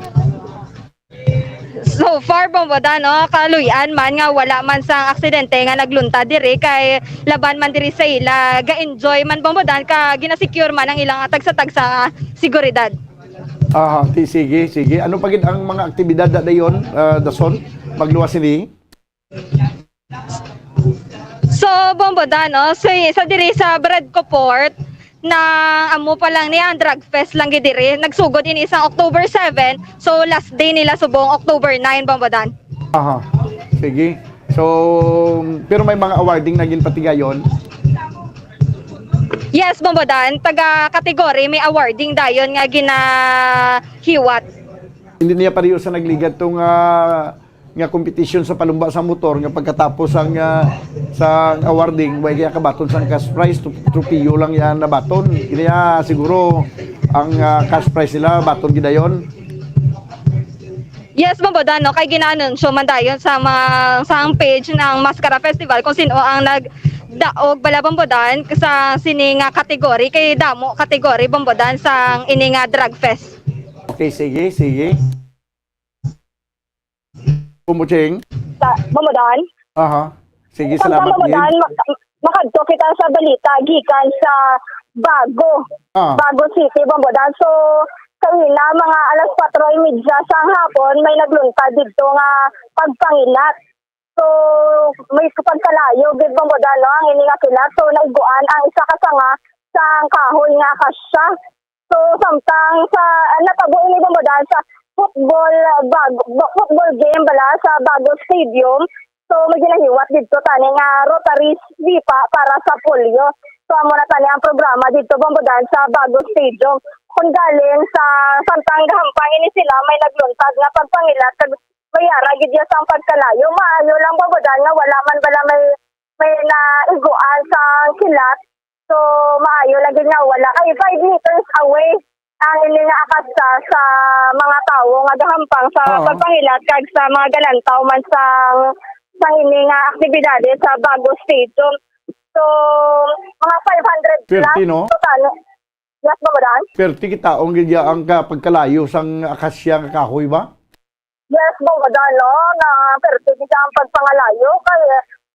So far, Bombodan, no, kaluy-an man nga wala man sang aksidente nga nagluntad diri, kay laban man diri sa ila, ga-enjoy man, Bombodan, ka ginasecure man ang ilang tagsa-tagsa nga seguridad. Aha, ti- sige, sige. Ano pa gid ang mga aktibidad na dayon, ah, dason? Magluwas sini? So, Bombodan, no? So, sa diri sa Bradco Port, na amo pa lang ni ang drug fest lang gid diri. Nagsugod ini sang October seven, so last day nila subong October nine, Bombodan. Aha. Sige. So, pero may mga awarding na ginpatigayon. Yes, Bombodan, taga category may awarding dayon nga ginahiwat. Hindi niya pareho sa nagligad to nga nga competition sa palumba sa motor nga pagkatapos ang ah, sa awarding, way kaya kabaton sang cash prize, tro- tropeo lang yan nabaton. Kaya siguro ang ah, cash prize nila baton gidayon. Yes, Bombodan, no, kay ginaanunsyo man dayon sa mga sa ang page ng Mascara Festival kung sino ang nagdaog bala, Bombodan, sa sini nga category, kay damo category, Bombodan, sa ini nga drug fest. Okay, sige, sige. Kumuching? Sa Bombodan. Aha. Sige, Sa salamat gid. Bombodan, mak- makadto kita sa balita gikan sa Bago. Ah. Bago City, Bombodan. So, kaina mga alas kwatro y media sang hapon, may nagluntad didto nga pagpangilat. So, may pagkalayo gid, Bombodan, no, ang ini nga kilat. So, naiguan ang isa ka sanga sang kahoy nga akasya. So, samtang sa natabo ini, Bombodan, sa football bag, football game bala sa Bago Stadium. So, may ginahiwat didto tani nga Rotary Sipa para sa polio. So, amo na tani ang programa didto, Bombodan, sa Bago Stadium. Kung galing sa samtang gahampang ini sila, may nagluntad nga pagpangilat kag may ara gid iya sang pagkalayo. Maayo lang, Bombodan, nga wala man bala may may naiguan sang kilat. So, maayo lang gid nga wala kay five meters away ang ini nga akasya sa mga tawo nga gahampang sa Oo. pagpangilat kag sa mga galantaw man sang sang ini nga aktibidades sa Bago Stadium. So, mga five hundred plus Swerte, no? Total. Yes, Bombodan? Pero tikitaon gid ya ang ka- pagkalayo sang akasya nga kahoy ba? Yes, Bombodan, no, nga perte gid ang pagpangalayo kay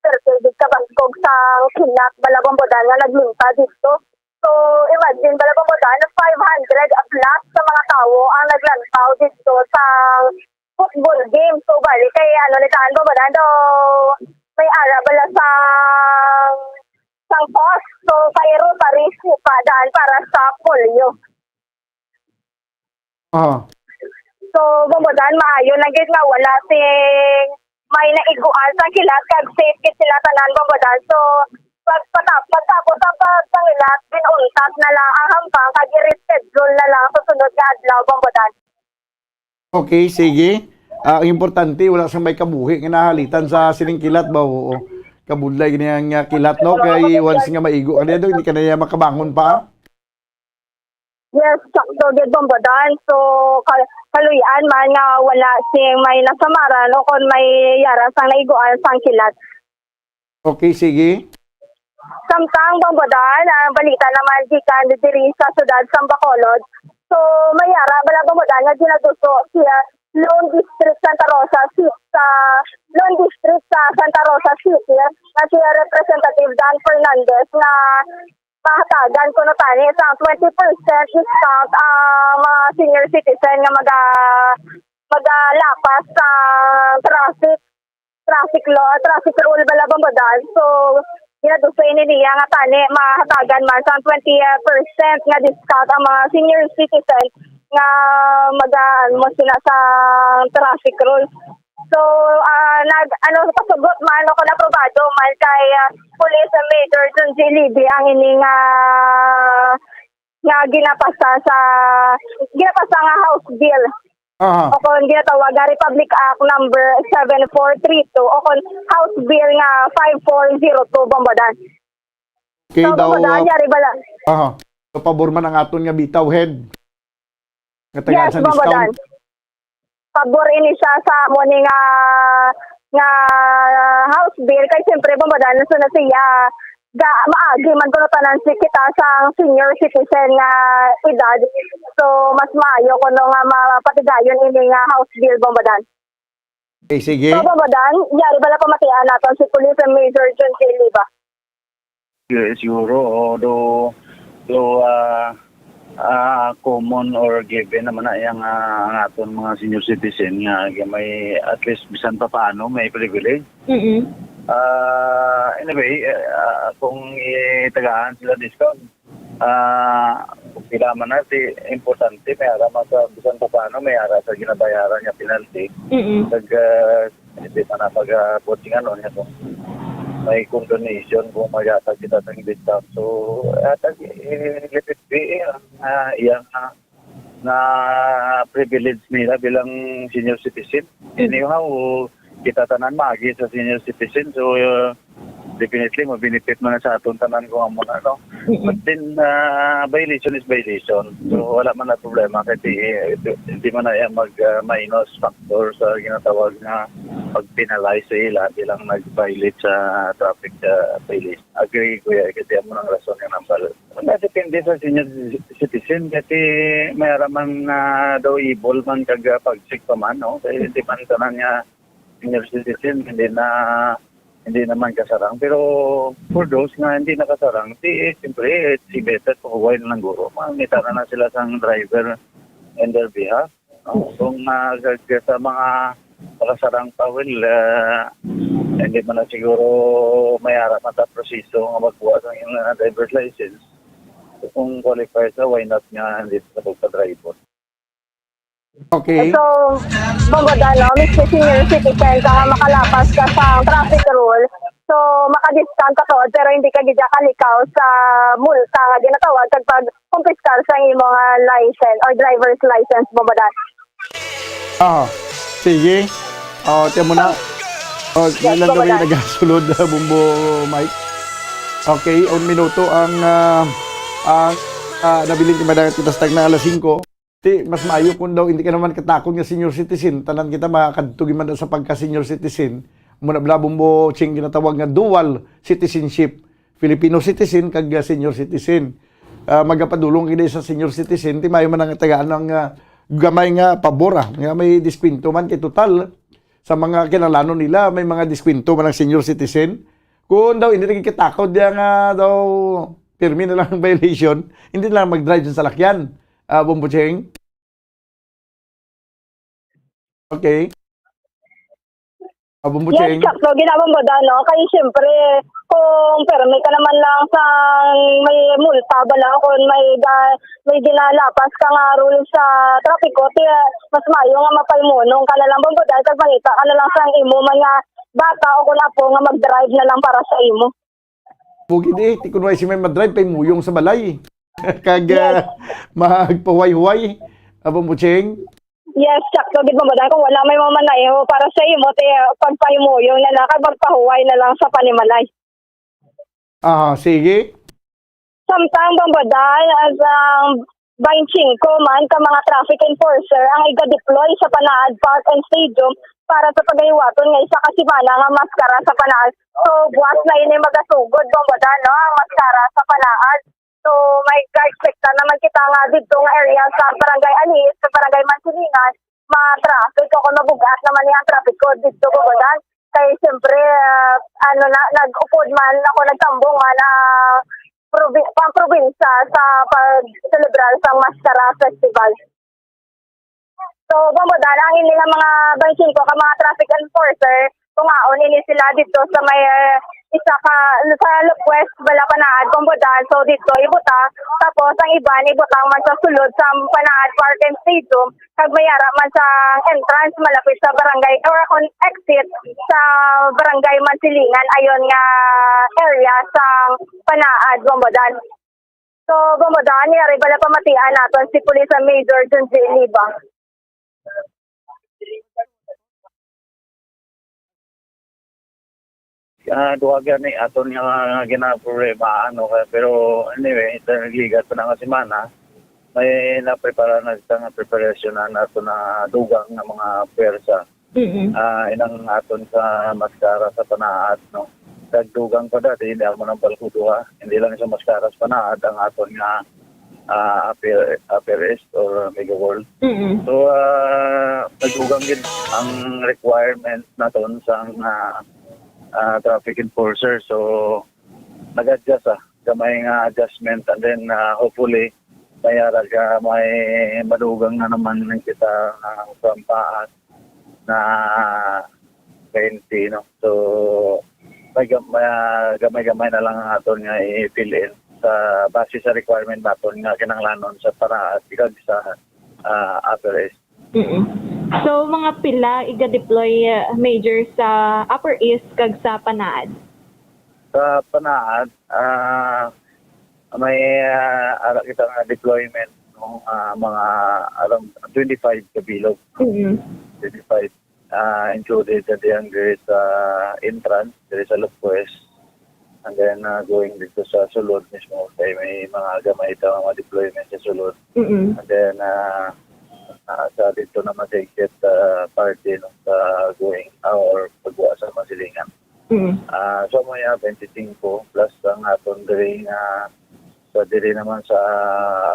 perte gid ka baskog sang kilat bala, Bombodan, nga nagluntad didto. So, imagine bala, Bombodan, five hundred plus sa mga tawo ang naglantaw didto sa football game. So, bali kay ano ni taan, Bombodan, do may ara bala sang sang post. So, kay Rotary Sipa daan para sa polio. Ah. So, Bombodan, maayo lang gid nga wala sing may naiguan sang kilat kag safe gid sila tanan, Bombodan. So, pagpatap pagtapos ang pagpangilat, ginuntat na lang ang hampang kag i-reschedule na lang sa sunod nga adlaw, Bombodan. Okay, sige. Ah, ang importante, wala sang may kabuhi nga nahalitan sa sining kilat ba? Oo. Kabudlay gini ang ah, kilat, no? Kay once nga maigo ka niya, hindi ka na niya makabangon pa. Yes, sakto gid, Bombodan. So, kal- kaluy-an man nga wala sing may nasamaran o kon may yara sang naiguan sang kilat. Okay, sige. Samtang, Bombodan, ang balita naman gikan diri sa siyudad sang Bacolod. So, may ara bala, Bombodan, nga ginaduso siya Lone District Santa Rosa City, sa Lone District sa Santa Rosa City, nga siya Representative Dan Fernandez, nga mahatagan kuno tani sa twenty percent discount ang mga senior citizen nga maga magalapas sa traffic traffic law, traffic rule bala, Bombodan. So, ginaduso ini niya nga tani mahatagan man sa twenty percent nga discount ang mga senior citizen nga magaan mo sila sa traffic rule. So, ah, nag ano, pasugot man o kung aprobado man kay ah, Police Major John J. Levy ang ini nga nga ginapasa sa ginapasa nga House Bill Aha. o kung ginatawag nga Republic Act number seven four three two o kung House Bill nga five four zero two, Bombodan. Okay, So, daw. Bombodan, ah, yari bala. Aha. So, pabor man ang aton nga bitaw head. Katagaan Yes, sa Bombodan. Discount. Pabor ini siya sa amo ni nga nga House Bill kay siyempre, Bombodan, so na siya ga maagi man kuno tanan si kita sa senior citizen nga edad. So, mas maayo kuno nga mapatigayon ini nga House Bill, Bombodan. Okay, sige. So, Bobodan, yari bala pamatian naton si Police Major John J. Liba? Yeah, siguro, although, though, ah, ah, common or given naman na yang, ah, ang aton mga senior citizen nga may at least bisan pa paano may privilege. Mm-mm. Ah, anyway, eh, ah, kung itagaan sila discount, ah, pila man na, di importante, may ara man sa bisan pa paano, may ara sa ginabayaran nga penalty. Mm-mm. Pag, ah, hindi man na pag, ah, buot sing ano, niya kung may condonation, kung maghatag kita sa discount. So, hatag, eh, let it be, eh, ang, ah, iyang, ah, na privilege nila bilang senior citizen. Mm. Anyhow, kita tanan maagi sa senior citizen. So, uh, definitely, mabenefit man sa aton tanan kung amo na, no? Mm-mm. But then, uh, violation is violation. So, wala man na problema kay di, di, di man na yan mag, uh, minus factor sa ginatawag na pag-penalize sa ila bilang nag-violate sa traffic, uh, violation. Agree ko yan kasi amo nang rason nga nambal. Wala, depende sa senior citizen kasi may ara man na daw evil man kag, ah, pag-check pa man, no? Kay hindi man tanan nga senior citizen, hindi na, hindi naman kasarang. Pero for those nga hindi nakasarang, di, eh, siyempre, eh, si better pahuway na lang guro. Mangita na lang sila sang driver in their behalf. No? Kung, ah, sa, sa mga makasarang pa, well, ah, hindi man na siguro may ara man ta proseso nga magbuhat ng, ah, driver's license. So, kung qualified na, why not nga hindi sa pagpa-driver? Okay. So, Bobodan, no, mismo senior citizen ka nga makalapas ka sa traffic rule, so, maka-discount ka to, pero hindi ka gid kalikaw sa multa nga ginatawag kag pag-kumpiskar sa imo nga license or driver's license, Bobodan. Ah, sige. Oh, tiyan mo na. Oh, Yes, ilang gawin Bobodan. Nagasulod, Bumbo Mike. Okay, un minuto ang, ah, ang, ah, nabiling kay Madam Titas Tagna alas singko. Ti, mas maayo kung daw hindi ka naman katakod nga senior citizen. Tanan kita makakadto gid man sa pagka-senior citizen. Muna bala, Bumbo Ching, ginatawag nga dual citizenship. Filipino citizen kag, ah, senior citizen. Ah, magapadulong gid sa senior citizen, ti maayo man ang tagaan ang, ah, gamay nga pabor, ah, nga may diskwento man kay total sa mga kinalanon nila, may mga diskwento man ang senior citizen. Kung daw hindi nagkakatakod diya nga daw pirmi na lang ang violation, hindi na lang mag-drive sa salakyan. Ah, Bombo Cheng? Okay. Ah, Bombo Yes, Cheng? Sakto, ginamang mo daw, no? Kay siyempre, kung permi ka naman lang sa may multa, bala, kung may ga-, may ginalapas ka nga rule sa trapiko, ti, mas maayo nga mapaimunong ka na lang, Bombo, dahil kag mangita ka na lang sa imo man nga bata o kung apo nga mag-drive na lang para sa imo. Bugid eh, ti kun way si may madrive, paimuyong sa balay. Kag, Yes. ah, magpahuway-huway. Abo mo, Cheng? Yes, sakto gid, Bombo. Dahil kung wala may mamanayo para sa imo, ti, ah, pagpahimuyong na lang, kag magpahuway na lang sa panimalay. Ah, sige. Samtang, Bombo, dahil as ang twenty-five man ka mga traffic enforcer ang iga-deploy sa Panaad Park and Stadium para sa pagahiwaton nga isa ka semana nga maskara sa Panaad. So, buwas na ini magasugod, Bombo, dahil, no, ang maskara sa Panaad. So, may ka-expectan naman kita nga didto nga area sa Barangay Aliis, sa Barangay Mansilingan, ma-traffic o kung mabug-at naman niya ang traffic ko didto, Bombo, dahil kay siyempre, ah, ano na, nag-upod man ako, nagtambong man ang probi-, pang-probinsya sa pag-celebrar sa Maskara Festival. So, Bombo, dahil ang ilang mga twenty-five ka mga traffic enforcer, kung aon ini sila dito sa may, eh, isa ka, sa Lupwes, Balapanaad, Bombo, dahil so dito ibutang, tapos ang iban ibutang man sa sulod sa Panaad Park and Stadium, kag may ara man sa entrance malapit sa barangay or kung exit sa barangay Mansilingan, ayon nga area sa Panaad, Bombo, dahil. So, Bombo, dahil ni ari bala pamatian naton si Police Major Junji Libang. Ah, duha gani aton nga ginaproblema, ano, kaya, pero anyway, ito nagligat pa na nga semana, may naprepara na kita nga preparasyon na nato na dugang nga mga pwersa. Mm-mm. Ah, inang aton sa maskara sa Panaad, no? Kag dugang pa dati, hindi ako nang balko duha. Hindi lang sa maskara sa Panaad ang aton nga ah, Upper, Upper East or Mega World. Mm-mm. So, ah, nagdugang gid ang requirement naton sang, ah, ah, traffic enforcer. So, nag-adjust, ah, gamay nga adjustment, and then, ah, hopefully may ara ka, may madugang na naman kita, ah, from PAAD na twenty, no? So, may gam-, ah, gamay-gamay na lang ang aton nga i-fill in sa base sa requirement naton nga kinahanglanon sa PAAD kag sa, ah, Upper East. Mm. So, mga pila iga-deploy, uh, Major, sa Upper East kag sa PAAD? Sa PAAD, ah, may, ah, ara kita nga deployment, no, ah, mga around twenty-five ka bilog. Mm. Twenty-five, ah, included na diyan diri sa entrance, diri sa Locues. And then, ah, going dito sa sulod mismo, kay may mga gamay ta mga deployment sa sulod. Mm-mm. And then, ah, ah, sa dito naman sa exit, ah, parte, no, sa going, ah, or pagwa sa mga silingan. Mm. Ah, so, mo yan, twenty-five plus ang aton diri nga sa diri naman sa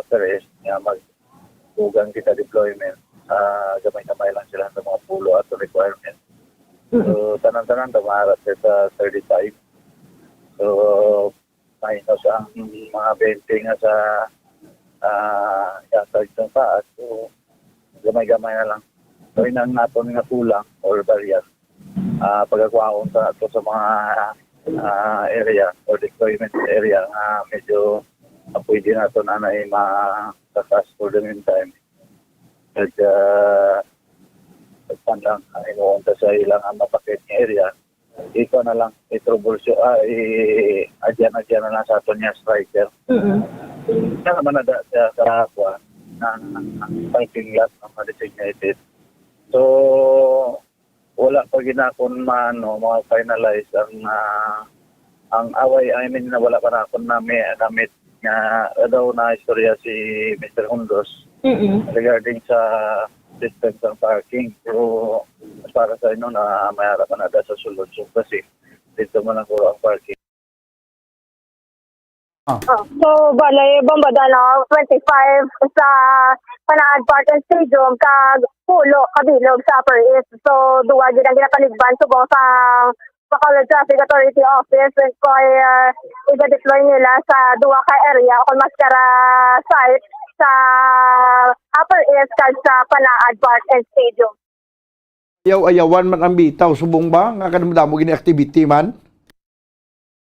Upper East nga magdugang kita deployment. Ah, gamay-gamay lang sila sa mga pulo ato requirement. Mm. So, tanan-tanan, tumara sa thirty-five. So, minus ang mga twenty nga sa, ah, yatag sa taas. So, gamay-gamay na lang. So, inang naton nga kulang or barrier, ah, pagkakuhaon sa ato sa mga, ah, area or deployment area nga medyo, ah, pwede naton anay matakas for the meantime. Kag, ah, pagpan lang, ah, hinuon ta sa ilang, ah, mapakit nga area, ikaw na lang, i-troubleshoot, ah, i-adyan-adyan na lang sa aton nga striker. Mm-mm. Wala naman na da-, sa, sa kuwan, ang, ang parking lot, ang mga designated. So, wala pa ginakon maano, ma-finalize ang, ah, ang away, I mean, na wala pa na akon na may, namit nga, ah, daw na istorya si Mister Hondos Mm-mm. regarding sa system sa parking. Pero as para sa inyo na may ara pa na da sa sulod. So, kasi dito man ang kuha ang parking. Ah. Oh, so, bale, Bombo Dano, twenty-five sa PAAD Park and Stadium, kag pulo ka bilog sa Upper East. So, duwa gid ang ginapanigban subong sa Bacolod Traffic Authority Office, kay, ah, iga-deploy nila sa duwa ka area o kon maskara site sa Upper East kag sa PAAD Park and Stadium. Ayaw-ayawan man ang bitaw, subong ba nga kadamo-damo gini activity man?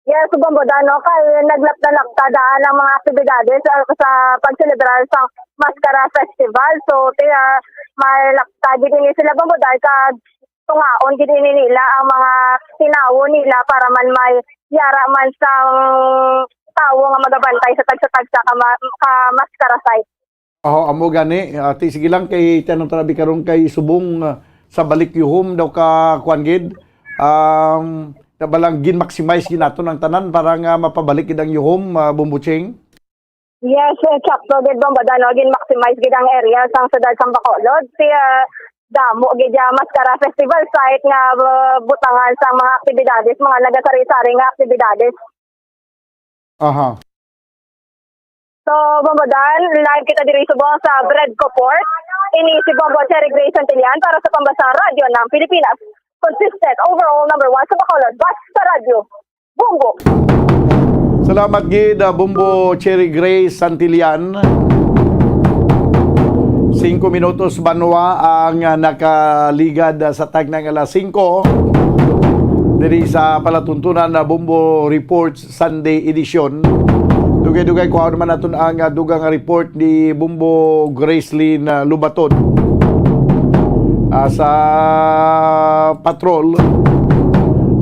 Yes, Bombo Dano, kay naglap-, nalapta daan ang mga aktibidades sa, sa pagselebrar sa Maskara Festival. So, tiya, may lapta gid ini sila, Bombo Dano, kag tungaon gid ini nila ang mga tinawo nila para man may yara man sang tawo nga magabantay sa tagsa-tagsa ka ma-, ka maskara site. Oh, amo gani. Ah, ti, sige lang, kay tanong tarabi karon kay subong, ah, sa balik yuhom daw ka kuan gid. Um, na balang gin-maximize gid naton ang tanan para nga mapabalik gid ang yuhom, ah, Bombo Ching? Yes, eh, sakto gid, Bombo Dano, gin-maximize gid ang area sang siyudad sang Bacolod. Si, ah, damo gid ya Maskara Festival site nga, ah, butangan sang mga aktibidades, mga nagasari-sari nga aktibidades. Aha. So, Bombo Dan, live kita diri subong sa Bredco Port. Ini si Bombo Cherry Grace Santillan para sa Pambasa Radyo ng Pilipinas. Consistent, overall number one sa Bacolod, basta radyo. Bombo! Salamat gid, ah, Bombo Cherry Grace Santillan. Singko minutos banwa ang, ah, nakaligad, ah, sa tagnang alas singko. Diri sa palatuntunan na Bombo Report Sunday edition. Dugay-dugay, kuhaon naman naton ang, ah, dugang nga report ni Bombo Gracelyn, ah, Lubaton, ah, sa patrol.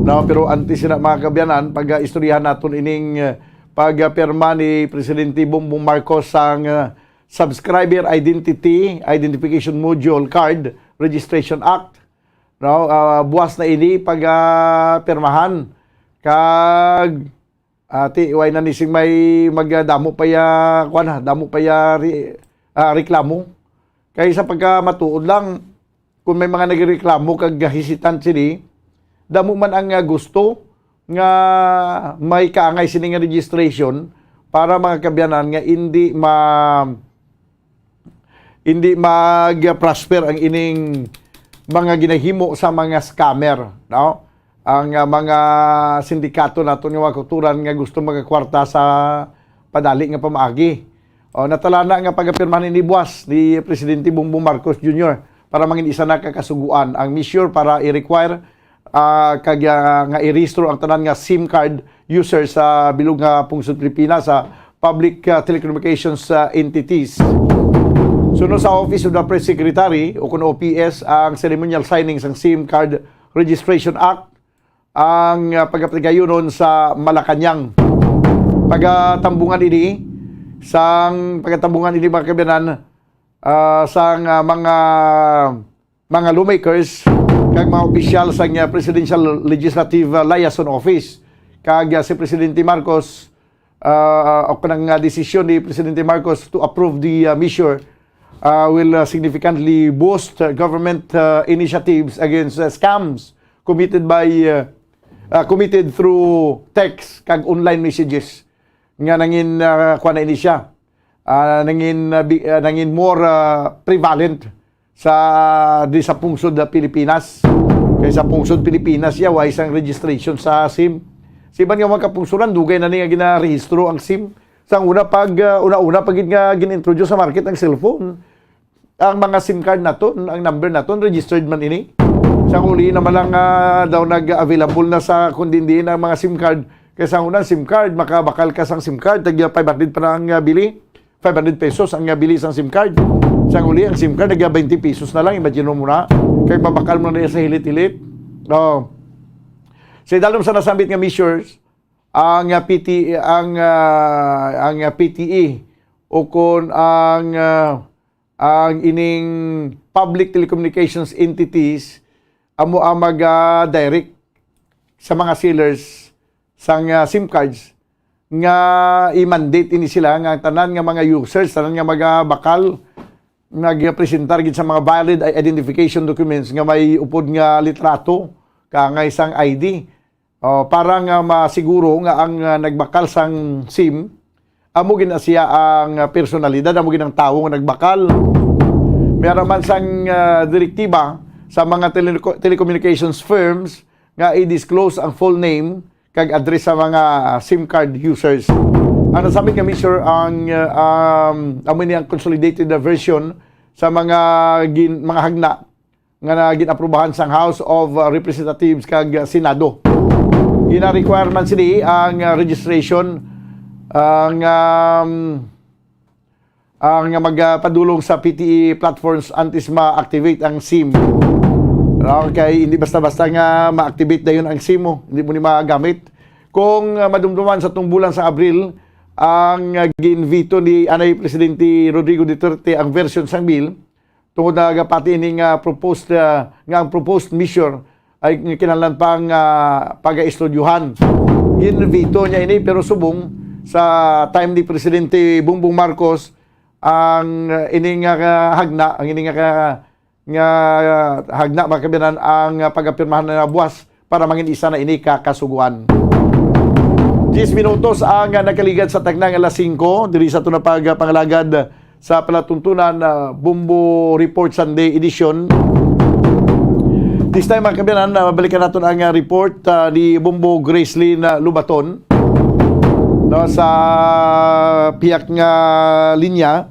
No, pero antes na, mga kaabyanan, pag, ah, istoryahan naton ining, ah, pagpirma ni Presidente Bongbong Marcos sang, ah, Subscriber Identity Identification Module Card Registration Act. No, ah, buwas na ini pag, ah, pirmahan. Kag, ah, ti, way na ni sing may magdamo pa ya, kuwan na, damo pa ya re-, ah, reklamo. Kay sa pagkamatuod lang, kung may mga nagreklamo kag hesitant sini, damo man ang, ah, gusto nga may kaangay sini nga registration, para, mga kaabyanan, nga hindi ma-, hindi mag-prosper ang ining mga ginahimo sa mga scammer, no? Ang, ah, mga sindikato naton nga mga kautoran nga gusto magakwarta sa padali nga pamaagi. O, natalana nga pagapirmahan ini buwas ni Presidente Bongbong Marcos Junior para mangin isa na ka kasuguan ang measure para i-require, ah, kag, ah, nga i-rehistro ang tanan nga SIM card user sa bilog nga pungsod Pilipinas sa public, ah, telecommunications, ah, entities. Suno sa Office of the Press Secretary, o kun O P S, ang ceremonial signing sang SIM Card Registration Act ang, ah, pagapatigayonon sa Malacañang. Pagatambungan ini, sang pagatambungan ini, mga kaabyanan, ah, sang, ah, mga, mga lawmakers kag mga opisyal sang, ah, Presidential Legislative, ah, Liaison Office. Kag, ah, si Presidente Marcos, ah, o kanang, ah, desisyon ni Presidente Marcos to approve the, ah, measure, ah, will, ah, significantly boost, ah, government, ah, initiatives against, ah, scams committed by, ah, ah, committed through text kag online messages nga nangin, ah, kuwan na ini siya. Ah, nangin, ah, bi-, ah, nangin more, ah, prevalent sa, di sa pungsod na Pilipinas. Kay sa pungsod Pilipinas, ya, way sang registration sa SIM. Sa iban nga mga kapungsuran, dugay na ni nga ginarehistro ang SIM. Sang una pag, ah, una-una pa gid nga gin-introduce sa market ang cellphone. Ang mga SIM card naton, ang number naton, registered man ini. Sang uli naman lang, ah, daw nag-available na sa kundindi ang mga SIM card. Kay sang una, SIM card, makabakal ka sang SIM card, tag five hundred pa na ang, ah, bili. Five hundred pesos ang, ah, bili sang SIM card. Sang uli, ang SIM card, nag twenty pesos na lang. Imagine mo na. Kay mabakal mo na sa hilit-hilit. Oh. Sa idalom sa nasambit nga measures, ang, ah, P T, ang, ah, ang, ah, P T E o kon ang, ah, ang ining public telecommunications entities amo ang mag-direct sa mga sellers sang, ah, SIM cards nga i-mandate ini sila nga ang tanan nga mga users, tanan nga magabakal, magpresentar gid sa mga valid i-, identification documents nga may upod nga litrato, kaangay sang I D. Oh, para nga masiguro nga ang, ah, nagbakal sang SIM, amo gid na siya ang, ah, personalidad, amo gid ang tawo nga nagbakal. May ara man sang, ah, direktiba sa mga tele-, telecommunications firms nga i-disclose ang full name kag address sa mga, ah, SIM card users. Ang nasambit nga measure ang, ah, um, amo ni ang consolidated version sa mga gin-, mga hagna nga na gin-aprubahan sang House of, uh, Representatives kag, uh, Senado. Gina-require man sini ang, uh, registration, ang, um, ang magpadulong sa P T E platforms antes ma-activate ang SIM. Okay, hindi basta-basta nga ma-activate dayon ang SIM mo. Hindi mo ni magamit. Kung, uh, madumduman sa tungbulan sa Abril, ang, uh, gin-veto ni anay Presidente Rodrigo Duterte ang version sang bill, tungod na gapati ini nga proposed, ah, nga ang proposed measure ay kinahanglan pang, ah, pag-aestudyuhan. Gin-veto niya ini, pero subong sa time ni Presidente Bongbong Marcos, ang, ah, ini nga, ah, hagna, ang ini nga, ah, nga hagna, mga kaabyanan, ang, ah, pag-apirmahan na buwas para mangin isa na ini ka kasuguan. Diyes minutos ang, ah, nakaligad sa takna nga alas singko, diri sa aton nga pagpangalagad sa palatuntunan, ah, Bombo Report Sunday Edition. This time, mga kaabyanan, ah, balikan naton ang, ah, report, ah, ni Bombo Gracelyn, ah, Lubaton, no, sa piyak nga linya.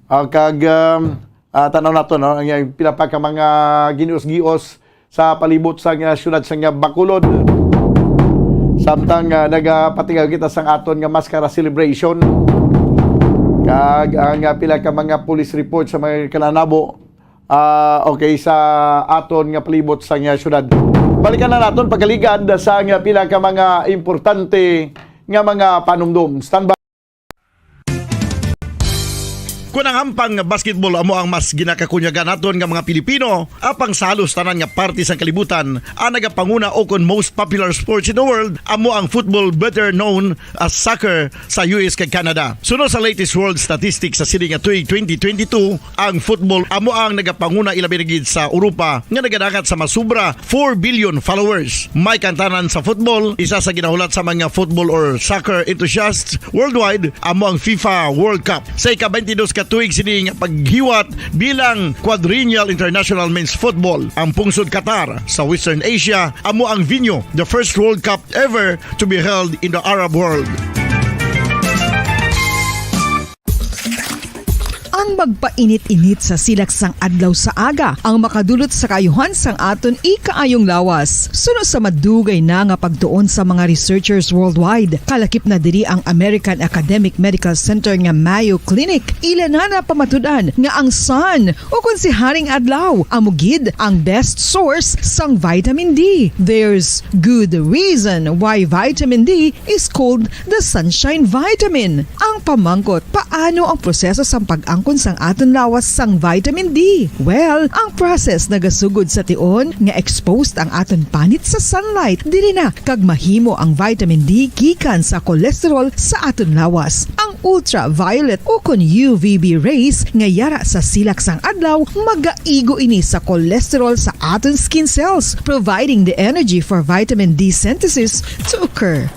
Ah, kag, um, ah, tanaw nato, no, ang, ang pila pa ka mga gios-gios sa palibot sa nga siyudad sa nga Bacolod. Samtang, ah, nagapatigaw kita sang aton nga maskara celebration. Kag ang, ah, pila ka mga police report sa mga kalanabo, ah, okay, sa aton nga palibot sa nga siyudad. Balikan na naton pagkaligad sa nga pila ka mga importante nga mga panumdom. Standby. Kon ang hampang nga basketball amo ang mas ginakakunyagan naton nga mga Pilipino, apang sa halos tanan nga parte sang kalibutan, ang nagapanguna ukon most popular sports in the world amo ang football, better known as soccer, sa U S kag Canada. Suno sa latest world statistics sa sini nga tuig twenty twenty-two, ang football amo ang nagapanguna, ilabi na gid sa Europa, nga nagadangat sa masubra four billion followers. May kantanan sa football, isa sa ginahulat sa mga football or soccer enthusiasts worldwide amo ang FIFA World Cup. Sa ika-twenty-dos ka tuig sini nga paghiwat bilang Quadrennial International Men's Football, ang pungsod Qatar sa Western Asia amo ang venue, the first World Cup ever to be held in the Arab world. Ang magpainit-init sa silak sang adlaw sa aga ang makadulot sa kaayuhan sang aton ikaayong lawas. Suno sa madugay na nga pagtuon sa mga researchers worldwide, kalakip na diri ang American Academic Medical Center nga Mayo Clinic. Ila na napamatud-an nga ang sun, o kon si Haring Adlaw, amo gid ang best source sang vitamin D. There's good reason why vitamin D is called the sunshine vitamin. Ang pamangkot, paano ang proseso sang pag-angkon sang aton lawas sang vitamin D? Well, ang process nagasugod sa tion nga exposed ang aton panit sa sunlight, diri na kag mahimo ang vitamin D gikan sa cholesterol sa aton lawas. Ang ultraviolet o kon U V B rays nga yara sa silak sang adlaw magaigo ini sa cholesterol sa aton skin cells, providing the energy for vitamin D synthesis to occur.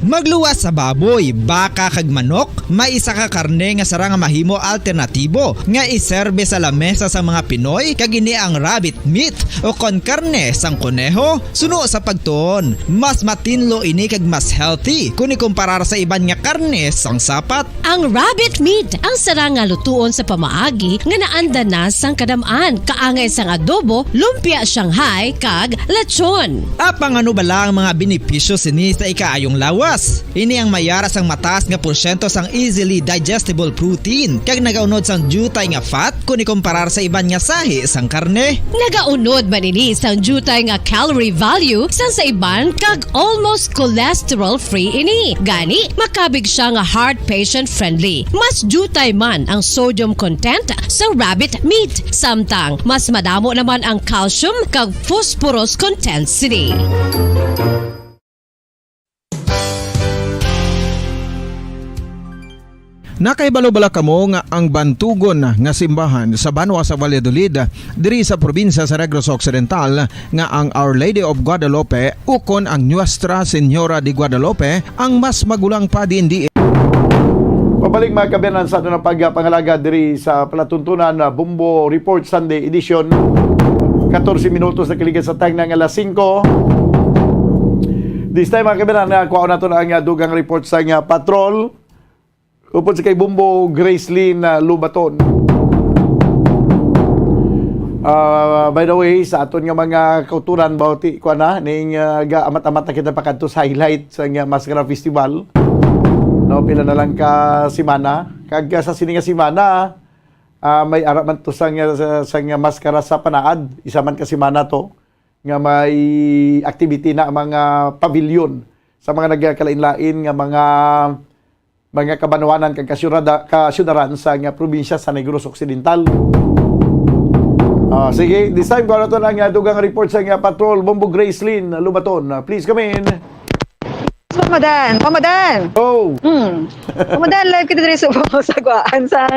Magluwas sa baboy, baka kag manok, may isa ka karne nga sarang nga mahimo alternatibo nga iserbe sa lamesa sang mga Pinoy, kag ini ang rabbit meat o kon karne sang koneho. Suno sa pagtuon, mas matinlo ini kag mas healthy kon ikumparar sa iban nga karne sang sapat. Ang rabbit meat ang sarang nga lutuon sa pamaagi nga naanda na sang kadam-an, kaangay sang adobo, lumpia Shanghai, kag lechon. Apang ano bala ang mga benepisyo sini sa ikaayong lawas? Ini ang may yara sang mataas nga porsyento sang easily digestible protein kag nagaunod sang diutay nga fat kon ikumparar sa iban nga sahi sang karne. Nagaunod man ini sang diutay nga calorie value sang sa iban kag almost cholesterol-free ini. Gani, makabig siya nga heart patient-friendly. Mas diutay man ang sodium content sa rabbit meat, samtang mas madamo naman ang calcium kag phosphorus content sini. Nakahibalo bala kamo nga ang bantugon nga simbahan sa banwa sa Valladolid, diri sa probinsya sa Negros Occidental, nga ang Our Lady of Guadalupe ukon ang Nuestra Señora de Guadalupe ang mas magulang pa diin di Pabalik, mga kaabyanan, sa aton pagpangalaga diri sa palatuntunan na Bombo Report Sunday Edition. Katorse minutos na kaligat sa tagna nga alas singko. This time, mga kaabyanan, nga kuhaon naton ang, ah, dugang report sa nga patrol. Upod sa kay Bombo Gracelyn, ah, Lubaton. Ah, by the way, sa aton nga mga kauturan, bawti, kuha na, ning, ah, ga-amat-amat na kita pakadto sa highlight sa nga Maskara Festival. No, pila na lang ka semana. Kag, ah, sa sini nga semana, ah, may ara man to sa nga, sa, sa nga Maskara sa Panaad. Isa man ka semana to nga may activity na ang mga pavilion sa mga nagkalain-lain nga mga, mga kabanwanan kag kasyudada-, kasyudaran sa nga probinsya sa Negros Occidental. Ah, sige, this time, kuha naton ang, ah, dugang report sa nga patrol, Bombo Gracelyn Lubaton. Ah, please come in. Pamadan, pamadan. Oh, Hmm. Pamadan, live kita diri sa, sa Guaan, sa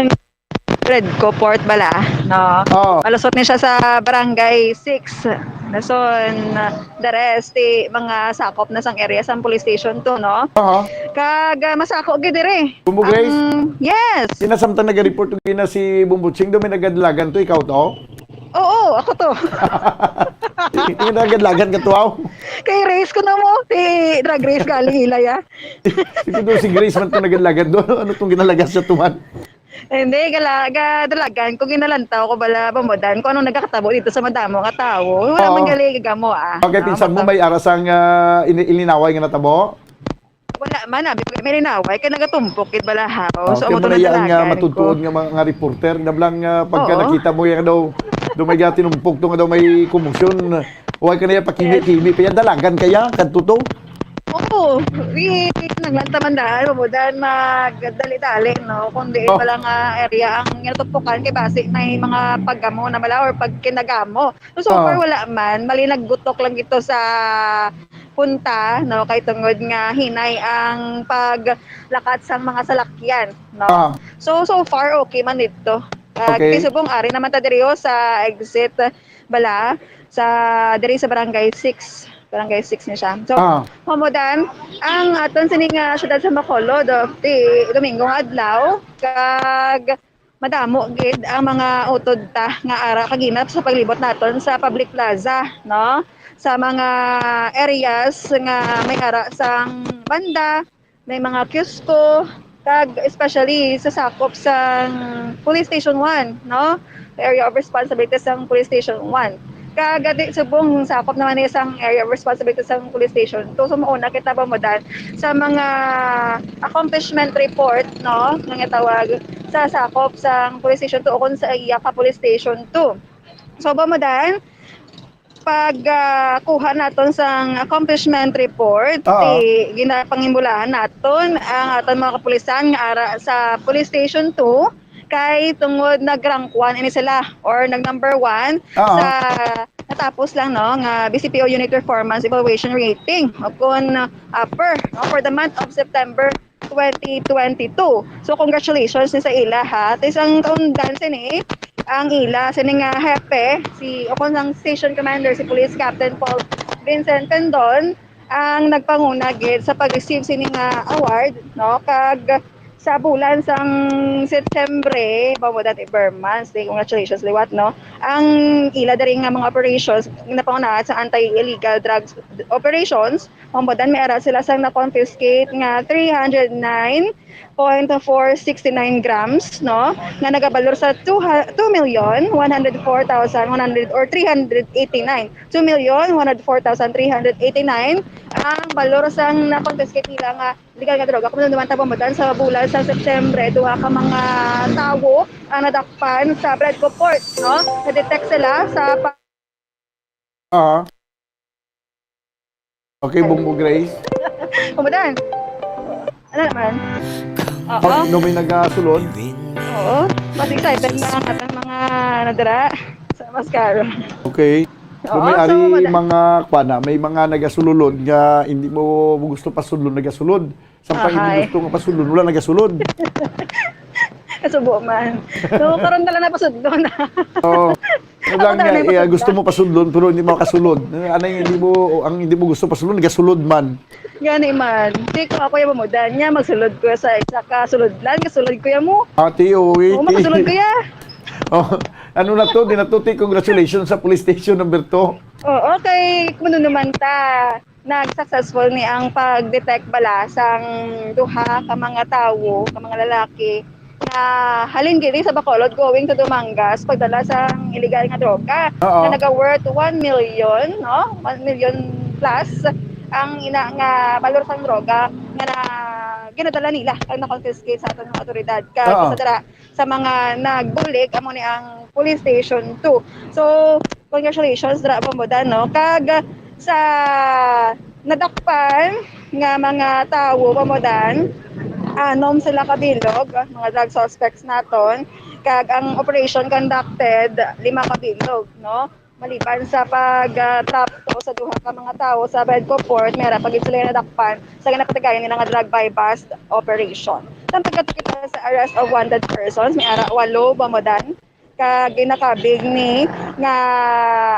Red Port bala, no? Oh. Malusot ni siya sa Barangay six. Nason, the rest, di, mga sakop na sang area sang police station to, no? Aha. Kag, ah, masako gid diri. Bombo Grace? Ang, yes. Sina samtang nag-report to gina si Bombo Ching, do may nagadlagan to, ikaw to? Oo, ako to. Yung nagadlagan ka to, aw? Kay race ko na mo, si drag race galing ilay, ah. Sige do, si Grace man to nagadlagan do. Ano tong ginalagas sa tuman? Hindi, gala, gadalagan ko, ginalantaw ko bala, pamadan, kung anong nagkakatabo dito sa madamo nga tao. Wala Oo. man gali gamo, ah. Okay, pinsan mo, may arasang, ah, ini-, ilinaway nga natabo? Wala man, abi ko, may linaway, kay nagatumpok, gid balahaw. So, Okay, amo to mo na yan nga nadalagan matutuon ko. nga mga, mga reporter, na blang, ah, pagka Oo. nakita mo yan daw, daw may tinumpok to nga daw may komosyon. Huwag ka na yan, pakimi-kimi pa yan, dalagan kaya, kadto to? Oo, wi, naglantaman daan, mabudan, magdali-dali, no? Kung diin Oh. pala nga area ang ginatupukan, kay basi may mga paggamo na bala or pagkinagamo. So, so far, Oh. wala man. Mali naggutok lang ito sa punta, no? Kay tungod nga hinay ang paglakat sang mga salakyan, no? Ah. So, so far, okay man dito. Ah, Okay. Kay subong, ari naman ta diri, oh, sa exit bala, sa, diri sa Barangay six. Barangay six ni siya. So, Ah. mamudan, ang aton sini nga syudad sa Bacolod, oh, ti Domingo nga adlaw, kag madamo gid ang mga utod ta nga ara kaginap sa paglibot naton sa public plaza, no? Sa mga areas nga may ara sang banda, may mga kiosko, kag especially sa sakop sang Police Station one, no? Area of responsibility sang Police Station one. Kag di subong sakop naman ni sang area of responsibility sang Police Station two. So, mauna kita, mamudan, sa mga accomplishment report, no, nga gitawag sa sakop sang Police Station two o kung sa iya ka Police Station two. So, mamudan, pag, ah, kuha naton sang accomplishment report, Oo. ti ginapangimulahan naton ang aton mga kapulisan nga ara sa Police Station two, kay tungod nag-rank one ini sila or nag-number one Oo. sa natapos lang, no, nga B C P O Unit Performance Evaluation Rating o kun upper, no, for the month of September twenty twenty-two. So, congratulations ni sa ila, ha. Ti sang kaundan sini, ang ila sini nga hepe, si, o kung ang station commander, si Police Captain Paul Vincent Tendon, ang nagpanguna gid sa pag-receive sini nga award, no? Kag sa bulan sang Setyembre, ba mo dati, Burman, say congratulations liwat, no? Ang ila diri nga mga operations, napangunahan sa anti-illegal drugs operations, mamudan may ara sila sang na-confiscate nga three hundred nine point four six nine grams, no? Nga nagabalor sa two ha-, two million one hundred four thousand one hundred or three hundred eighty-nine. Two million one hundred four thousand three hundred eighty-nine ang balor sang na-confiscate nila nga legal nga droga. Kung naman ta, mamudan sa bulan sa Setyembre, duha ka mga tawo ang nadakpan sa Bledco Port, no? Na-detect sila sa pa- Ah. Okay, Bumbo Grace. Mamudan. Ano naman? Oo. Pag no may nagasulod. Oo. Mas excited na ang atong mga nadira sa Mascaro. Okay. So, Oo, may so, ari mamudan. Mga kwana, may mga nagasululod nga hindi mo gusto pasulod, nagasulod. Samtang hindi Ahay. Gusto nga pasulod, wala nagasulod. Kasubo man. So, karon na lang napasudlon. Oo. Ako lang na nga, lang eh, napasudlon. Gusto mo pasudlon, pero hindi mo kasulod. Ano yung hindi mo, ang hindi mo gusto pasudlon, nagasulod man. Gani man. Ti ko ako yung mamudan niya, magsulod ko sa isa ka sulodlan, kasulod ko ya mo. Ate, uwi, Oo, ti. Makasulod ko ya. Oh, ano na to? Di na to, ti, congratulations sa police station number two. Oo, kay kuno naman ta. Nag-successful ni ang pag-detect bala sang duha ka mga tawo, ka mga lalaki, nga halin diri sa Bacolod going to Dumangas, pagdala sang illegal nga droga Oo. Na naga-worth one million, no? One million plus ang ina nga balor sang droga nga na, ginadala nila kag na-confiscate sa aton mga otoridad. Kag Oo. Sa dara, sa mga nagbulig, amo ni ang Police Station two. So, congratulations, dira, Bombodan, no? Kag sa nadakpan nga mga tawo, Bombodan, anom sila ka bilog, mga drug suspects naton. Kag ang operation conducted, lima ka bilog, no? Maliban sa pag, ah, trap to sa duha ka mga tawo sa Bledco Port, may ara pa gid sila nadakpan sa ginapatigayon nila nga drug buy-bust operation. Samtang kadto kita sa arrest of wanted persons, may ara walo, Bombodan, kag ginakabig ni nga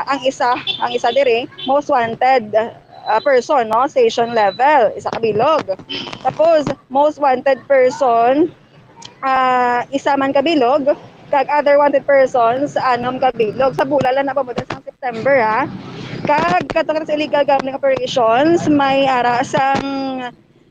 ang isa, ang isa diri, most wanted, ah, person, no, station level, isa ka bilog. Tapos, most wanted person, ah, isa man ka bilog, kag other wanted persons, anom ka bilog. Sa bulan lang na, Bombodan, sang September, ha. Kag kadto sa illegal gambling operations, may ara sang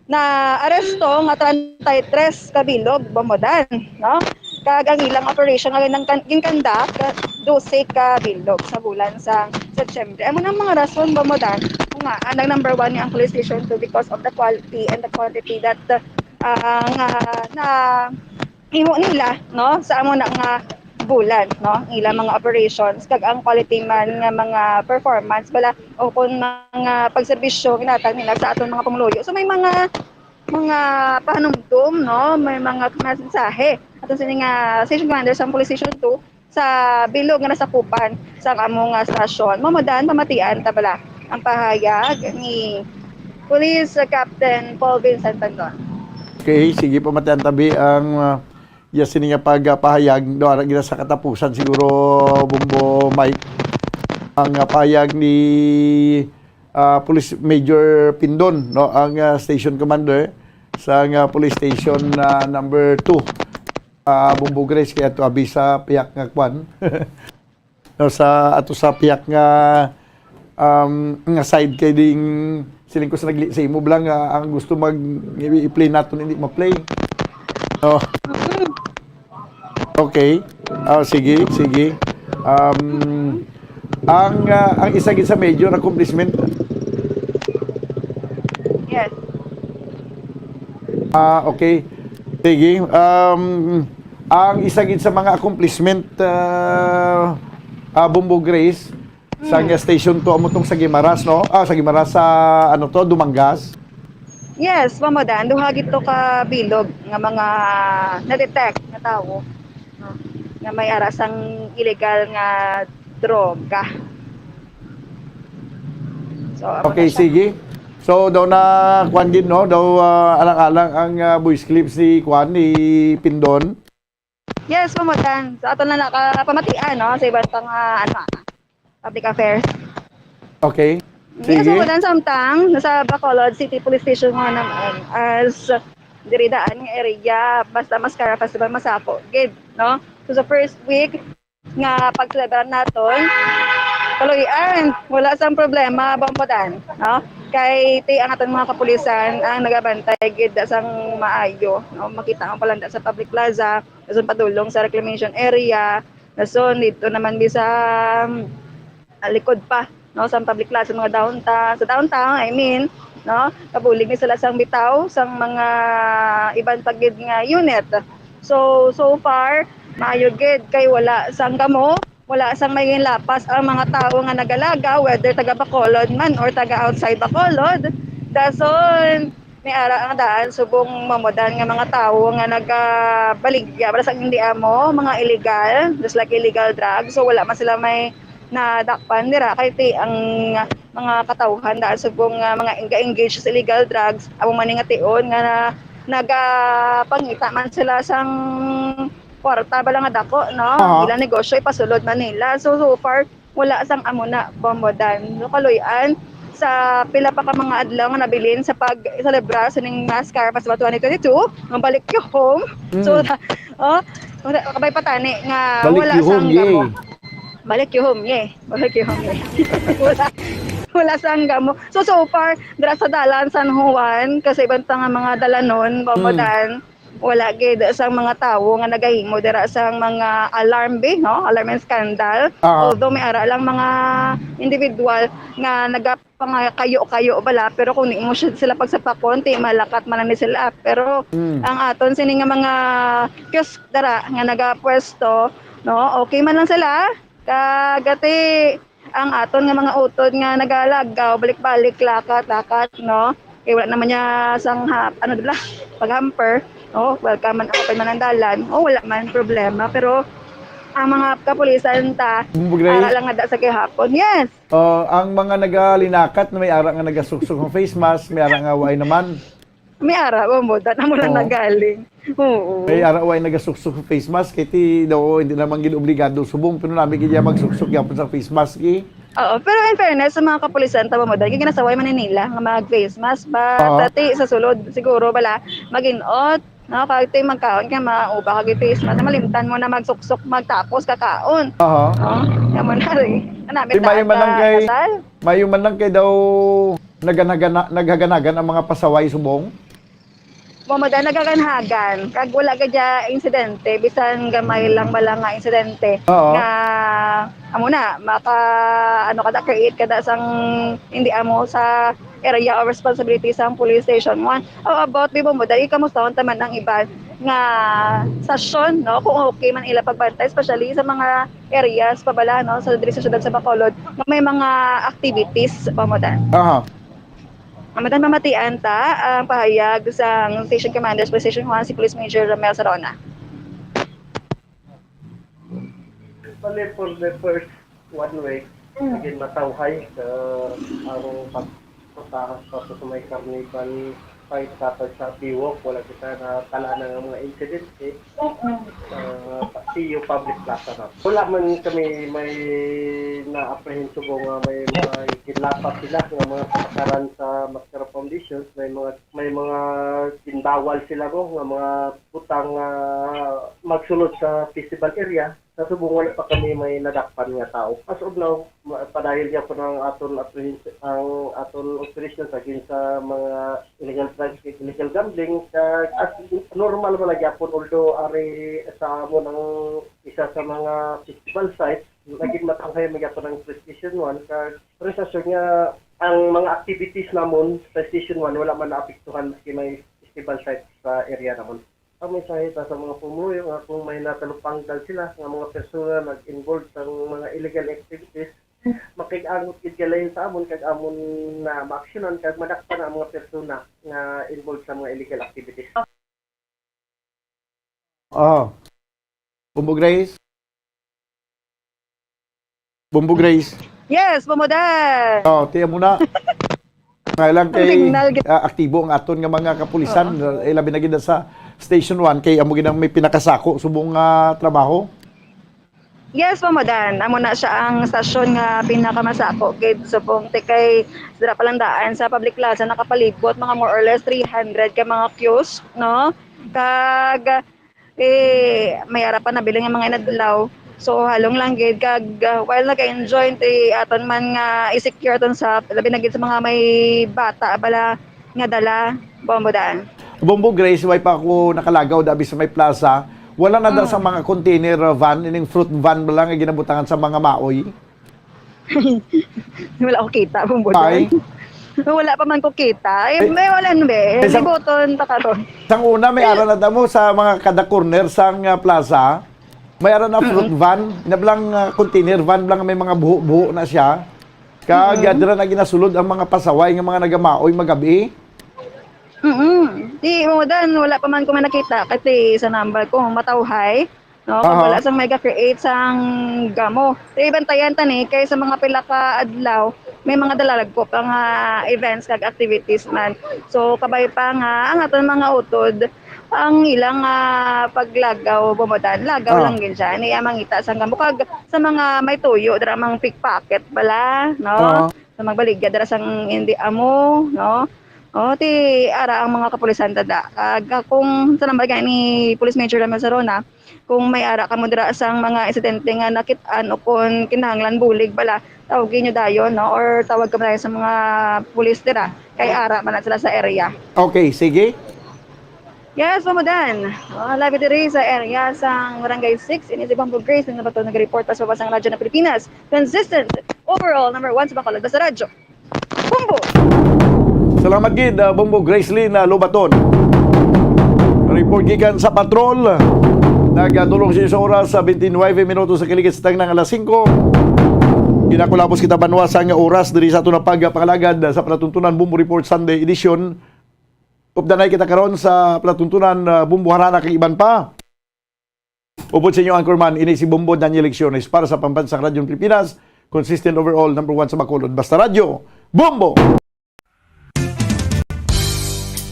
naaresto nga treinta y tres ka bilog, Bombodan, no? Kag ang ilang operation nga ginang-, ginconduct, dose ka bilog sa bulan sang September. Amo na ang mga rason, Bombodan, kung nga, ang number one ni ang police station two because of the quality and the quantity that, ah, nga na himo nila, no, sa amo na nga bulan, no, ang ilang mga operations, kag ang quality man nga mga performance bala, o kung mga pagserbisyo ginatag nila sa aton mga pumuluyo. So, may mga, mga panumdom, no, may mga mensahe aton sini nga station commander sa Police Station two sa bilog nga nasakupan sa amo nga stasyon. Mao, Modan, pamatian ta bala ang pahayag ni Police Captain Paul Vincent Tandon. Okay, sige, pamatian ta bi ang, ah, ya sini nga pagpahayag, no, ara gina sa katapusan siguro, Bombo Mike, ang, ah, pahayag ni, ah, Police Major Pindon, no, ang, ah, station commander sa nga police station, ah, number two, ah, Bombo Grace, kay ato abi sa piyak nga kwan. No, sa ato sa piyak nga, um, nga side kay ding siling ko sa nagli sa imo bala nga ang gusto mag i-play naton hindi ma-play. No. Okay. Ah, sige, sige. Um, ang, ah, ang isa gid sa major accomplishment. Yes. Ah, okay. Sige. Um, ang isa gid sa mga accomplishment, ah, ah, Bombo Grace, sa nga station to, amo tong sa Guimaras, no? Ah, sa Guimaras, sa ano to, Dumangas? Yes, Ma'am Modan, duha gid to ka bilog nga mga na-detect nga tawo, no, nga may ara sang illegal nga droga. So, amo Okay, na siya. Sige. So, daw na, kwan gid, no? Daw, ah, alang-alang ang, ah, voice clip si kwan ni Pindon. Yes, Ma'am Modan. So, ato na nakapamatian, no, sa iban pang, ah, ano, ah, public affairs. Okay. Yes, Sige. Ma'am Modan, samtang nasa Bacolod City Police Station nga naman, as diri daan nga area, basta Mascara Festival, masako gid, no? So, sa first week nga pagselebrar naton, kaluy-an, wala sang problema, Ma'am Modan, no? Kay ti ang aton mga kapulisan ang nagabantay gid sang maayo, no? Makita ang palanda sa public plaza, dason padulong sa reclamation area, dason dito naman bi sa, ah, likod pa, no, sa public plaza, sa mga downtown, sa downtown, I mean, no, kabulig ni sila sang bitaw sang mga iban pa gid nga unit. So, so far, maayo gid kay wala sang gamo, wala sang may lapas ang mga tawo nga nagalagaw, whether taga Bacolod man or taga outside Bacolod. Dason, may ara ang daan subong, Ma'am Modan, nga mga tawo nga nagabaligya para sa hindi amo, mga illegal, just like illegal drugs. So, wala man sila may nadakpan dira kay ti ang mga katawhan daan subong nga mga ga-engage sa illegal drugs, amo man ni nga tion nga na, nagapangita man sila sang kwarta bala nga dako, no? Aha. Ang ilang negosyo ipasulod man nila. So, so far, wala sang amo na, Ma'am Modan. No, kaluy-an sa pila pa ka mga adlaw nga nabilin sa pag-selebra sining Mascara Festival twenty twenty-two, nga balik you home. Mm. So, oh, wala, kabay pa tani nga Balik wala you sang home, yay. gamo. Balik you home, yay. Balik you home, yay. Wala, wala sang gamo. So, so far, dira sa dalan San Juan, kasi iban pa nga mga dalanon, Ma'am Mm. Modan, wala gid sang mga tawo nga nagahimo dira sang mga alarm bi, no? Alarm and scandal. Ah. Although may ara lang mga individual nga nagapangakayo-kayo bala, pero kung di mo siya, sila pagsapakon, ti malakat man lang ni sila. Pero Mm. ang aton sini nga mga kiosk dara nga nagapwesto, no? Okay man lang sila. Kagati ang aton nga mga utod nga nagalagaw, balik-balik, lakat, lakat, no? Kay wala naman niya sang ha-, ano dula, pag-hamper, no? Welcome man, open man ang dalan. O, wala man problema, pero ang mga kapulisan ta, Bugray. Ara lang nga da sa gihapon. Yes. Oh, ang mga nagalinakat na may ara nga nagasuksok ng face mask, may ara nga way naman. May ara, Ma'am Modan, amo lang Oo. nagaling. Oo. May ara way nagasuksok ng face mask, kay ti daw hindi naman gid obligado subong, pero nami gid niya magsuksok yapon sa face mask, eh. Oo, pero in fairness sa mga kapulisan ta, Ma'am Modan, kay ginasaway man nila nga mag face mask, but Oo. dati sa sulod siguro bala mag-inot, no, kag ti magkaon kay mauba kag face mask, malimtan mo na magsuksok magtapos kakaon. Aha. Oh, amo na rin. Ang namin Di, mayo man lang kay, kasal. Mayo man lang kay daw naganagana, naghaganagan ang mga pasaway subong. Mao man da, nagaganhagan kag wala gid ya insidente, bisan gamay lang bala nga insidente Oo. nga amo na maka, ano ka da, create ka da sang hindi amo sa area of responsibility sang police station one. How about, di ba, mo dali, kamusta man ang iban? nga session, no, kung okay man ila pagbantay, especially sa mga areas pa bala, no, sa diri sa siyudad sa Bacolod, nga may mga activities, Bombo Dan. Aha. Ang matan mamatian ta ang pahayag sang Station Commander sa Police Station one, si Police Major Romel Sarona. Bali, for the first one week, naging matawhay sa ang pagpunta sa sa may carnival site sa sa Biwok. Wala kita natala na nga mga incident eh. Sa P U Public Plaza na. Wala man kami may na-apprehend subong nga may mga kidnapper sila nga mga kasakaran sa Mascara Foundations. May mga may mga ginbawal sila ko nga mga butang ah, magsulod sa festival area. Sa subong wala pa kami may nadakpan nga tao. As of now, ma- padahil niya po ng aton apprehend- ang aton operation sa sa mga illegal drugs, illegal gambling, kag as normal man lagi po, although ari sa amon ang isa sa mga festival site, naging matanghay man gyapon ang PlayStation one, kag rest assured nga ang mga activities namon sa Station one wala man naapektuhan maski may festival site sa area namon. Ang mensahe ta sa mga pumuyo nga kung may natalupanggal sila nga mga persona nag-involve sa mga illegal activities, makig-angot gid kalayo sa amon kag amon na maaksyonan kag madakpan ang mga persona nga involved sa mga illegal activities. Oh. Bombo Grace? Bombo Grace? Yes, Bombo Dan. Oh, tiyan mo na. Nga lang Ang kay signal gid. Ah, aktibo ang aton nga mga kapulisan, eh, labi na gid sa Station one kay amo gid ang may pinakasako subong nga trabaho. Yes, Bombo Dan. Amo na siya ang stasyon nga pinakamasako gid subong ti kay dira pa lang daan sa public plaza nakapalibot mga more or less three hundred ka mga kiosk, no? Kag eh, may ara pa nabilin nga mga inadlaw. So halong lang gid kag uh, while nag-enjoy ti aton man nga i-secure aton sa labi na gid sa mga may bata bala nga dala, Bombo Dan. Bombo Grace, way pa ako nakalagaw dabi sa may plaza. Wala na da sa mga container van, ining fruit van ba lang nga ginabutangan sa mga maoy? Wala ko kita, Bombo Ay. Dan. Wala pa man ko kita. Eh, may wala na be. Eh, sa- Libuton ta karon. Sang una, may ara na damo sa mga kada corner sang ah, plaza. May ara na fruit van, na blang ah, container van blang may mga buho-buho na siya. Kag ah, dira na ginasulod ang mga pasaway nga mga nagamaoy magabi. Mm. Di mo dan wala pa man ko man nakita kasi sa number ko matawhay. No, kag Aha. Wala sang may ga-create sang gamo. Di bantayan ta ni kay sa mga pila ka adlaw may mga dala lagko pa nga events kag activities man. So kabay pa nga ang aton mga utod ang ilang ah, paglagaw, Bombo Dan, lagaw Ah. lang gid siya. Niya mangita sang gamo kag sa mga may tuyo dira mang pickpocket bala, no? Ah. Sa magbaligya dira sang hindi amo, no? O, ti ara ang mga kapulisan tada. Kag kung sa number gani ni Police Major Ramel Sarona, kung may ara kamo dira sang mga insidente nga nakit-an o kung kinahanglan bulig bala, tawgi nyo dayon, no? Or tawag kamo dayon sa mga pulis dira. Kay ara man na sila sa area. Okay, sige. Yes, Bombo Dan. Uh, live diri sa area sang Barangay six. Ini si Bombo Grace, na bato nag-report pa sa Basang Radyo ng Pilipinas. Consistent, overall, number one sa Bacolod. Basta Radyo. Bombo! Salamat gid, ah, Bombo Gracelyn ah, Lobaton. Report gikan sa patrol. Nagadulong siya sa oras sa twenty-nine minutos sa kiligit sa tangnang alas singko. Ginakulabos kita banwa sa nga oras diri sa aton na pagpangalagad sa palatuntunan Bombo Report Sunday Edition. Updanay kita karon sa palatuntunan ah, Bombo Harana kag iban pa. Upod sa inyo anchorman, ini si Bombo Daniel Lecciones para sa Pambansang Radyong Pilipinas, consistent overall, number one sa Bacolod. Basta Radyo, Bombo!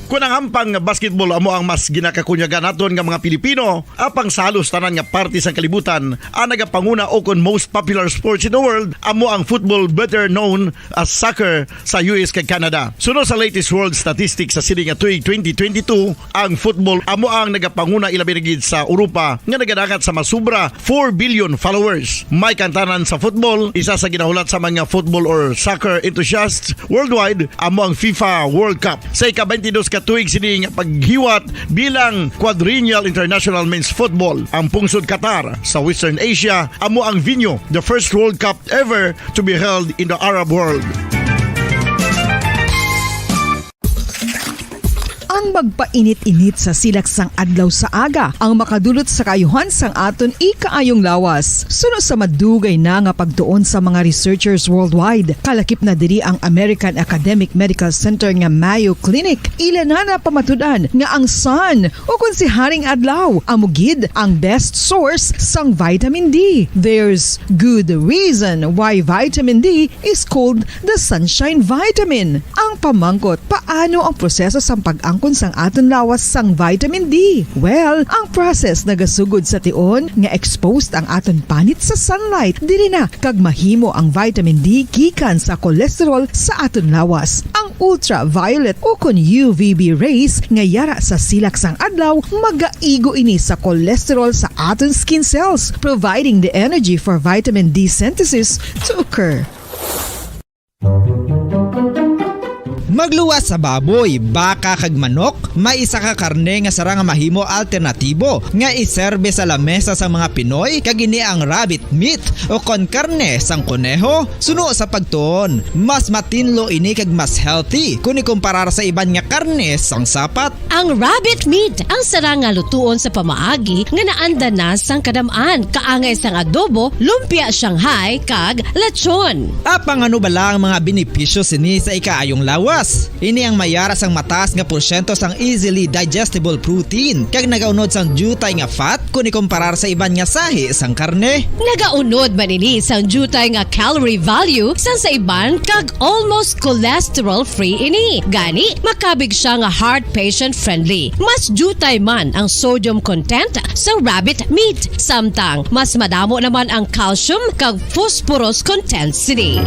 Kun ang hampang nga basketball amo ang mas ginakakunyagan naton nga mga Pilipino, apang sa halos tanan nga parte sang kalibutan, ang nagapanguna o kon most popular sports in the world amo ang football, better known as soccer, sa U S kag Canada. Suno sa latest world statistics sa sini nga tuig twenty twenty-two, ang football amo ang nagapanguna ilabi na gid sa Europa nga nagadangat sa masubra four billion followers. May kantanan sa football, isa sa ginahulat sa mga football or soccer enthusiasts worldwide amo ang FIFA World Cup. Sa ika-twenty-dos ka tuig sini nga paghiwat bilang Quadrennial International Men's Football, ang pungsod Qatar sa Western Asia amo ang venue, the first World Cup ever to be held in the Arab world. Ang magpainit-init sa silak sang adlaw sa aga ang makadulot sa kaayuhan sang aton ikaayong lawas. Suno sa madugay na nga pagtuon sa mga researchers worldwide, kalakip na diri ang American Academic Medical Center nga Mayo Clinic, ila na napamatud-an nga ang sun, ukon si Haring Adlaw, amo gid ang best source sang vitamin D. There's good reason why vitamin D is called the sunshine vitamin. Ang pamangkot, paano ang proseso sang pag-angkon sang aton lawas sang vitamin D? Well, ang process nagasugod sa tion nga exposed ang aton panit sa sunlight. Diri na kag mahimo ang vitamin D gikan sa cholesterol sa aton lawas. Ang ultraviolet ukon U V B rays nga yara sa silak sang adlaw magaigo ini sa cholesterol sa aton skin cells, providing the energy for vitamin D synthesis to occur. Magluwas sa baboy, baka, kag manok, may isa ka karne nga sarang nga mahimo alternatibo nga iserbe sa lamesa sang mga Pinoy, kag ini ang rabbit meat, ukon karne sang koneho. Suno sa pagtuon, mas matinlo ini kag mas healthy kon ikumparar sa iban nga karne sang sapat. Ang rabbit meat ang sarang nga lutuon sa pamaagi nga naanda na sang kadam-an, kaangay sang adobo, lumpia Shanghai, kag lechon. Apang ano bala ang mga benepisyo sini sa ikaayong lawas? Ini ang mayara sang mataas nga porsyento sang easily digestible protein, kag nagaunod sang diutay nga fat kon ikumparar sa iban nga sahi sang karne. Nagaunod man ini sang diutay nga calorie value sang sa iban, kag almost cholesterol-free ini. Gani, makabig siya nga heart patient-friendly. Mas diutay man ang sodium content sa rabbit meat, samtang mas madamo naman ang calcium kag phosphorus content sini.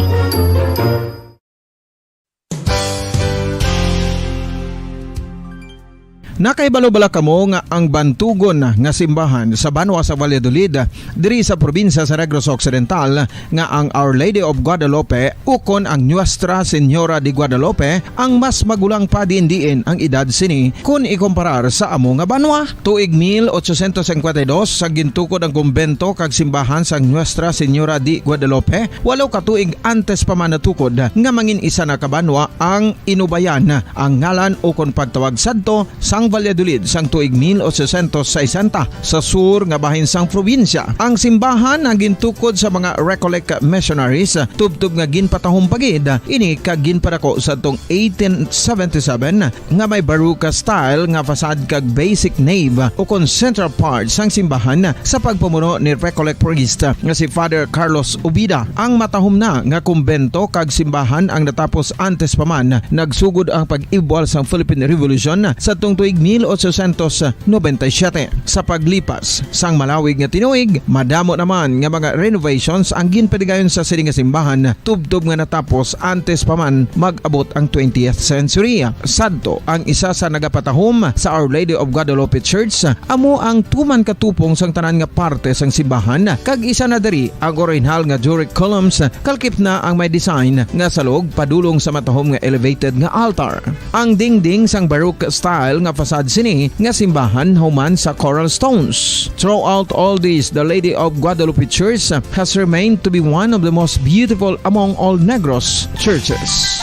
Nakahibalo bala kamo nga ang bantugon nga simbahan sa banwa sa Valladolid, diri sa probinsya sa Negros Occidental, nga ang Our Lady of Guadalupe ukon ang Nuestra Señora de Guadalupe ang mas magulang pa diin-diin ang edad sini kon ikumparar sa amo nga banwa? Tuig mil ochocientos cincuenta y dos, sa gintukod ang kumbento kag simbahan sang Nuestra Señora de Guadalupe, walo ka tuig antes pa man natukod nga mangin isa na ka banwa ang Inubayan, ang ngalan ukon pagtawag sadto sang Valladolid sang tuig mil ochocientos sesenta, sa sur nga bahin sang probinsya. Ang simbahan ang gintukod sa mga Recollect missionaries, tubtob nga ginpatahom pa gid ini kag ginpadako sadtong eighteen seventy-seven, nga may Baroque style nga facade kag basic nave ukon central part sang simbahan sa pagpamuno ni Recollect priest nga si Father Carlos Ubida. Ang matahom na nga kumbento kag simbahan ang natapos antes pa man nagsugod ang pag-ibwal sang Philippine Revolution sadtong tuig mil ochocientos noventa y siete. Sa paglipas sang malawig nga tinuig, madamo naman nga mga renovations ang ginpadigayon sa sini nga simbahan, tubtob nga natapos antes pa man mag-abot ang twentieth century. Sadto, ang isa sa nagapatahom sa Our Lady of Guadalupe Church amo ang tuman ka tupong sang tanan nga parte sang simbahan, kag isa na diri ang orihinal nga Doric columns, kalakip na ang may design nga salog padulong sa matahom nga elevated nga altar. Ang dingding sang Baroque style nga facade sini nga simbahan human sa coral stones. Throughout all this, the Lady of Guadalupe Church has remained to be one of the most beautiful among all Negros churches.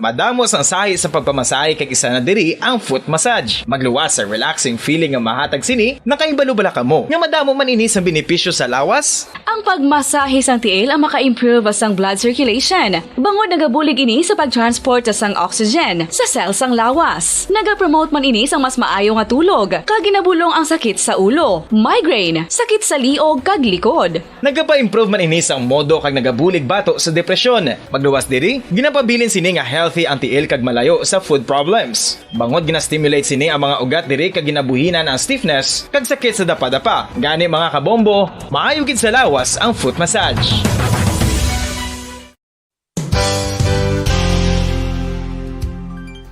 Madamo sang sahi sa pagpamasahe kag isa na diri ang foot massage. Magluwas sa relaxing feeling nga mahatag sini, nakahibalo bala kamo nga madamo man ini sang benepisyo sa lawas? Ang pagmasahe sang tiil ang maka-improve sang blood circulation, bangod nagabulig ini sa pag-transport sang oxygen sa cell sang lawas. Nagapromote man ini sang mas maayo nga tulog, kag ginabulong ang sakit sa ulo, migraine, sakit sa liog kag likod. Nagapa-improve man ini sang modo kag nagabulig bato sa depresyon. Magluwas diri, ginapabilin sini nga healthy ang tiil kag malayo sa foot problems. Bangod gina-stimulate sini ang mga ugat diri kag ginabuhinan ang stiffness kag sakit sa dapadapa. Gani, mga kabombo, maayo gid sa lawas ang foot massage.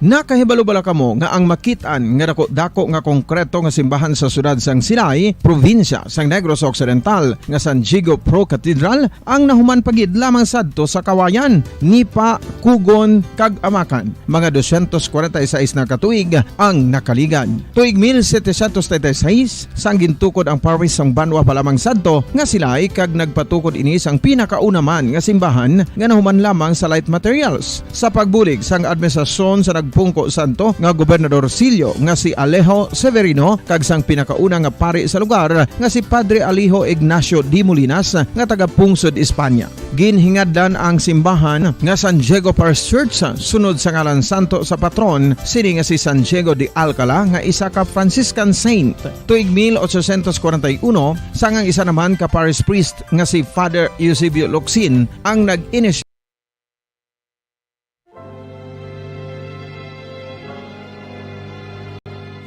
Nakahibalo bala kamo nga ang makit-an nga dako-dako nga konkreto nga simbahan sa siyudad sang Silay, probinsya sang Negros Occidental, nga San Diego Pro Cathedral, ang nahuman pa gid lamang sadto sa kawayan, nipa, kugon, kag amakan? Mga dosyentos kwarenta y seis na ka tuig ang nakaligad. Tuig mil setecientos treinta y seis, sang gintukod ang parish sang banwa pa lamang sadto nga Silay, kag nagpatukod ini sang pinakauna man nga simbahan nga nahuman lamang sa light materials. Sa pagbulig sang administrasyon sa nagpungko sadto nga Gobernador Silio nga si Alejo Severino kag sang pinakauna nga pari sa lugar nga si Padre Alejo Ignacio de Molinas nga taga Pungsod, Espanya. Ginhingadlan ang simbahan nga San Diego Parish Church sunod sa ngalan santo sa patron sini nga si San Diego de Alcala nga isa ka Franciscan saint. Tuig mil ochocientos kwarenta y uno, sang ang isa naman ka parish priest nga si Father Eusebio Locsin ang nag-initiate.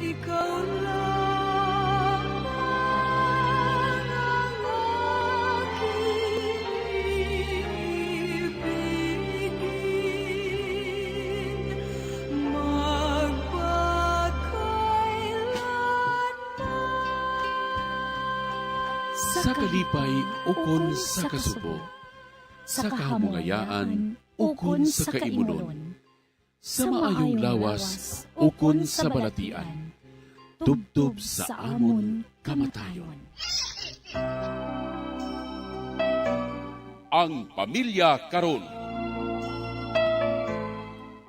Ikaw lamang ang aking ibigin, magpakailanman. Sa kalipay ukon sa kasubo, sa kahamungayaan ukon sa kaimunon, sa maayong lawas ukon sa balatian, tubtob sa amon kamatayon. Ang pamilya karon.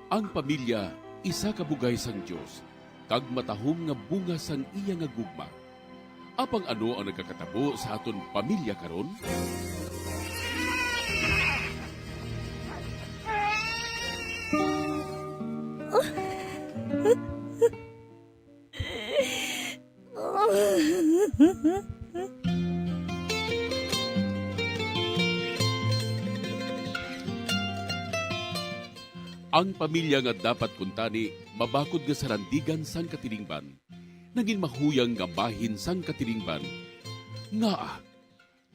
Ang pamilya isa ka bugay sang Dios, kag matahom nga bunga sang iya nga gugma. Apang ano ang nagakatabo sa aton pamilya karon? Ang pamilya nga dapat kuntani mabakod nga sarandigan sang katilingban, nangin mahuyang nga bahin sang katilingban. Ngaa,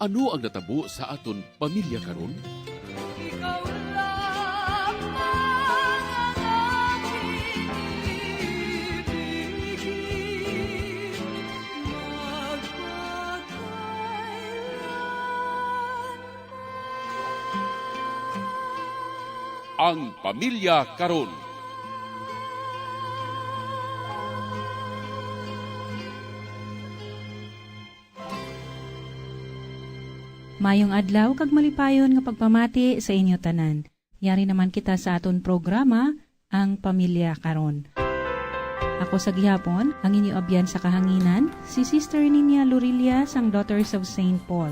ano ang natabo sa aton pamilya karon? Ikaw lamang ang aking ibigin, magpakailanman. Ang pamilya karon. Mayong adlaw kag malipayon nga pagpamati sa inyo tanan. Yari naman kita sa aton programa, Ang Pamilya Karon. Ako sa gihapon, ang inyo abyan sa kahanginan, si Sister Ninia Lorilla sang Daughters of Saint Paul.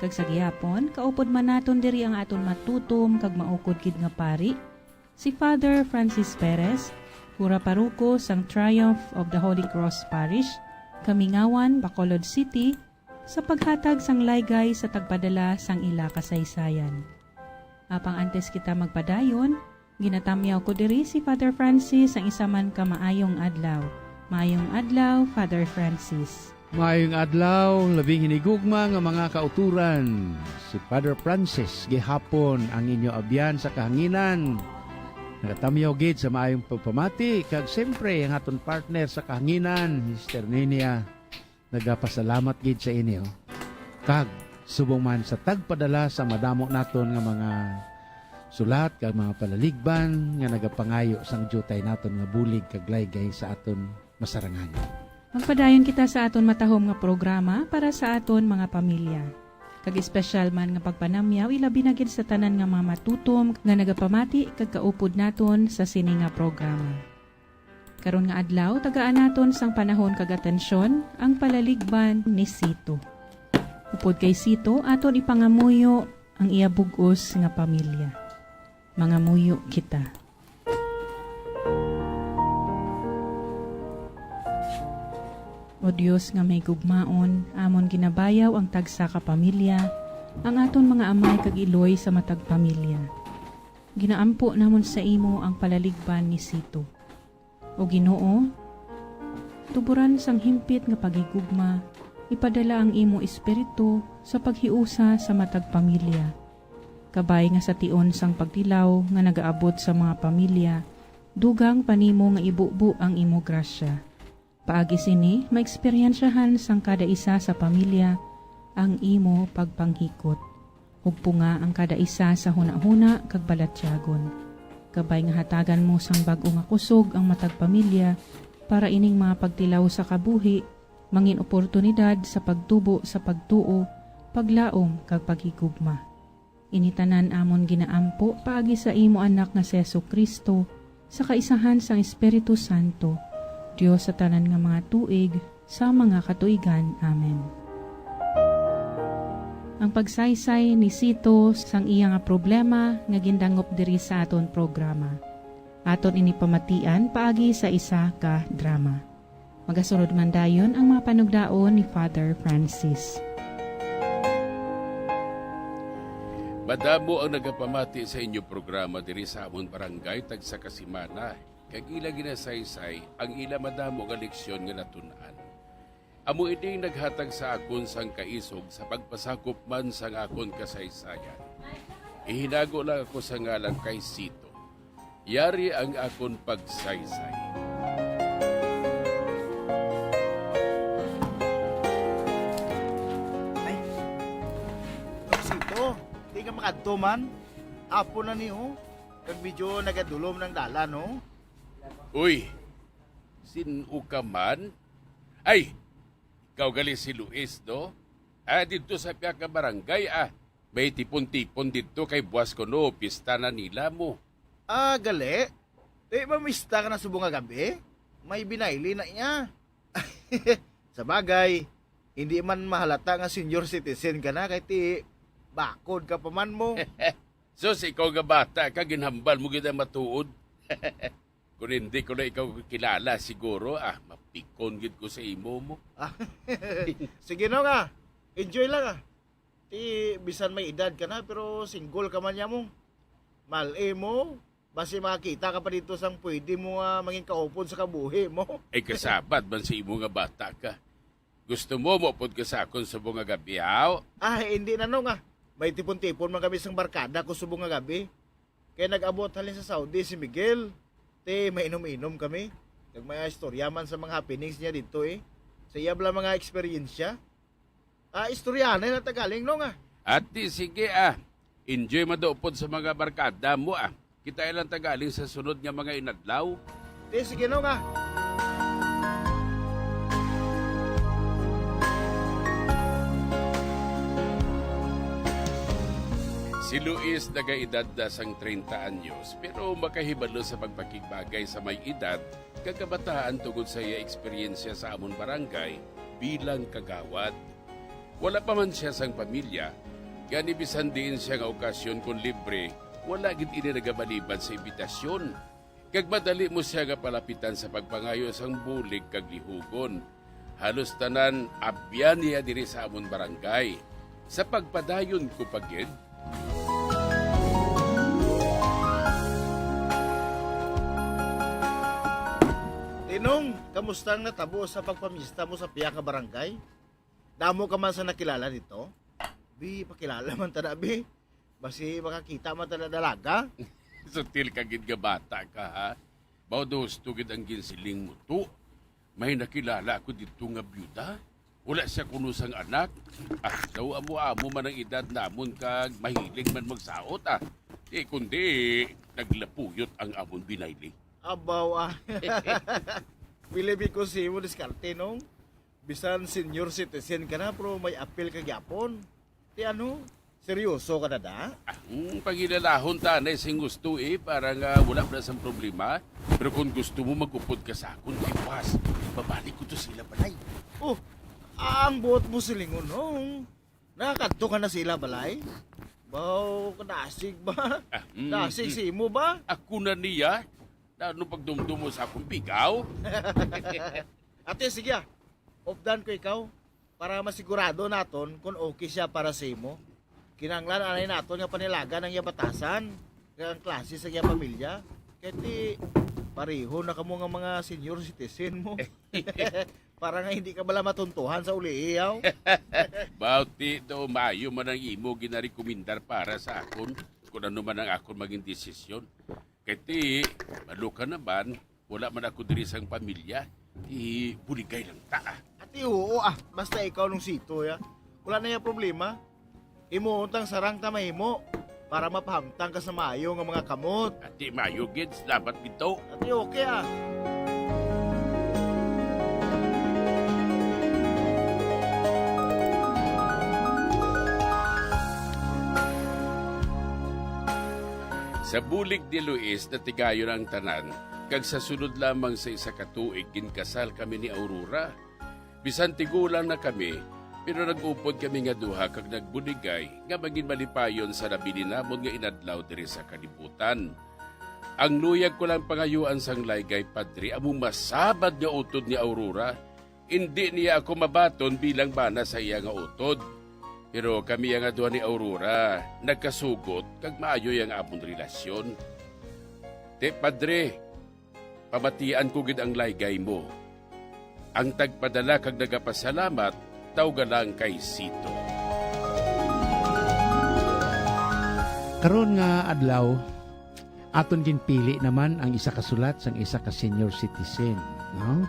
Kag sa gihapon, kaupod man naton diri ang aton matutom kag maukod gid nga pari, si Father Francis Perez, kura paroko sang Triumph of the Holy Cross Parish, Kamingawan, Bacolod City, sa paghatag sang laygay sa tagpadala sang ila kasaysayan. Apang antes kita magpadayon, ginatamyaw ko diri si Father Francis sang isa man ka maayong adlaw. Maayong adlaw, Father Francis. Maayong adlaw, labing hinigugma nga mga kauturan. Si Father Francis gihapon ang inyo abyan sa kahanginan. Nagatamyaw gid sa maayong pagpamati, kag siyempre ang aton partner sa kahanginan, Sister Ninia. Nagapasalamat gid sa inyo. Kag subong man sa tagpadala sa madamo naton nga mga sulat kag mga palaligban nga nagapangayo sang diutay naton nga bulig kag laygay sa aton masarangan. Magpadayon kita sa aton matahom nga programa para sa aton mga pamilya. Kag espesyal man nga pagpanamyaw, ilabi na gid sa tanan nga mga matutom nga nagapamati kag kaupod naton sa sini nga programa. Karon nga adlaw, tagaan naton sang panahon kag atensyon ang palaligban ni Sito. Upod kay Sito, aton ipangamuyo ang iya bug-os nga pamilya. Mangamuyo kita. O Dios nga mahigugmaon, amon ginabayaw ang tagsa ka pamilya, ang aton mga amay kag iloy sa matag pamilya. Ginaampo namon sa imo ang palaligban ni Sito. O Ginoo, tuboran sang himpit nga paghigugma, ipadala ang imo Espiritu sa paghiusa sa matag pamilya. Kabay nga sa tion sang pagtilaw nga nagaabot sa mga pamilya, Dugang pa nimo nga ibubo ang imo grasya. Paagi sini, maeksperiensyahan sang kada isa sa pamilya ang imo pagpanghikot, ug punga ang kada isa sa hunahuna kag balatyagon. Kabay nga hatagan mo sang bag-o nga kusog ang matag pamilya para ining mga pagtilaw sa kabuhi, mangin oportunidad sa pagtubo sa pagtuo, paglaom, kag paghigugma. Ini tanan amon ginaampo paagi sa imo Anak nga si Jesu-Cristo, sa kaisahan sang Espiritu Santo, Dios sa tanan nga mga tuig, sa mga katuigan. Amen. Ang pagsaysay ni Sito sang iya nga problema nga gindangop diri sa aton programa. Aton ini pamatian paagi sa isa ka drama. Magasunod man dayon ang mga panugdaon ni Father Francis. Madamo ang nagapamati sa inyo programa diri sa amon barangay tagsa ka semana, kag ila ginasaysay ang ila madamo nga leksyon nga natun-an. Amo ini naghatag sa akon sang kaisog sa pagpasakop man sang akon kasaysayan. Ihinago lang ako sa ngalan kay Sito. Yari ang akon pagsaysay. Ay. Sito, di ka makadto man. Apo na ni, oh. Kag medyo nagadulom ng dalan, oh. Uy, sin-o ka man? Ay, ikaw gali si Luis, no? Ah, didto sa pihak nga barangay, ah. May tipon-tipon didto kay buwas kuno, pista na nila mo. Ah, gali? Di ba mista ka na subong nga gabi? May binayli na iya. Sa bagay, hindi man mahalata nga senior citizen ka na kay ti bakod ka pa man mo. Sus, ikaw nga bata ka, ginhambal mo gid ang matuod. Kung hindi ko na ikaw kilala, siguro, ah, mapikon gid ko sa imo mo. Ah, sige, Nong, ah. Enjoy lang, ah. Ti, bisan may edad ka na, pero single ka man niya mo. Mal-i mo, basi makakita ka pa dito sang pwede mo nga mangin kaupod sa kabuhi mo. Ay, kasabat man sa imo nga bata ka. Gusto mo maupod ka sa akon subong nga gabi, haw? Ah, hindi na, Nong, ah. May tipon-tipon man kami sang barkada ko subong nga gabi. Kay nag-abot halin sa Saudi si Miguel. Ti, mainom-inom kami. Kag may istorya man sa mga happenings niya dito, eh. Sa iya bala mga eksperyensya. Ah, istoryahanay lang ta galing, Nong, ah. Ati, sige, ah. Enjoy madaupod sa mga barkada mo, ah. Kita lang ta galing sa sunod nga mga inadlaw. Ti, sige, Nong, ah. Si Luis nagaedad na sang treinta anyos, pero makahibalo sa pagpakigbagay sa may edad kag kabataan tungod sa iya eksperyensya sa amon barangay bilang kagawad. Wala pa man sia sang pamilya, gani bisan diin sia nga okasyon kon libre, wala gid ini nagabalibad sa imbitasyon. Kag madali mo sia nga palapitan sa pagpangayo sang bulig kag lihugon. Halos tanan abyan niya diri sa amon barangay. Sa pagpadayon ko pa gid, Tinong, kamusta ang natabo sa pagpamista mo sa pihak nga barangay? Damo ka man sa nakilala dito? Bi, pakilala man ta na, bi. Basi makakita man ta na dalaga. Sutil ka gid nga bata ka, ha? Mao daw husto gid ang ginsiling mo, to. May nakilala ako dito nga byuda. Wala siya kuno sang anak. Ah, daw amo-amo man ang edad namon kag mahilig man magsaot, ah. Di kundi naglapuyot ang amon binayli. Abaw, ah. Pili bi ko sa imo diskarte, Nong. Bisan senior citizen ka na, pero may apil ka gyapon. Ti ano, seryoso ka na da? Ah, hmm, paghilalahon ta anay sing gusto, eh, para nga wala pa na sang problema. Pero kung gusto mo mag-upod ka sa akon, kay boss, babalik ko to sila balay. Oh, ang buot mo silingon, Nong. Nakakadto ka na sila balay? Baw, kadasig ba? Ah, mm, Dasig mm. sa imo ba? Ako na niya? Na ano pagdumdum mo sa akong pigaw? Ate, sige, ah. Updan ko ikaw para masigurado naton kung okay siya para sa imo. Kinahanglan anay naton nga panilagan ang iya batasan, kag ang klase sa iya pamilya. Kay ti, pareho na kamo nga mga senior citizen mo. Para nga hindi ka bala matuntuhan sa uliihaw. Bauti daw maayo man ang imo ginarekomendar para sa akon, kung ano man ang akon maging desisyon. Iti, malo ka naman, wala man ako diri sang pamilya. Ti, buligay lang ta, ah. Ati, oo, ah. Basta ikaw nung sito, ya. Wala na yung problema. Imo untang sarang ta mahimo para mapahamtang ka sa maayo nga mga kamot. Ati, maayo gid, salamat bitaw. Ati, okay, ah. Sa bulig ni Luis, natigayon ang tanan, kag sa sulod lamang sa isa ka tuig, ginkasal kami ni Aurora. Bisan tigulang na kami, pero nag-upod kami nga duha kag nagbuligay nga magin malipayon sa nabilin namon nga inadlaw diri sa kalibutan. Ang luyag ko lang pangayuan sang laygay, Padre, amo masabad nga utod ni Aurora. Indi niya ako mabaton bilang bana sa iya nga utod. Pero kami nga duha ni Aurora nagkasugot kag maayo ang amon relasyon. Ti, Padre, pamatian ko gid ang laygay mo. Ang tagpadala kag nagapasalamat, tawga lang kay Sito. Karon nga adlaw, aton ginpili naman ang isa ka sulat sang isa ka senior citizen, no?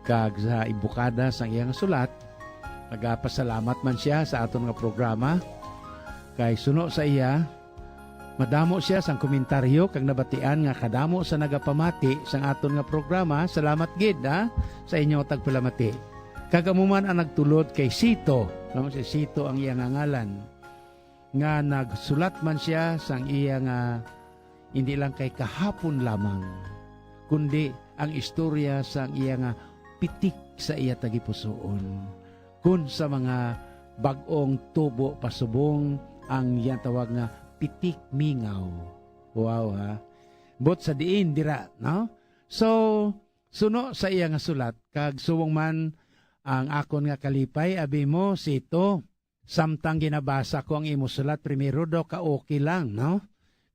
Kag sa ibukada sang iya nga sulat, nagapasalamat man siya sa aton nga programa. Kay suno sa iya, madamo siya sang komentaryo kag nabatian nga kadamo sa nagapamati sang aton nga programa. Salamat gid, ha, sa inyo tagpalamati. Kag amo man ang nagtulod kay Sito, no? Si Sito ang iya nga ngalan, nga nagsulat man siya sang iya nga hindi lang kay kahapon lamang, kundi ang istorya sang iya nga pitik sa iya tagipusoon, kun sa mga bag-ong tubo pa subong ang ginatawag nga pitik mingaw. Wow, ha? But sa diin dira, no? So, suno sa iya nga sulat, kag subong man ang akon nga kalipay, abi mo, Sito, samtang ginabasa ko ang imo sulat, primero daw ka okay lang, no?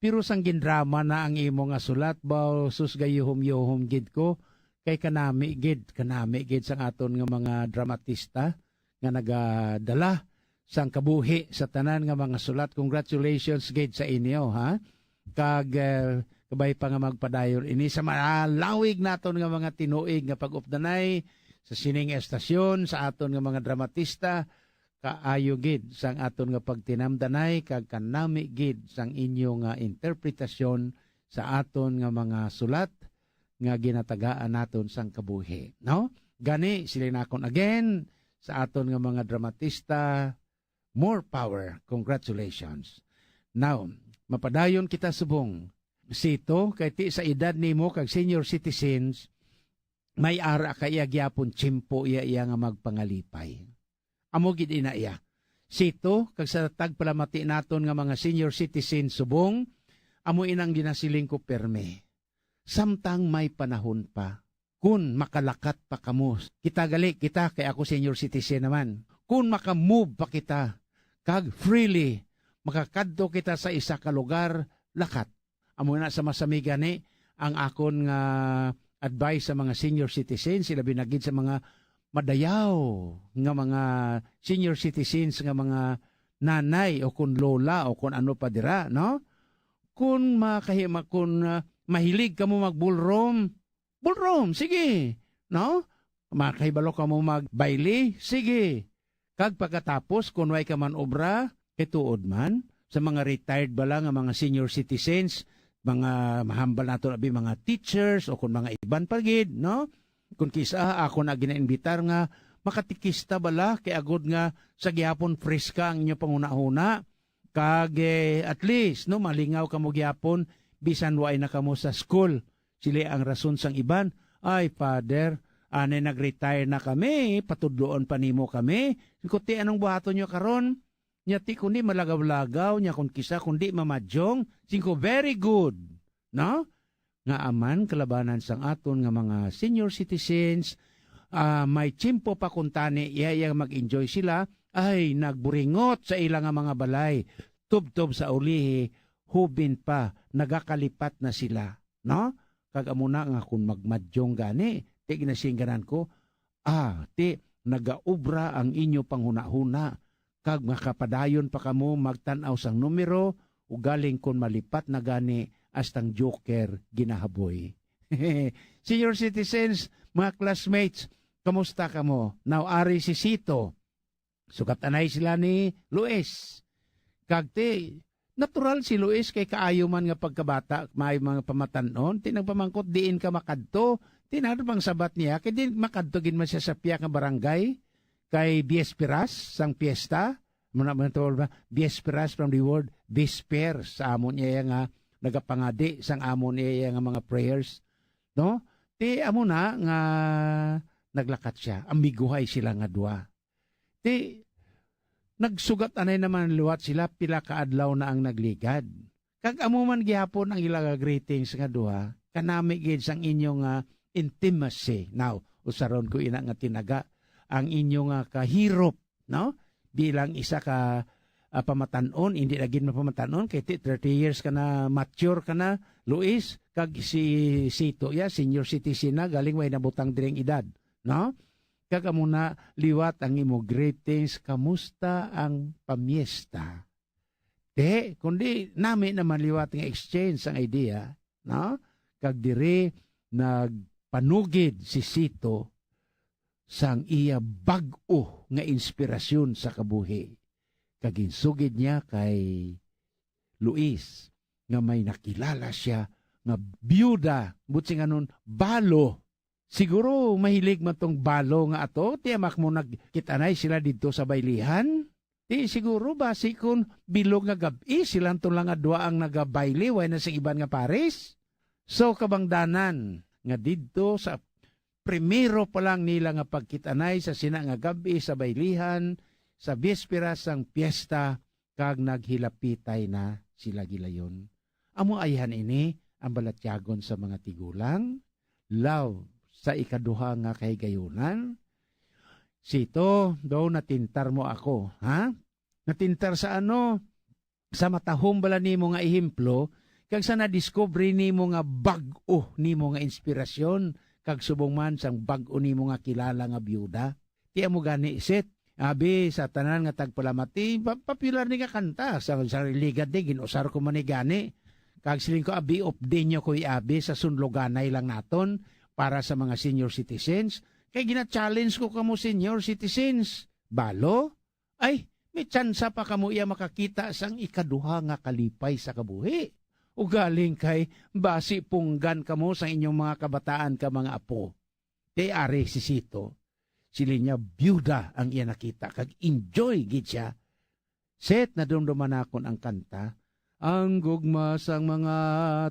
Pero sang gindrama na ang imo nga sulat, baw, sus, gayuhom-yuhom gid ko, kay kanami gid, kanami gid sang aton nga mga dramatista nga nagadala sang kabuhi sa tanan nga mga sulat. Congratulations gid sa inyo, ha? Kag, eh, kabay pa nga magpadayon ini sa malawig naton nga mga tinuig nga pag-updanay sa sining estasyon, sa aton nga mga dramatista, kaayo gid sang aton nga pagtinamdanay, kag kanami gid sang inyo nga interpretasyon sa aton nga mga sulat nga ginatagaan naton sang kabuhi, no? Gani, siling nakon again, sa aton nga mga dramatista, more power. Congratulations. Now, mapadayon kita subong, Sito, kay ti sa edad nimo kag senior citizens, may ara ka iya gyapon tiyempo iya, iya nga magpangalipay. Amo gid ina iya. Sito, kag sa tagpalamati naton nga mga senior citizen subong, amo inang ginasiling ko perme. Samtang may panahon pa, kun makalakat pa kamo, kita gali, kita, kay ako senior citizen naman. Kun maka-move pa kita, kag freely, makakadto kita sa isa ka lugar, lakat. Amo na sa masami gani ang akon nga advice sa mga senior citizens, sila binagid sa mga madayaw nga mga senior citizens nga mga nanay o kun lola o kun ano pa dira, no? Kun makahima-, kun, ah, mahilig kamo mag-ballroom, ballroom, sige, no? Makahibalo kamo mag-baile, sige. Kag pagkatapos, kun way ka man obra, kay tuod man, sa mga retired bala nga mga senior citizens, mga mahambal nato abi, mga teachers, o kun mga iban pa gid, no? Kun kis-a ako na ginaimbitar nga makatikista bala, kay agod nga sa gihapon friska ang inyo panghunahuna, kag, eh, at least, no, malingaw kamo gihapon bisan waay na kamo sa school. Sili ang rason sang iban, "Ay, Father, anay nag-retire na kami, patudloon pa nimo kami." Singko, "Ti, anong buhaton nyo karon?" Nya, ti, kundi malagaw-lagaw, nya, kun kisa, kundi mamadyong. Singko, "Very good." No? Nga aman, kalabanan sang aton nga mga senior citizens, ah, may tiyempo pa kuntani, iya, iya mag-enjoy sila, ay, nagburingot sa ila nga mga balay. Tubtob sa ulihi, hubin pa, nagakalipat na sila. No? Kag amo na nga kun magmadyong gani, ti ginasingganan ko, ah, ti nagaobra ang inyo panghunahuna, kag makapadayon pa kamo magtan-aw sang numero, ugaling kun malipat na gani hasta ang joker ginahaboy. Senior citizens, mga classmates, kamusta kamo? Now, ari si Sito. Sugat anay sila ni Luis. Kag ti, natural si Luis kay kaayo man nga pagkabata, may mga pamatan-on. Ti nagpamangkot, "Diin ka makadto?" Ti nagpangsabat niya, kay di makadto gid man siya sa piyak nga barangay. Kay Biesperas sang piyesta, muna man to ba? Biesperas from the word bisper, sa amon iya nga nagapangadi sang amon iya nga mga prayers, no? Ti amo na nga naglakat siya, amiguhay sila nga duha. Ti nagsugat anay naman liwat sila, pila ka adlaw na ang nagligad. Kag amo man gihapon ang ila nga greetings nga duha, kanami gid sang inyo nga intimacy. Now, usaron ko ina nga tinaga, ang inyo nga kahirop, no? Bilang isa ka, ah, pamatan-on, hindi na gid mapamatan-on, kay ti-, thirty years ka na, mature ka na, Luis, kag si Sito, ya, senior citizen na, galing way nabutang diri ang edad, no? Kag amo na liwat ang imo greetings, "Kamusta ang pamiesta?" Ti, kundi nami naman liwat nga exchange sang idea, no? Kag diri nagpanugid si Sito sang iya bag-o nga inspirasyon sa kabuhi. Kag ginsugid niya kay Luis nga may nakilala siya nga biyuda, butsinganon, balo. Siguro mahilig man tong balo nga ato, ti amak mo nagkit-anay sila didto sa baylihan. Ti siguro basi kon bilog nga gab-i, sila to lang nga duha ang nagabayli, way na sing iban nga pares. So, kabangdanan nga didto sa primero pa lang nila nga pagkit-anay sa sina nga gab-i sa baylihan, sa bispera sang piyesta, kag naghilapitay na sila gilayon. Amo ayhan ini ang balatyagon sa mga tigulang, love sa ikaduha nga kahigayunan. Sito, daw natintar mo ako, ha? Natintar sa ano? Sa matahom bala nimo nga ehemplo, kag sa nadiskubre nimo nga bag-o nimo nga inspirasyon, kag subong man sang bag-o nimo nga kilala nga biyuda. Ti amo gani, Sito, abi sa tanan nga tagpalamati, pa-, popular ni nga kanta sa, sa ligad ni, gin-usar ko man ni gani. Kag siling ko, abi, update nyo ko, abi, sa sunloganay lang naton para sa mga senior citizens. Kay gina-challenge ko kamo senior citizens. Balo? Ay, may tsansa pa kamo iya makakita sang ikaduha nga kalipay sa kabuhi. Ugaling kay basi punggan kamo sa inyong mga kabataan ka mga apo. Kay ari si Sito, siling niya, biyuda ang iya nakita kag enjoy gid siya. Sito, nadumduman nakon ang kanta, ang gugma sang mga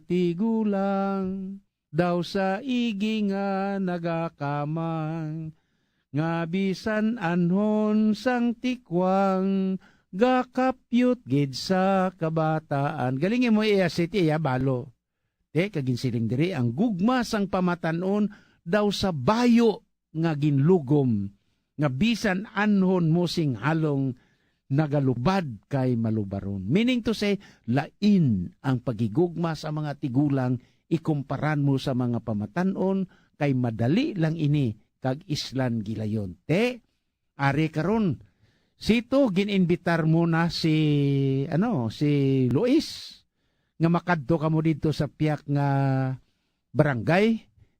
tigulang daw sa igi nga nagakamang, nga bisan anhon sang tikwang gakapyot gid sa kabataan. Galing mo iya, Sito, iya balo. Te, kag ginsiling diri, ang gugma sang pamatan-on daw sa bayo nga ginlugom, nga bisan anhon mo sing halong nagalubad kay malubaron. Meaning to say, lain ang paghigugma sa mga tigulang ikumparan mo sa mga pamatan-on, kay madali lang ini kag islan gilayon. Te, ari karon, Sito, gin-inbitar mo na si, ano, si Luis nga makadto kamo didto sa piyak nga barangay,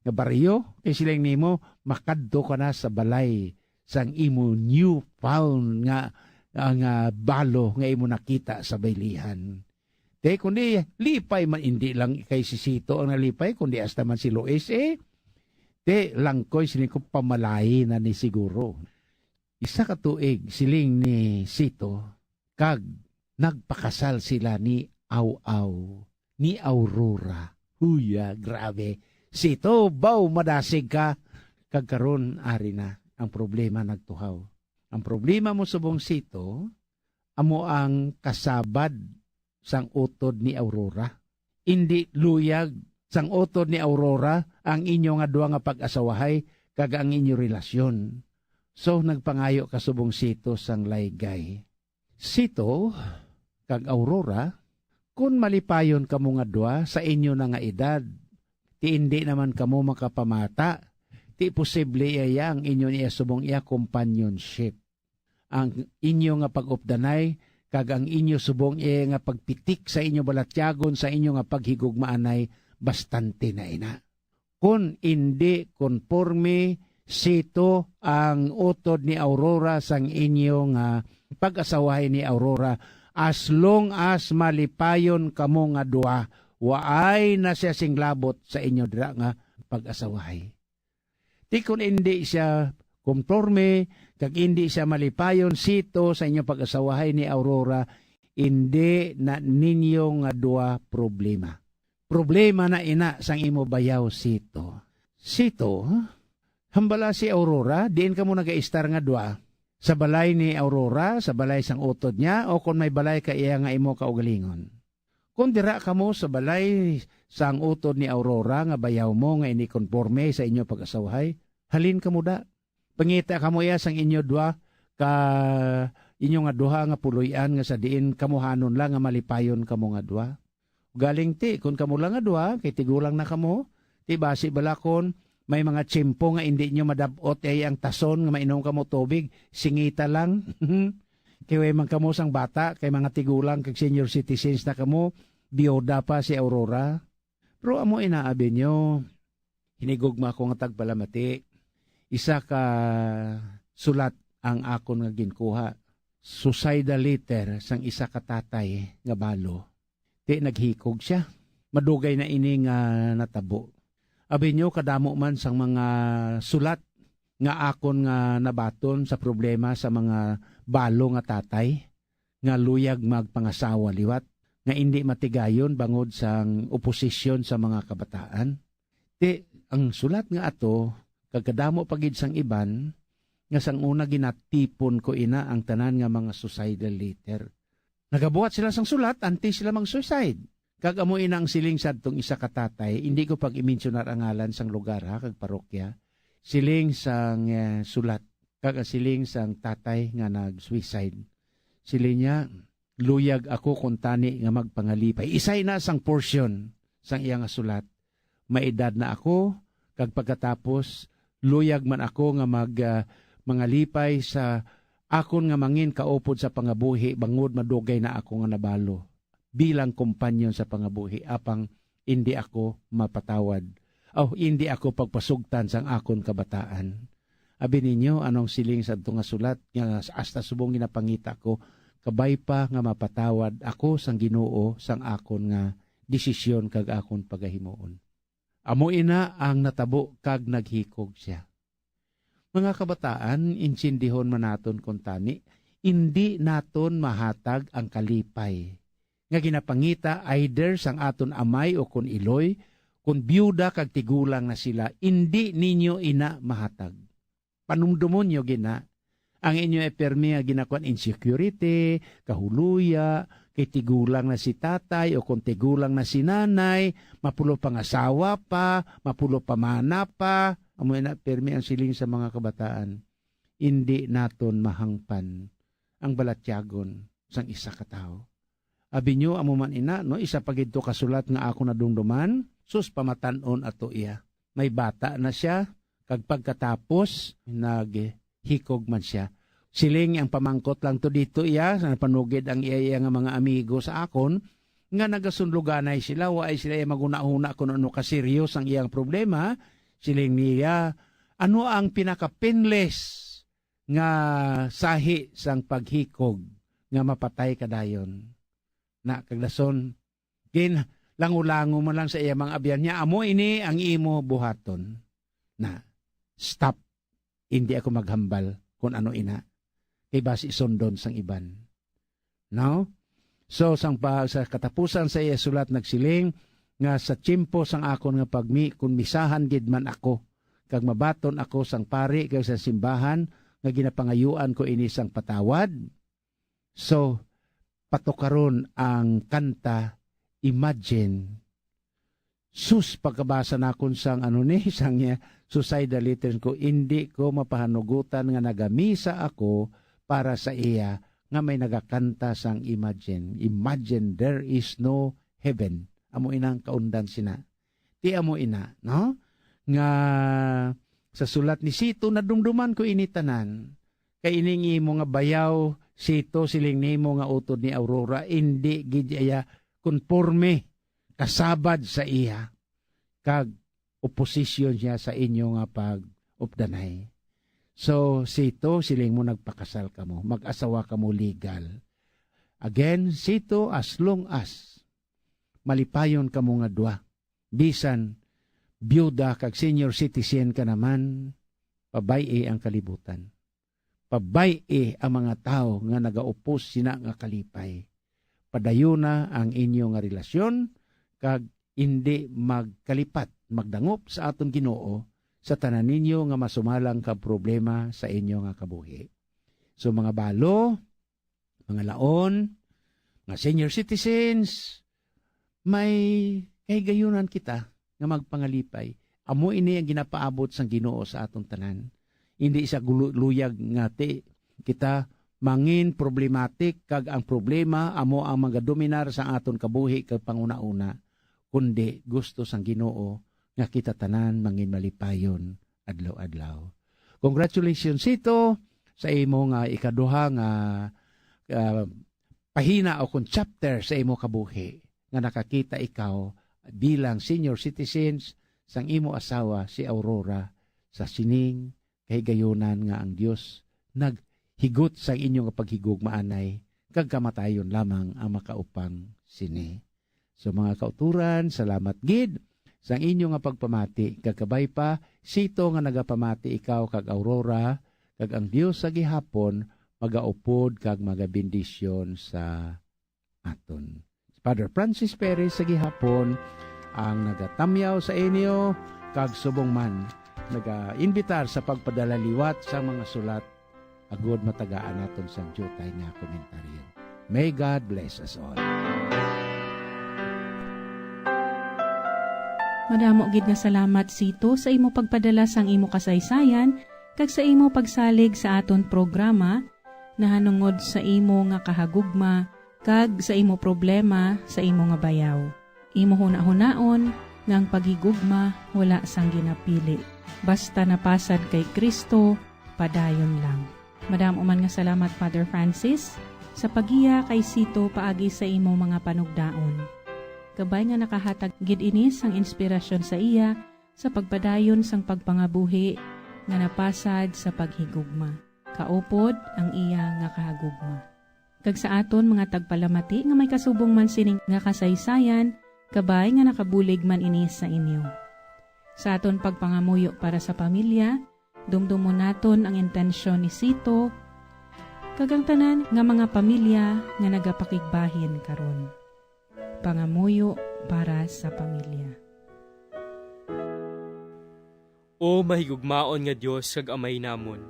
nga baryo, kay siling nimo, makadto ka na sa balay sang imo newfound nga, nga, nga balo nga imo nakita sa baylihan. Te, kundi lipay man, indi lang kay si Sito ang nalipay, kundi hasta man si Luis, eh. Te, langkoy, siling ko, pamalayi na ni siguro. Isa ka tuig, siling ni Sito, kag nagpakasal sila ni Aw-aw, ni Aurora. Huya, grabe. Sito, baw madasig ka. Kag karon, ari na, ang problema nagtuhaw. Ang problema mo subong, Sito, amo ang kasabad sang utod ni Aurora. Indi luyag sang utod ni Aurora ang inyo nga duha nga pag-asawahay kag ang inyo relasyon. So, nagpangayo ka subong, Sito, sang laygay. Sito kag Aurora, kon malipayon kamo nga duha sa inyo na nga edad, ti indi naman kamo makapamata, ti posible iya ang inyo niya subong iya companionship. Ang inyo nga pag-updanay kag ang inyo subong iya nga pagpitik sa inyo balatyagon sa inyo nga paghigugmaanay bastante na ina. Kon indi konporme sito ang utod ni Aurora sang inyo nga pag-asawahay ni Aurora, as long as malipayon kamo nga duha, waay na siya sing labot sa inyo dira nga pag-asawahay. Ti kon indi siya konforme kag indi siya malipayon sito sa inyo pag-asawahay ni Aurora, indi na ninyo nga duha problema. Problema na ina sang imo bayaw sito. Sito, hambala si Aurora, diin kamo nagaistar nga duha? Sa balay ni Aurora, sa balay sang utod niya, o kon may balay ka iya nga imo kaugalingon? Kon dira kamo sa balay sang utod ni Aurora nga bayaw mo nga indi konporme sa inyo pag-asawahay, halin kamo da. Pangita kamo iya sang inyo duha ka, inyo nga duha nga puloy-an nga sa diin kamuhanon lang nga malipayon kamo nga duha. Galing ti, kun kamo lang nga duha, kay tigulang na kamo, ti basi bala kon may mga tiyempo nga indi nyo madab-ot ay ang tason nga mainom kamo tubig, singita lang. Kay way man kamo sang bata, kay mga tigulang kag senior citizens na kamo, biyuda pa si Aurora. Pero amo ina abi nyo, hinigugma ako nga tagpalamati. Isa ka sulat ang akon nga ginkuha. Suicidal letter sang isa ka tatay nga balo. Ti naghikog sia. Madugay na ini nga natabo. Abi nyo, kadamo man sang mga sulat nga akon nga nabaton sa problema sa mga balo nga tatay nga luyag magpangasawa liwat, nga indi matigayon bangod sang oposisyon sa mga kabataan. Ti, ang sulat nga ato, kag kadamo pa gid sang iban, nga sang una ginatipon ko ina ang tanan nga mga suicidal letter. Nagabuhat sila sang sulat antes sila mag-suicide. Kag amo ina ang siling sadtong isa ka tatay, indi ko pag-imensionar ang ngalan sang lugar, ha, kag parokya. Siling sang, eh, sulat, kag ang siling sang tatay nga nag-suicide. Siling niya, "Luyag ako kuntani nga magpangalipay." Isa ina sang portion sang iya nga sulat. "May edad na ako, kag pagkatapos, luyag man ako nga mag, ah, mangalipay sa akon nga mangin kaupod sa pangabuhi, bangod madugay na ako nga nabalo bilang kompanyon sa pangabuhi, apang indi ako mapatawad. Aw, indi ako pagpasugtan sang akon kabataan." Abi ninyo, anong siling sadto nga sulat nga hasta subong ginapangita ko, kabay pa nga mapatawad ako sang Ginoo sang akon nga desisyon kag akon pagahimuon. Amo ina ang natabo kag naghikog sia. Mga kabataan, intindihon man naton kuntani, indi naton mahatag ang kalipay nga ginapangita either sang aton amay o kon iloy, kon biyuda kag tigulang na sila, indi ninyo ina mahatag. Panumdomon nyo gina ang inyo ipermi nga ginakuan insecurity, kahuluya, kay tigulang na si tatay o kon tigulang na si nanay, mapulo pangasawa pa, mapulo pamana pa. Amo na permi ang siling sa mga kabataan. Indi naton mahangpan ang balatyagon sang isa ka tawo. Abi nyo, amo man ina, no, isa pa gid to ka sulat nga ako nadumduman, sus, pamatan-on ato iya. May bata na sia, kag pagkatapos, naghikog man sia. Siling ang pamangkot lang to dito iya, sa napanugid ang iya, iya nga mga amigo sa akon, nga nagasunluganay sila, wa ay sila iya maghuna-huna kung ano ka serious ang iyang problema. Siling niya, "Ano ang pinaka-painless nga sahi sang paghikog nga mapatay ka dayon?" Na, kag dason, gin lango-lango man lang sa iya mga abyan niya, "Amo ini ang imo buhaton." Na, "Stop. Indi ako maghambal kon ano ina. Kay basi sundon sang iban." No? So, sang pa, sa katapusan sa iya sulat nagsiling nga sa tiyempo sang akon nga pagmi, kon misahan gid man ako, kag mabaton ako sang pari kag sa simbahan nga ginapangayuan ko ini sang patawad. So, patukaron ang kanta, Imagine. Sus, pagkabasa nakon sang, ano ni, sang, eh, suicidal letters ko, indi ko mapahanugutan nga nagamisa ako para sa iya nga may nagakanta sang Imagine. Imagine there is no heaven. Amo inang kaundan sina. Ti amo ina, no? Nga sa sulat ni Sito, nadumduman ko ini tanan. Kay ining imo nga bayaw, Sito, siling nimo nga utod ni Aurora, indi gid iya konporme, kasabad sa iya, kag oposisyon siya sa inyo nga pag-updanay. So, Sito, siling mo nagpakasal kamo, mag-asawa kamo legal. Again, Sito, as long as malipayon kamo nga duha, bisan byuda kag senior citizen ka naman, pabay-i ang kalibutan. Pabay-i ang mga tawo nga nagaupos sina nga kalipay. Padayuna ang inyo nga relasyon, kag indi magkalipat, magdangop sa aton Ginoo sa tanan ninyo nga masumalang kag problema sa inyo nga kabuhi. So, mga balo, mga laon, mga senior citizens, may kahigayunan kita nga magpangalipay. Amo ini ang ginapaabot sang Ginoo sa aton tanan. Indi sa gulu-, luyag nga ti kita mangin problematic kag ang problema amo ang magadominar sa aton kabuhi kag panguna-una, kundi gusto sang Ginoo nga kita tanan mangin malipayon adlaw-adlaw. Congratulations, Sito, sa imo nga ikaduha nga, ah, pahina o kon chapter sa imo kabuhi nga nakakita ikaw bilang senior citizens sang imo asawa si Aurora sa sining kahigayunan nga ang Dios naghigot sang inyo nga paghigugmaanay, kag kamatayon lamang ang makaupang sini. So, mga kauturan, salamat gid sang inyo nga pagpamati, kag kabay pa, Sito, nga nagapamati ikaw kag Aurora, kag ang Dios sa gihapon magaupod kag magabendisyon sa aton. Father Francis Perez sa gihapon ang nagatamyaw sa inyo, kag subong man nagainbitar sa pagpadala liwat sa mga sulat, agud matagaan naton sang diutay nga komentaryo. May God bless us all. Madamo gid nga salamat, Sito, sa imo pagpadala sang imo kasaysayan kag sa imo pagsalig sa aton programa nahanungod sa imo nga kahagugma kag sa imo problema sa imo nga bayaw. Imo hunahunaon nga ang paghigugma wala sang ginapili. Basta napasad kay Cristo, padayon lang. Madamo man nga salamat, Father Francis, sa paggiya kay Sito paagi sa imo mga panugdaon. Kabay nga nakahatag gid ini sang inspirasyon sa iya sa pagpadayon sang pagpangabuhi nga napasad sa paghigugma. Kaupod ang iya nga kahagugma. Kag sa aton mga tagpalamati nga may kasubong man sining nga kasaysayan, kabay nga nakabulig man ini sa inyo. Sa aton pagpangamuyo para sa pamilya, dumdumon naton ang intensyon ni Sito kag ang tanan nga mga pamilya nga nagapakigbahin karon. Pangamuyo para sa pamilya. O mahigugmaon nga Dios kag Amay namon,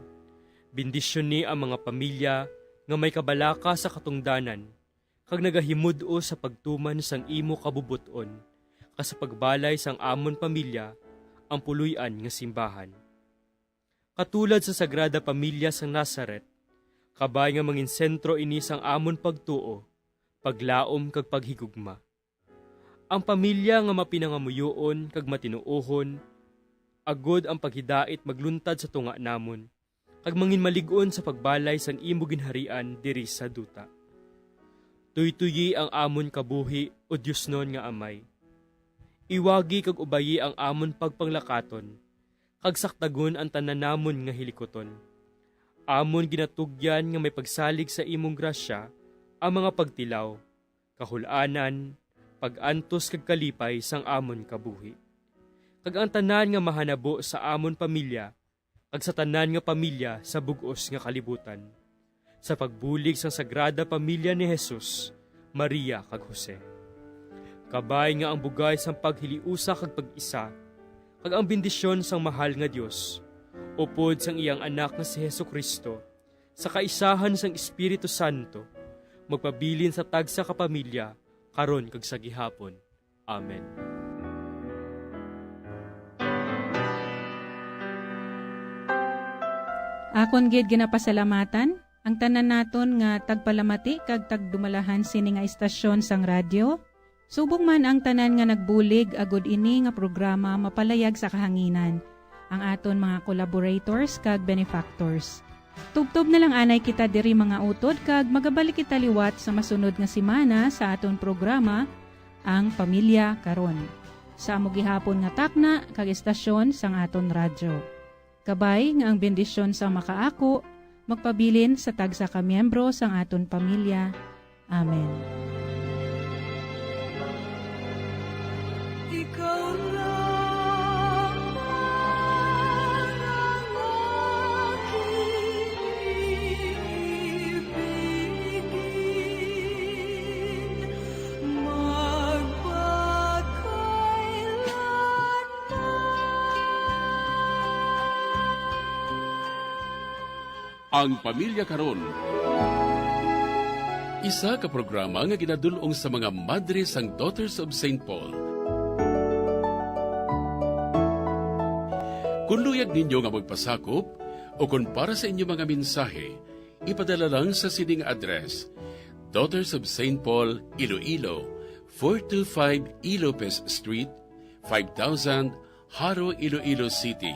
bendisyoni ang mga pamilya nga may kabalaka sa katungdanan kag nagahimud-os sa pagtuman sang imo kabubot-on, kag sa pagbalay sang amon pamilya ang puloy-an nga simbahan. Katulad sa Sagrada Pamilya sang Nazaret, kabay nga mangin sentro ini sang amon pagtuo, paglaom kag paghigugma. Ang pamilya nga mapinangamuyoon kag matinuohon, agod ang paghidait magluntad sa tunga namon, kag manginmalig-on sa pagbalay sang imo ginharian diri sa duta. Tuytoyi ang amon kabuhi, O Diosnon nga Amay. Iwagi kag ubayi ang amon pagpanglakaton, kag sakdagon ang tanan namon nga hilikuton. Amon ginatugyan nga may pagsalig sa imong grasya ang mga pagtilaw, kahul-anan, pag-antos kag kalipay sang amon kabuhi, kag ang tanan nga mahanabo sa amon pamilya kag sa tanan nga pamilya sa bug-os nga kalibutan, sa pagbulig sang Sagrada Pamilya ni Jesus, Maria, kag Jose. Kabay nga ang bugay sang paghiliusa kag pag-isa, kag ang bendisyon sang mahal nga Dios, upod sang iyang Anak nga si Jesu-Cristo, sa kaisahan sang Espiritu Santo, magpabilin sa tagsa ka pamilya, karon kag sa gihapon. Amen. Akon gid ginapasalamatan ang tanan naton nga tagpalamati kag tagdumalahan sini nga istasyon sang radyo. Subong man ang tanan nga nagbulig agud ini nga programa mapalayag sa kahanginan, ang aton mga collaborators kag benefactors. Tubtob na lang anay kita diri, mga utod, kag magabalik kita liwat sa masunod nga semana sa aton programa, Ang Pamilya Karon, sa amo gihapon nga takna kag estasyon sang aton radyo. Kabay nga ang bendisyon sang makaako magpabilin sa tagsa ka miyembro sang aton pamilya. Amen. Ikaw lamang ang aking ibigin magpakailanman. Ang Pamilya Karon, isa ka programa nga ginadul-ong sa mga madre sang Daughters of Saint Paul. Kon luyag ninyo nga magpasakop o kon para sa inyo mga mensahe, ipadala lang sa sining address: Daughters of Saint Paul, Iloilo, four two five Ilopez Street, five thousand, Jaro, Iloilo City.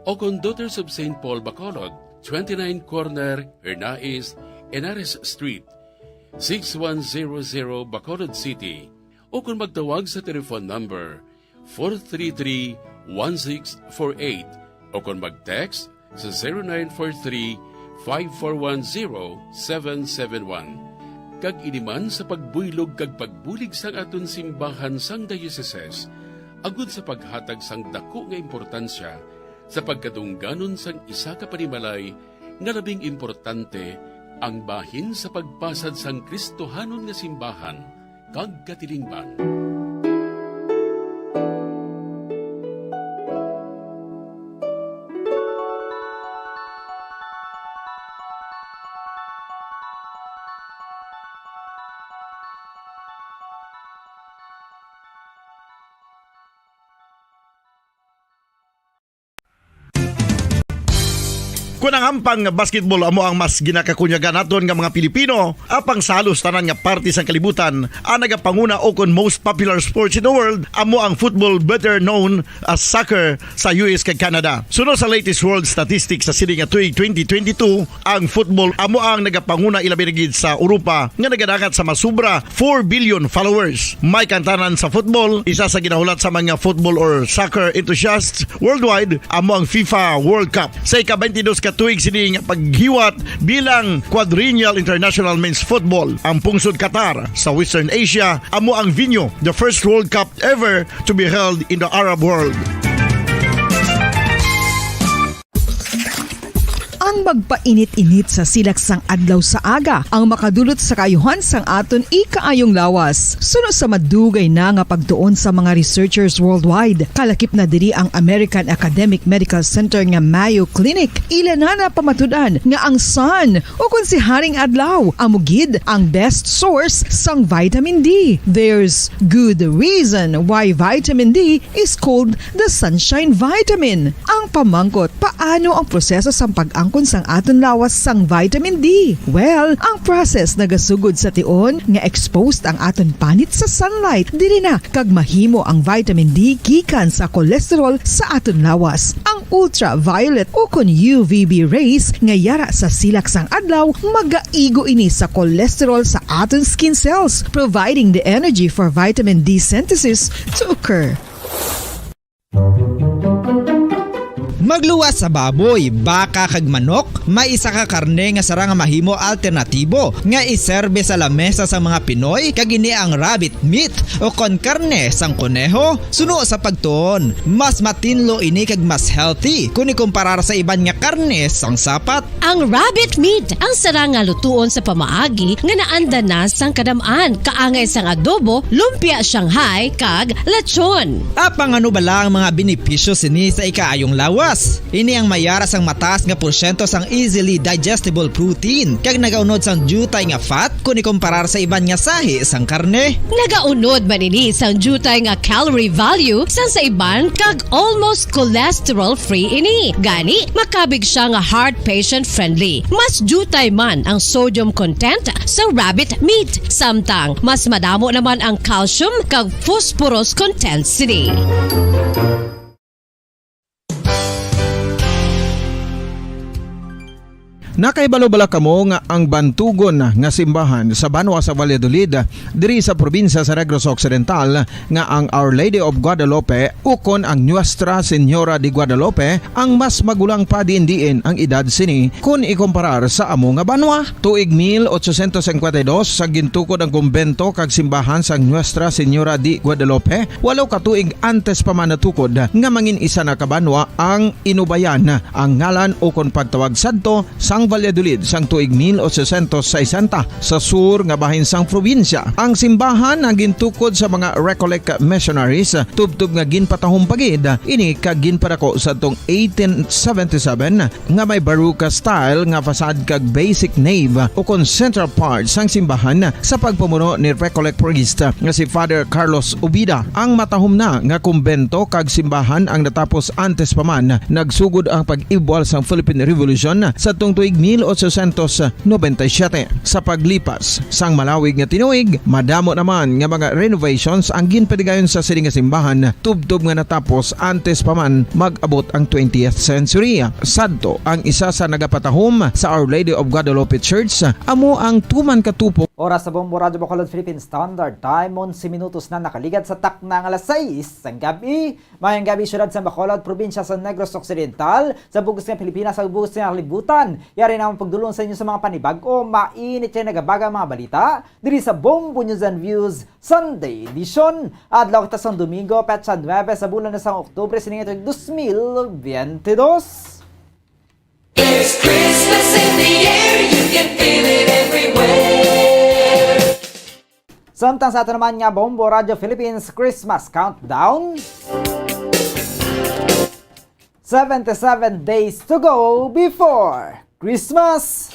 O kon Daughters of Saint Paul Bacolod, twenty-nine Corner Hernais, Henares Street, six one zero zero, Bacolod City. O kon magtawag sa telephone number four three three, one six four eight, o kon mag-text sa zero nine four three, five four one, zero seven seven one. Kag ini man sa pagbuylog kag pagbulig sang aton simbahan sang dioceses, agud sa paghatag sang daku nga importansya sa pagkadungganon sang isa ka panimalay nga labing importante, ang bahin sa pagpasad sang Kristohanon nga simbahan kag katilingban. Kon ang hampang nga basketball amo ang mas ginakakunyagan naton nga mga Pilipino, apang sa halos tanan nga parte sang kalibutan, ang nagapanguna o kon most popular sports in the world amo ang football, better known as soccer, sa U S kag Canada. Suno sa latest world statistics sa sini nga tuig twenty twenty-two, ang football amo ang nagapanguna, ilabi na gid sa Europa, nga nagadangat sa masubra four billion followers. May kantanan sa football, isa sa ginahulat sa mga football or soccer enthusiasts worldwide, amo ang FIFA World Cup. Sa ika-twenty-dos ka tuig sini nga paghiwat bilang Quadrennial International Men's Football, ang pungsod Qatar sa Western Asia amo ang venue, the first World Cup ever to be held in the Arab world. Ang magpainit-init sa silak sang adlaw sa aga ang makadulot sa kaayuhan sang aton ikaayong lawas. Suno sa madugay na nga pagtuon sa mga researchers worldwide, kalakip na diri ang American Academic Medical Center nga Mayo Clinic, ila na napamatud-an nga ang sun, o kon si Haring Adlaw, amo gid ang best source sang vitamin D. There's good reason why vitamin D is called the sunshine vitamin. Ang pamangkot, paano ang proseso sang pag-angkon sang aton lawas sang vitamin D? Well, ang process nagasugod sa tion nga exposed ang aton panit sa sunlight, diri na kag mahimo ang vitamin D gikan sa cholesterol sa aton lawas. Ang ultraviolet o kon U V B rays nga yara sa silak sang adlaw magaigo ini sa cholesterol sa aton skin cells, providing the energy for vitamin D synthesis to occur. Magluwas sa baboy, baka, kag manok, may isa ka karne nga sarang nga mahimo alternatibo nga iserbe sa lamesa sang mga Pinoy, kag ini ang rabbit meat o kon karne sang koneho. Suno sa pagtuon, mas matinlo ini kag mas healthy kon ikumparar sa iban nga karne sang sapat. Ang rabbit meat ang sarang nga lutuon sa pamaagi nga naandan na sang kadam-an, kaangay sang adobo, lumpia Shanghai, kag lechon. Apang ano bala ang mga benepisyo sini sa ikaayong lawas? Ini ang mayara sang mataas nga porsyento sang easily digestible protein, kag nagaunod sang diutay nga fat kon ikumparar sa iban nga sahi sang karne. Nagaunod man ini sang diutay nga calorie value sang sa iban, kag almost cholesterol-free ini. Gani, makabig sia nga heart patient-friendly. Mas diutay man ang sodium content sa rabbit meat, samtang mas madamo naman ang calcium kag phosphorus content sini. Nakahibalo bala kamo nga ang bantugon nga simbahan sa banwa sa Valladolid, diri sa probinsya sa Negros Occidental, nga ang Our Lady of Guadalupe ukon ang Nuestra Señora de Guadalupe ang mas magulang pa diin-diin ang edad sini kon ikomparar sa amo nga banwa? Tuig mil ochocientos cincuenta y dos sa gintukod ang kumbento kag simbahan sang Nuestra Señora de Guadalupe, walo ka tuig antes pa man natukod nga mangin isa na ka banwa ang Inubayan, ang ngalan ukon pagtawag sadto sang Valladolid sang tuig mil ochocientos sesenta sa sur nga bahin sang probinsya. Ang simbahan ang gintukod sa mga Recollect missionaries, tubtob nga ginpatahom pa gid ini kag ginpadako sadtong eighteen seventy-seven nga may Baroque style nga facade kag basic nave ukon central part sang simbahan sa pagpamuno ni Recollect priest nga si Father Carlos Ubida. Ang matahom na nga kumbento kag simbahan ang natapos antes pa man nagsugod ang pag-ibwal sang Philippine Revolution sadtong tuig mil ochocientos noventa y siete. Sa paglipas sang malawig nga tinuig, madamo naman nga mga renovations ang ginpatigayon sa sini nga simbahan, tubtob nga natapos antes pa man mag-abot ang twentieth century. Sadto, ang isa sa nagapatahom sa Our Lady of Guadalupe Church amo ang tuman ka tupo. Oras sa Bombo Radyo Bacolod Philippine Standard Time, onse minutos na nakaligad sa takna nga alas sais sang gab-i. Mayong gab-i, siyudad sa Bacolod, probinsya sa Negros Occidental, sa bug-os nga Pilipinas, sa bug-os nga kalibutan. Yari na ang pagdulong sa inyo sa mga panibag-o, mainit kag nagabaga nga mga balita diri sa Bombo News and Views Sunday Edition. Adlaw kita sang Domingo, petsa nuebe sa bulan na sang Oktubre, sining tuig dos mil biyente dos. There's Christmas in the air, you can feel it everywhere. Samtang sa ato naman nga Bombo Radyo Philippines Christmas Countdown, seventy-seven days to go before Christmas.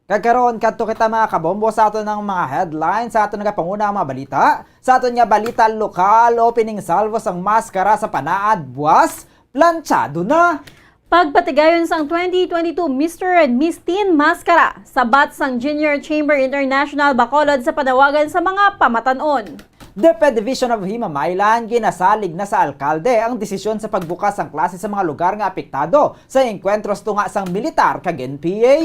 Kag karon, kadto kita, mga kabombo, sa aton nga mga headlines, sa aton nga panguna nga mga balita. Sa aton nga balita lokal, opening salvo sang maskara sa Panaad, buwas, plantsado na. Pagpatigayon sang twenty twenty-two Mister and Miss Teen Maskara, sabat sang Junior Chamber International Bacolod sa panawagan sa mga pamatan-on. DepEd Division of Himamaylan ginasalig na sa alkalde ang desisyon sa pagbukas sang klase sa mga lugar nga apektado sa engkwentros tunga sang militar kag N P A.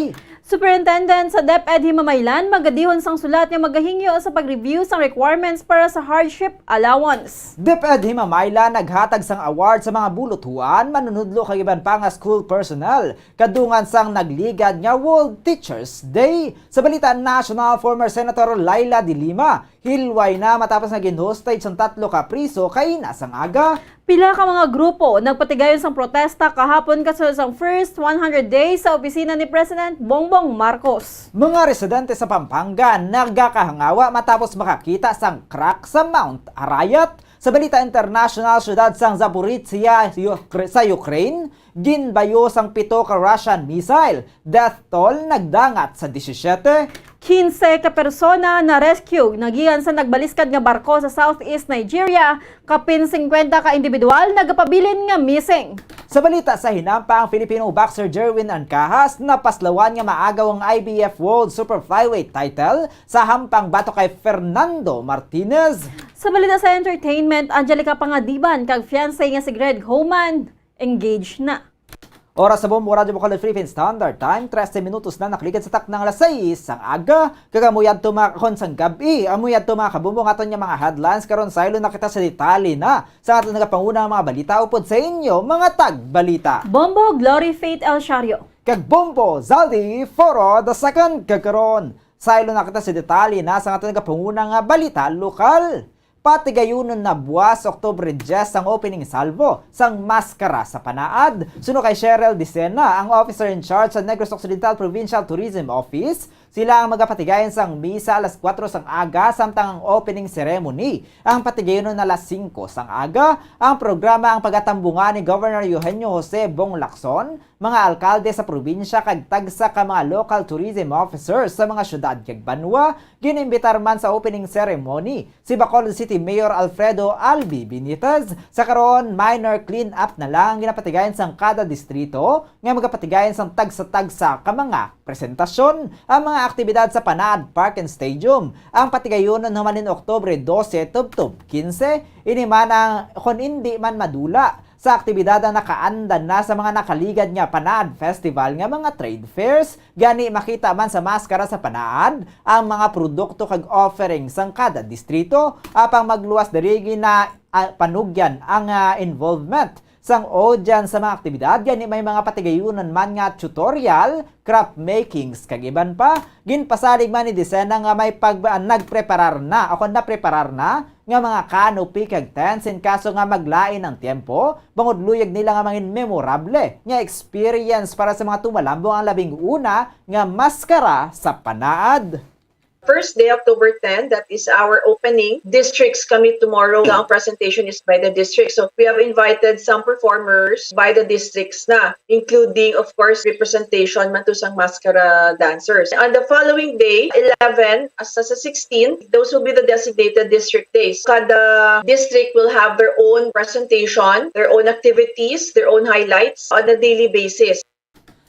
Superintendent sa DepEd Himamaylan magadihon sang sulat nga magahingyo sa pag-review sang requirements para sa hardship allowance. DepEd Himamaylan naghatag sang award sa mga bulutuan, manunudlo kag iban pa nga school personnel, kadungan sang nagligad nga World Teachers Day. Sa balita national, former Senator Leila de Lima hilway na matapos nga gin-hostage sang tatlo ka priso kaina sang aga. Pila ka mga grupo nagpatigayon sang protesta kahapon kasunod sang first one hundred days sa opisina ni President Bongbong Marcos. Mga residente sa Pampanga nagakahangawa matapos makakita sang crack sa Mount Arayat. Sa balita international, siyudad sang Zaporizhia, Ukra-, sa Ukraine, ginbayo sang pito ka Russian missile. Death toll nagdangat sa disisiete. Kinse ka persona na-rescue nagikan sa nagbaliskad nga barko sa southeast Nigeria, kapin singkwenta ka individual nagapabilin nga missing. Sa balita sa hinampang, Filipino boxer Jerwin Ancajas napaslawan nga maagaw ang I B F World Super Flyweight title sa hampang batok kay Fernando Martinez. Sa balita sa entertainment, Angelica Pangadiban kag fiancé nga si Greg Homan engaged na. Oras sa Bombo Radyo Bacolod Philippine Standard Time, trese minutos na nakaligad sa takna nga alas sais sang aga. Kag amo yadto, mga kakon, sang gab-i. Amo yadto, mga kabombo, ang aton nga mga headlines. Karon, saylo na kita sa detalye na sa aton nga pangunang mga balita upod sa inyo, mga tagbalita. Bombo Glory Faith El Shario. Kag Bombo Zaldi Foro the second. Kag karon, saylo na kita sa detalye na sa aton nga pangunang nga balita lokal. Patigayunon na buwas Oktubre diyes ang opening salvo sang maskara sa Panaad. Suno kay Cheryl Dicena, ang officer in charge sa Negros Occidental Provincial Tourism Office, sila ang magapatigayon sang misa alas kuwatro sang aga, samtang ang opening ceremony ang patigayunon alas singko sang aga. Ang programa ang pagatambungan ni Governor Eugenio Jose Bong Lacson, mga alkalde sa probinsya kag tagsa ka mga local tourism officers sa mga syudad kag banwa. Gin-imbitar man sa opening ceremony si Bacolod City Mayor Alfredo Albi Benitez. Sa karon, minor clean-up na lang ang ginapatigayon sang kada distrito nga magapatigayon sang tagsa-tagsa ka mga presentasyon. Ang mga aktibidad sa Panaad Park and Stadium. Ang patigayunon human nin Oktubre dose tubtob kinse, ini man ang kon indi man madula sa aktibidad ang nakaandan na sa mga nakaligad nga Panaad Festival nga mga trade fairs. Gani, makita man sa maskara sa Panaad ang mga produkto kag offering sang kada distrito, apang magluwas diri gina-, ah, panugyan ang, ah, involvement sang audience sa mga aktibidad. Gani, may mga patigayunon man nga tutorial, craft makings, kag iban pa. Ginpasalig man ni Desena nga may pag-, ah, nagpreparar na, o kon napreparar na, nga mga canopy kag tents in kaso nga maglain ang tiyempo, bangod luyag nila nga mangin memorable nga experience para sa mga tumalambong ang labing una nga maskara sa Panaad. First day, October ten, that is our opening. Districts kami tomorrow. Ang presentation is by the district. So we have invited some performers by the districts na, including, of course, representation man to sang maskara dancers. On the following day, eleven, as sa sixteen, those will be the designated district days. Kada district will have their own presentation, their own activities, their own highlights on a daily basis.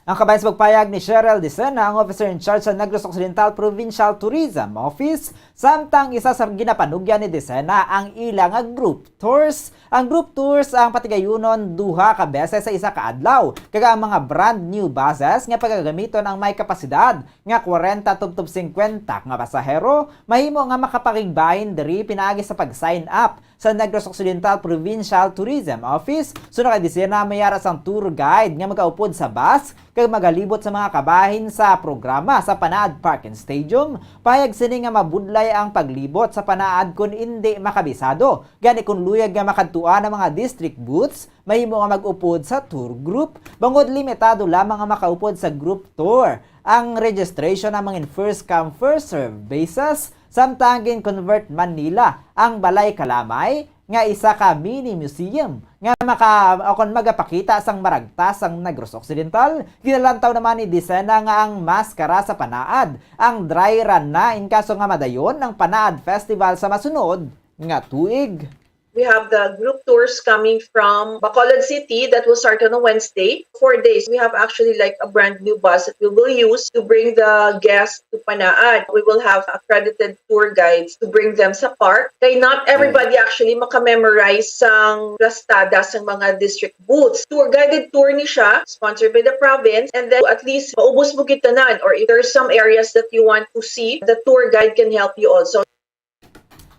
Ang kabahin sa pagpayag ni Cheryl Dicena, ang officer in charge sa Negros Occidental Provincial Tourism Office, samtang isa sa ginapanugyan ni Dicena ang ila nga group tours. Ang group tours ang patigayunon duha ka beses sa isa ka adlaw, kag ang mga brand new buses nga pagagamiton ang may kapasidad nga kwarenta tubtob singkwenta nga pasahero mahimo nga makapakigbahin diri pinaagi sa pag-sign up sa Negros Occidental Provincial Tourism Office. Sunod kay Dicena, may yara sang tour guide nga magaupod sa bus kag magalibot sa mga kabahin sa programa sa Panaad Park and Stadium. Pahayag sini nga mabudlay ang paglibot sa Panaad kon indi makabisado. Gani, kon luyag nga makadtuan ang mga district booths, mahimo nga mag-upod sa tour group. Bangod limitado lamang ang makaupod sa group tour, ang registration ang mga first come, first serve basis. Samtang gin-convert man nila ang Balay Kalamay nga isa ka mini museum nga maka-, o kon magapakita sang maragtas sang Negros Occidental. Ginalantaw naman ni Dicena nga ang maskara sa Panaad ang dry run na in kaso nga madayon ang Panaad Festival sa masunod nga tuig. We have the group tours coming from Bacolod City that will start on a Wednesday. Four days. We have actually, like, a brand new bus that we will use to bring the guests to Panaad. We will have accredited tour guides to bring them sa park. Kay not everybody actually makamemorize sang plastada sang mga district booths. Tour, guided tour ni siya, sponsored by the province, and then at least maubos mo gid tanan, or if there's some areas that you want to see, the tour guide can help you also.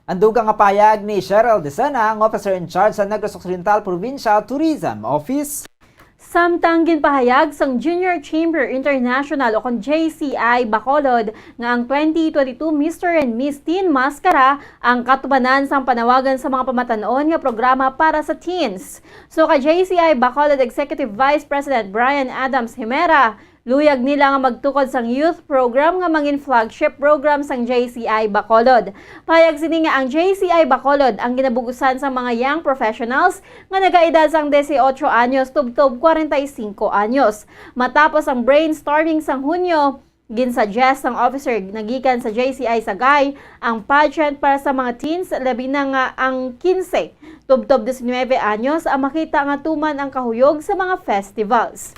Ang dugang nga pahayag ni Cheryl Dicena, ang officer in charge sa Negros Occidental Provincial Tourism Office. Samtang ginpahayag sang Junior Chamber International o kon J C I Bacolod nga ang twenty twenty-two Mister and Miss Teen Mascara ang katubanan sang panawagan sa mga pamatan-on nga programa para sa teens. So, kay J C I Bacolod Executive Vice President Brian Adams Himera, luyag nila nga magtukod sang youth program nga mangin flagship program sang J C I Bacolod. Pahayag sini nga ang J C I Bacolod ang ginabug-usan sang mga young professionals nga nagaedad sang dieciocho anyos tubtob kwarenta y cinco anyos. Matapos ang brainstorming sang Hunyo, ginsuggest sang officer nagikan sa J C I Sagay ang pageant para sa mga teens, labi na nga ang quince tubtob diecinuebe anyos ang makita nga tuman ang kahuyog sa mga festivals.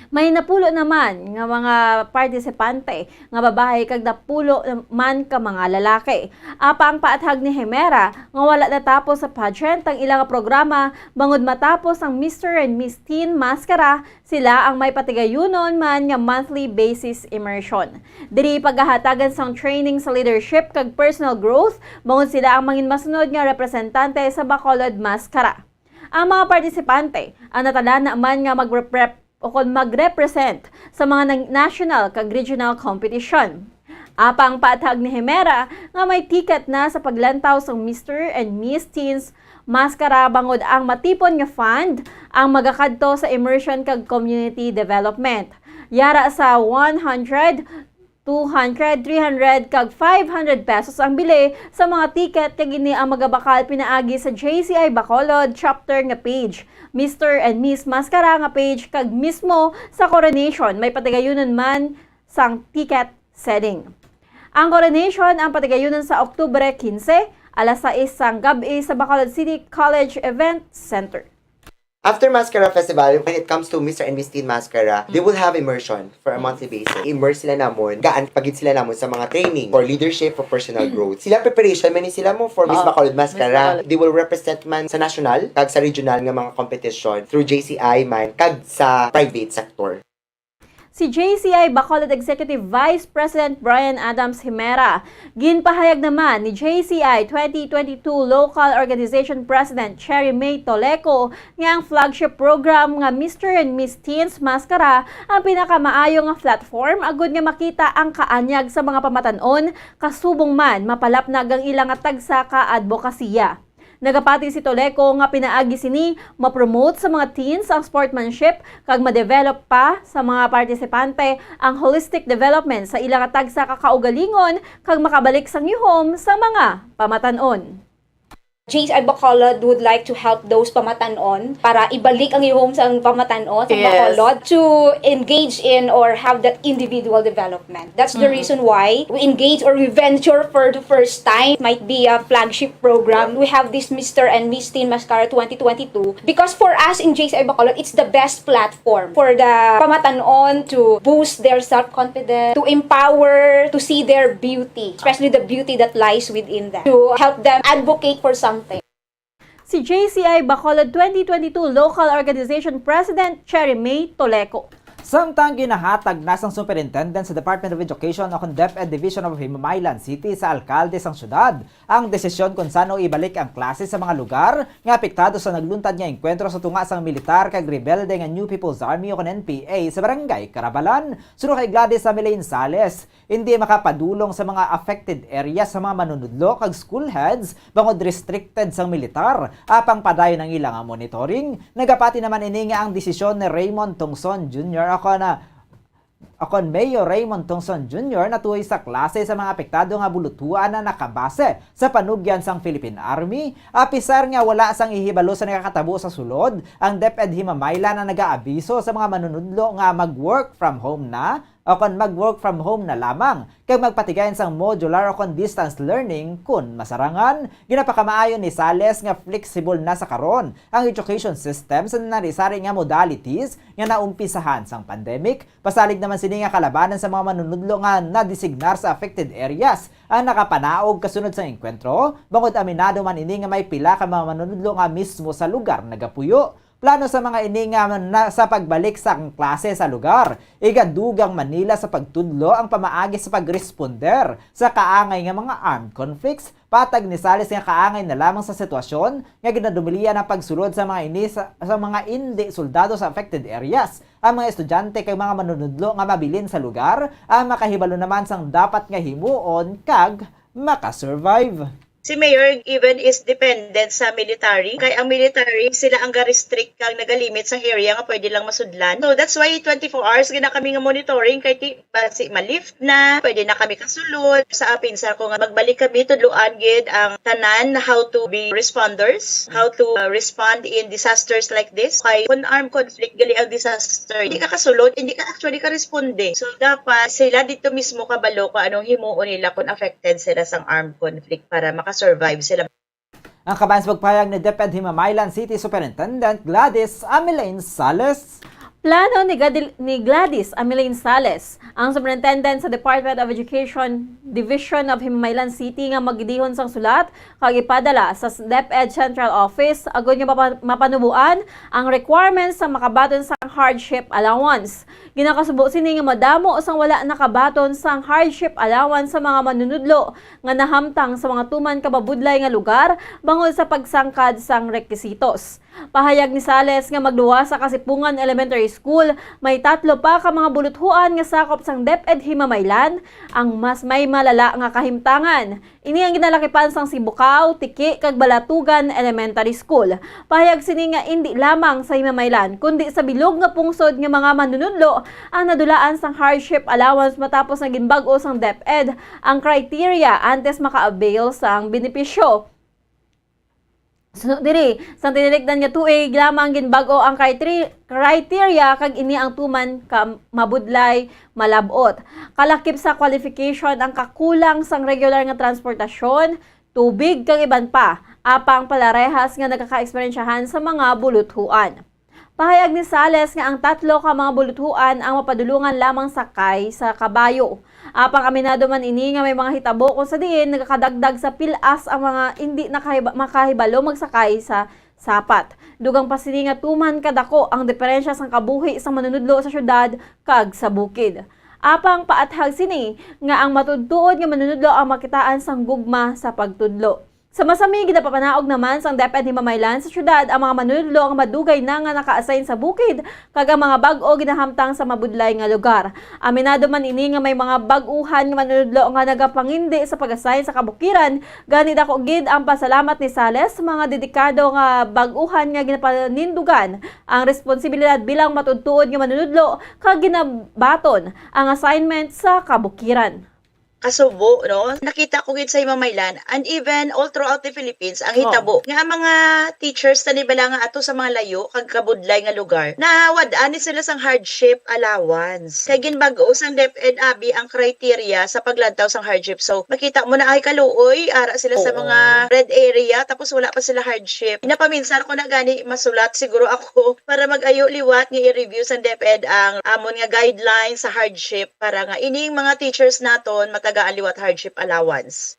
May napulo naman nga mga partisipante nga babayi kag napulo man ka mga lalaki. Apang paathag ni Himera nga wala natapos sa pageant ang ila nga programa, bangod matapos ang Mister and Miss Teen Mascara, sila ang may patigayunon man nga monthly basis immersion. Diri pagahatagan sang training sa leadership kag personal growth, bangod sila ang mangin masunod nga representante sa Bacolod Mascara. Ang mga partisipante ang natalana man nga magrep-, o kon mag-represent sa mga nang-, national kag regional competition. Apang paathag ni Himera nga may ticket na sa paglantaw sang Mister and Miss Teens Mascara, bangod ang matipon nga fund ang magakadto sa immersion kag community development. Yara sa one hundred, two hundred, three hundred, kag five hundred pesos ang bili sa mga ticket, kag ini ang magabakal pinaagi sa J C I Bacolod chapter nga page, Mister and Miss Mascara nga page, kag mismo sa coronation may patigayunon man sang ticket selling. Ang coronation ang patigayunon sa Oktubre quince, alas sais sang gab-i sa Bacolod City College Event Center. After Mascara Festival, when it comes to Mister and Miss Teen Mascara, they will have immersion for a monthly basis. Immerse sila namon, gaan pagid sila namon sa mga training for leadership, for personal growth. Sila preparation man ni sila mo for Miss Bacolod Mascara. They will represent man sa national, kag sa regional nga mga competition through J C I man, kag sa private sector. Si J C I Bacolod Executive Vice President Brian Adams Himera. Ginpahayag naman ni J C I twenty twenty-two Local Organization President Cherry May Toleco nga ang flagship program nga Mister and Miss Teens Mascara ang pinakamaayo nga platform agud nga makita ang kaanyag sa mga pamatan-on, kasubong man mapalapnag ang ila nga tagsa ka adbokasiya. Nagapati si Toleco nga pinaagi sini ma-promote sa mga teens ang sportsmanship kag ma-develop pa sa mga partisipante ang holistic development sa ila nga tagsa ka kaugalingon kag makabalik sang yuhom sa mga pamatan-on. J C I Bacolod would like to help those pamatan-on para ibalik ang yuhom sa pamatan-on sa Yes. Bacolod to engage in or have that individual development. That's the reason why we engage or we venture for the first time. Might be a flagship program. We have this Mister and Miss Teen Mascara twenty twenty-two because for us in J C I Bacolod, it's the best platform for the pamatan-on to boost their self-confidence, to empower, to see their beauty, especially the beauty that lies within them, to help them advocate for something. Si J C I Bacolod twenty twenty-two Local Organization President Cherry May Toleco. Samtang ginahatag na sang Superintendent sa Department of Education o kon DepEd Division of Himamaylan City sa alkalde sang syudad ang desisyon kon san-o ibalik ang klase sa mga lugar nga apektado sa nagluntad nga engkwentro sa tunga sang militar kag rebelde nga New People's Army o kon N P A sa Barangay Carabalan. Suno kay Gladys Ameline Sales, hindi makapadulong sa mga affected areas sa mga manunudlo kag school heads bangod restricted sang militar. Apang padayon ang ila nga monitoring, nagapati naman ini nga ang desisyon ni Raymond Tongson Junior o kon, o kon Mayor Raymond Tongson Junior natuhoy sa klase sa mga apektado nga bulutuan na nakabase sa panugyan sang Philippine Army. Apisar nga wala sang ihibalo sa nakakatabo sa sulod, ang DepEd Himamaylan ang nagaabiso sa mga manunudlo nga mag-work from home na o kon mag-work from home na lamang, kag magpatigayon sang modular o kon distance learning kon masarangan. Ginapakamaayo ni Sales nga flexible na sa karon ang education system sa narisari nga modalities nga naumpisahan sang pandemic. Pasalig naman sini nga kalabanan sa mga manunudlo nga nadesignar sa affected areas ang nakapanaog kasunod sang engkwentro, bangod aminado man ini nga may pila ka mga manunudlo nga mismo sa lugar nagapuyo. Plano sa mga ini nga na, sa pagbalik sa klase sa lugar, igadugang man nila sa pagtudlo ang pamaagi sa pagresponder sa kaangay nga mga armed conflicts. Patag ni Sales nga kaangay na lamang sa sitwasyon nga ginadumilian ang pagsulod sa mga ini sa, sa mga indi soldado sa affected areas, ang mga estudyante kag mga manunudlo nga mabilin sa lugar ang makahibalo naman sang dapat nga himuon kag makasurvive. Si Mayor even is dependent sa military. Kay ang military, sila ang ga-restrict kag nagalimit sa area nga pwede lang masudlan. So that's why twenty-four hours gina kami nga monitoring kay ti basi ma-lift na, pwede na kami kasulod. Sa apin sa ko nga magbalik kami, tudloan gid ang tanan how to be responders, how to uh, respond in disasters like this. Kay kun armed conflict gali ang disaster, hindi ka kasulod, hindi ka actually ka responde. So dapat sila dito mismo kabalo kung anong himuon nila kung affected sila sang armed conflict para makasurvive sila. Ang kabahin sa pagpahayag ni DepEd Himamaylan City Superintendent Gladys Ameline Sales. Plano ni, Gadil- ni Gladys Ameline Sales, ang Superintendent sa Department of Education Division of Himamaylan City, nga magidihon sang sulat kag ipadala sa DepEd Central Office agud nga mapa- mapanuboan ang requirements sa makabaton sang hardship allowance. Ginakasubo sini nga madamo sang wala nakabaton sang hardship allowance sa mga manunudlo nga nahamtang sa mga tuman ka mabudlay nga lugar bangod sa pagsangkad sang rekisitos. Pahayag ni Sales nga magluwas sa Kasipungan Elementary School, may tatlo pa ka mga buluthuan nga sakop sang DepEd Himamaylan ang mas may malala nga kahimtangan. Ini ang ginalakipan sang Sibukaw, Tiki, kag Balatugan Elementary School. Pahayag sini nga indi lamang sa Himamaylan, kundi sa bilog nga pungsod nga mga manunudlo ang nadulaan sang hardship allowance matapos nga ginbag-o sang DepEd ang criteria antes maka-avail sang benepisyo. Suno diri, sa tinilikdan nga tuig lamang ginbag-o ang criteria, criteria kag ini ang tuman ka mabudlay malab-ot. Kalakip sa qualification ang kakulang sang regular nga transportasyon, tubig kag iban pa, apang palarehas nga nagakaeksperyensyahan sa mga buluthuan. Pahayag ni Sales nga ang tatlo ka mga buluthuan ang mapadulungan lamang sakay sa kabayo. Apang aminado man ini nga may mga hitabo kung sa diin nagakadagdag sa pil-as ang mga indi nakahiba- makahibalo magsakay sa sapat. Dugang pa sini nga tuman kadako ang diferensya sang kabuhi sang manunudlo sa syudad kag sa bukid. Apang paathag sini nga ang matuod-tuod nga manunudlo ang makitaan sang gugma sa pagtudlo. Sa masami, ginapapanaog naman sang DepEd Himamaylan sa syudad ang mga manunudlo nga madugay na nga naka-assign sa bukid kag ang mga bag-o ginahamtang sa mabudlay nga lugar. Aminado man ini nga may mga bag-uhan nga manunudlo nga nagapangindi sa pag-assign sa kabukiran, gani dako gid ang pasalamat ni Sales sa mga dedikado nga bag-uhan nga ginapanindugan ang responsibilidad bilang matuod-tuod nga manunudlo kag ginabaton ang assignment sa kabukiran. Kasubo, no? Nakita ko gid sa Himamaylan and even all throughout the Philippines ang Oo. hitabo nga ang mga teachers tani bala nga ato sa mga layo kag kabudlay nga lugar, nawad-an ni sila sang hardship allowance. Kay ginbag-o sang DepEd abi ang criteria sa paglantaw sang hardship. So, makita mo na ay kaluoy, ara sila sa Oo. mga red area, tapos wala pa sila hardship. Napaminsar ko na gani masulat siguro ako para mag-ayo liwat nga i-review sang DepEd ang amon nga guidelines sa hardship para nga ining mga teachers naton matagaan liwat hardship allowance.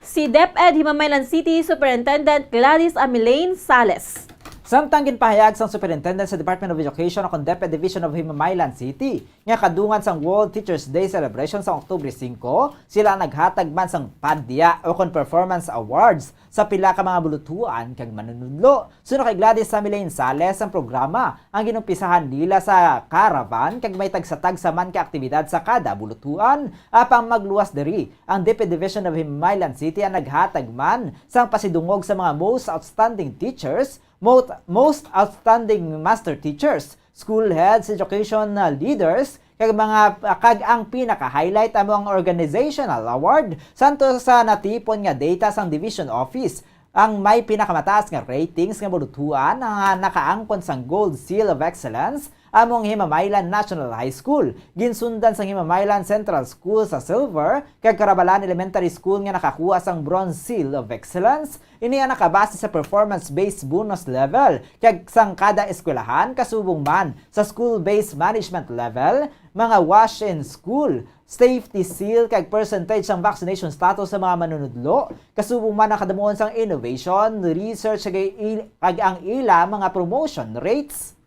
Si DepEd Himamaylan City Superintendent Gladys Amilaine Sales. Samtang ginpahayag sang Superintendent sa Department of Education o kon DepEd Division of Himamaylan City nga kadungan sang World Teachers Day celebration sa Oktubre singko, sila naghatag man sang padya o kon performance awards sa pila ka mga buluthuan kag manunudlo. Suno kay Gladys Amilaine Sales, ang programa ang ginumpisahan nila sa caravan kag may tagsa-tagsa man ka aktibidad sa kada buluthuan. Apang magluwas diri, ang DepEd Division of Himamaylan City ang naghatag man sang pasidungog sa mga most outstanding teachers, mo-, most outstanding master teachers, school heads, education, uh, leaders, kag mga, uh, kag ang pinaka-highlight amo ang organizational award santo sa natipon nga data sang division office. Ang may pinakamataas nga ratings nga buluthuan nga nakaangkon sang Gold Seal of Excellence amo ang Himamaylan National High School, ginsundan sang Himamaylan Central School sa Silver, kag Karabalan Elementary School nga nakakuha sang Bronze Seal of Excellence. Ini ang nakabase sa performance-based bonus level kag sang kada eskwelahan, kasubong man sa school-based management level, mga WASH in school, safety seal, kag percentage sang vaccination status sa mga manunudlo, kasubong man ang kadamuon sang innovation, research, kag il-, kag ang ila mga promotion rates.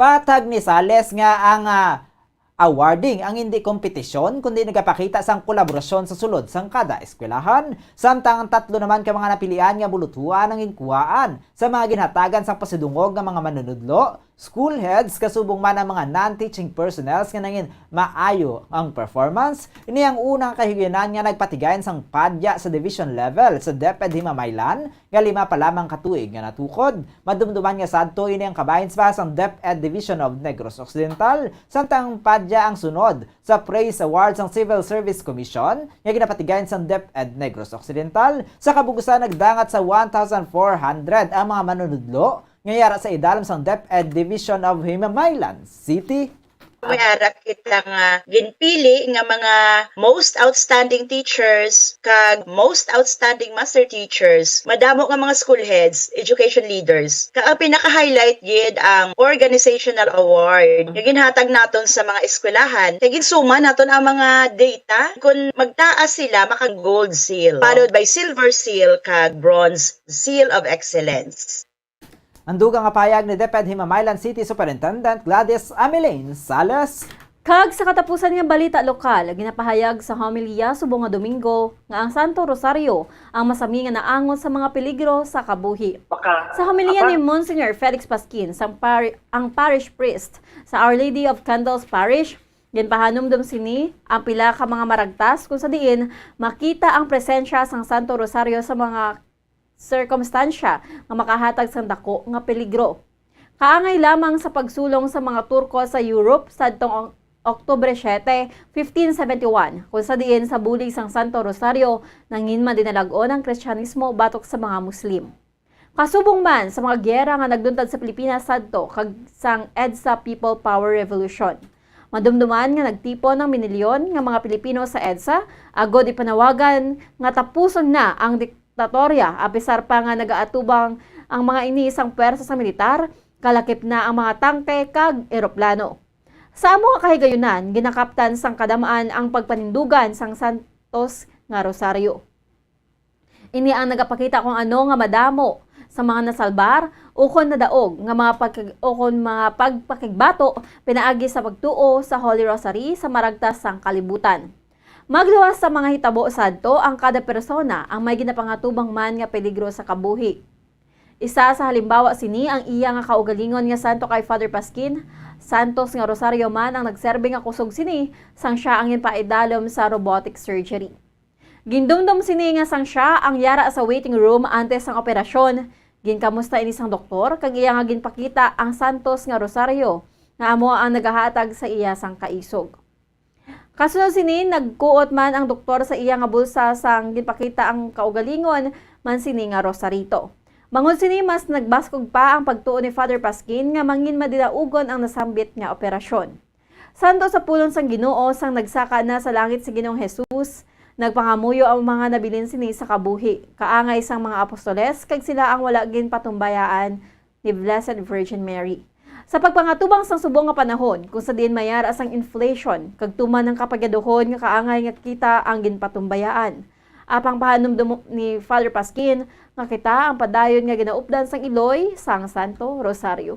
Paathag ni Sales nga ang, ah, awarding ang indi kompetisyon, kundi nagapakita sang kolaborasyon sa sulod sang kada eskwelahan. Samtang ang tatlo naman ka mga napilian nga buluthuan ang ginkuhaan sa mga ginhatagan sang pasidungog nga mga manunudlo, school heads, kasubong man ang mga non-teaching personnels nga nangin maayo ang performance. Ini ang unang kahigayonan nga nagpatigayon sang padya sa division level sa DepEd Himamaylan nga lima pa lamang ka tuig nga natukod. Madumduman nga sadto ini ang kabahin sa sang DepEd Division of Negros Occidental, samtang padya ang sunod sa Praise Award sang Civil Service Commission nga ginapatigayon sang DepEd Negros Occidental. Sa kabug-usan, nagdangat sa one thousand four hundred ang mga manunudlo nga yara sa idalom sang DepEd Division of Himamaylan City. May ara kita nga ginpili nga mga most outstanding teachers kag most outstanding master teachers, madamo nga mga school heads, education leaders. Kag ang pinaka-highlight gid ang organizational award nga ginhatag naton sa mga eskwelahan, kay ginsuma naton ang mga data. Kung magtaas sila, maka-gold seal, followed by silver seal kag bronze seal of excellence. Ang dugang nga pahayag ni DepEd Himamaylan City Superintendent Gladys Amilaine Sales. Kag sa katapusan nga balita lokal, ginapahayag sa homilya subong nga Domingo nga ang Santo Rosario ang masami nga naangot sa mga peligro sa kabuhi. Sa homilya ni Monsignor Felix Pasquin, sang par-, ang parish priest sa Our Lady of Candles Parish, ginpahanumdom sini ang pila ka mga maragtas kung sa diin makita ang presensya sang Santo Rosario sa mga sirkumstansya nga makahatag sang dako nga peligro. Kaangay lamang sa pagsulong sa mga Turko sa Europe sadtong Oktubre siete, fifteen seventy-one, kung sa diin sa bulig sang Santo Rosario nangin madinalag-on ang Kristyanismo batok sa mga Muslim. Kasubong man sa mga giyera nga nagduntad sa Pilipinas sadto kag sang EDSA People Power Revolution. Madumduman nga nagtipon ang minilyon nga mga Pilipino sa EDSA agod ipanawagan nga tapuson na ang diktatorya, apisar pa nga nagaatubang ang mga ini sang pwersa sa militar Kalakip na ang mga tangke kag eroplano. Sa amo nga kahigayunan, ginakaptan sang kadam-an ang pagpanindugan sang Santos nga Rosario. Ini ang nagapakita kung ano nga madamo sa mga nasalbar ukon nadaog nga mga pagkag-, ukon mga pagpakigbato pinaagi sa pagtuo sa Holy Rosary sa maragtas sang kalibutan. Magluwas sa mga hitabo sadto ang kada persona ang may ginapangatubang man nga peligro sa kabuhi. Isa sa halimbawa sini ang iya nga kaugalingon nga santo kay Father Pasquin. Santos nga rosaryo man ang nagserbi nga kusog sini sang sia ang ginpaidalom sa robotic surgery. Gindumdom sini nga sang sia ang yara sa waiting room antes sang operasyon. Ginkamusta ini sang doktor kag iya nga ginpakita ang santos nga rosaryo nga amo ang nagahatag sa iya sang kaisog. Kasunod sini, nagkuot man ang doktor sa iya nga bulsa sang ginpakita ang kaugalingon man sini nga rosarito. Bangod sini, mas nagbaskog pa ang pagtuo ni Father Pasquin nga mangin madinaugon ang nasambit nga operasyon. Santo sa pulong sang Ginoo, sang nagsaka na sa langit si Ginoong Jesus, nagpangamuyo ang mga nabilin sini sa kabuhi, kaangay sang mga apostoles, kag sila ang wala ginpatumbayaan ni Blessed Virgin Mary. Sa pagpangatubang sang subong nga panahon, kung sa diin mayara sang inflation, kag tuman ang kapagyaduhon nga kaangay nga kita ang ginpatumbayaan. Apang pahanumdom ni Father Pasquin nga kita ang padayon nga ginaupdan sang iloy sang Santo Rosario.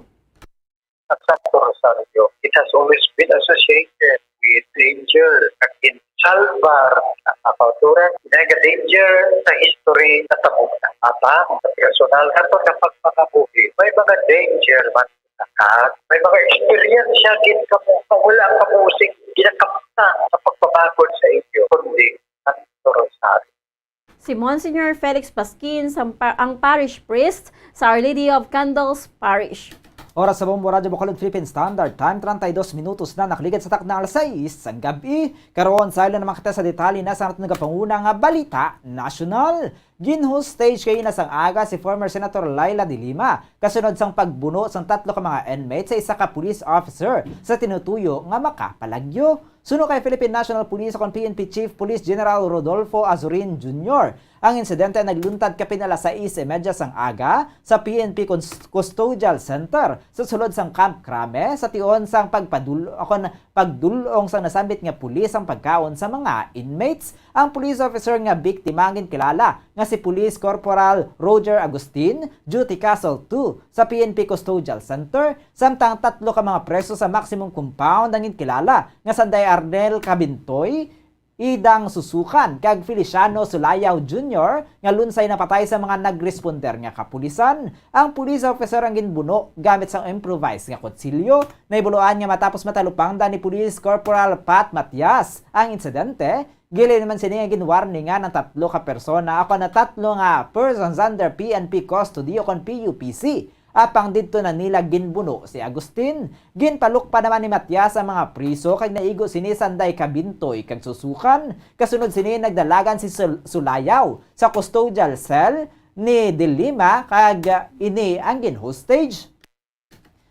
Ang Santo Rosario, it has always been associated with danger, kag ginsalbar ang mga kauturan, nagadanger sa history sa tabok na. Apang sa personal naton nga pagpangabuhi, may mga danger man, kag may mga eksperyensya gid kamo nga wala kamo sing ginakamtan sa pagpabakod sa inyo, kundi ang Santo Rosario. Si Monsignor Felix Pasquin, sa pa-, ang parish priest sa Our Lady of Candles Parish. Oras sa Bombo Radyo Bacolod Philippine Standard Time, treinta y dos minutos na nakaligad sa takna alas sais sang gab-i. Karon, saylo naman kita sa detalye na sa aton nagapanguna nga balita nasyonal. Gin-hostage kaina sang aga si former Senator Leila de Lima, kasunod sang pagbuno sang tatlo ka mga inmates sa isa ka police officer sa tinutuyo nga makapalagyo. Suno kay Philippine National Police o kon P N P Chief Police General Rodolfo Azurin Junior, ang insidente nagluntad kapin alas sais y media sang aga sa P N P Cus-, Custodial Center sa sulod sang Camp Crame, sa tion sang pagpadul-, o kon pagdul-ong sang nasambit nga pulis ang pagkaon sa mga inmates. Ang police officer nga biktima ang ginkilala nga si Police Corporal Roger Agustin, Duty Castle two sa P N P Custodial Center, samtang tatlo ka mga preso sa maximum compound ang ginkilala nga sanday Arnel Cabintoy, Idang Susukan, kag Feliciano Sulayaw Junior nga lunsay napatay sa mga nagresponder nga kapulisan. Ang police officer ang ginbuno gamit sang improvised nga kutsilyo. Nahibaluan nga matapos matalupangdan ni Police Corporal Pat Matias ang insidente, gilayon man sini nga ginwarningan ang tatlo ka persona, ako na tatlo nga persons under P N P custody o kon P U P C. Apang didto na nila ginbuno si Agustin. Ginpalukpa naman ni Matias ang mga priso kag naigo sini sanday Cabintoy kag Susukan. Kasunod sini, nagdalagan si Sul-, Sulayaw sa custodial cell ni De Lima kag, ah, ini ang gin-hostage.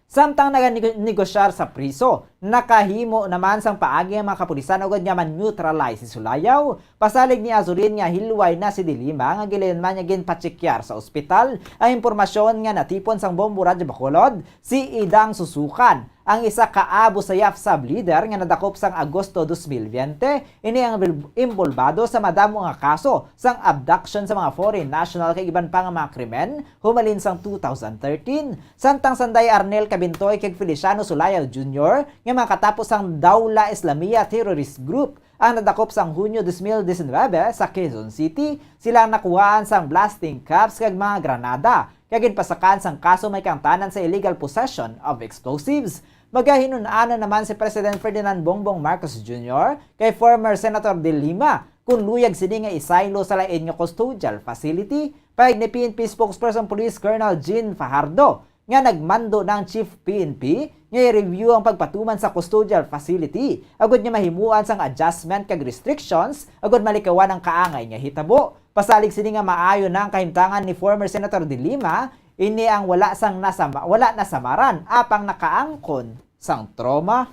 Samtang naganego-, negosyar sa priso, nakahimo naman sang paagi ang mga kapulisan ugod nga ma-neutralize si Sulayaw. Pasalig ni Azurin nga hilway na si De Lima nga gilayon man nga ginpachekyar sa ospital. Ang impormasyon nga natipon sang Bombo Radyo Bacolod, si Idang Susukan, ang isa ka Abu Sayyaf sub-leader nga nadakop sang Agosto dos mil veinte, ini ang bil-, imbolbado sa madamo nga kaso sang abduction sa mga foreign national kag iban pa nga mga krimen humalin sang two thousand thirteen. Samtang sanday Arnel Cabintoy kag Feliciano Sulayaw Junior nga mga katapo sang Dawla Islamiyah terrorist group ang nadakop sang Hunyo dos mil diecinuebe sa Quezon City, sila ang nakuhaan sang blasting caps kag mga granada, kag ginpasakaan sang kaso may kaangtanan sa illegal possession of explosives. Magahinun-anon naman si President Ferdinand Bongbong Marcos Junior kay former Senator De Lima kon luyag sini nga isaylo sa lain nga custodial facility. Pahayag ni P N P spokesperson Police Colonel Jean Fajardo nga nagmando na ang Chief P N P nga i-review ang pagpatuman sa custodial facility agod nga mahimuan sang adjustment kag restrictions agod malikawan ang kaangay nga hitabo. Pasalig sini nga maayo na ang kahimtangan ni former Senator De Lima, ini ang wala sang nasama-, wala nasamaran apang nakaangkon sang trauma.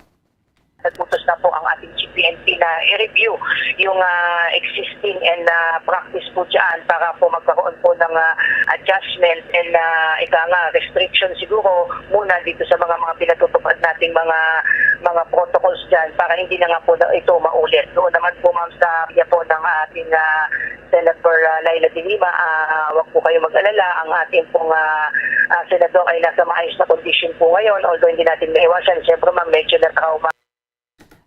Nagbutos na po ang ating Chief P N P na i-review yung, ah, existing and, ah, practice po dyan para po magkaroon po ng, ah, adjustment and, ah, ika nga, restriction siguro muna dito sa mga, mga pinatutupad nating mga, mga protocols dyan para hindi na nga po na ito maulit. Doon naman po, ma'am, sa area po ng ating, ah, Senator, ah, Leila de Lima, ah, wag po kayo mag-alala. Ang ating pong, ah, ah, senador ay nasa maayos na kondisyon po ngayon, although hindi natin maiwasan. Siyempre, ma'am, medyo na-trauma.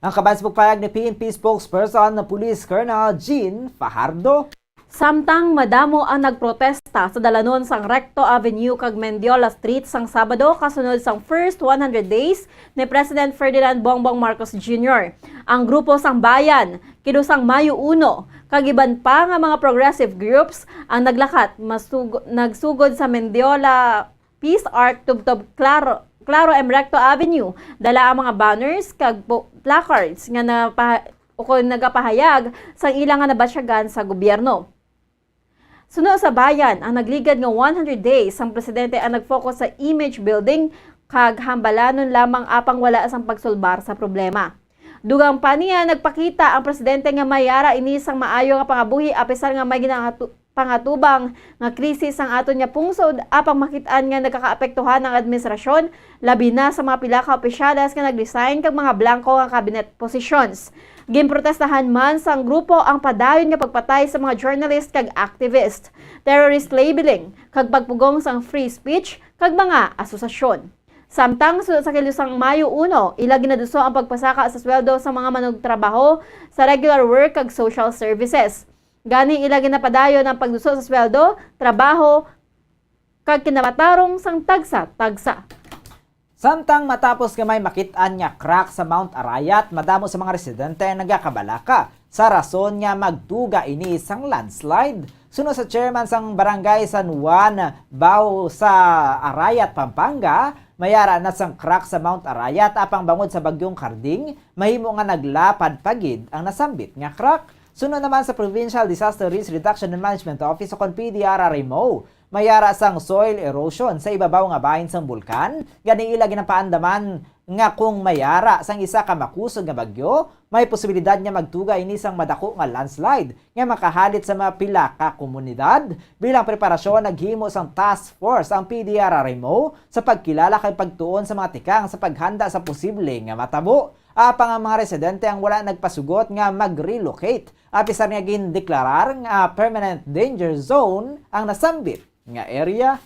Ang kabahin sa pagpahayag ni P N P spokesperson na Police Colonel Jean Fajardo. Samtang madamo ang nagprotesta sa dalanon sang Recto Avenue kag Mendiola Street sang Sabado kasunod sang first one hundred days ni President Ferdinand Bongbong Marcos Junior, ang Grupo sang Bayan, Kidusang Mayo Uno, kag iban pa nga mga progressive groups ang naglakat masug-, nagsugod sa Mendiola Peace Arch tubtob Claro, Claro M Recto Avenue. Dala ang mga banners kag po-, placards nga napa-, ukon nagapahayag sang ila nga nabatyagan sa gobyerno. Suno sa Bayan, ang nagligad nga one hundred days sang presidente ang nag-focus sa image building kag hambalanon lamang apang wala sang pagsulbar sa problema. Dugang pa niya, nagpakita ang presidente nga may ara ini sang maayo nga pangabuhi apisar nga may ginangatu-, pangatubang nga krisis ang aton nga pungsod, apang makit-an nga nagakaapektuhan ang administrasyon, labi na sa mga pila ka opisyales nga nag-resign kag mga blanko nga cabinet positions. Ginprotestahan man sang grupo ang padayon nga pagpatay sa mga journalist kag activist, terrorist labeling, kag pagpugong sang free speech kag mga asosasyon. Samtang suno sa Kidusang Mayo Uno, ila ginaduso ang pagpasaka sa sweldo sa mga manugtrabaho sa regular work kag social services. Gani, ila ginapadayon ang pagduso sa sweldo, trabaho, kag kinamatarong sang tagsa-tagsa. Samtang matapos nga may makit-an nga crack sa Mount Arayat, madamo sa mga residente ang nagakabalaka sa rason nga magtuga ini sang landslide. Suno sa chairman sang Barangay San Juan, Bao sa Arayat, Pampanga, may ara na sang crack sa Mount Arayat, apang bangod sa Bagyong Karding, mahimo nga naglapad pa gid ang nasambit nga crack. Suno naman sa Provincial Disaster Risk Reduction and Management Office, ukon P D R R M O, may ara sang soil erosion sa ibabaw nga bahin sang bulkan, gani ila ginapaandaman nga kung may ara sang isa ka makusog nga bagyo, may posibilidad nga magtuga ini sang madako nga landslide nga makahalit sa mga pila ka komunidad. Bilang preparasyon, naghimo sang task force ang P D R R M O sa pagkilala kag pagtuon sa mga tikang sa paghanda sa posible nga matabo. Apang ang mga residente ang wala nagpasugot nga mag-relocate, apisar nga gindeklarar nga permanent danger zone ang nasambit nga area.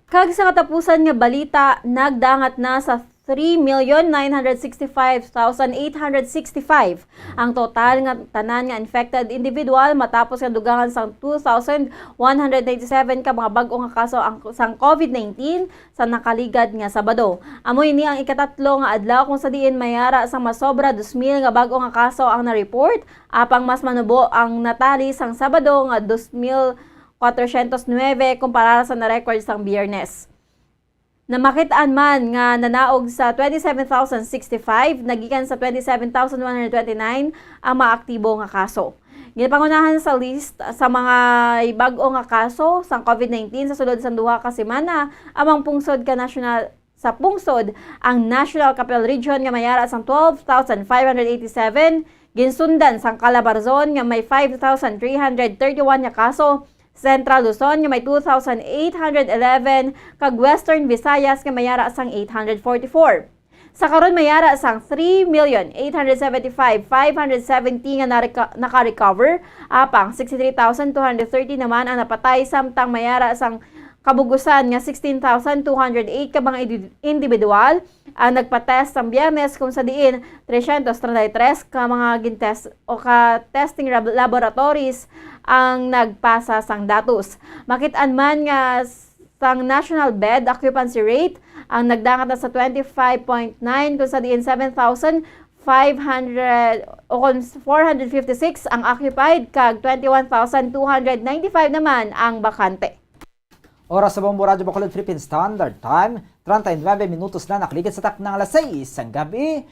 Kag sa katapusan nga balita, nagdangat na sa three million nine hundred sixty-five thousand eight hundred sixty-five ang total nga tanan nga infected individual matapos nga dugangan sang two thousand one hundred ninety-seven ka mga bag-o nga kaso ang, sang COVID nineteen sa nakaligad nga Sabado. Amo ini ang ikatatlo nga adlaw kung sa diin may ara sang masobra dos mil nga bag-o nga kaso ang na-report, apang mas manubo ang natali sang Sabado nga dos mil kwatrocientos nuebe kumpara sa na-record sang Biyernes. Namakit-an man nga nanaog sa twenty-seven thousand sixty-five, nagikan sa twenty-seven thousand one hundred twenty-nine ang mga aktibo nga kaso. Ginapangunahan sa list sa mga bag-o nga kaso sang COVID nineteen sa sulod sang duha ka semana ang mga pungsod ka nasyonal, sa pungsod ang National Capital Region nga may ara sang twelve thousand five hundred eighty-seven, ginsundan sang Calabarzon nga may five thousand three hundred thirty-one nga kaso, Central Luzon nga may two thousand eight hundred eleven, kag Western Visayas nga may ara sang eight hundred forty-four. Sa karon may ara sang three million eight hundred seventy-five five hundred seventy nga nareka-, naka-recover, apang sixty-three thousand two hundred thirty naman ang napatay, samtang may ara sang kabugusan nga sixteen thousand two hundred eight ka mga indi-, individual ang nagpa-test sang Biyernes, kung sa diin tresyentos treinta y tres ka mga gin-test o ka testing rab-, laboratories ang nagpasa sang datos. Makit-an man nga sang national bed occupancy rate ang nagdangat na sa twenty-five point nine, kung sa diin seven thousand five hundred o kon four hundred fifty-six ang occupied, kag twenty-one thousand two hundred ninety-five naman ang bakante. Oras sa Bombo Radyo Bacolod, Philippine Standard Time, treinta y nueve minutos na nakaligid sa takna nga alas sais sang gab-i.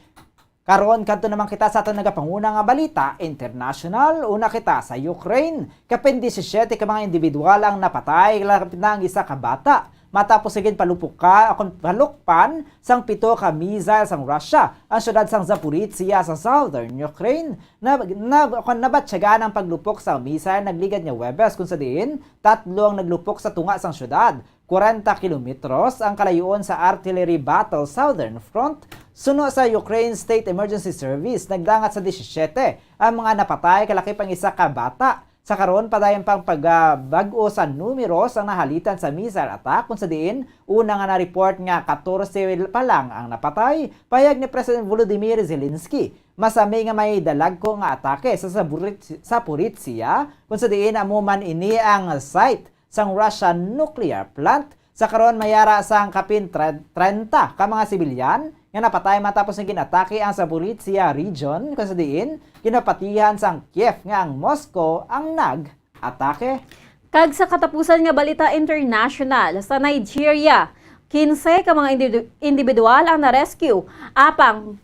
Karon, kadto naman kita sa aton nagapanguna nga balita international. Una kita sa Ukraine. Kapin disisiete ka mga individual ang napatay, lapit na ang isa ka bata. Matapos nga ginpalupuka, akon palukpan sang pito ka missile sang Russia ang siyudad sang Zaporizhia sa southern Ukraine, na, na, akon nabatyagan ang paglupok sa missile nagligad nga Huwebes, kung sa diin tatlo ang naglupok sa tunga sang siyudad. Kwarenta kilometros ang kalayoon sa artillery battle southern front. Suno sa Ukraine State Emergency Service, nagdangat sa disisiete ang mga napatay, kalakip ang isa ka bata. Sa karon, padayon pang pagabag-o sa numero sang nahalitan sa missile attack, kung sa diin una nga na-report nga katorse pa lang ang napatay. Pahayag ni President Volodymyr Zelensky, masami nga may dalagko nga atake sa Zaporizh-, Zaporizhia, kung sa diin amo man ini ang site sang Russian nuclear plant. Sa karon, may ara sang kapin tre-, trenta ka mga sibilyan nga napatay matapos nga ginatake ang Zaporizhia region, kung sa diin ginapatihan sang Kiev nga ang Moscow ang nag-atake. Kag sa katapusan nga balita international, sa Nigeria, kinse ka mga individu-, individual ang na-rescue, apang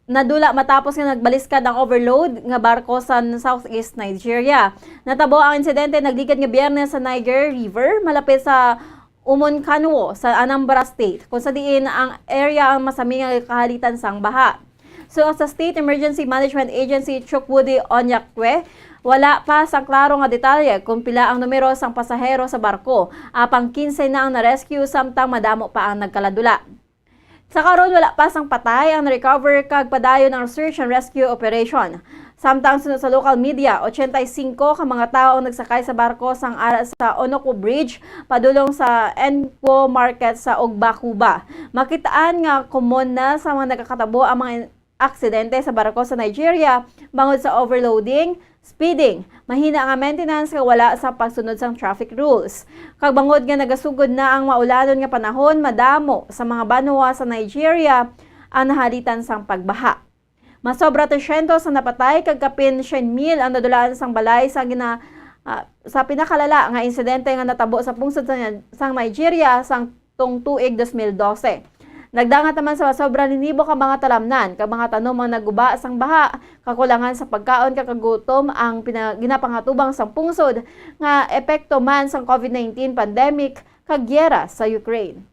nadula matapos nga nagbaliskad ang overload nga barko sa Southeast Nigeria. Natabo ang insidente nagligad nga Biyernes sa Niger River, malapit sa Umonkanwo sa Anambra State, kung sa diin ang area ang masami nga kahalitan sang baha. So, sa State Emergency Management Agency, Chukwudi Onyakwe, wala pa sang klaro nga detalye kung pila ang numero sang pasahero sa barko, apang kinse na ang na-rescue, samtang madamo pa ang nagkaladula. Sa karon, wala pa sang patay ang na-recover kag padayon ang search and rescue operation. Samtang suno sa local media, ochenta y cinco ka mga tawo ang nagsakay sa barko sang ara sa Onoko Bridge padulong sa Enko Market sa Ogbakuba. Makitaan nga komon na sa mga nagakatabo ang mga aksidente sa barko sa Nigeria bangod sa overloading, speeding, mahina nga maintenance kag wala sa pagsunod sang traffic rules. Kag bangod nga nagasugod na ang maulanon nga panahon, madamo sa mga banwa sa Nigeria ang nahalitan sang pagbaha. Masobra tresyentos ang napatay kag kapin syen mil ang nadulaan sang balay sa gina-, ah, sa pinakalala nga insidente nga natabo sa pungsod sa, sang Nigeria sang tong tuig dos mil dose. Nagdangat naman sa sobra ni libo ka mga talamnan kag mga tanom ang naguba sang baha, kakulangan sa pagkaon kag kagutom ang pina-, ginapangatubang sang pungsod nga epekto man sang COVID nineteen pandemic kag giyera sa Ukraine.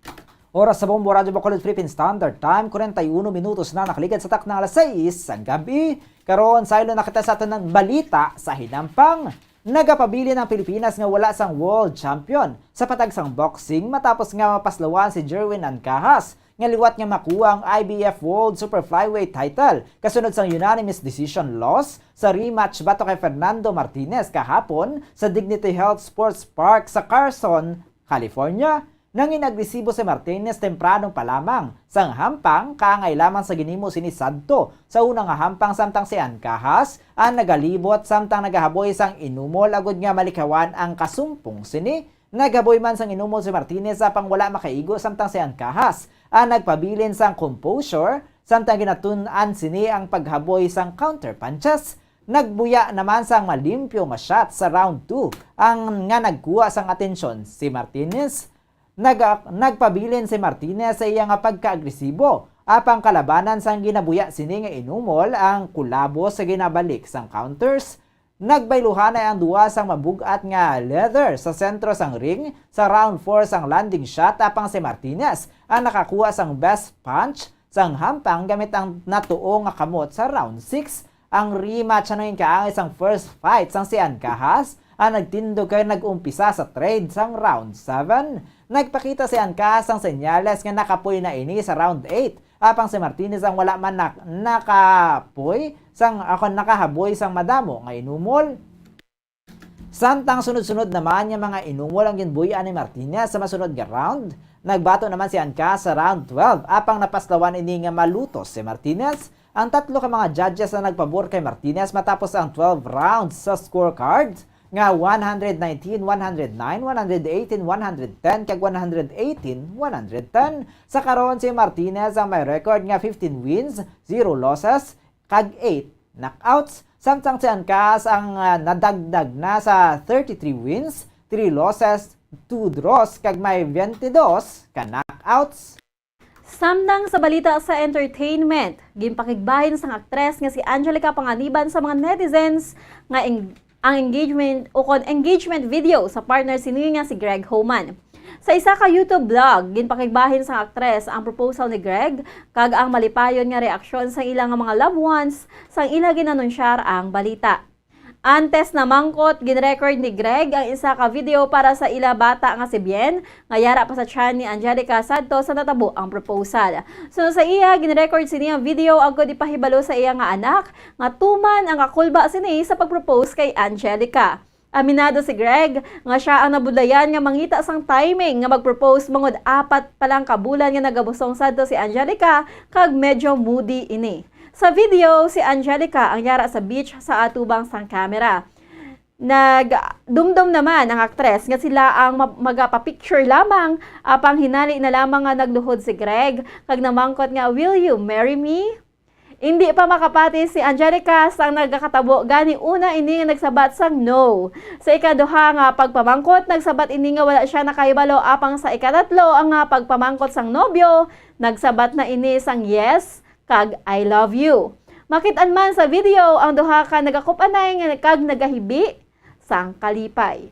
Oras sa Bombo Radyo Bacolod Philippine Standard Time, kwarenta y uno minutos na nakaligad sa takna alas sais sang gabi. Karon, saylo na kita sa aton balita sa hinampang. Nagapabilin ang Pilipinas nga wala sang world champion sa patag sang boxing matapos nga mapaslawan si Jerwin Ancajas nga liwat nga makuha ang I B F World Super Flyweight title kasunod sang unanimous decision loss sa rematch batok kay Fernando Martinez kahapon sa Dignity Health Sports Park sa Carson, California. Nangin-agresibo si Martinez temprano pa lamang sang hampang, kaangay lamang sa ginhimo sini sadto sa una nga hampang, samtang si Ancajas ang nagalibot samtang nagahaboy sang inumol agud nga malikawan ang kasumpong sini. Naghaboy man sang inumol si Martinez apang wala makaigo, samtang si Ancajas ang nagpabilin sang composure samtang ginatun-an sini ang paghaboy sang counter punches. Nagbuya naman sang malimpyo nga shot sa round two ang nga nagkuha sang atensyon si Martinez. Nag-, nagpabilin si Martinez sa iya nga pagkaagresibo, apang kalabanan sang ginabuya sini nga inumol ang kulabo sa ginabalik sang counters. Nagbayluhanay ang duwa sang mabug-at nga leather sa sentro sang ring sa round four sang landing shot, apang si Martinez ang nakakuha sang best punch sang hampang gamit ang natuo nga kamot sa round six. Ang rematch ang nangin kaangay sang first fight sang si Ancajas, ang nagtindog kag nag-umpisa sa trade sang round seven. Nagpakita si Ancajas sang senyales nga nakapoy na ini sa round eight, apang si Martinez ang wala man nak-, nakapoy sang, ako, nakahaboy sang madamo nga inumol. Samtang sunod-sunod naman nga mga inumol ang ginbuy-an ni Martinez sa masunod nga round, nagbato naman si Ancajas sa round twelve, apang napaslawan ini nga malutos si Martinez. Ang tatlo ka mga judges na nagpabor kay Martinez matapos ang twelve rounds sa scorecard nga one hundred nineteen, one hundred nine, one hundred eighteen, one hundred ten, kag one hundred eighteen, one hundred ten. Sa karon, si Martinez ang may record nga fifteen wins, zero losses, kag eight knockouts, samtang si Ancajas ang, ah, nadagdag na sa thirty-three wins, three losses, two draws, kag may twenty-dos ka knockouts. Samtang sa balita sa entertainment, ginpakigbahin sang aktres nga si Angelica Panganiban sa mga netizens nga eng-, ang engagement ukon engagement video sa partner sini nga si Greg Homan. Sa isa ka YouTube vlog, ginpakigbahin sang aktres ang proposal ni Greg kag ang malipayon nga reaksyon sang ila nga mga loved ones sang ila ginanunsyar ang balita. Antes namangkot, ginrecord ni Greg ang isa ka video para sa ila bata nga si Bien, nga yara pa sa tiyan ni Angelica sadto sa natabo ang proposal. Suno sa iya, ginrecord sini ang video agod ipahibalo sa iya nga anak nga tuman ang kakulba sini sa pag-propose kay Angelica. Aminado si Greg nga sia ang nabudlayan nga mangita sang timing nga mag-propose, bangod apat pa lang ka bulan nga nagabusong sadto si Angelica kag medyo moody ini. Sa video, si Angelica ang yara sa beach sa atubang sang kamera. Nagdumdom naman ang aktres nga sila ang ma-, magapapicture lamang, apang hinali na lamang nga nagluhod si Greg kag namangkot nga, "Will you marry me?" Indi pa makapati si Angelica sang nagakatabo, gani una ini nga nagsabat sang no. Sa ikaduha nga pagpamangkot, nagsabat ini nga wala sia nakahibalo, apang sa ikatatlo nga pagpamangkot sang nobyo, nagsabat na ini sang yes kag "I love you." Makit-an man sa video ang duha ka nagakup-anay nga kag nagahibi sang kalipay.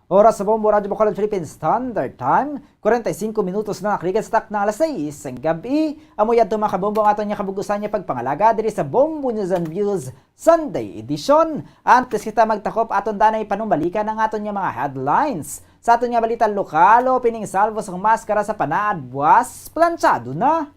Oras sa Bombo Radyo Bacolod Philippine Standard Time, kwarenta y singko minutos na nakaligitan sa takna alas sais sang gab-i. Amo yadto, mga kabombo, ang aton nga kabug-usan nga pagpangalaga diri sa Bombo News and Views Sunday Edition. Antes kita magtakop, aton danay panumbalikan ang aton nga mga headlines. Sa aton nga balita lokal, opening salvo sang maskara sa Panaad Buas, planchado na.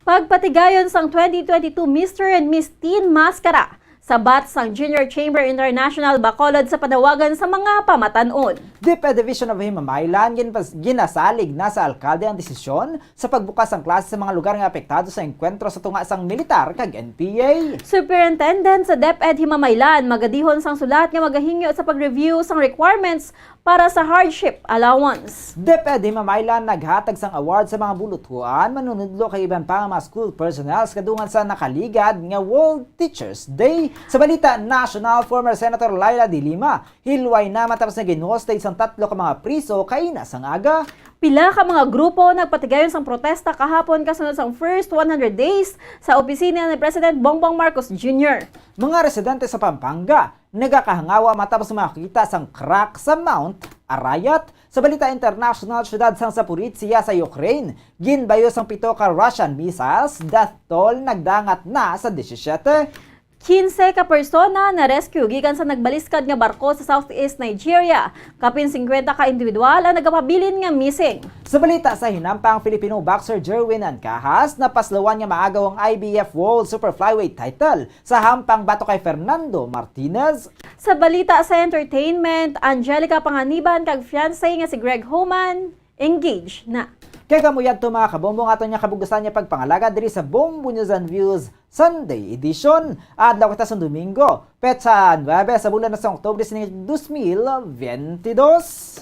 Pagpatigayon sang twenty twenty-two Mister and Miss Teen Maskara, sabat sang Junior Chamber International Bacolod sa panawagan sa mga pamatan-on. DepEd Division of Himamaylan, ginpas-, ginasalig na sa alkalde ang desisyon sa pagbukas sang klase sa mga lugar nga apektado sa engkwentro sa tunga sang militar kag N P A. Superintendent sa DepEd Himamaylan magadihon sang sulat nga magahingyo sa pag-review sang requirements para sa hardship allowance. DepEd Himamaylan naghatag sang award sa mga bulutuan, manunudlo kag iban pa nga mga school personnel sa kadungan sa nakaligad nga World Teachers Day. Sa balita national, former Senator Leila de Lima hilway na matapos nga gin-hostage sang tatlo ka mga priso kaina sang aga. Pila ka mga grupo nagpatigayon sang protesta kahapon kasunod sang first one hundred days sa opisina ni President Bongbong Marcos Junior. Mga residente sa Pampanga nagakahangawa matapos makakita sang crack sa Mount Arayat. Sa balita international, siyudad sang Zaporizhia sa Ukraine, ginbayo sang pito ka Russian missiles, death toll nagdangat na sa disisiete. Kinse ka persona na-rescue gikan sa nagbaliskad nga barko sa Southeast Nigeria. Kapin singkwenta ka individual ang nagapabilin nga missing. Sa balita sa hinampang, Filipino boxer Jerwin Ancajas napaslawan nga maagaw ang I B F World Super Flyweight title sa hampang batok kay Fernando Martinez. Sa balita sa entertainment, Angelica Panganiban kag fiancé nga si Greg Homan engaged na. Kag amo yadto, mga kabombo, ang aton nga kabug-usan nga pagpangalaga diri sa Bombo News and Views Sunday Edition. Adlaw kita sa Domingo, petsa nuebe sa bulan na sang Oktubre sining dos mil biyente dos.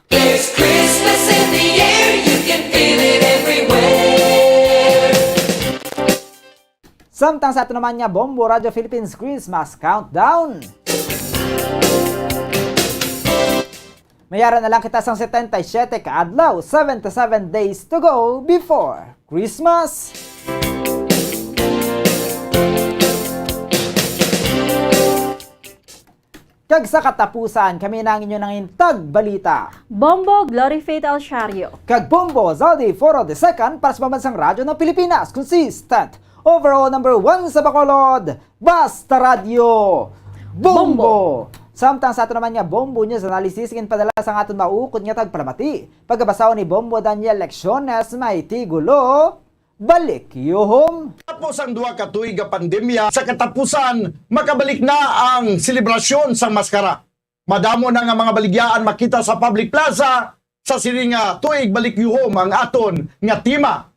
There's Christmas in the air, you can feel it everywhere. Samtang sa ato naman nga Bombo Radyo Philippines Christmas Countdown, mayara na lang kita sang setenta y siete ka adlaw, seventy-seven days to go before Christmas. Kag sa katapusan, kami na ang inyo nangin tagbalita, Bombo Glory Faith Alciario. Kag Bombo Zaldi Foro the second para sa Pambansang Radyo ng Pilipinas. Consistent, overall number one sa Bacolod, Basta Radyo, Bombo! Bombo! Samtang sa ato naman nga Bombo News Analysis, ginpadala sang aton maukod nga tagpalamati, pagkabasahon ni Bombo Daniel Lecciones, may tigulo, Balik Yuhom. Tapos ang duha ka tuig nga pandemya, sa katapusan, makabalik na ang selebrasyon sang maskara. Madamo na nga mga baligyaan makita sa public plaza sa sini nga tuig. Balik Yuhom ang aton nga tema.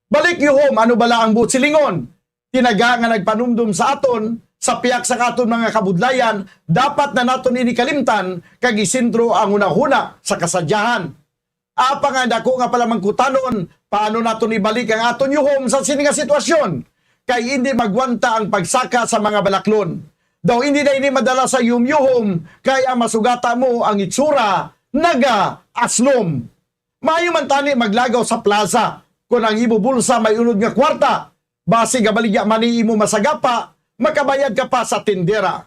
Balik Yuhom, ano bala ang buot silingon? Tinaga nga nagpanumdom sa aton, sa pihak sa aton mga kabudlayan, dapat na naton ini kalimtan kag isentro ang hunahuna sa kasadyahan. Apa nga dako nga palamangkutanon, paano naton ibalik ang aton yuhom sa sini nga sitwasyon? Kay indi magwanta ang pagsaka sa mga balaklon. Daw indi na ini madala sa yuhom-yuhom, kay ang masugata mo ang itsura, nagaaslom. Maayo man tani maglagaw sa plaza kon ang imo bulsa may unod nga kwarta. Basi gabaligya man ni imo masagapa, makabayad ka pa sa tindera.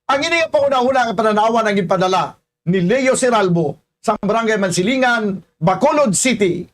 Ang ini nga panghunahuna nga pananawan ang ginpadala ni Leo Seralbo, sa Barangay Mansilingan, Bacolod City.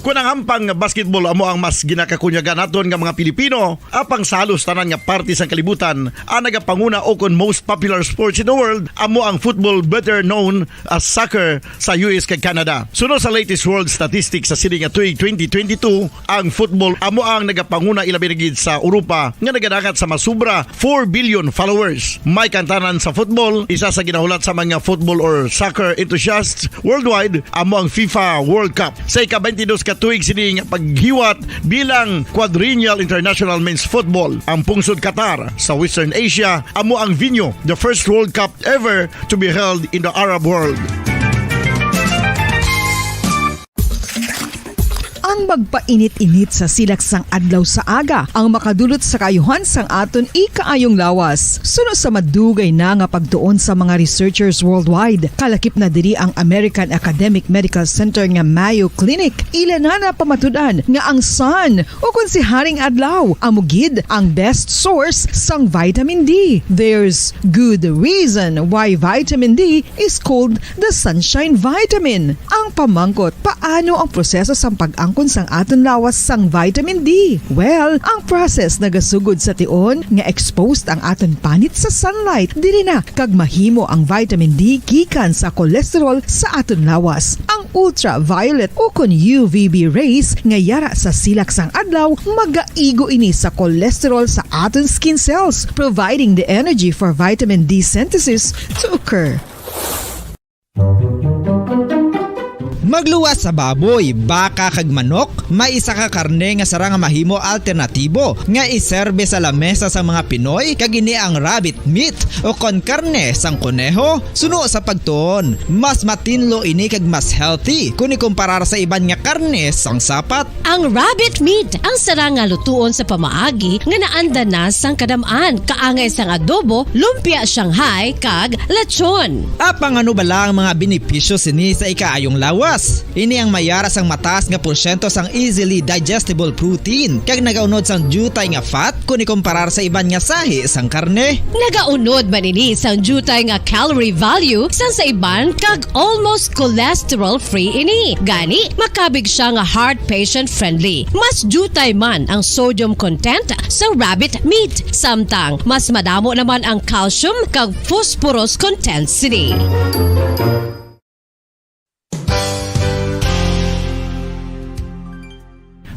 Kon ang ampang nga basketball amo ang mas ginakakunyagan naton nga mga Pilipino, apang sa halos tanan nga parte sang kalibutan, ang nagapanguna o kon most popular sports in the world amo ang football, better known as soccer, sa U S kag Canada. Suno sa latest world statistics sa sini nga tuig twenty twenty-two, ang football amo ang nagapanguna, ilabi na gid sa Europa, nga nagadangat sa masubra four billion followers. May kantanan sa football, isa sa ginahulat sa mga football or soccer enthusiasts worldwide amo ang FIFA World Cup. Sa ika-twenty-dos ka tuig sini nga paghiwat bilang Quadrennial International Men's Football, ang pungsod Qatar sa Western Asia amo ang venue, the first World Cup ever to be held in the Arab world. Ang magpainit-init sa silak sang adlaw sa aga ang makadulot sa kaayuhan sang aton ikaayong lawas. Suno sa madugay na nga pagtuon sa mga researchers worldwide, kalakip na diri ang American Academic Medical Center nga Mayo Clinic. Ila na napamatud-an nga ang sun, o kon si Haring Adlaw, amo gid ang best source sang vitamin D. There's good reason why vitamin D is called the sunshine vitamin. Ang pamangkot, paano ang proseso sang pag-angkon sang aton lawas sang vitamin D? Well, ang process nagasugod sa tion nga exposed ang aton panit sa sunlight. Diri na kag mahimo ang vitamin D gikan sa cholesterol sa aton lawas. Ang ultraviolet o kon U V B rays nga yara sa silak sang adlaw magaigo ini sa cholesterol sa aton skin cells, providing the energy for vitamin D synthesis to occur. Magluwas sa baboy, baka kag manok, may isa ka karne nga sarang nga mahimo alternatibo nga iserbe sa lamesa sang mga Pinoy, kag ini ang rabbit meat o kon karne sang koneho. Suno sa pagtuon, mas matinlo ini kag mas healthy kon ikumparar sa iban nga karne sang sapat. Ang rabbit meat ang sarang nga lutuon sa pamaagi nga naanda na sang kadam-an, kaangay sang adobo, lumpia Shanghai, kag lechon. Apang ano bala ang mga benepisyo sini sa ikaayong lawas? Ini ang may yara sang mataas nga porsyento sang easily digestible protein, kag nagaunod sang diutay nga fat kon ikumparar sa iban nga sahi sang karne. Nagaunod man ini sang diutay nga calorie value sang sa iban, kag almost cholesterol-free ini. Gani, makabig sia nga heart patient-friendly. Mas diutay man ang sodium content sa rabbit meat, samtang mas madamo naman ang calcium kag phosphorus content sini.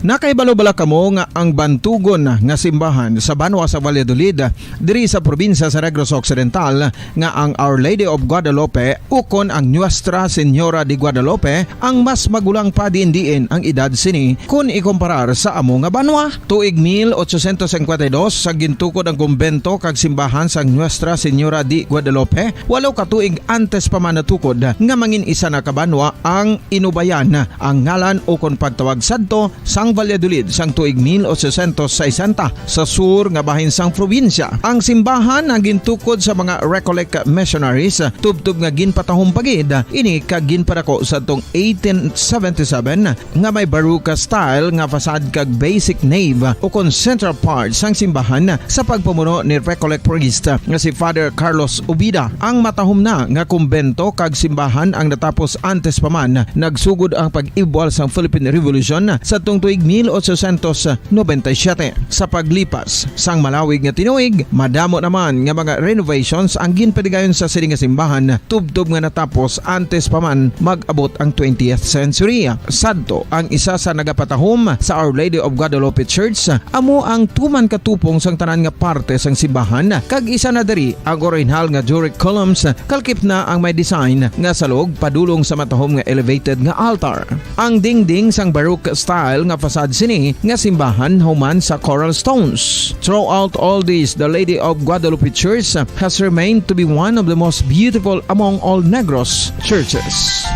Nakahibalo bala kamo nga ang bantugon nga simbahan sa banwa sa Valladolid, diri sa probinsya sa Negros Occidental, nga ang Our Lady of Guadalupe ukon ang Nuestra Señora de Guadalupe ang mas magulang pa diin-diin ang edad sini kon ikumparar sa amo nga banwa? Tuig mil ochocientos cincuenta y dos, sa gintukod ang kumbento kag simbahan sang Nuestra Señora de Guadalupe, walo ka tuig antes pa man natukod nga mangin isa na ka banwa ang Inubayan, ang ngalan ukon pagtawag sadto sang Valladolid sang tuig mil ochocientos sesenta sa sur nga bahin sang probinsya. Ang simbahan ang gintukod sa mga Recollect missionaries, tubtob nga ginpatahom pa gid ini kag ginpadako sadtong eighteen seventy-seven, nga may Baroque style nga facade kag basic nave ukon central part sang simbahan sa pagpamuno ni Recollect priest nga si Father Carlos Ubida. Ang matahom na nga kumbento kag simbahan ang natapos antes pa man nagsugod ang pag-ibwal sang Philippine Revolution sadtong tuig mil ochocientos noventa y siete. Sa paglipas sang malawig nga tinuig, madamo naman nga mga renovations ang ginpatigayon sa sini nga simbahan, tubtob nga natapos antes pa man mag-abot ang twentieth century. Sadto, ang isa sa nagapatahom sa Our Lady of Guadalupe Church amo ang tuman ka tupong sang tanan nga parte sang simbahan, kag isa na diri ang orihinal nga Doric columns, kalakip na ang may design nga salog padulong sa matahom nga elevated nga altar. Ang dingding sang Baroque style nga facade sini nga simbahan human sa coral stones. Throughout all this, the Lady of Guadalupe Church has remained to be one of the most beautiful among all Negros churches.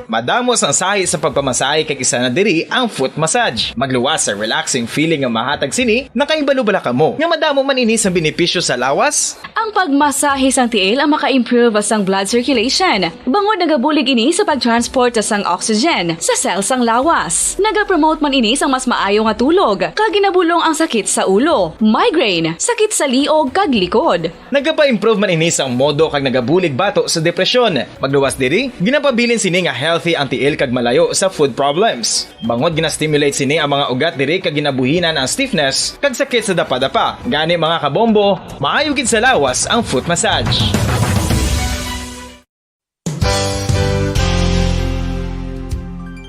Madamo sang sahi sa pagpamasahe, kag isa na diri ang foot massage. Magluwas sa relaxing feeling nga mahatag sini. Nakahibalo bala kamo nga madamo man ini sang benepisyo sa lawas? Ang pagmasahe sang tiil ang maka-improve sang blood circulation, bangod nagabulig ini sa pag-transport sang oxygen sa cell sang lawas. Nagapromote man ini sang mas maayo nga tulog, kag ginabulong ang sakit sa ulo, migraine, sakit sa liog, kag likod. Nagapa-improve man ini sang modo kag nagabulig bato sa depresyon. Magluwas diri, ginapabilin sini nga healthy ang tiil kag malayo sa foot problems. Bangod gina-stimulate sini ang mga ugat diri kag ginabuhinan ang stiffness kag sakit sa dapadapa. Gani, mga kabombo, maayo gid sa lawas ang foot massage.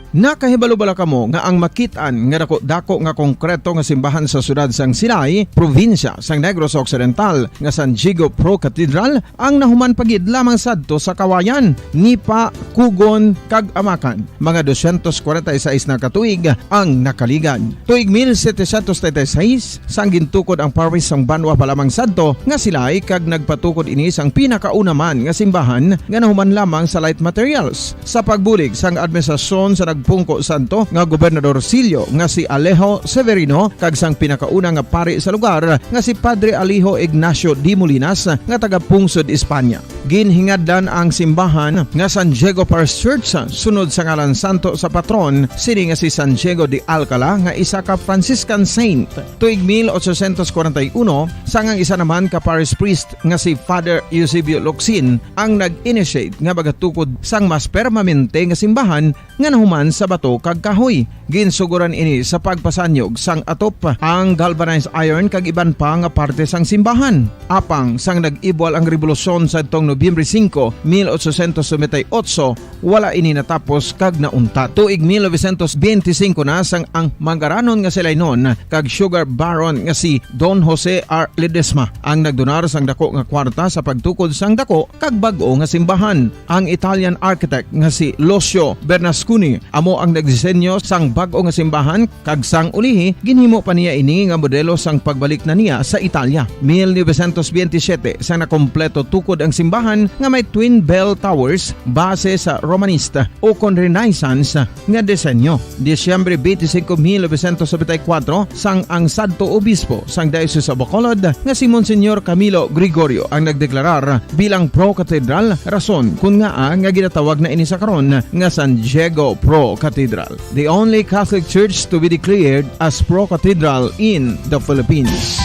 Nakahibalo bala kamo nga ang makit-an nga dako-dako nga konkreto nga simbahan sa siyudad sang Silay, probinsya sang Negros Occidental, nga San Diego Pro Cathedral, ang nahuman pa gid lamang sadto sa Kawayan, Nipa, Kugon, kag Amakan? Mga dosyentos kwarenta y seis na ka tuig ang nakaligad. Tuig mil setecientos treinta y seis, sang gintukod ang parish sang banwa pa lamang sadto nga Silay, kag nagpatukod ini sang pinakauna man nga simbahan nga nahuman lamang sa light materials. Sa pagbulig sang administrasyon sa nagpungko sadto nga gobernadorcillo nga si Alejo Severino kag sang pinakauna nga pari sa lugar nga si Padre Alejo Ignacio de Molinas nga taga-pungsod Espanya. Ginhingadlan ang simbahan nga San Diego Parish Church sunod sa ngalan santo sa patron sini nga si San Diego de Alcala, nga isa ka Franciscan saint. Tuig mil ochocientos kwarenta y uno, sang ang isa naman ka parish priest nga si Father Eusebio Locsin ang nag-initiate nga magatukod sang mas permanente nga simbahan nga nahuman sa bato kag kahoy. Ginsugoran ini sa pagpasanyog sang atop, ang galvanized iron kag iban pa nga parte sang simbahan. Apang sang nag-ibwal ang rebolusyon sadtong Nobyembre singko, mil ochocientos noventa y ocho, wala ini natapos kag nauntat. Tuig mil novecientos benti singko na, sang ang mangaranon nga si Lainon kag sugar baron nga si Don Jose R. Ledesma ang nagdonar sang dako nga kwarta sa pagtukod sang dako kag bag-o nga simbahan. Ang Italian architect nga si Lucio Bernasconi amo ang nagdisenyo sang bag-o nga simbahan, kag sang ulihi ginhimo pa niya ini nga modelo sang pagbalik na niya sa Italia. Mil novecientos benti siyete, sang nakompleto tukod ang simbahan nga may twin bell towers base sa Romanesque o kon Renaissance nga disenyo. Disyembre benti singko, mil novecientos nobenta y kuwatro, sang ang sadto obispo sang Diocese of Bacolod nga si Monsignor Camilo Gregorio ang nagdeklarar bilang pro-cathedral, rason kon ngaa nga ginatawag na ini sa karon nga San Diego Pro Cathedral, the only Catholic church to be declared as pro-cathedral in the Philippines.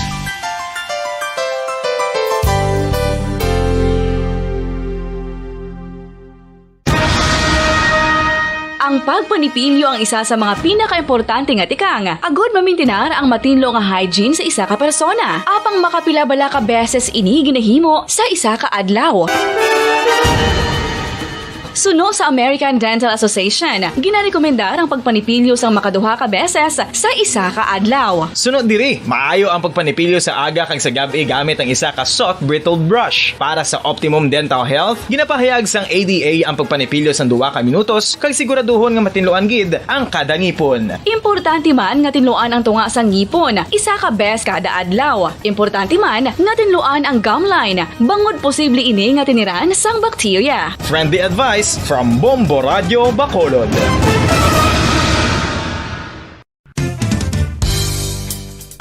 Ang pagpanipilyo ang isa sa mga pinakaimportante nga tikang agud mamintinar ang matinlo nga hygiene sa isa ka persona. Apang makapila bala ka beses ini ginahimo sa isa ka adlaw? Suno sa American Dental Association, ginarekomendar ang pagpanipilyo sang makaduha ka beses sa isa ka adlaw. Suno diri, maayo ang pagpanipilyo sa aga kag sa gab-i gamit ang isa ka soft bristled brush. Para sa optimum dental health, ginapahayag sang A D A ang pagpanipilyo sang duha ka minutos kag siguraduhon nga matinluan gid ang kada ngipon. Importante man nga tinluan ang tunga sang ngipon isa ka bes kada adlaw. Importante man nga tinluan ang gum line, bangod posible ini nga tiniran sang bakterya. Friendly advice from Bombo Radio Bacolod.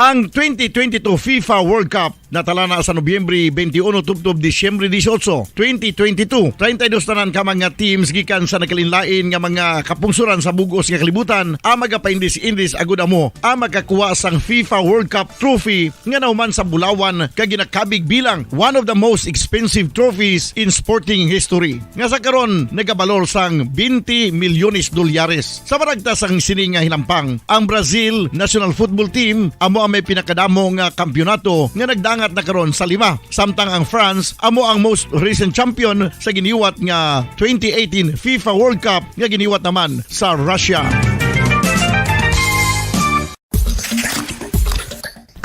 Ang twenty twenty-two FIFA World Cup natala na sa Nobyembre twenty-one tubtob Disyembre dieciocho, twenty twenty-two. Treinta y dos tanan ka mga teams gikan sa nagkalainlain nga mga kapungsoran sa bug-os nga kalibutan ang magapaindis-indis agud amo ang makakuha sang FIFA World Cup trophy nga nahuman sa bulawan kag ginakabig bilang one of the most expensive trophies in sporting history, nga sa karon nagabalor sang twenty milyones dolyares. Sa maragtas sang sini nga hinampang, ang Brazil national football team amo ang may pinakadamo nga kampiyonato nga nagdangat na karon sa lima, samtang ang France amo ang most recent champion sa giniwat nga twenty eighteen FIFA World Cup nga giniwat naman sa Russia.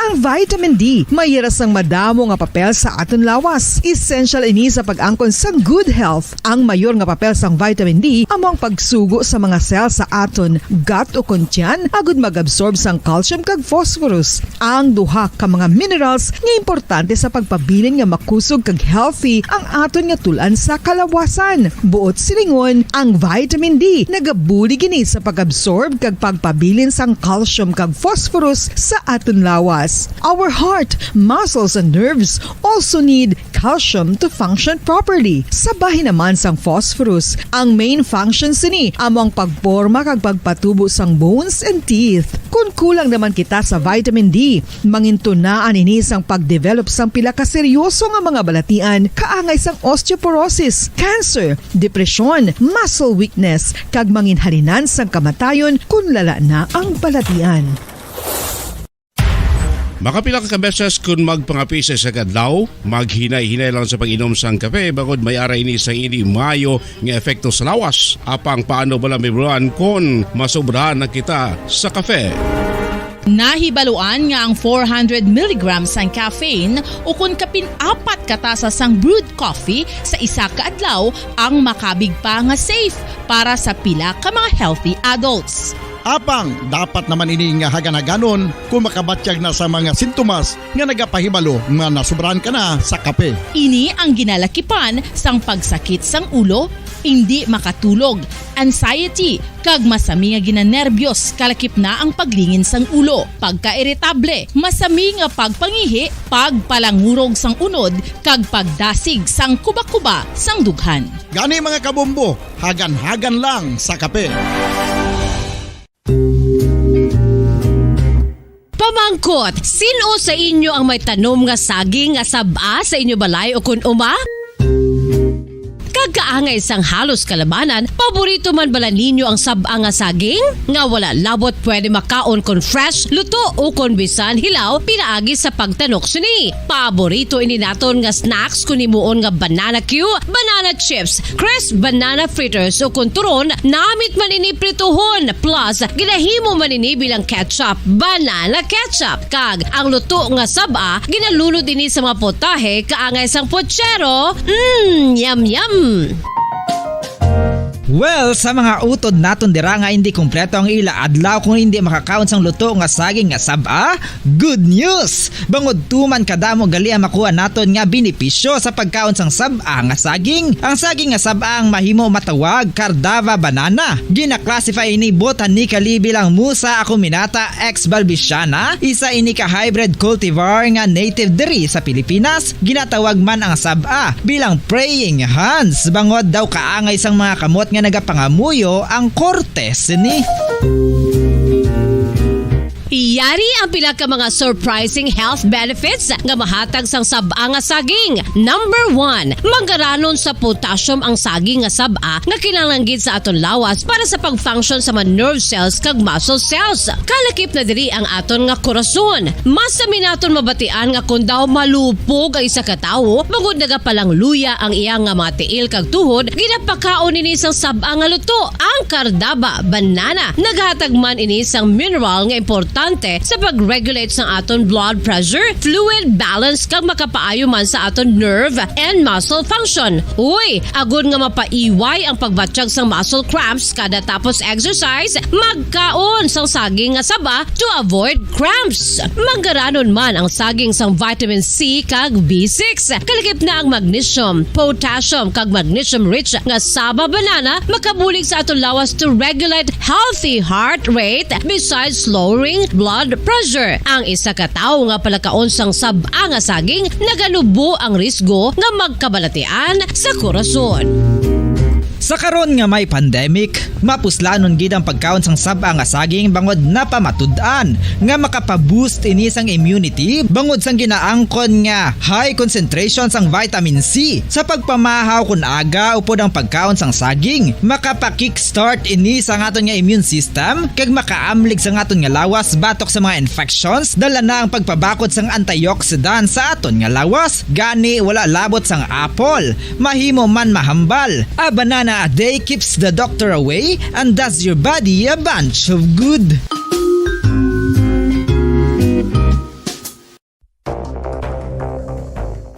Ang vitamin D may hira sang madamo nga papel sa aton lawas. Essential ini sa pag-angkon sang good health. Ang mayor nga papel sang vitamin D amo ang pagsugo sa mga cell sa aton gut o kon tiyan agud mag-absorb sang calcium kag phosphorus, ang duha ka mga minerals nga importante sa pagpabilin nga makusog kag healthy ang aton nga tul-an sa kalawasan. Buot silingon, ang vitamin D nagabulig ini sa pag-absorb kag pagpabilin sang calcium kag phosphorus sa aton lawas. Our heart, muscles, and nerves also need calcium to function properly. Sa bahin naman sang phosphorus, ang main function sini amo ang pagporma kag pagpatubo sang bones and teeth. Kon kulang naman kita sa vitamin D, mangintunaan ini sang pagdevelop sang pila ka seryoso nga mga balatian kaangay sang osteoporosis, cancer, depresyon, muscle weakness, kag manginhalinan sang kamatayon kon lala na ang balatian. Makapila ka beses kon magpangape sa isa ka adlaw, maghinay-hinay lang sa pag-inom sang kape, bangod may ara ini sang indi maayo nga epekto sa lawas. Apang paano bala, Mibruan, kon masobrahan na kita sa kape? Nahibaluan nga ang four hundred milligrams sang caffeine, ukon kapin apat ka tasa sang brewed coffee sa isa ka adlaw, ang makabig pa nga safe para sa pila ka mga healthy adults. Apang dapat naman ini nga hagan-haganon kon makabatyag na sa mga sintomas nga nagapahibalo nga nasobrahan ka na sa kape. Ini ang ginalakipan sang pagsakit sang ulo, indi makatulog, anxiety, kag masami nga ginanerbyos, kalakip na ang paglingin sang ulo, pagkairitable, masami nga pagpangihi, pagpalangurog sang unod, kag pagdasig sang kuba-kuba sang dughan. Gani, mga kabombo, hagan-hagan lang sa kape. Pamangkot, sin-o sa inyo ang may tanom nga saging nga sab-a sa inyo balay o kun uma? Kag kaangay sang halos kalabanan, paborito man bala ninyo ang sab-a nga saging? Nga wala labot pwede makaon kon fresh, luto, o kon bisan hilaw pinaagi sa pagtanok sini. Paborito ini naton nga snacks kon himuon nga banana cue, banana chips, crisp banana fritters, o kon turon, namit man ini prituhon, plus ginahimo man ini bilang ketchup, banana ketchup. Kag ang luto nga sab-a, ginalunod ini sa mga putahe kaangay sang putsero. Mm, yum, yum! Well, sa mga utod naton dira nga indi kompleto ang ila adlaw kung indi makakaon sang luto nga saging nga sab-a, good news! Bangod tuman kadamo gali ang makuha naton nga benepisyo sa pagkaon sang sab-a nga saging. Ang saging nga sab-a ang mahimo matawag Cardava banana. Gina-classify ini botanically bilang Musa acuminata ex balbisiana, isa ini ka hybrid cultivar nga native diri sa Pilipinas. Ginatawag man ang sab-a bilang praying hands, bangod daw kaangay sang mga kamot nga nagapangamuyo ang korte sini. Yari ang pila ka mga surprising health benefits nga mahatag sang sab-a nga saging. Number one, manggaranon sa potassium ang saging nga sab-a nga kinahanglan gid sa aton lawas para sa pag-function sa mga nerve cells kag muscle cells. Kalakip na diri ang aton nga korason. Masami naton mabatian nga kon daw malupog ang isa ka tawo, bangod nagapalangluya ang iya nga mga tiil kag tuhod, ginapakaon ini sang sab-a nga luto. Ang Cardaba banana naghatag man ini sang mineral nga importante sa pag-regulate sang aton blood pressure, fluid balance, kag makapaayo man sa aton nerve and muscle function. Uy, agod nga mapaiway ang pagbatyag sang muscle cramps kada tapos exercise, magkaon sang saging nga saba to avoid cramps. Manggaranon man ang saging sang vitamin C kag B six. Kalakip na ang magnesium, potassium, kag magnesium-rich nga saba banana makabulig sa aton lawas to regulate healthy heart rate besides lowering blood pressure. Ang isa ka tawo nga palakaon sang sab-a nga saging naganubo ang risgo nga magkabalatian sa korason. Sa karon nga may pandemic, mapuslanon gid ang pagkaon sang sab-a nga saging bangod napamatud-an nga makapa-boost ini sang immunity bangod sang ginaangkon nga high concentration sang vitamin C. Sa pagpamahaw kon aga upod ang pagkaon sang saging, makapa-kickstart ini sang aton nga immune system kag makaamlig sang aton nga lawas batok sa mga infections. Dala na ang pagpabakod sang antioxidant sa aton nga lawas. Gani, wala labot sang apple, mahimo man mahambal. A banana a day keeps the doctor away and does your body a bunch of good.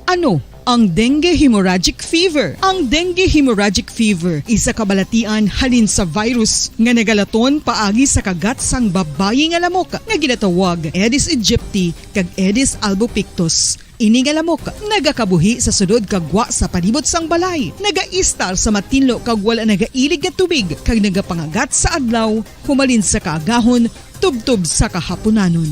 Ano ang dengue hemorrhagic fever? Ang dengue hemorrhagic fever isa ka balatian halin sa virus nga nagalaton paagi sa kagat sang babayi nga lamok nga ginatawag Aedes aegypti kag Aedes albopictus. Ini nga lamok nagakabuhi sa sulod kag gwa sa palibot sang balay, nagaistar sa matinlo kag wala nagailig nga tubig, kag nagapangagat sa adlaw humalin sa kaagahon tubtob sa kahapunanon.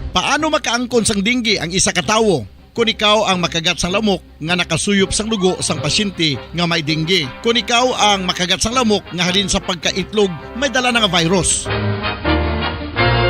Paano makaangkon sang dengue ang isa ka tawo? Kon ikaw ang makagat sang lamok nga nakasuyop sang dugo sang pasyente nga may dengue, kon ikaw ang makagat sang lamok nga halin sa pagkaitlog may dala na nga virus.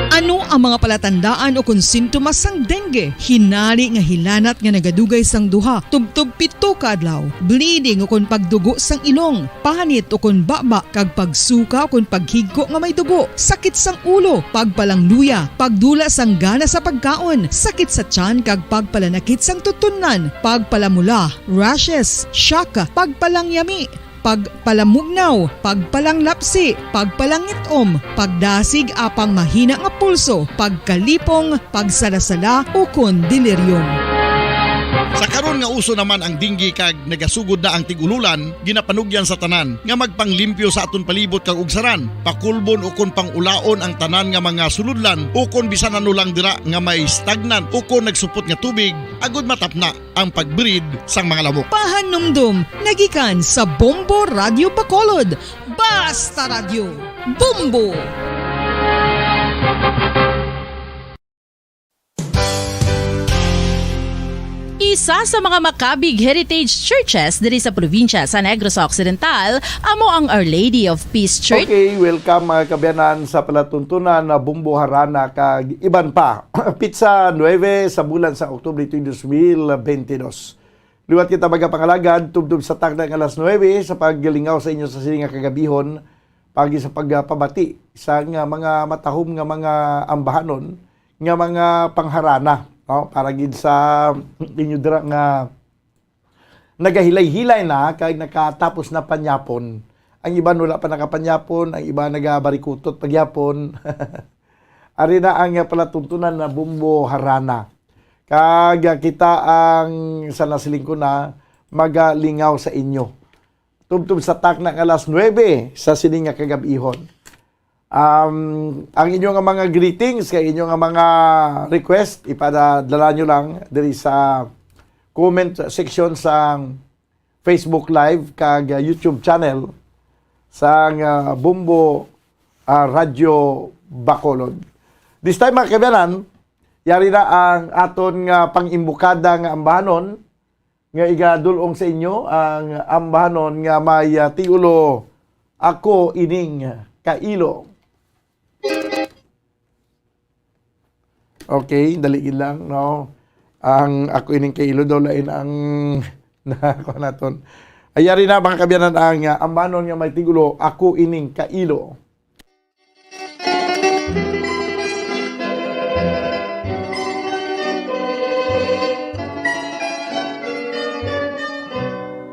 Ano ang mga palatandaan o kon sintomas sang dengue? Hinari nga hilanat nga nagadugay sang duha tubtob pito ka adlaw, bleeding o kon pagdugo sang ilong, panit o kon baba, kag pagsuka o kon paghigko nga may dugo, sakit sang ulo, pagpalangluya, pagdula sang gana sa pagkaon, sakit sa tiyan kag pagpalanakit sang tutunlan, pagpalamula, rashes, shock, pagpalangyami, pagpalamugnaw, pagpalanglapsi, pagpalangit-om, pagdasig apang mahina nga pulso, pagkalipong, pagsalasala, ukon deliryo. Sa karon nga uso naman ang dengue kag nagasugod na ang tig-ululan, ginapanugyan sa tanan nga magpanglimpyo sa aton palibot kag ugsaran, pakulbon ukon pang-ulaon ang tanan nga mga sulodlan ukon bisan ano lang dira nga may stagnant ukon nagsupot nga tubig agud matapna ang pag-breed sang mga lamok. Pahanumdom nga gikan sa Bombo Radyo Bacolod. Basta Radyo, Bombo! Isa sa mga Macabig Heritage Churches diri sa probinsya sa Negros Occidental amo ang Our Lady of Peace Church. Okay, welcome, mga kaabyanan, sa palatuntunan na Bombo Harana kag iban pa. Pitsa nuebe sa bulan sa Oktubre tuig dos mil bentidós. Liwat kita magapangalagad tubtob sa takna nga alas nuebe sa paglingaw sa inyo sa sini nga kagabihon, paagi sa pagpabati sa nga mga matahom nga mga ambahanon nga mga pangharana, no? Para gid sa inyo dira nga nagahilay-hilay na kag nakatapos na panyapon. Ang iban wala pa nakapanyapon, ang iban nagabarikutot pagyapon. Ari na ang palatuntunan na Bombo Harana. Kag kita ang sa nasiling ko na magalingaw sa inyo. Tubtob sa takna nga alas nuebe sa sini nga kagab-ihon. Um, ang inyo nga mga greetings kay inyo nga mga request, ipadala nyo lang diri sa comment section sa Facebook Live kag, uh, YouTube channel sang, uh, Bombo, uh, Radyo Bacolod. This time, mga kaabyanan, yari na ang aton nga pang-imbukada nga ambahanon nga igadul-ong sa inyo, ang ambahanon nga may, uh, titulo, Ako Ining Kailo. Okay, dali lang, no? Ang Ako Ining Kailo daw lain ang nakuha naton. Ay, yari na, mga kaabyanan, ang, uh, ambahanon nga may titulo, Ako Ining Kailo.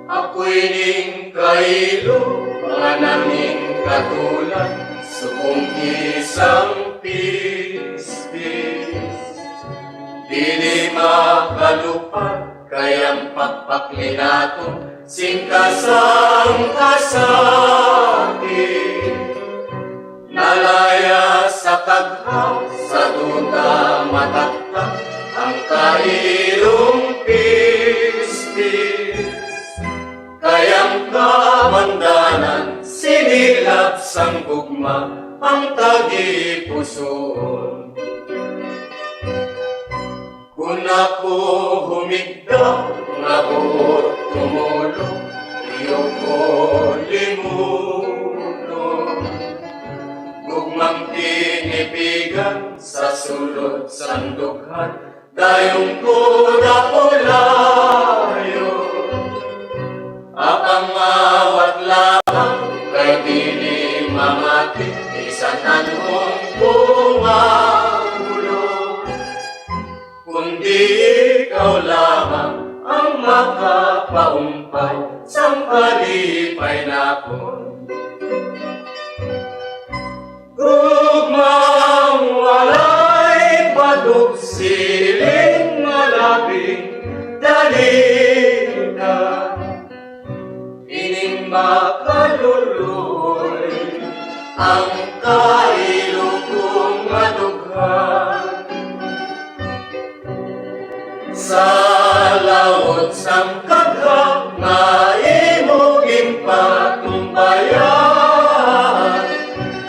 Ako ining kailo nga nangin katulan, subong isang pispis. Dili makalupad kay ang pagpakli naton sing kasang kasakit. Nalaya sa taghaw, sa duta mataktak ang kailong pispis. Kay ang kabandanan, sinilap sang gugma, ang tagipusoon. Kon ako humigda nga buot tumulong, iyo ko limunon. Gugmang tinipigan sa sulod sang dughan, dayon ko napulayon. Apang maawat lamang kay dili mamati, bisan anhon ko mahulo. Kundi ikaw lamang ang makapaumpay sang kalipay nakon. Gugmang walay patog siling Ining makaluloy ang kailo kong madughan. Sa laod sang kagha nga imo ginpatumbayan,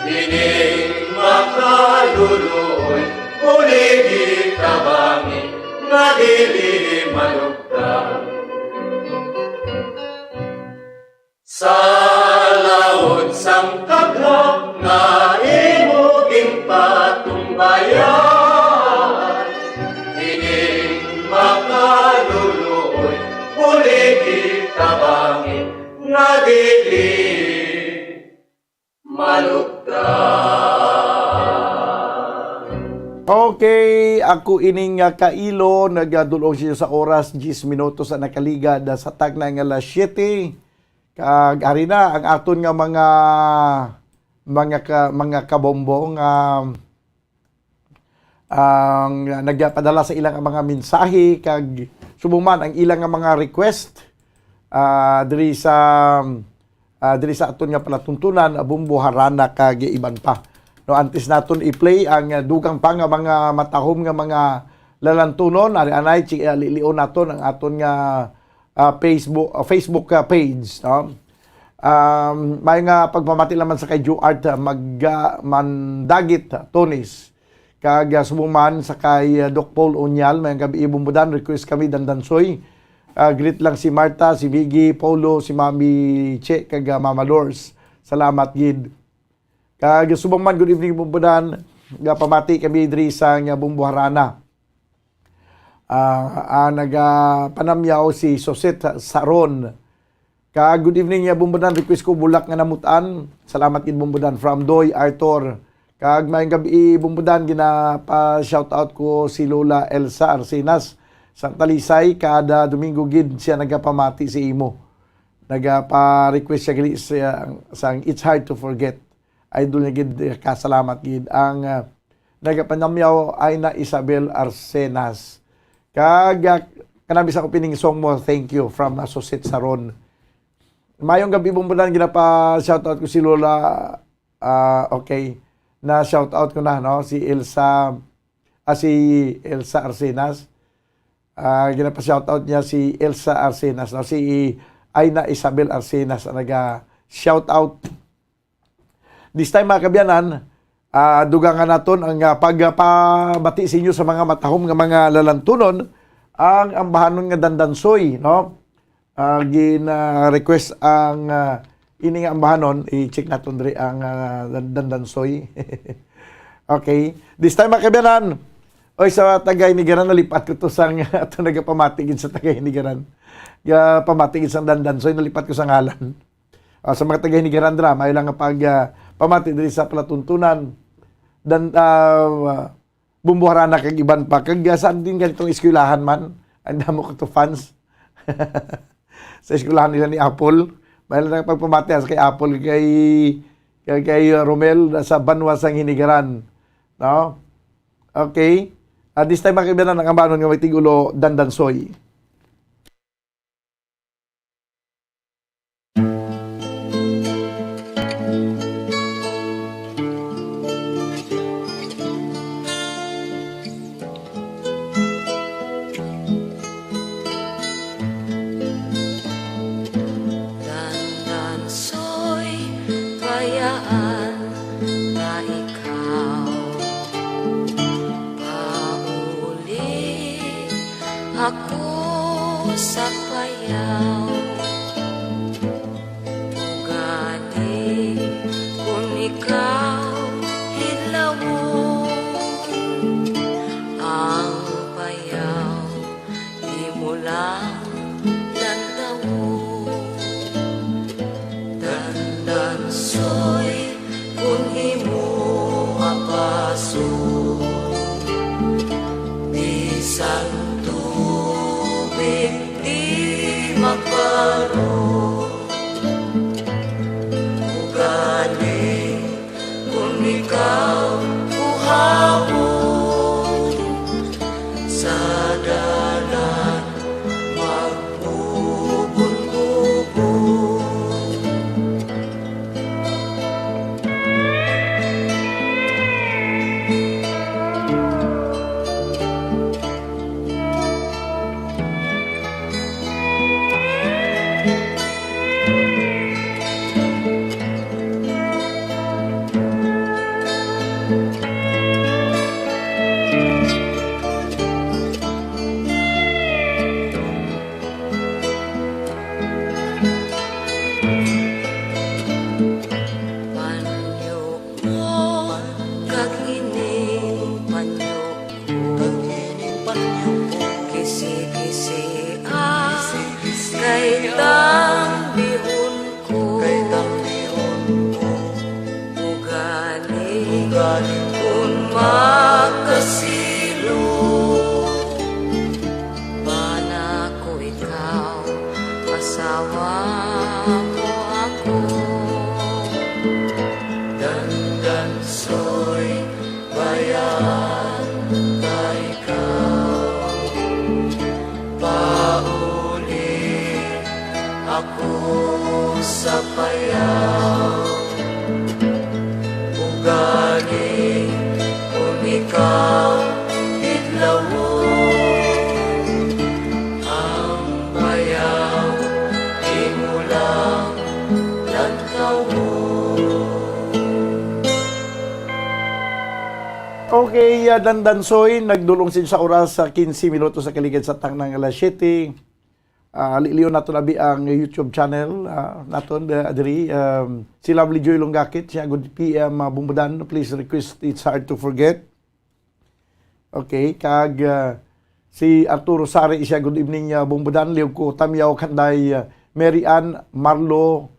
ining makaluloy, buligi tabangi nga dili malugtan. Sa laod sang kagha nga imo ginpatumbayan, ining makaluloy, buligi tabangi nga dili malugtan. Okay, ako ining, ah, kailo, nagadul-ong siya sa oras, diyes minutos ang nakaligad, ah, sa tagna nga alas siyete. Kag ari na ang aton nga mga, mga ka-, mga kabombo nga, ang nagpadala sa ilang mga mensahe kag subong man ang ilang nga mga request, ah, diri sa, ah, diri sa aton nga palatuntunan, ah, Bombo Harana kag iban pa. No, antes naton i-play ang, ah, dugang pa nga mga matahom nga mga lalantunon, ari anay, chi-, ah, lilion naton ang aton nga, ah, Facebook, ah, Facebook, ah, page, no? Um, may nga pagpamati naman sa kay Juart, ah, Mag-, ah, Mandagit, ah, Tunis. Kag, ah, subong man sa kay, ah, Doc Paul Onyal, may gabi, Bombodan, request kami, Dandansoy. Ah, greet lang si Martha, si Miggy, Paulo, si Mami Che, kag, ah, Mama Lors. Salamat gid. Kag subong man, good evening, Bombodan. Nga pamati kami diri sa nga Bombo Harana. Ah, ah, nagapanamyaw si Soset Saron. Kag good evening, ya Bombodan. Request ko Bulak nga Namutan. Salamat gid, Bombodan. From Doy Arthur. Kag maayong gabi, Bombodan. Ginapa-shout out ko si Lola Elsa Arcenas. Sang Talisay, kada Domingo gid siya nagapamati sa imo. Nagapa-request siya gali sa, sang It's Hard to Forget. Idol niya gid, eh, kasalamat gid. Ang, ah, nagapanamyaw ay na Isabel Arcenas. Kag, ah, kanami sa opening song mo, thank you, from Associate Saron. Mayong gabi, Bombodan, ginapa-shoutout ko si Lola, ah, okay. Na-shoutout ko na, no? Si Elsa, ah, si Elsa Arcenas. Ah, ginapa-shoutout niya si Elsa Arcenas, no? Si Aina Isabel Arcenas ang naga-shoutout. This time, mga kaabyanan, ah, dugangan naton ang, ah, pagpamati sa inyo sa mga matahom nga mga lalantunon, ang ambahanon nga Dandansoy, no? Ah, gina-request ang, ah, ini nga ambahanon, i-check naton diri ang, ah, Dan-, Dandansoy. Okay. This time, mga kaabyanan, oy, sa taga Hinigaran, nalipat ko to sang ato nagapamati gid sa taga Hinigaran. Ga pamati gid sang Dandansoy, nalipat ko sa ngalan. Ah, sa mga taga Hinigaran dira, may lang nga pag, ah, pamati diri sa palatuntunan. Dan, ah, Bombo Harana kag iban pa. Kag, ah, saan din ganitong eskwelahan man? Ang damo ko to fans. Sa eskwelahan nila ni Apple. May lang pagpamati sa kay Apple, kay, kay, kay, ah, Romel, sa banwa sang Hinigaran. No? Okay. At this time, mga kaibigan, ang ambahanon nga may tigulo, Dandansoy. Dandansoy, bayaan na ikaw. Pauli ako sa payaw. Ugaling kun ikaw hilawon, ang payaw imo lang lantawon. Dandansoy, kun imo apason, bisan tubig di maparo. Ugaling kun ikaw uhawon, sa dalan sa payaw. Ugaling kun ikaw hidlawon, ang payaw imo lang lantawon. Okay, ah, Dandansoy, nagdulong sin sa oras sa quince minutos sa kaligid sa tangnang alas siyete. Ah, lilion nato na bi ang YouTube channel, ah, naton, ah, diri, um, si Lovely Joy Longakit, siya, "Good P M, ah, Bumbudan, please request It's Hard to Forget." Okay, kag, ah, si Arturo Sari, siya, "Good evening, ah, Bumbudan, liog ko tamyaw kanday, ah, Mary Ann, Marlo,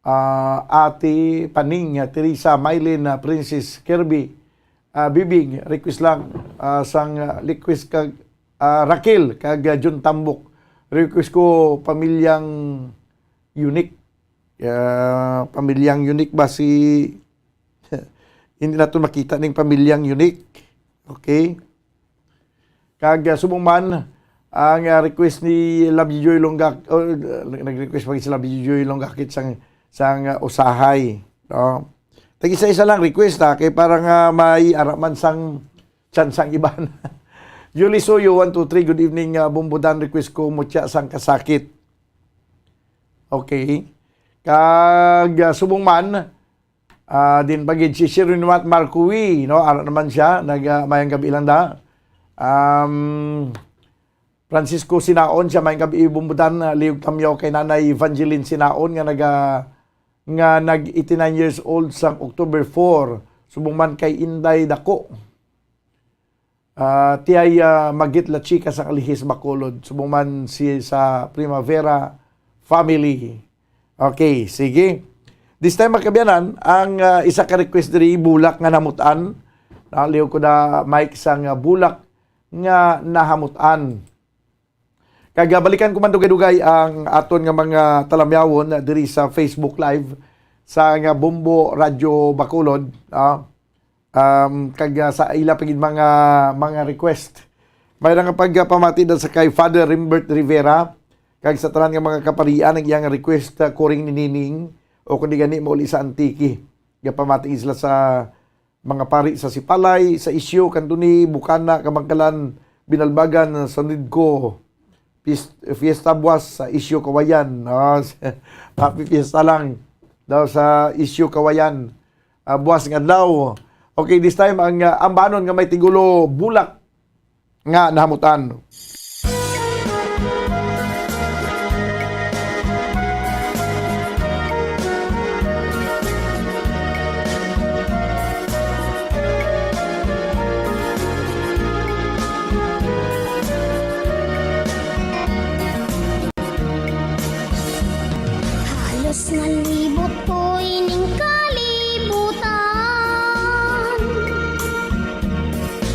ah, Ate Paning, ah, Teresa, Mylene, ah, Princess, Kirby, ah, Bibing, request lang, ah, sang, ah, request kag, ah, Raquel kag, ah, Jun Tambok. Request ko pamilyang Unique." Ah, pamilyang Unique ba si, hindi nato makita ning pamilyang Unique. Okay. Kag, ah, subong man ang, ah, request ni Love Joy Longgak-, oh, nag-request pa si Love Joy Longgakit sang, sang, ah, usahay, no? Tag-isa-isa lang request, ha, kay para nga may ara man sang chance ang iban. Julie Suyo, one two three, "Good evening, ah, Bumbudan, request ko Mutya sang Kasakit." Okay. Kag, ah, subong man, ah, din pa gid si Shirunwat Marcowi, no? Ara naman siya, nag, ah, mayang gabi lang da. Um, Francisco Sinaon, siya, "Mayang gabi, Bumbudan, ah, liog tamyaw kay Nanay Evangeline Sinaon nga naga-, nga nag eighty-nine years old sang October four. Subong man kay Inday Dako." Ah, Tiay, ah, Magit La Chica sa Kalihis, Bacolod. Subong man si sa Primavera family. Okay, sige. This time, mga kaabyanan, ang, ah, isa ka request diri, bulak nga nahamutan. Naliw ko na, Mike, sang, ah, bulak nga nahamutan. Kag, ah, balikan ko man dugay-dugay ang aton nga mga talamyawon diri sa Facebook Live sa nga Bombo Radyo Bacolod, ah. Um, kag, ah, sa ila pa gid mga, mga request. May nga pagpamati da sa kay Father Rimbert Rivera, kag sa tanan nga mga kaparian ang iyang request, ah, Kuring ni Nining, o kundi gani mauli sa Antique. Gapamati gid sila sa mga pari sa Sipalay, sa Isyo, Cantoni, Bukana, Kamankalan, Binalbagan, San Nidco, Pis-, Fiesta Buwas sa Isyo, Kawayan. Ah, happy Fiesta lang daw sa Isyo, Kawayan. Ah, buwas nga adlaw. Okay, this time ang, ah, ambanon nga may tigulo bulak nga nahamutan. Halos nalibot ko ining kalibutan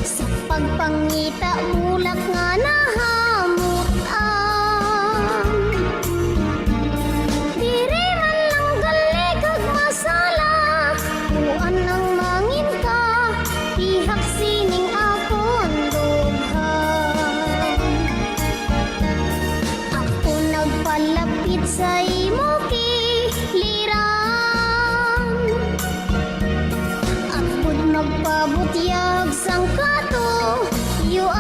sa pagpangita bulak nga nahamutan. Diri man lang gali kag masala, kuan ang mangin ka, ihak sining akon dughan. Ako nagpalapit sa imo kiliran. Ako nagpabutyag sang katuyuan.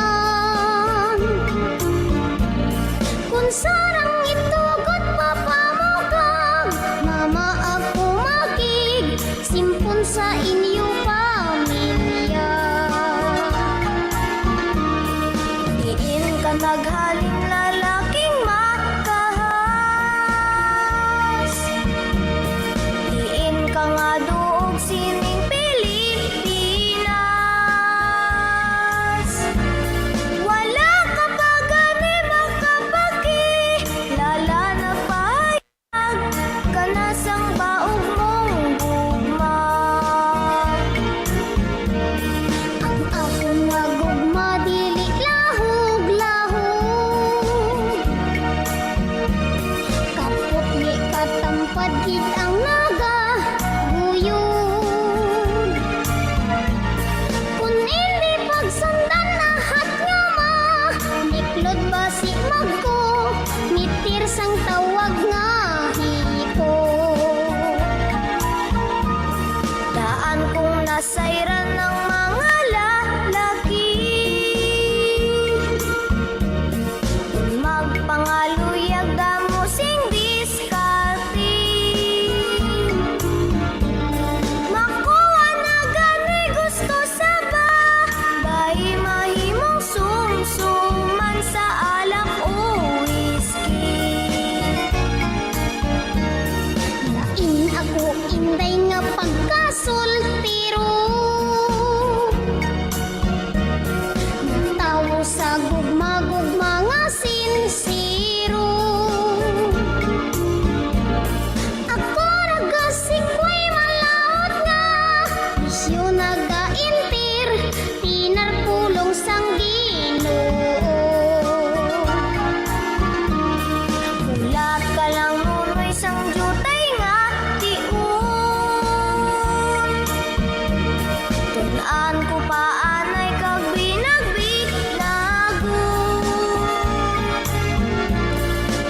Kung sarang itugot papamukag, mama ako makig simpon sa inyo pamilya. Diin ka naghalin, lalaking makahas? Diin ka nga duog sining Pilipinas? Wala ka pa gani makapakilala na pa Kana sang baog mong gugma. Ang akon nga gugma dili lahog-lahog. Kapot ni katampad gid ang nagaguyod. Kun indi pagsundan ahat nga ma, niklod basi magko, mitir sang tawag nga hiko. Sayran ang mga lalaki. Magpangaluyag damo sing diskarte. Makuha na gani gusto sa ba? Bay mahimong sumsuman sa alak o whisky. Lain ako, inday, nga pagkasultiro. Tawo sa gugma-gugma nga sinsiro. Ako nagasikway malaut nga bisyo nagaintir, pinarpulong sang Ginoo. Hulat ka lang, nunoy, sang diutay nga tion. Tun-an ko pa anay kag binagbinagon.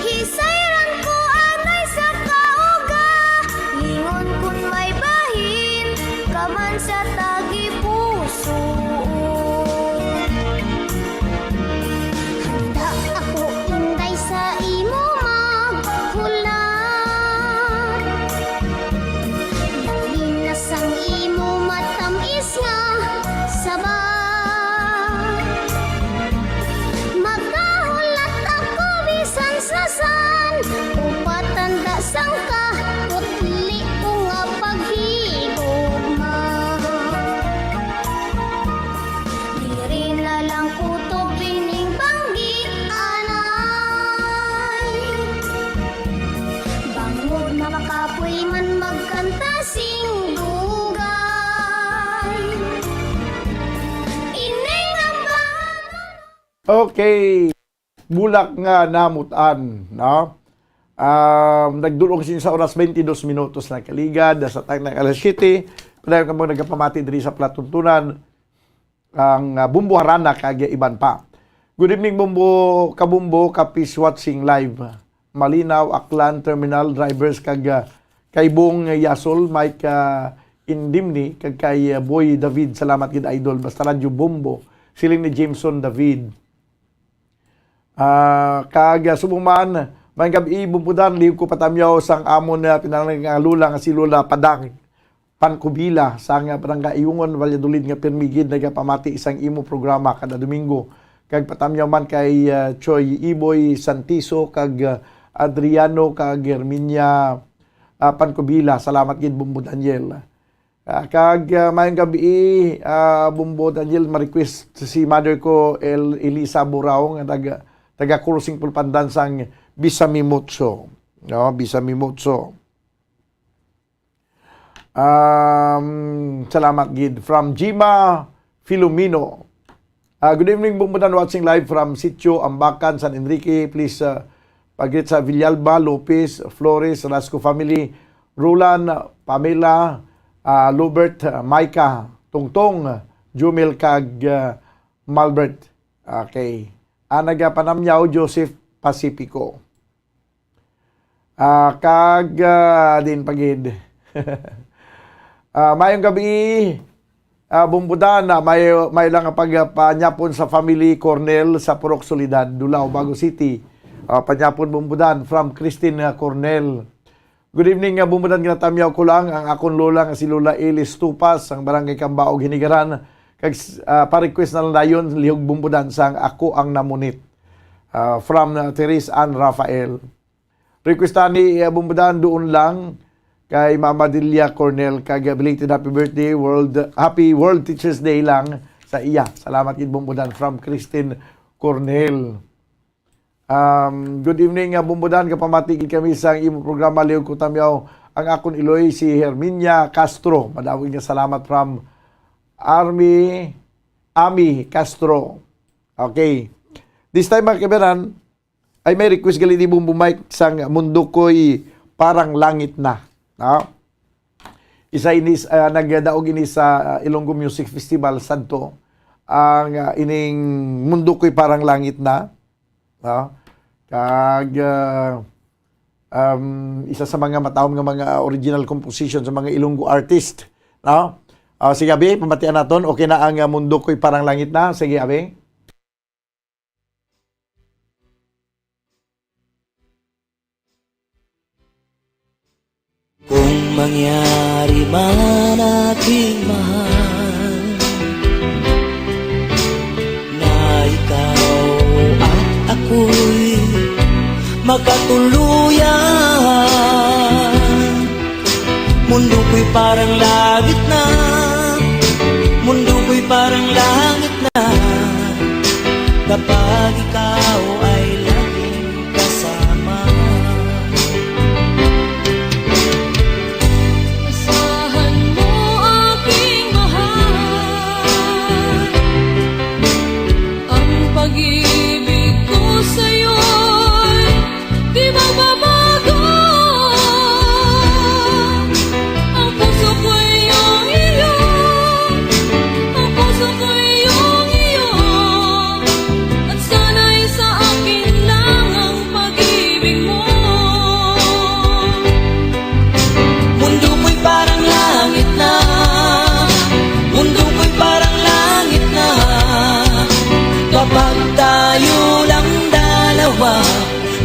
Hisayran ko anay sa kaugalingon, kun may bahin ka man sa tagipusoon. Handa ako, inday, sa imo maghulat. Labi na sang imo matamis nga saba. Magahulat ako bisan sa san o patanda sang kaputli ko nga paghigugma. Diri na lang kutob ining banggi, anay. Bangod makapoy man magkanta sing dugay. Ining ang bahaton. Okay. Bulak nga namutan, no? Um, nagdulong sin sa oras, twenty-dos minutos na kaligad sa time ng alas siyete. Padayon kamo nagapamati diri sa palatuntunan, ang, ah, Bumbo Harana kag iban pa. Good evening, Bumbo, Kabumbo, Kapis watching live. Malinaw, Aklan Terminal drivers kag, ah, kay Bong Yasol, Mike, ah, Indimni, kag kay, ah, Boy David. Salamat gid, idol. Basta Radyo Bumbo. Siling ni Jameson David. Ah, kag, ah, subong man, maayong gab-i, Bumbudan, lihog ko patamyaw sang amon nga pinangalan nga lola nga si Lola Padang Pancubila sang, ah, Barangay Ayungon, Valladolid, nga pirmi gid nagapamati sang imo programa kada Domingo. Kag patamyaw man kay, ah, Choy Iboy Santiso kag, ah, Adriano kag Herminia, ah, Pancubila. Salamat gid, Bumbo Daniel. Ah, kag, ah, maayong gab-i, ah, Bumbo Daniel, ma-request si mother ko, El Elisa Burao, nga taga, taga Crossing Pulpandan sang Bisamimotso. No, Bisamimotso. Um, salamat gid. From Jima Filomeno. Ah, good evening, Bumbudan, watching live from Sitio Ambacan, San Enrique. Please, ah, pag-greet sa Villalba, Lopez, Flores, Rasco family, Roland, Pamela, ah, Lubert, ah, Micah, Tungtong, Jumel, kag, ah, Malbert. Okay. Ang nagapanamyaw, Joseph Pacifico. Ah, kag, ah, din pa gid. Ah, maayong gab-i, ah, Bumbudan. Ah, may, may lang ang pagpanyapon sa family Cornel sa Purok Soledad, Dulao, Bago City. Ah, panyapon, Bumbudan, from Christine, ah, Cornel. Good evening, ah, Bumbudan. Ginatamyaw ko lang ang akon lola nga si Lola Elis Tupas, ang Barangay Cambaog, Hinigaran. Kag, ah, pa-request na lang dayon, lihog, Bumbudan, sang Ako ang Namunit. Ah, from, ah, Therese Ann Rafael. Request ni, ah, Bumbudan, duon lang kay Mama Delia Cornel, kag belated happy birthday, world, happy World Teachers Day lang sa iya. Salamat gid, Bumbudan, from Christine Cornel. Um, good evening, ah, Bumbudan, kapamati gid kami sa imo programa, lihog ko tamyaw ang akon iloy, si Herminia Castro. Madamo nga salamat from Army, Ami Castro. Okay. This time, mga kaibigan, ay may request gali ni Bumbo Mike sang Mundo Ko'y Parang Langit Na. No? Isa ini, ah, nagdaog ini sa, ah, Ilonggo Music Festival sadto. Ang, ah, ining Mundo Ko'y Parang Langit Na. No? Kag, ah, um, isa sa mga matahom nga mga original composition sa mga Ilonggo artist. No? Ah, sige, abi, pamatian naton. Okay na ang, ah, Mundo Ko'y Parang Langit Na. Sige, abi. Kung mangyari man, aking mahal, na ikaw at ako'y magkatuluyan, mundo ko'y parang langit na, mundo ko'y parang langit na, kapag ikaw ay laging kasama. Asahan mo, aking mahal, ang pag-ibig ko sa'yo'y di magbabago. Ang puso ko'y iyong iyo, ang puso ko'y iyong iyo, at sana'y sa akin lang ang pag-ibig mo. Mundo ko'y parang langit na, mundo ko'y parang langit na, kapag tayo lang dalawa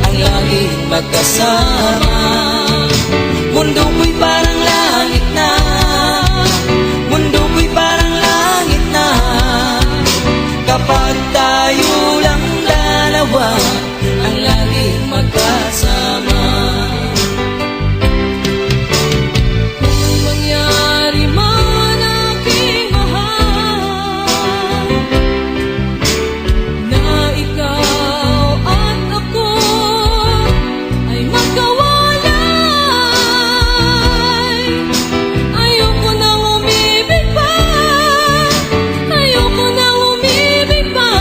ang laging magkasama. Mundo ko'y parang langit na, mundo ko'y parang langit na, kapag tayo lang dalawa ang laging magkasama. Kung mangyari man, aking mahal, na ikaw at ako ay magkawalay, ayoko nang umibig pa, ayoko nang umibig pa,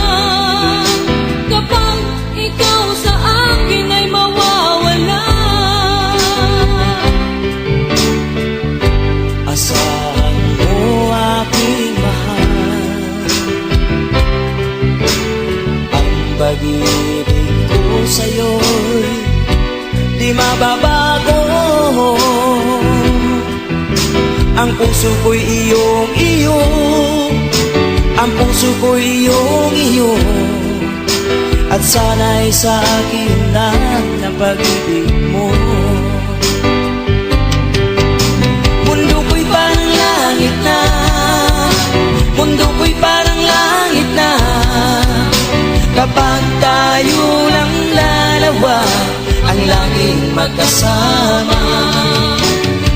kapag ikaw sa akin ay mawawala. Asahan mo, aking mahal, ang pag-ibig ko sa'yo'y di mababago. Ang puso ko'y iyong iyo, ang puso ko'y iyong iyo, at sana'y sa akin na ang pag-ibig mo. Mundo ko'y parang langit na, mundo ko'y parang langit na, kapag tayo lang dalawa ang laging magkasama.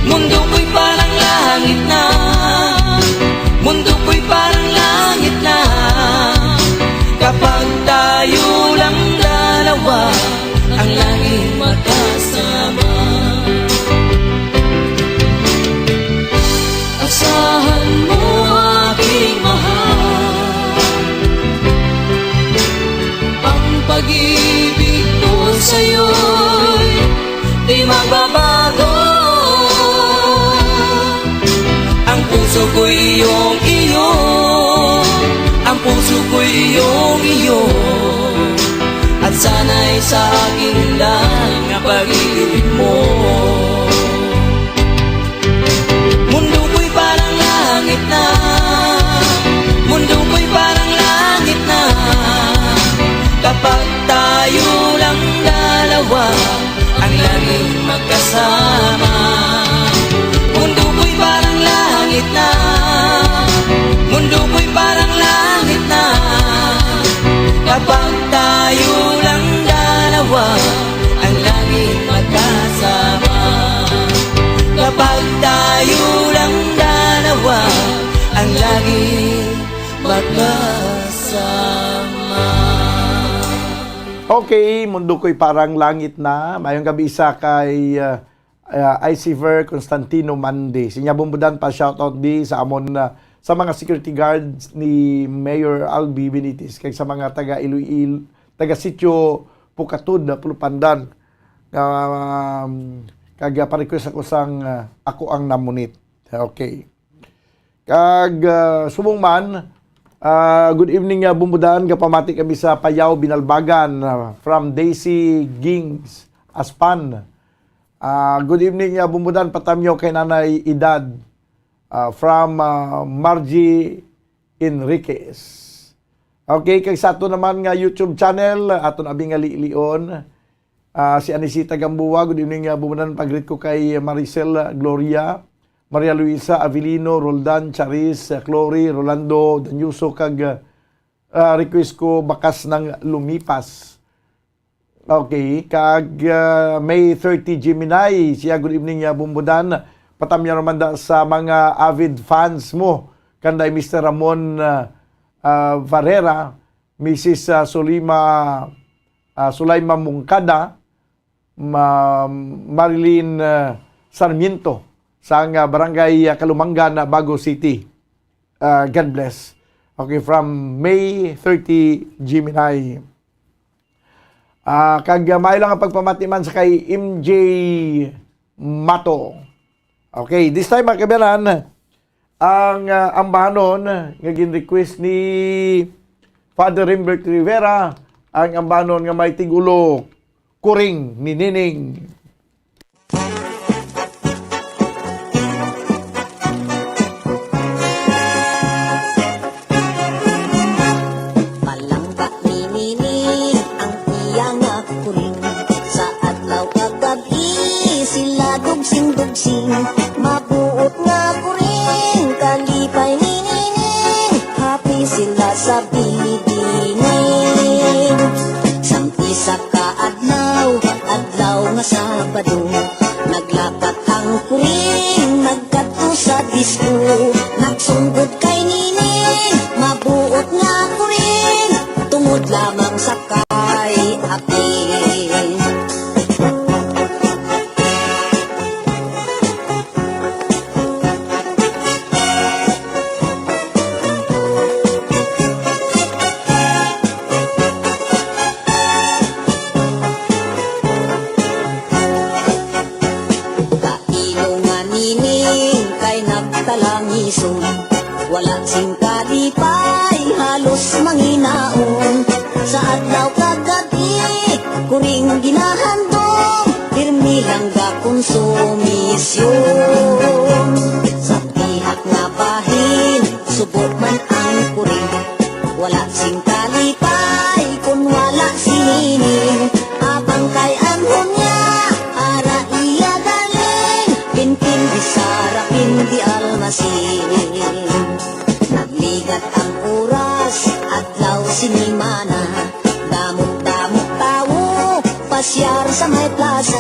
Mundo ko'y parang langit na, mundo ko'y parang langit na, kapag tayo lang dalawa ang laging magkasama. Asahan mo, aking mahal, ang pag-ibig ko sa'yo'y di magbabago. Ang puso ko'y iyong iyo, ang puso ko'y iyong iyo, at sana'y sa akin lang ang pag-ibig mo. Mundo ko'y parang langit na, mundo ko'y parang langit na, kapag tayo lang dalawa ang laging magkasama. Mundo ko'y parang langit na, mundo ko'y parang langit na, kapag tayo lang dalawa ang laging magkasama. Kapag tayo lang dalawa ang laging magkasama. Okay, mundo ko'y parang langit na. Mayong gabi sa kay, uh, uh, Iciver Constantino Mande. Sinya bumbudan pa, shoutout di sa amon, uh, sa mga security guards ni Mayor Albi Benitez, kag sa mga taga Iloilo, taga Sitio Pukatud, Pulupandan, nga, um, kag, uh, pa-request ako sang, uh, Ako Ang Namunit. Okay. Kag, ah, subong man, ah, good evening, ah, Bumbudan. Gapamati kami sa Payao, Binalbagan, ah, from Daisy Gings Aspan. Ah, good evening, ah, Bumbudan. Patamyaw kay Nanay Edad. Ah, from, ah, Margie Enriquez. Okay, kag sa ato naman nga YouTube channel, aton abi nga lion, ah, si Anisita Gamboa, good evening, ah, Bumudan. Pag-greet ko kay Maricel, ah, Gloria, Maria Luisa, Avelino, Roldan, Charis, ah, Clory, Rolando, Danyuso, kag, ah, request ko, Bakas ng Lumipas. Okay, kag, ah, May thirty Gemini, siya, good evening, ah, Bumbudan. Patamyaw naman da sa mga avid fans mo, kanday Mister Ramon, ah, ah, Varela, Missus, ah, Sulima, ah, Sulaima Mungkada, Ma-, Marilyn, ah, Sarmiento, sa nga barangay, ah, Kalumangan, ah, Bago City. Ah, God bless. Okay, from May thirty, Gemini. Ah, kag, ah, maayo lang ang pagpamati man sa kay M J Mato. Okay, this time, mga kabayanan, ang, ah, ambahanon nga gin-request ni Father Rimbert Rivera, ang ambahanon nga may tigulo, Kuring ni Nining. Palangga ni Nini ang iya nga kuring. Sa adlaw kag gab-i sila dugsing-dugsing. Mabuot nga kuring, kalipay ni Nining. Happy sila sa binibining. Sang isa ka adlaw, adlaw nga Sabado, naglakat ang kuring, nagkadto sa disco. Nagsunggod kay Nining, mabuot nga kuring, tungod lamang sa kay Akin. Kailo nga Nining kay nagtalangison, wala sing kalipay, halos manginaon. Sa adlaw kag gab-i, kuring ginahandom, pirmi lang gakonsumisyon. Sa pihak nga bahin, subo man ang kuring. Wala sing kalipay kun wala si Nining. Abang kay anhon niya, ara iya galing, pinpin di Sara, pin di Almasin. Nagligat ang oras, adlaw, sinimana, damo-damo tawo, pasyar sa may plaza.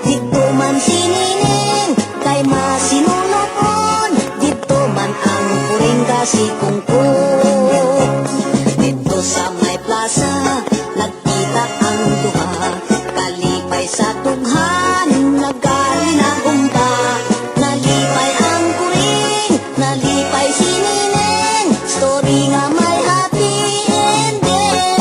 Didto man si Nining kay masinunopon, didto man ang kuring kasikungkot. Didto sa may plaza, nagkita ang duha, kalipay sa tughan, nagkalinagumba. Nalipay ang kuring, nalipay si Nining, story nga may happy ending.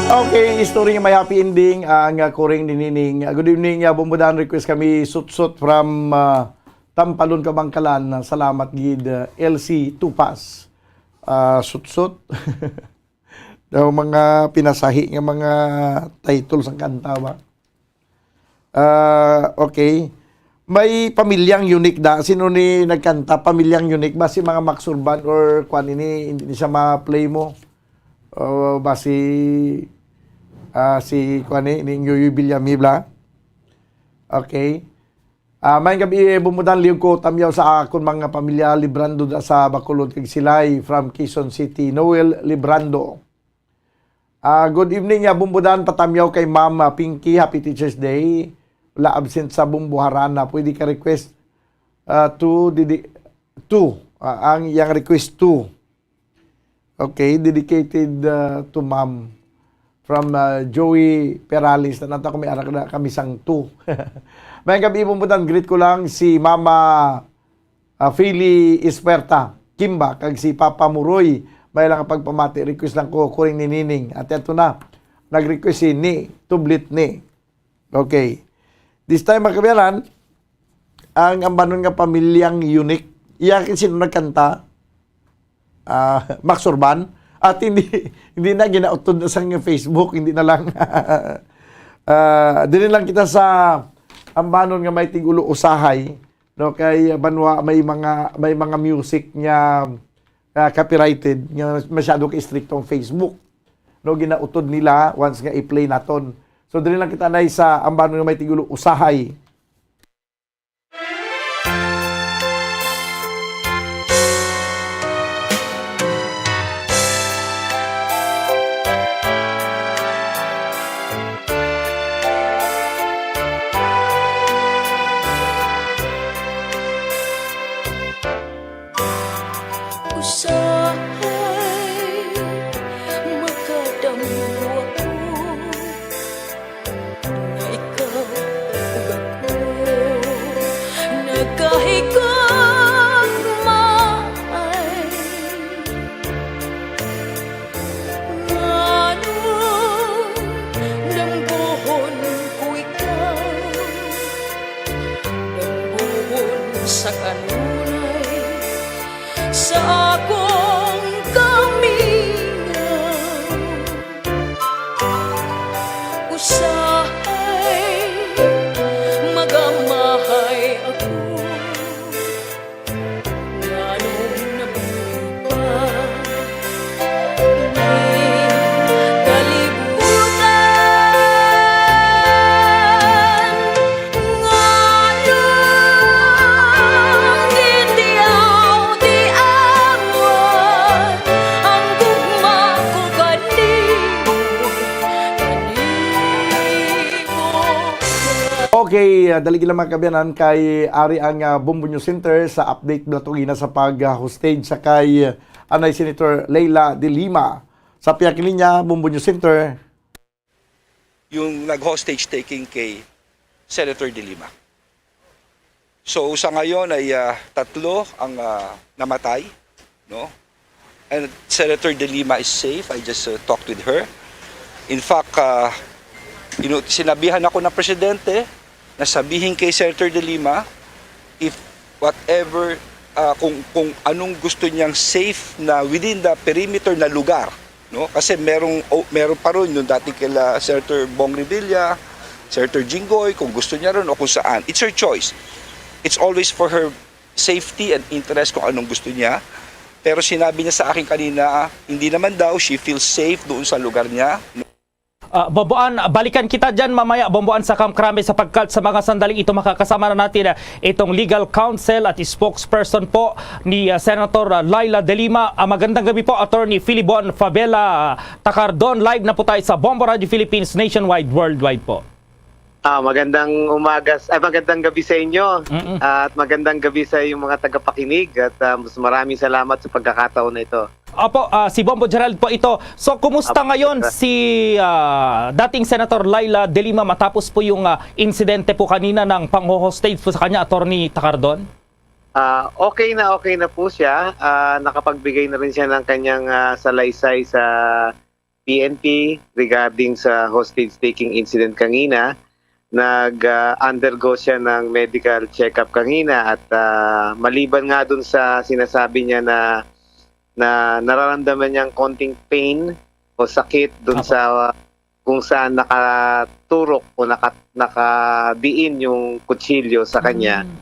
Okay, istorya nga may happy ending ang, ah, kuring ni Nining. Ah, good evening, ah, Bumbudan. Request kami, Sutsot from, ah, Tampalon, Kabangkalan. Ah, salamat gid, ah, L C Tupas. Ah, Sutsot. Daw mga pinasahi nga mga title sang kanta ba? Ah, okay. May Pamilyang Unique da. Sino ni nagkanta? Pamilyang Unique ba? Si mga Max Urban or kwan ini, hindi ni siya ma-play mo? O ba si, ah, si kwan ni, ni Yoyoy Villami bla? Okay. Ah, maayong gab-i, Bumudan, liyog ko tamyaw sa akon mga pamilya, Librando da sa Bacolod kag Silay from Quezon City, Noel Librando. Ah, good evening, ah, Bumbudan. Patamyaw kay Ma'am, ah, Pinky. Happy Teacher's Day. Wala absent sa Bumbuharana. Pwede ka request, ah, to, didi-, to, ah, ang iyang request to. Okay, dedicated, ah, to Ma'am. From, ah, Joey Perales. Nanata ko may anak na kami sang to. Maayong gab-i, Bumbudan. Greet ko lang si Mama ah, Philly Ispuerta, Kimba, kag si Papa Muroy, may lang pagpamati, request lang ko, kuring ni Nining. Ate, ato na, nag-request si Ni, Tublit Ni. Okay. This time, mga kabayanan, ang ambanon nga Pamilyang Unique. Iya, sino nagkanta? Ah, Max Urban. At hindi, hindi na ginautod na sa Facebook, hindi na lang. Ah, dili lang kita sa ambanon nga may tigulo usahay, no, kay banwa may mga, may mga music nga, ah, copyrighted nga masyado ka istrikto ang Facebook, no, ginautod nila once nga i-play naton. So dili lang kita nay sa ambanon nga may tigulo usahay. Usahay makadamo ako nga ikaw ug ako nagkahigugmaay. Nganong damgohon ko ikaw? Damgohon sa kanunay sa akong kamingaw. Usahay magamahay ako. Nganong nabuhi pa ining kalibutan? Nganong gitiaw-tiawan ang gugma ko kanimo, kanimo? Okay, ah, dali lang, mga kaabyanan, kay ari ang, ah, Bombo News Center sa update naton ginha sa pag-hostage sa kay, ah, anay Senator Leila de Lima. Sa pihak niya, Bombo News Center. Yung nag-hostage taking kay Senator de Lima. So, sa ngayon ay, ah, tatlo ang, ah, namatay, no? And Senator de Lima is safe. I just, uh, talked with her. In fact, uh, you know, sinabihan ako ng presidente na sabihin kay Senator de Lima if whatever, uh, kung, kung anong gusto niyang safe na within the perimeter na lugar, no? Kasi merong, o, meron pa ron yung dati kila Senator Bong Revilla, Senator Jinggoy, kung gusto niya ron o kung saan. It's her choice. It's always for her safety and interest kung anong gusto niya. Pero sinabi niya sa akin kanina, hindi naman daw she feels safe doon sa lugar niya. Ah, Bomboan, balikan kita dyan mamaya, Bomboan, sa kamkrame, sapagkat sa mga sandaling ito makakasama na natin, ah, itong legal counsel at spokesperson po ni, ah, Senator, ah, Leila de Lima. Ah, magandang gabi po, Attorney Philibon Fabela, ah, Tacardon. Live na po tayo sa Bombo Radio Philippines, nationwide, worldwide po. Ah, magandang umaga s-, ay, magandang gabi sa inyo. Mm-mm. At magandang gabi sa iyong mga tagapakinig. At, ah, mas maraming salamat sa pagkakataon na ito. Opo, ah, si Bombo Gerald po ito. So, kumusta Opo, ngayon sir. si, ah, dating Senator Leila de Lima matapos po yung, ah, insidente po kanina ng pangho-hostage po sa kanya, Attorney Tacardon? Ah, okay na okay na po siya. Ah, nakapagbigay na rin siya ng kanyang, ah, salaysay sa P N P regarding sa hostage taking incident kanina. Nag, ah, undergo siya ng medical check-up kanina at, ah, maliban nga dun sa sinasabi niya na, na nararamdaman niyang konting pain o sakit dun Apo. sa kung saan nakaturok o naka-, nakadiin yung kutsilyo sa kanya, Mm.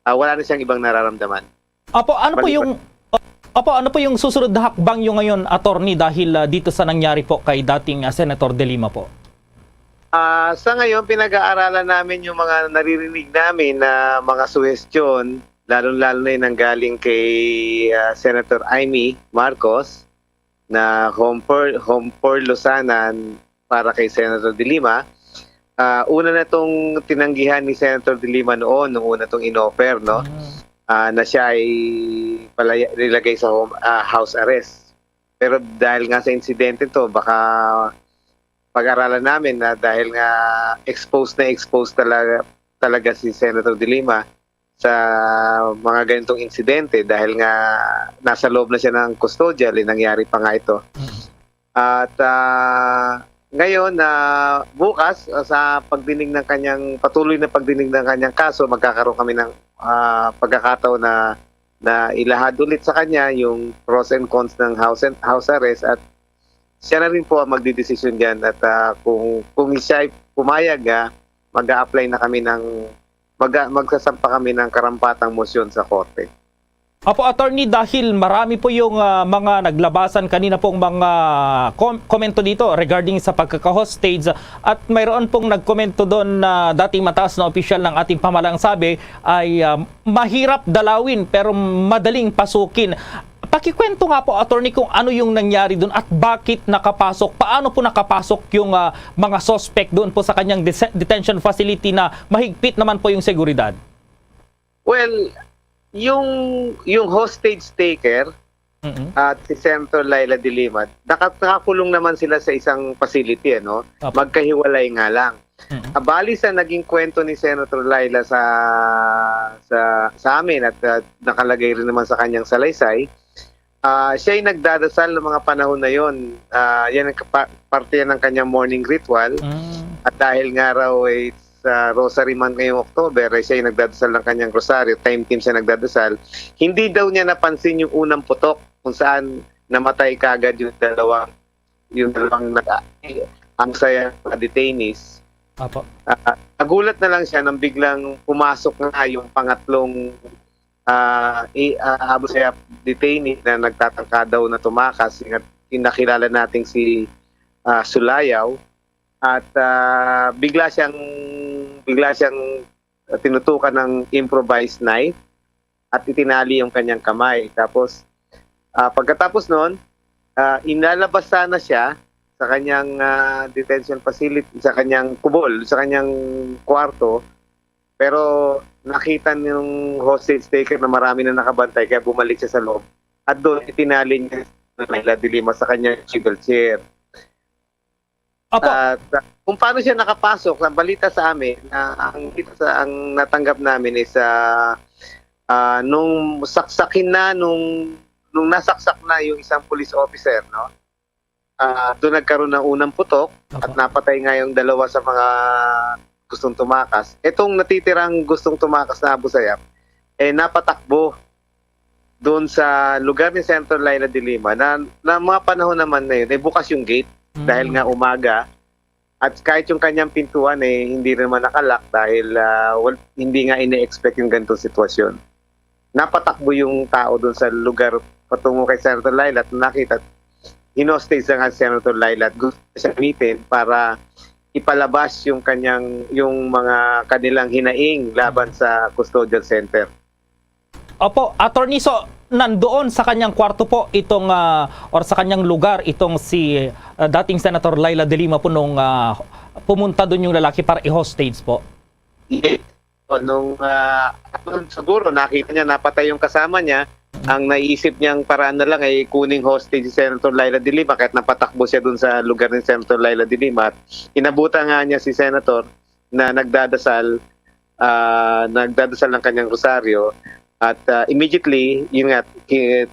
ah, wala na siyang ibang nararamdaman. Apo, ano po Maliban yung, apo, ano po yung susunod na hakbang niyo ngayon, Attorney, dahil, ah, dito sa nangyari po kay dating, ah, Senator De Lima po? Ah, sa ngayon, pinag-aaralan namin yung mga naririnig namin na mga suhestyon, lalong-lalo na yung nanggaling kay, ah, Senator Imee Marcos na home for, home for Losanan para kay Senator De Lima. Ah, una na tong tinanggihan ni Senator De Lima noon, nung una tong inoffer, no? Mm. Ah, na siya ay palaya-, nilagay sa home, ah, house arrest. Pero dahil nga sa insidente to, baka pag-aralan namin na dahil nga exposed na exposed talaga, talaga si Senator De Lima sa mga ganitong insidente dahil nga nasa loob na siya ng kustodya, li-, nangyari pa nga ito. Mm. At, ah, ngayon, ah, bukas, ah, sa pagdinig ng kanyang, patuloy na pagdinig ng kanyang kaso, magkakaroon kami ng, ah, pagkakataon na, na ilahad ulit sa kanya yung pros and cons ng house and, house arrest, at siya na rin po ang magdidesisyon diyan. At, ah, kung, kung siya ay pumayag, ah, mag-a-apply na kami ng, mag-, magsasampa kami ng karampatang motion sa korte. Opo, attorney, dahil marami po yung, ah, mga naglabasan kanina pong mga kom-, komento dito regarding sa pagkaka-hostage, at mayroon pong nagkomento doon na dating mataas na opisyal ng ating pamahalaan, sabi ay, ah, mahirap dalawin pero madaling pasukin. Pakikwento nga po, attorney, kung ano yung nangyari doon at bakit nakapasok, paano po nakapasok yung, ah, mga suspect doon po sa kanyang dese-, detention facility na mahigpit naman po yung seguridad? Well, yung, yung hostage taker Mm-mm. at si Senator Laila de Lima, naka-, nakakulong naman sila sa isang facility, ano? Opo. Magkahiwalay nga lang. Mm-mm. Ah, bali sa naging kwento ni Senator Laila sa, sa, sa amin at, ah, nakalagay rin naman sa kanyang salaysay, ah, siya'y nagdadasal ng mga panahon na yon. Ah, yan ang kapa-, parte yan ng kanyang morning ritual. Mm. At dahil nga raw, eh, sa Rosary Month ngayong October, eh, siya'y nagdadasal ng kanyang rosaryo, time team siya nagdadasal. Hindi daw niya napansin yung unang putok kung saan namatay kaagad yung dalawang, yung dalawang nag-, ang saya mga detainees. Apo. Ah, nagulat na lang siya nang biglang pumasok nga yung pangatlong, ah, i-, ah, Abu Sayyaf detainee na nagtatangka daw na tumakas, yung, yung nakilala nating si, ah, Sulayaw. At, ah, bigla siyang, bigla siyang tinutukan ng improvised knife at itinali yung kanyang kamay. Tapos, ah, pagkatapos nun, ah, inalabas sana siya sa kanyang, ah, detention facility, sa kanyang kubol, sa kanyang kwarto, pero nakita ng hostage taker na marami na nakabantay, kaya bumalik siya sa loob. At doon, itinali niya si Laila de Lima sa kanyang swivel chair. Opo. At, ah, kung paano siya nakapasok, ang balita sa amin, ah, ang, sa, ang natanggap namin is, ah, ah, nung saksakin na, nung, nung nasaksak na yung isang police officer, no? Ah, doon nagkaroon ng unang putok at Opo. napatay nga yung dalawa sa mga gustong tumakas. Itong natitirang gustong tumakas na Abu Sayyaf, eh, napatakbo doon sa lugar ni Senator Laila de Lima na, na mga panahon naman na yun, eh, bukas yung gate Mm. dahil nga umaga. At kahit yung kanyang pintuan, eh, hindi rin naman nakalak dahil, ah, wal-, hindi nga ina-expect yung ganitong sitwasyon. Napatakbo yung tao doon sa lugar patungo kay Senator Laila at nakita, hinostage na nga si Senator Laila at gusto siya gamitin para ipalabas yung kanyang, yung mga kanilang hinaing laban sa custodial center. Opo, attorney, so nandoon sa kanyang kwarto po itong, ah, or sa kanyang lugar itong si, ah, dating Senator Laila de Lima po nung, ah, pumunta doon yung lalaki para i-hostage po? Yes. O, nung, ah, nung siguro nakita niya napatay yung kasama niya, ang naisip niyang paraan na lang ay kuning hostage si Senator Laila de Lima kahit napatakbo siya dun sa lugar ni Senator Laila de Lima. At inabutan nga niya si Senator na nagdadasal, ah, nagdadasal ng kanyang rosaryo at, ah, immediately, yun nga, ki-,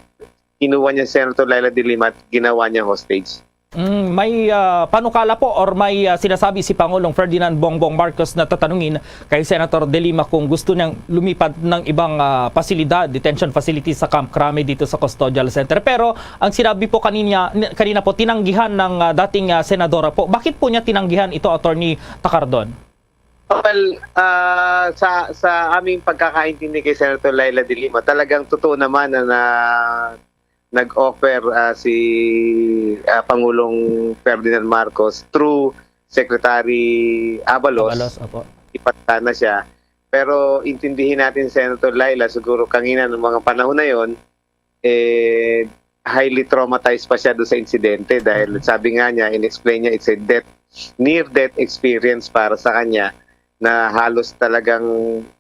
kinuha niya si Senator Laila de Lima at ginawa niya hostage. Mm, may, ah, panukala po or may, ah, sinasabi si Pangulong Ferdinand Bongbong Marcos na tatanungin kay Senator De Lima kung gusto niyang lumipat ng ibang, ah, pasilidad, detention facility sa Camp Crame dito sa Custodial Center. Pero ang sinabi po kanina, kanina po, tinanggihan ng, ah, dating, ah, senadora po. Bakit po niya tinanggihan ito, Attorney Tacardon? Well, ah, sa, sa aming pagkakaintindi kay Senator Laila de Lima, talagang totoo naman na, na nag-offer, ah, si, ah, Pangulong Ferdinand Marcos through Secretary Abalos. Abalos, opo. Ipatana siya. Pero intindihin natin, Senator Laila, siguro kanina ng mga panahon na yon, eh, highly traumatized pa siya doon sa insidente dahil Mhm. sabi nga niya, in-explain niya, it's a death, near-death experience para sa kanya na halos talagang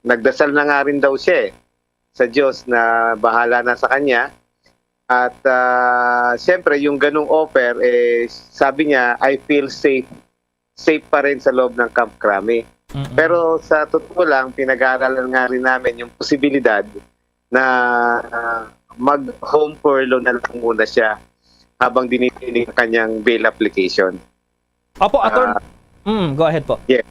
nagdasal na nga rin daw siya, eh, sa Diyos na bahala na sa kanya. At, ah, siyempre, yung ganung offer, eh, sabi niya, "I feel safe, safe pa rin sa loob ng Camp Crame." Mm-mm. Pero sa totoo lang, pinag-aaralan nga rin namin yung posibilidad na, ah, mag-home furlough na lang muna siya habang dinidili ang kanyang bail application. Opo, Attorney. Ah, Mm, go ahead po. Yeah.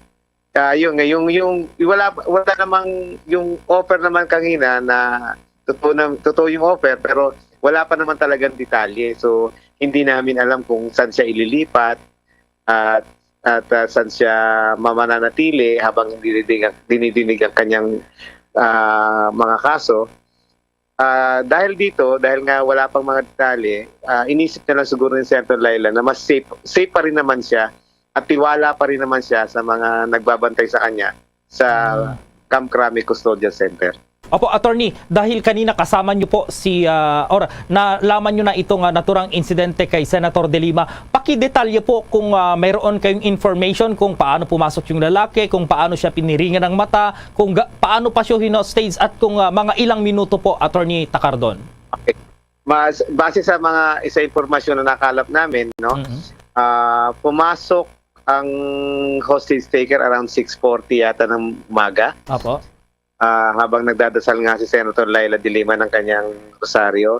Ah, yun nga, yung, yung, wala, wala namang, yung offer naman kanina na totoo na, totoo yung offer, pero wala pa naman talagang detalye. So, hindi namin alam kung saan siya ililipat. At, at, ah, saan siya mamananatili habang dinidinig, dinidinig ang kanyang, ah, mga kaso. Ah, dahil dito, dahil nga wala pang mga detalye, ah, inisip na lang siguro ni Senator Laila na mas safe, safe pa rin naman siya at tiwala pa rin naman siya sa mga nagbabantay sa kanya sa Hmm. Camp Crame Custodial Center. Opo, Attorney, dahil kanina kasama niyo po si, ah, or nalaman niyo na itong, ah, naturang insidente kay Senator De Lima, pakidetalye po kung, ah, mayroon kayong information kung paano pumasok yung lalaki, kung paano siya piniringan ng mata, kung ga-, paano pa siya hinostage at kung, ah, mga ilang minuto po, Attorney Tacardon? Okay. Mas, base sa mga, sa impormasyon na nakalap namin, no, Mhm. ah, pumasok ang hostage taker around six forty yata ng umaga. Apo. Ah, habang nagdadasal nga si Senator Laila de Lima ng kanyang rosaryo.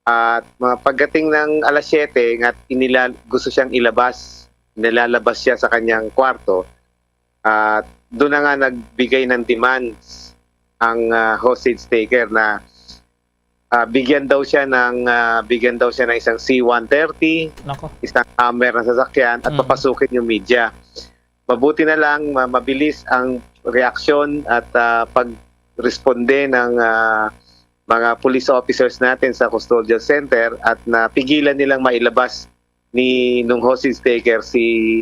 At mga pagdating ng alas siyete, nga inila-, gusto siyang ilabas, nilalabas siya sa kanyang kwarto. At doon na nga nagbigay ng demands ang, ah, hostage taker na, ah, bigyan daw siya ng, ah, bigyan daw siya ng isang C one thirty, Nako. isang Hummer na sasakyan at Mm. papasukin yung media. Mabuti na lang, ma-, mabilis ang reaksyon at, ah, pagresponde ng, ah, mga police officers natin sa custodial center at napigilan nilang mailabas ni, nung hostage taker si,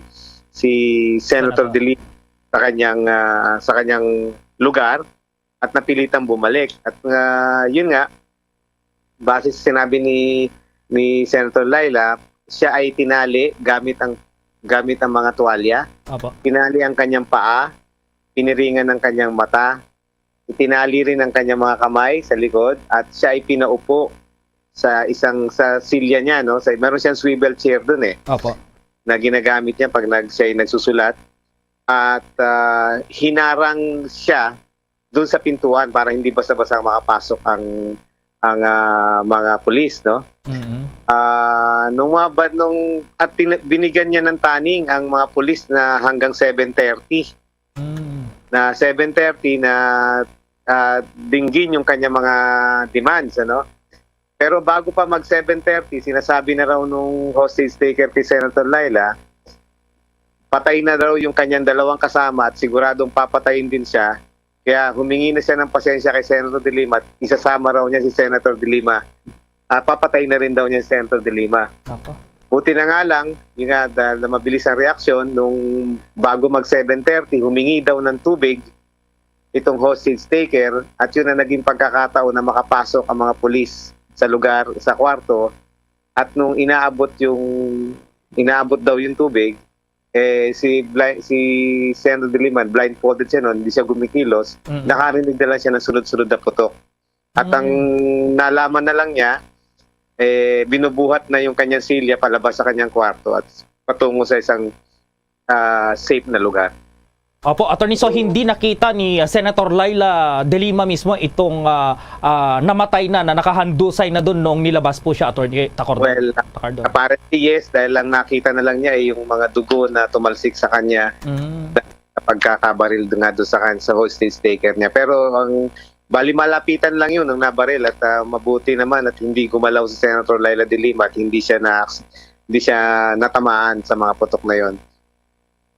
si Senator Senator. De Lima sa kanyang, ah, sa kanyang lugar at napilitang bumalik. At, ah, yun nga, base sa sinabi ni, ni Senator Laila, siya ay tinali gamit ang, gamit ang mga tuwalya. Apo. Tinali ang kanyang paa, piniringan ang kanyang mata, itinali rin ang kanyang mga kamay sa likod, at siya ay pinaupo sa isang, sa silya niya, no? Sa, meron siyang swivel chair dun eh, Opo. na ginagamit niya pag nag-, siya ay nagsusulat. At, ah, hinarang siya dun sa pintuan para hindi basta-basta makapasok ang, ang, ah, mga pulis, no? Mm. Ah, nung mga ba-, nung, at tin-, binigyan niya ng taning ang mga pulis na hanggang seven thirty. Mm. Na seven thirty na, ah, dinggin yung kanyang mga demands, ano? Pero bago pa mag seven thirty, sinasabi na raw nung hostage taker kay Senator Laila, patay na raw yung kanyang dalawang kasama at siguradong papatayin din siya. Kaya humingi na siya ng pasensya kay Senator De Lima at isasama raw niya si Senator De Lima. Ah, papatayin na rin daw niya si Senator De Lima. Opo. Buti na nga lang, yun nga, dahil na mabilis ang reaksyon, nung bago mag seven thirty, humingi daw ng tubig itong hostage taker at yun ang naging pagkakataon na makapasok ang mga pulis sa lugar, sa kwarto. At nung inaabot yung, inaabot daw yung tubig, eh, si bli-, si Senator De Lima, blindfolded siya nun, hindi siya gumikilos, Mm. nakarinig na lang siya ng sunod-sunod na putok. At ang Mm. nalaman na lang niya, eh, binubuhat na yung kanyang silya palabas sa kanyang kwarto at patungo sa isang, ah, safe na lugar. Opo, Attorney, so hindi nakita ni, ah, Senator Laila De Lima mismo itong, ah, ah, namatay na, na nakahandusay na dun noong nilabas po siya, Attorney Tacordon? Well, Tacordon. Apparently, yes, dahil lang nakita na lang niya, eh, yung mga dugo na tumalsik sa kanya Mm. sa pagkakabaril nga doon sa kan-, sa hostage taker niya. Pero ang bali, malapitan lang yun ang nabaril at, ah, mabuti naman at hindi gumalaw si Senator Laila de Lima at hindi siya na, hindi siya natamaan sa mga putok na yon.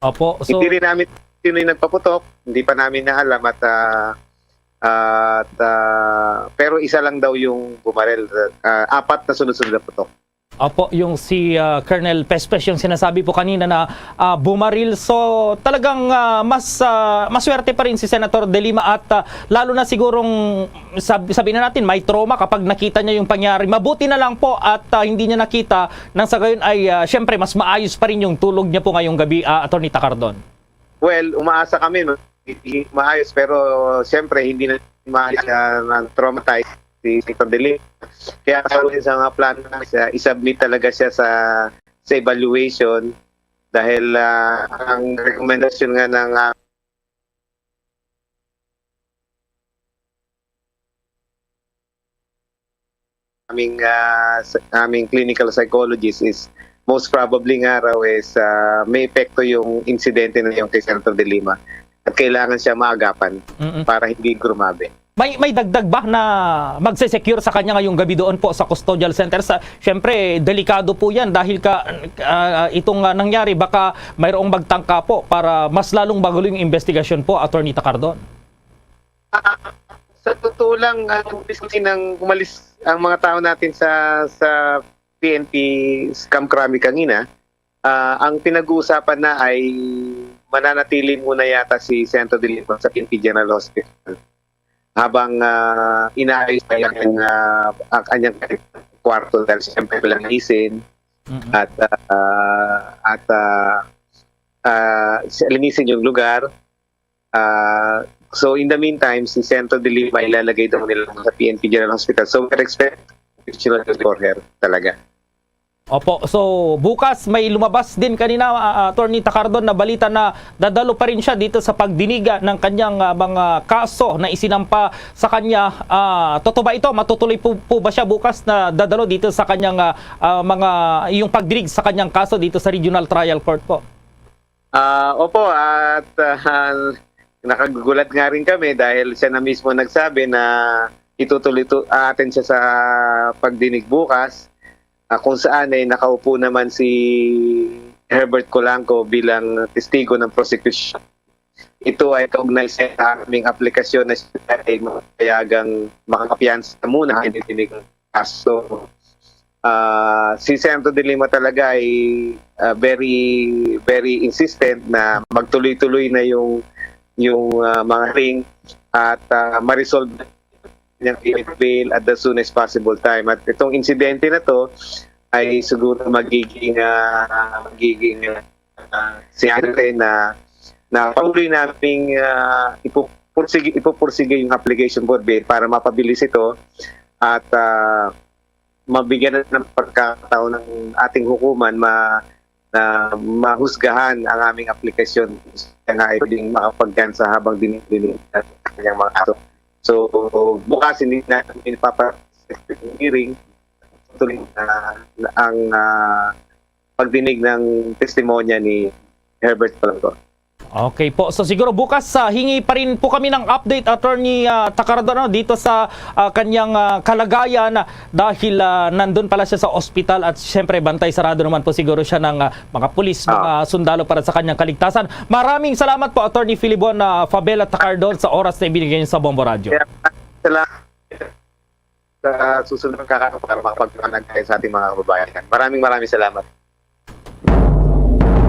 Opo, so Hindi rin namin sino yung nagpaputok, hindi pa namin naalam at, ah, at, ah, pero isa lang daw yung bumaril, ah, apat na sunod-sunod na putok. Opo, yung si, ah, Colonel Pespes yung sinasabi po kanina na, ah, bumaril. So, talagang, ah, mas, ah, maswerte pa rin si Senator De Lima at, ah, lalo na sigurong sab-, sabihin na natin, may trauma kapag nakita niya yung pangyari. Mabuti na lang po at, ah, hindi niya nakita nang sa gayon ay, ah, siyempre, mas maayos pa rin yung tulog niya po ngayong gabi, ah, Attorney Tacardon. Well, umaasa kami, no? Hindi maayos, pero siyempre, hindi na maayos, ah, na traumatized si Senator De Lima. Kaya sa mga plano na siya, isubmit talaga siya sa, sa evaluation dahil, ah, ang rekomendasyon nga ng, ah, aming, ah, s-, aming clinical psychologist is most probably nga raw is, ah, may epekto yung insidente na yung kay Senator De Lima at kailangan siya maagapan Mm-mm. para hindi grumabe. May, may dagdag ba na magse-secure sa kanya ngayong gabi doon po sa custodial center? Sa, siyempre, delikado po yan dahil ka, ah, itong, ah, nangyari, baka mayroong magtangka po para mas lalong magulo yung investigasyon po, Attorney Tacardon. Ah, sa totoo lang, ah, nung umalis ang mga tao natin sa, sa P N P Camp Crame kanina, ah, ang pinag-uusapan na ay mananatili muna yata si Sentro de Lima sa P N P General Hospital habang, ah, inaayos pa yung, ah, ang kanyang kwarto dahil siyempre walang linisin at, ah, at, ah, ah, si- linisin yung lugar. Ah, so in the meantime, si Sentro de Lima ilalagay daw nila sa P N P General Hospital. So we're expecting additional for her talaga. Opo. So, bukas may lumabas din kanina, ah, Attorney Tacardon, na balita na dadalo pa rin siya dito sa pagdiniga ng kanyang, ah, mga kaso na isinampa sa kanya. Ah, totoo ba ito? Matutuloy po, po ba siya bukas na dadalo dito sa kanyang, ah, ah, mga, yung pagdinig sa kanyang kaso dito sa Regional Trial Court po? Ah, opo, at, ah, nakagulat nga rin kami dahil siya na mismo nagsabi na itutuloy to, aaten siya sa pagdinig bukas, ah, kung saan ay nakaupo naman si Herbert Colanco bilang testigo ng prosecution. Ito ay kaugnay sa aming aplikasyon na siya ay mapayagang makakapiyansa muna ang dinidinig ng kaso. Ah, si Sentro de Lima talaga ay, ah, very, very insistent na magtuloy-tuloy na yung, yung, ah, mga hearing at, ah, ma-resolve yung bail at the soonest possible time. At itong insidente na to ay siguro magiging, ah, magiging, ah, siyempre na, na patuloy naming, ah, ipupursige, ipupursige yung application for bail para mapabilis ito at, ah, mabigyan na ng pagkakataon ng ating hukuman ma-, na mahusgahan ang aming aplikasyon. Kaya nga ay pwedeng makapagkansa habang dinidinig ang kanyang mga kaso. So, bukas hindi natin ipapa-, hearing, tuloy na, na ang, ah, pagdinig ng testimonya ni Herbert Colanco. Okay po. So siguro bukas, ah, hingi pa rin po kami ng update, Attorney, ah, Tacardon, no, dito sa, ah, kanyang, ah, kalagayan, ah, dahil, ah, nandun pala siya sa ospital at siyempre bantay sarado naman po siguro siya ng, ah, mga pulis, Ah. mga sundalo para sa kanyang kaligtasan. Maraming salamat po, Attorney Filibon, ah, Fabela Tacardon, sa oras na ibinigay niyo sa Bombo Radyo. Kaya, salamat sa susunod na pagkakataon para makapagpaliwanag tayo sa ating mga kababayan. Maraming, maraming salamat.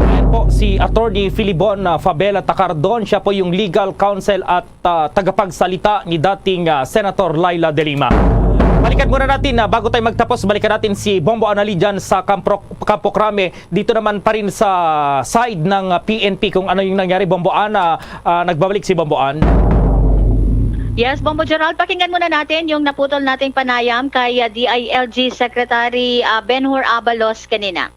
Ayan po si Attorney Filibon, ah, Fabela Tacardon. Siya po yung legal counsel at, ah, tagapagsalita ni dating, ah, Senator Leila de Lima. Balikan muna natin, ah, bago tayo magtapos, balikan natin si Bombo Analijan sa Campo, Campo Crame. Dito naman pa rin sa side ng, ah, P N P kung ano yung nangyari. Bombo Ana, ah, nagbabalik si Bombo An. Yes, Bombo Gerald, pakinggan muna natin yung naputol nating panayam kay, ah, D I L G Secretary, ah, Ben-Hur Abalos kanina.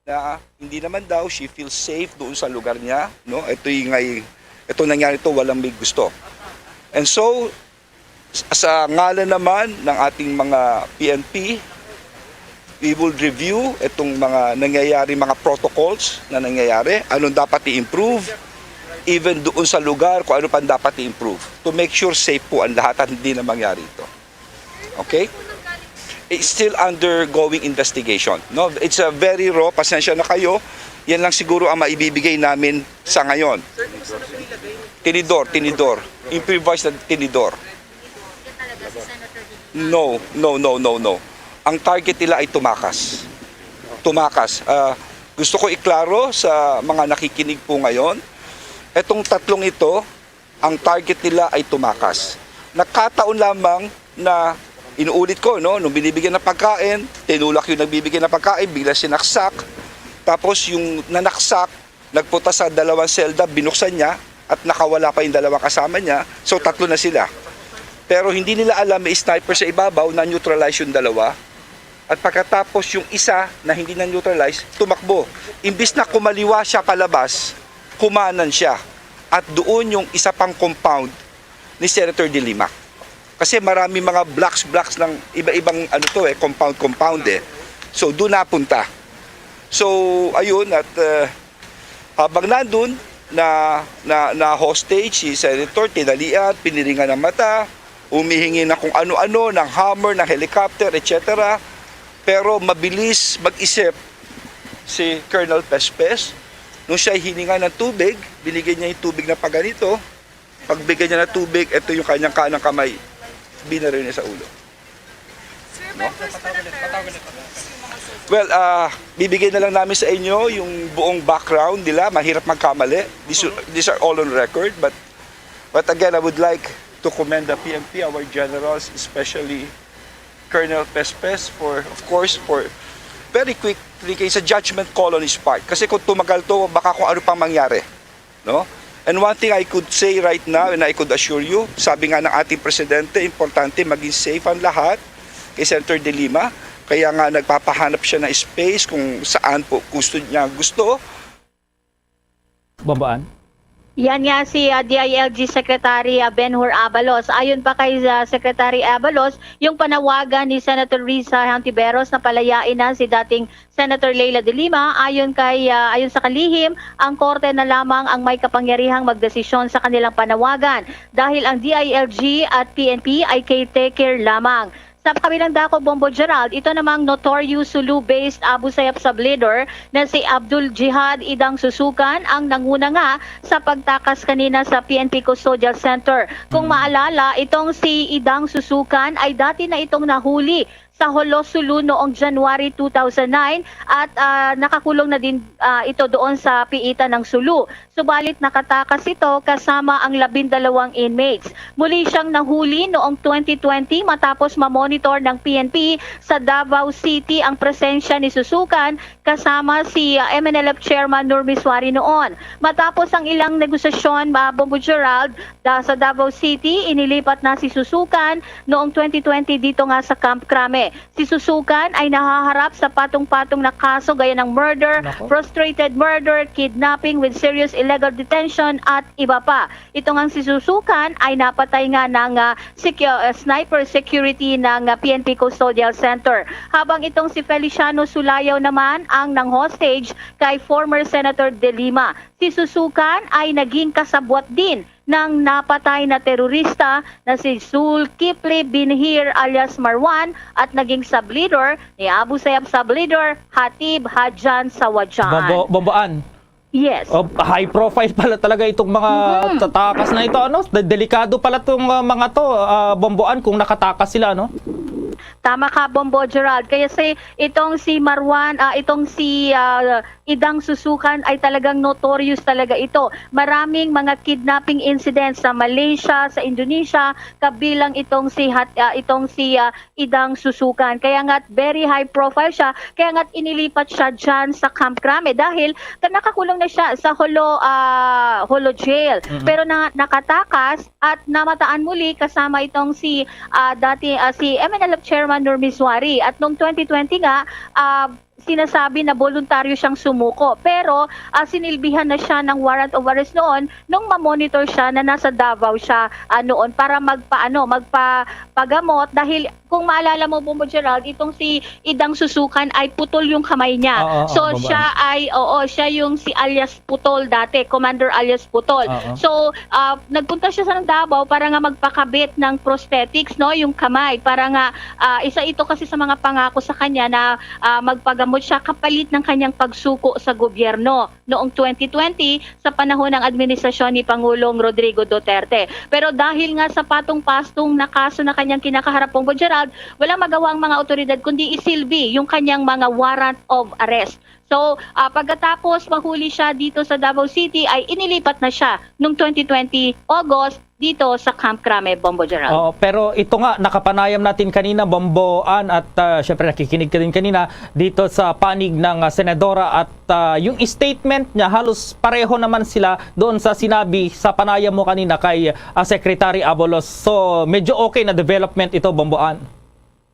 Na hindi naman daw she feels safe doon sa lugar niya, no? Ito'y ngay-, ito nangyari to, walang may gusto. And so, s-, sa ngalan naman ng ating mga P N P, we will review itong mga nangyayari, mga protocols na nangyayari, anong dapat i-improve, even doon sa lugar, kung ano pa dapat i-improve, to make sure safe po ang lahat at hindi na mangyari ito. Okay? It's still undergoing investigation. No, it's a very raw, pasensya na kayo. Yan lang siguro ang maibibigay namin sa ngayon. Tinidor, tinidor. Improvised na tinidor. No, no, no, no, no. Ang target nila ay tumakas. Tumakas. Ah, gusto ko iklaro sa mga nakikinig po ngayon, itong tatlong ito, ang target nila ay tumakas. Nagkataon lamang na, inuulit ko, no, nung binibigyan ng pagkain, tinulak yung nagbibigay ng pagkain, bigla sinaksak. Tapos yung nanaksak, nagpunta sa dalawang selda, binuksan niya, at nakawala pa yung dalawang kasama niya. So, tatlo na sila. Pero hindi nila alam, may sniper sa ibabaw, na-neutralize yung dalawa. At pagkatapos, yung isa na hindi na-neutralize, tumakbo. Imbis na kumaliwa siya palabas, kumanan siya. At doon yung isa pang compound ni Senator De Lima. Kasi marami mga blocks, blocks ng iba-ibang ano to eh, compound, compound eh. So, doon napunta. So, ayun, at uh, habang nandun, na, na, na hostage si Senator, tinalian, piniringan ang mata, humihingi ng kung ano-ano, ng hammer, ng helicopter, et cetera. Pero mabilis mag-isip si Colonel Pespes. Nung siya hininga ng tubig, binigyan niya yung tubig na paganito. Pagbigyan niya ng tubig, ito yung kanyang kanang kamay, binaril niya sa ulo. Sir, may first pa na terrorist yung mga suspect? Well, ah, bibigyan na lang namin sa inyo yung buong background nila. Mahirap magkamali. These, these are all on record. But, but again, I would like to commend the P N P, our generals, especially Colonel Pespes, for, of course, for very quickly kay sa judgment call on his part. Kasi kung tumagal to, baka kung ano pang mangyari. No? And one thing I could say right now, and I could assure you, sabi nga ng ating presidente, importante maging safe ang lahat kay Senator De Lima. Kaya nga nagpapahanap siya ng space kung saan po gusto niya gusto. Bambaan? Yan nga si, ah, D I L G Secretary, ah, Ben Hur Abalos. Ayon pa kay, ah, Secretary Abalos, yung panawagan ni Senator Risa Hontiveros na palayain na si dating Senator Leila de Lima, ayon kay, ah, ayon sa kalihim, ang korte na lamang ang may kapangyarihang magdesisyon sa kanilang panawagan dahil ang D I L G at P N P ay caretaker lamang. Sa kabilang dako, Bombo Gerald, ito namang notorious Sulu-based Abu Sayyaf sub-leader na si Abdul Jihad Idang Susukan ang nanguna nga sa pagtakas kanina sa P N P Custodial Center. Kung maalala, itong si Idang Susukan ay dati na itong nahuli sa Jolo, Sulu noong January two thousand nine at, ah, nakakulong na din, ah, ito doon sa piitan ng Sulu. Subalit nakatakas ito kasama ang labindalawang inmates. Muli siyang nahuli noong twenty twenty matapos mamonitor ng P N P sa Davao City ang presensya ni Susukan kasama si, ah, M N L F Chairman Nur Misuari noon. Matapos ang ilang negosasyon, ah, Bombo Gerald, da-, sa Davao City, inilipat na si Susukan noong twenty twenty dito nga sa Camp Crame. Si Susukan ay nahaharap sa patong-patong na kaso gaya ng murder, Nako. frustrated murder, kidnapping with serious illegal detention at iba pa. Ito ngang si Susukan ay napatay nga ng, ah, secu-, ah, sniper security ng, ah, P N P Custodial Center. Habang itong si Feliciano Sulayaw naman ang nang hostage kay former Senator De Lima. Si Susukan ay naging kasabwat din ng napatay na terorista na si Zulkifli Binhir alias Marwan at naging sub-leader ni Abu Sayyaf sub-leader Hatib Hajan Sawajan. Bombo, Bomboan. Yes. Oh, high profile pala talaga itong mga Mhm. tatakas na ito, ano? De-, delikado pala itong, ah, mga to, ah, Bomboan, kung nakatakas sila, no? Tama ka, Bombo Gerald. Kaya si, itong si Marwan, ah, itong si, ah, Idang Susukan ay talagang notorious talaga ito. Maraming mga kidnapping incidents sa Malaysia, sa Indonesia, kabilang itong si Hat-, ah, itong si, ah, Idang Susukan. Kaya nga very high profile siya. Kaya nga inilipat siya dyan sa Camp Crame dahil ka-, nakakulong na siya sa Jolo, ah, Jolo Jail. Mm-mm. Pero na, nakatakas at namataan muli kasama itong si, ah, dati, ah, si M N L F Chairman Nur Misuari. At noong twenty twenty nga, ah, sinasabi na boluntaryo siyang sumuko. Pero, ah, sinilbihan na siya ng warrant of arrest noon nung ma-monitor siya na nasa Davao siya, ah, noon para magpaano, magpapagamot. Dahil kung maalala mo, Bombo Gerald, itong si Idang Susukan ay putol yung kamay niya. Oo, oo, So, Bombo. siya ay, oo, siya yung si alias Putol dati, Commander alias Putol. Oo. So, ah, nagpunta siya sa Davao para nga magpakabit ng prosthetics, no, yung kamay, para nga, ah, isa ito kasi sa mga pangako sa kanya na, ah, magpagamot siya kapalit ng kanyang pagsuko sa gobyerno noong twenty twenty sa panahon ng administrasyon ni Pangulong Rodrigo Duterte. Pero dahil nga sa patong-pastong na kaso na kanyang kinakaharap, Bombo Gerald, walang magawa ang mga otoridad kundi isilbi yung kanyang mga warrant of arrest. So, ah, pagkatapos mahuli siya dito sa Davao City, ay inilipat na siya noong twenty twenty August dito sa Camp Crame, Bombo Gerald. Oo, pero ito nga, nakapanayam natin kanina, Bomboan, at, ah, syempre nakikinig ka din kanina dito sa panig ng, ah, senadora at, ah, yung statement niya, halos pareho naman sila doon sa sinabi sa panayam mo kanina kay, ah, Secretary Abalos. So, medyo okay na development ito, Bomboan.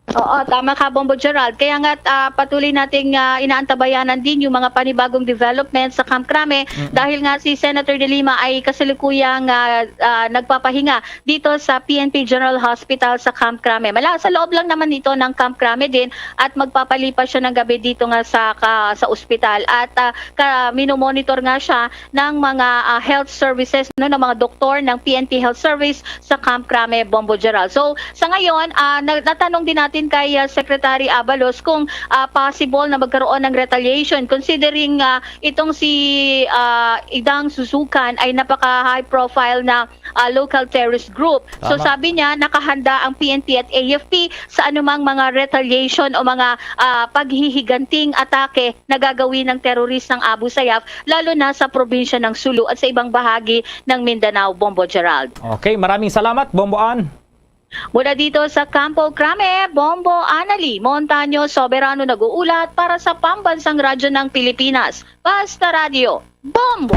Oo, tama ka, Bombo Gerald. Kaya nga, ah, patuloy nating, ah, inaantabayanan din yung mga panibagong development sa Camp Crame Mm-mm. dahil nga si Senator De Lima ay kasalukuyang, ah, ah, nagpapahinga dito sa P N P General Hospital sa Camp Crame. Mala-, sa loob lang naman ito ng Camp Crame din at magpapalipas siya ng gabi dito nga sa, ka-, sa ospital. At, ah, ka-, minomonitor nga siya ng mga, ah, health services, no, ng mga doktor ng P N P Health Service sa Camp Crame, Bombo Gerald. So, sa ngayon, ah, na-, natanong din natin kay, ah, Secretary Abalos kung, ah, possible na magkaroon ng retaliation considering, ah, itong si, ah, Idang Susukan ay napaka-high profile na, ah, local terrorist group. So, Tama. sabi niya, nakahanda ang P N P at A F P sa anumang mga retaliation o mga, ah, paghihiganting atake na gagawin ng teroristang Abu Sayyaf, lalo na sa probinsya ng Sulu at sa ibang bahagi ng Mindanao, Bombo Gerald. Okay, maraming salamat, Bombo Ann. Mula dito sa Campo Crame, Bombo Anali Montaño Soberano nag-uulat para sa Pambansang Radyo ng Pilipinas. Basta Radyo, Bombo!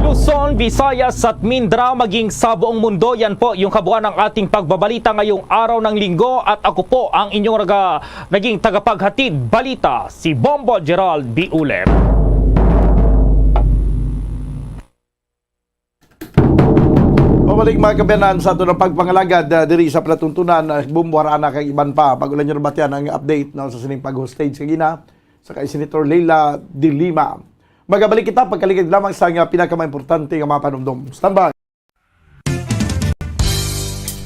Luzon, Visayas at Mindanao, maging sa buong mundo. Yan po yung kabuuan ng ating pagbabalita ngayong araw ng Linggo. At ako po ang inyong naga-, naging tagapaghatid balita, si Bombo Gerald B. Uler. Pabalik, mga kaabyanan, sa aton ang pagpangalagad, ah, diri sa palatuntunan, ah, Bombo Harana kag iban pa. Bago lang nyo nabatian ang update, no, sa sining pag-hostage kagina sa kay Senator Leila de Lima. Magabalik kita pagkaligid lamang sa nga pinakamaimportante nga mga panumdom. Standby.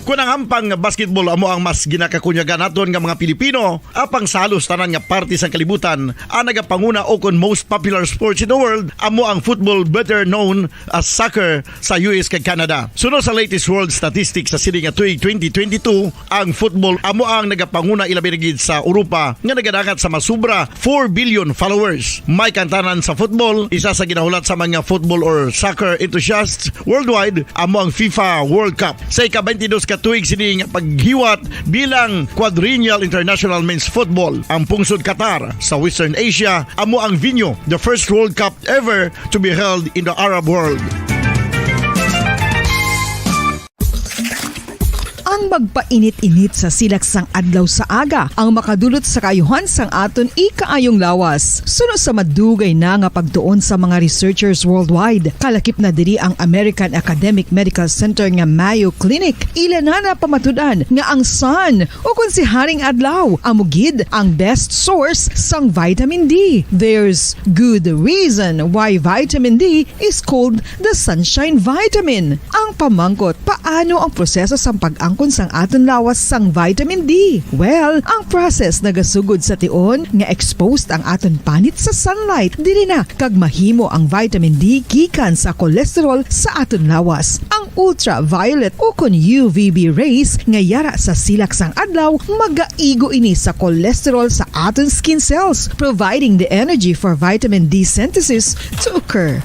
Kon ang hampang nga basketball amo ang mas ginakakunyagan naton nga mga Pilipino, apang sa halos tanan nga parte sang kalibutan, ang nagapanguna o kon most popular sports in the world amo ang football, better known as soccer, sa U S kag Canada. Suno sa latest world statistics sa sini nga tuig twenty twenty-two, ang football amo ang nagapanguna, ilabi na gid sa Europa nga nagadangat sa masubra four billion followers. May kantanan sa football, isa sa ginahulat sa mga football or soccer enthusiasts worldwide, amo ang FIFA World Cup. Sa ika-twenty-dos ka tuig sini nga paghiwat bilang Quadrennial International Men's Football, ang pungsod Qatar sa Western Asia amo ang venue, the first World Cup ever to be held in the Arab world. Ang magpainit-init sa silak sang adlaw sa aga ang makadulot sa kaayuhan sang aton ikaayong lawas. Suno sa madugay na nga pagtuon sa mga researchers worldwide, kalakip na diri ang American Academic Medical Center nga Mayo Clinic. Ila na napamatud-an nga ang sun, o kon si Haring Adlaw, amo gid ang best source sang vitamin D. There's good reason why vitamin D is called the sunshine vitamin. Ang pamangkot, paano ang proseso sang pag-angkon sang aton lawas sang vitamin D? Well, ang process nagasugod sa tion nga exposed ang aton panit sa sunlight. Diri na kag mahimo ang vitamin D gikan sa cholesterol sa aton lawas. Ang ultraviolet o kon U V B rays nga yara sa silak sang adlaw magaigo ini sa cholesterol sa aton skin cells, providing the energy for vitamin D synthesis to occur.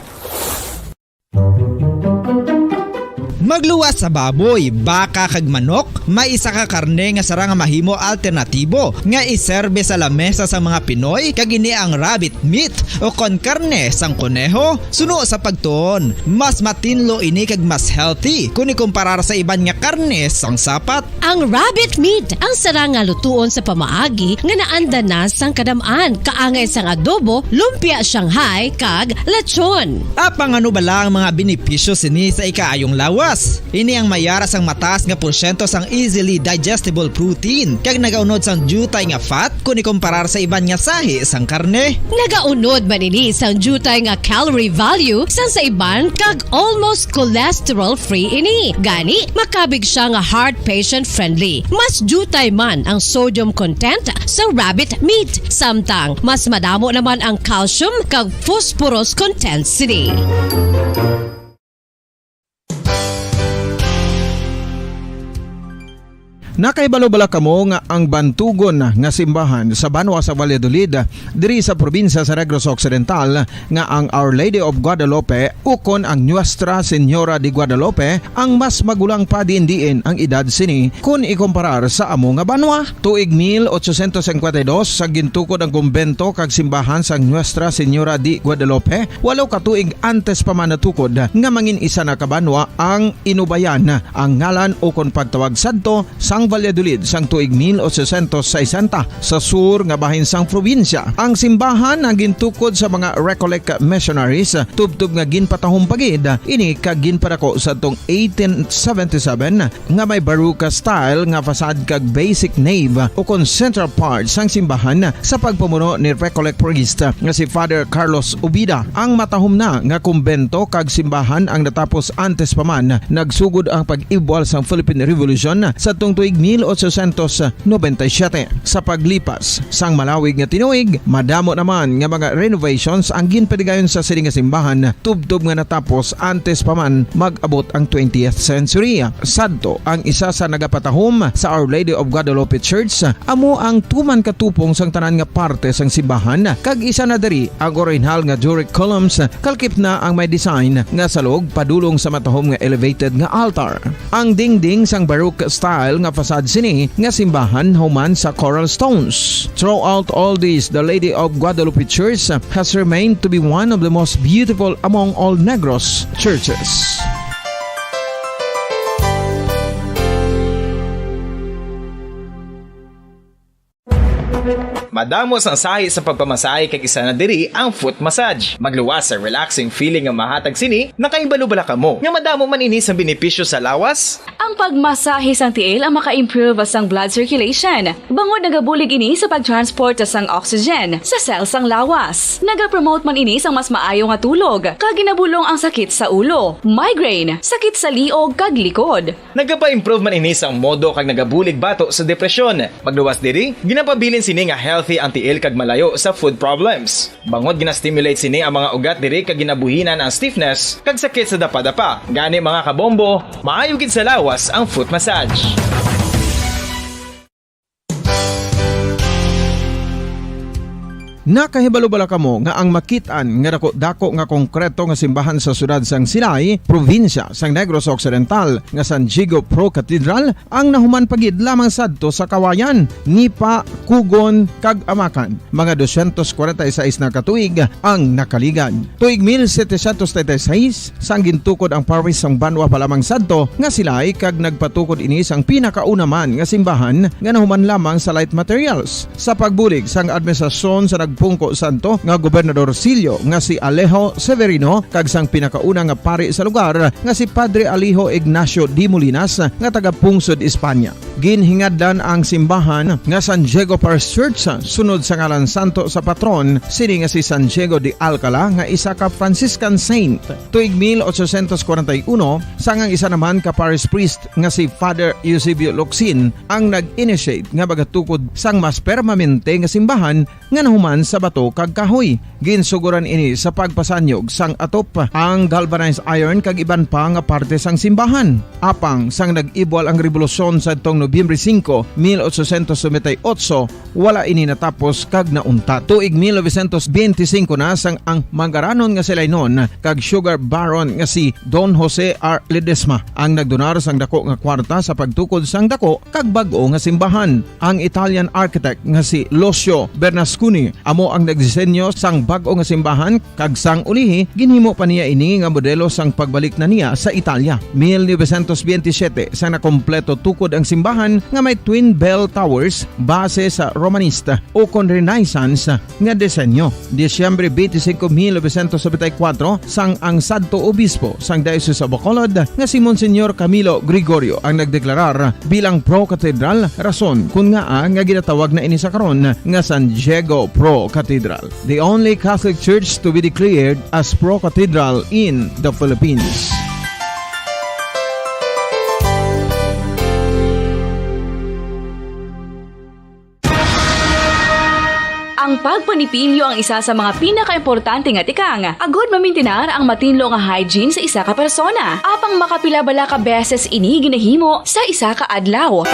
Magluwas sa baboy, baka, kag manok, may isa ka karne nga sarang nga mahimo alternatibo nga iserbe sa lamesa sang mga Pinoy, kag ini ang rabbit meat o kon karne sang koneho. Suno sa pagtuon, mas matinlo ini kag mas healthy kon ikumparar sa iban nga karne sang sapat. Ang rabbit meat ang sarang nga lutuon sa pamaagi nga naanda na sang kadam-an, kaangay sang adobo, lumpia Shanghai, kag lechon. Apang ano bala ang mga benepisyo sini sa ikaayong lawas? Ini ang mayara sang mataas nga porsyento sang easily digestible protein, kag nagaunod sang diutay nga fat kon ikumparar sa iban nga sahi sang karne. Nagaunod man ini sang diutay nga calorie value sang sa iban kag almost cholesterol-free ini. Gani, makabig siya nga heart patient-friendly. Mas diutay man ang sodium content sa rabbit meat, samtang mas madamo naman ang calcium kag phosphorus content sini. Nakahibalo bala kamo nga ang bantugon nga simbahan sa banwa sa Valladolid, diri sa probinsya sa Negros Occidental, nga ang Our Lady of Guadalupe ukon ang Nuestra Señora de Guadalupe ang mas magulang pa diin-diin ang edad sini kon ikumparar sa amo nga banwa? Tuig mil ochocientos cincuenta y dos sa gintukod ang kumbento kag simbahan sang Nuestra Señora de Guadalupe, walo ka tuig antes pa man natukod nga mangin isa na ka banwa ang Inubayan, ang ngalan ukon pagtawag sadto sang Valladolid sang tuig mil ochocientos sesenta sa sur nga bahin sang probinsya. Ang simbahan ang gintukod sa mga Recollect missionaries, tubtob nga ginpatahom pa gid ini kag ginpadako sa tong eighteen seventy-seven nga may Baroque style nga facade kag basic nave ukon central part sang simbahan sa pagpamuno ni Recollect priest nga si Father Carlos Ubida. Ang matahom na nga kumbento kag simbahan ang natapos antes pa man nagsugod ang pag-ibwal sang Philippine Revolution sa tuig mil ochocientos noventa y siete. Sa paglipas sang malawig nga tinuig, madamo naman nga mga renovations ang ginpadigayon sa sini nga simbahan, tubtob nga natapos antes pa man mag-abot ang twentieth century. Sadto ang isa sa nagapatahom sa Our Lady of Guadalupe Church, amo ang tuman katupong sang tanan nga parte sang simbahan, kag isa na diri ang orihinal nga Doric columns, kalkip na ang may design nga salog padulong sa matahom nga elevated nga altar. Ang dingding sang Baroque style nga facade sini nga simbahan human sa coral stones. Throughout all this, the Lady of Guadalupe Church has remained to be one of the most beautiful among all Negros churches. Madamo sang sahi sa pagpamasahe kag isa na diri ang foot massage. Magluwas sa relaxing feeling nga mahatag sini, nakahibalo bala kamo nga madamo man ini sang benepisyo sa lawas? Ang pagmasahe sang tiil ang maka-improve sang blood circulation, bangod nagabulig ini sa pag-transport sang oxygen sa cell sang lawas. Nagapromote man ini sang mas maayo nga tulog, kag ginabulong ang sakit sa ulo, migraine, sakit sa liog, kag likod. Nagapa-improve man ini sang modo kag nagabulig bato sa depresyon. Magluwas diri, ginapabilin sini nga healthy ang tiil kag malayo sa foot problems. Bangod gina-stimulate sini ang mga ugat diri kag ginabuhinan ang stiffness kag sakit sa dapadapa. Gani, mga kabombo, maayo gid sa lawas ang foot massage. Nakahibalo bala kamo nga ang makit-an nga dako-dako nga konkreto nga simbahan sa siyudad sang Silay, probinsya sang Negros Occidental, nga San Diego Pro Cathedral, ang nahuman pa gid lamang sadto sa Kawayan, Nipa, Cugon, kag Amacan, mga dosyentos kwarenta y seis na ka tuig ang nakaligad. Tuig mil setecientos treinta y seis, sang gintukod ang parish sang banwa pa lamang sadto nga Silay, kag nagpatukod ini sang pinakauna man nga simbahan nga nahuman lamang sa light materials. Sa pagbulig sang administrasyon sa nagpungko sadto nga gobernadorcillo nga si Alejo Severino kag sang pinakauna nga pari sa lugar nga si Padre Alejo Ignacio de Molinas nga taga-pungsod Espanya. Ginhingadlan ang simbahan nga San Diego Parish Church sunod sa ngalan santo sa patron sini nga si San Diego de Alcala nga isa ka Franciscan saint. Tuig mil ochocientos kwarenta y uno, sang ang isa naman ka parish priest nga si Father Eusebio Locsin ang nag-initiate nga magatukod sang mas permanente nga simbahan nga nahuman sa bato kag kahoy. Ginsugoran ini sa pagpasanyog sang atop, ang galvanized iron kag iban pa nga parte sang simbahan. Apang sang nag-ibwal ang rebolusyon sadtong Nobyembre singko, mil ochocientos noventa y ocho, wala ini natapos kag nauntat. Tuig mil novecientos benti singko na sang ang mangaranon nga Silaynon kag sugar baron nga si Don Jose R. Ledesma ang nagdonar sang dako nga kwarta sa pagtukod sang dako kag bag-o nga simbahan. Ang Italian architect nga si Lucio Bernasconi amo ang nagdisenyo sang bag-o nga simbahan, kag sang ulihi ginhimo pa niya ini nga modelo sang pagbalik na niya sa Italia. Mil novecientos benti siyete, sang nakompleto tukod ang simbahan nga may twin bell towers base sa Romanista ukon Renaissance nga disenyo. Disyembre benti singko, mil novecientos nobenta y kuwatro, sang ang sadto obispo sang Diocese of Bacolod nga si Monsignor Camilo Gregorio ang nagdeklarar bilang pro-cathedral, rason kon ngaa nga ginatawag na ini sa karon nga San Diego Pro Cathedral, the only Catholic Church to be declared as pro-cathedral in the Philippines. Ang pagpanipilyo ang isa sa mga pinakaimportante nga tikang agud mamintinar ang matinlo nga hygiene sa isa ka persona. Apang makapila bala ka beses ini ginahimo sa isa ka adlaw?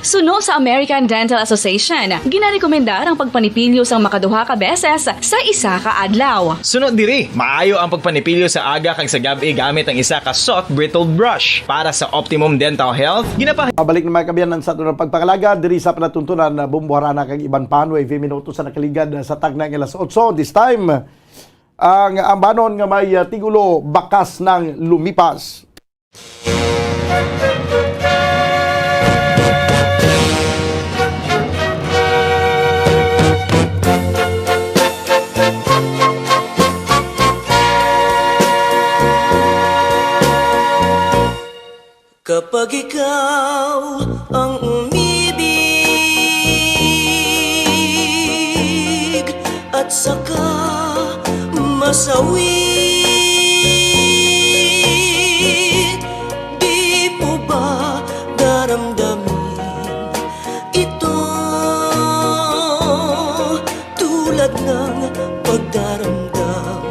Suno sa American Dental Association, ginarekomendar ang pagpanipilyo sang makaduha ka beses sa isa ka adlaw. Suno diri, maayo ang pagpanipilyo sa aga kag sa gab-i gamit ang isa ka soft bristled brush. Para sa optimum dental health, ginapa- Pabalik na, mga kaabyanan, sa aton pagpangalagad diri sa palatuntunan na Bombo, Harana kag Iban Pa, nuebe minutos sa nakaligad sa tagna nga alas otso. This time, ang ambanon nga may, ah, titulo, Bakas ng Lumipas. Pag ikaw ang umibig at saka masawi, di mo ba daramdamin ito tulad ng pagdaramdam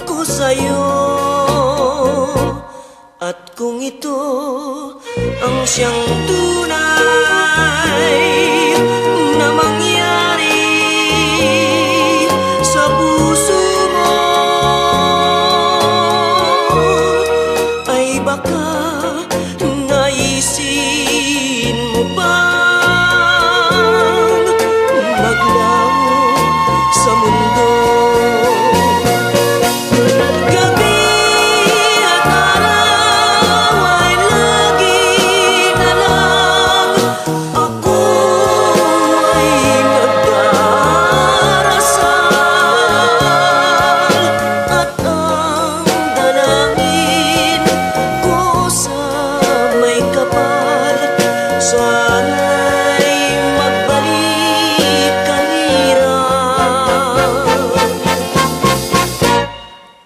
ko sa'yo? At kung ito ang siyang tunay na mangyari sa puso mo, ay baka naisin mo pang maglaho sa mundo. Gabi at araw ay lagi na lang ako ay nagdarasal, at ang dalangin ko sa may kapal, sana'y magbalik ang hirap.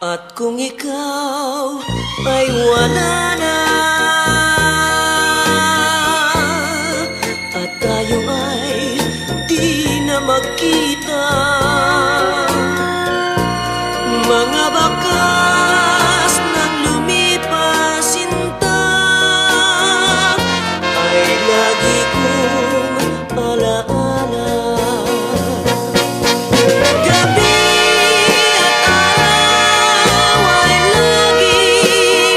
At kung ikaw ay wala na, at tayo ay di na magkita, mga bakas ng lumipas, sinta, ay lagi kong alaala. Gabi at araw ay lagi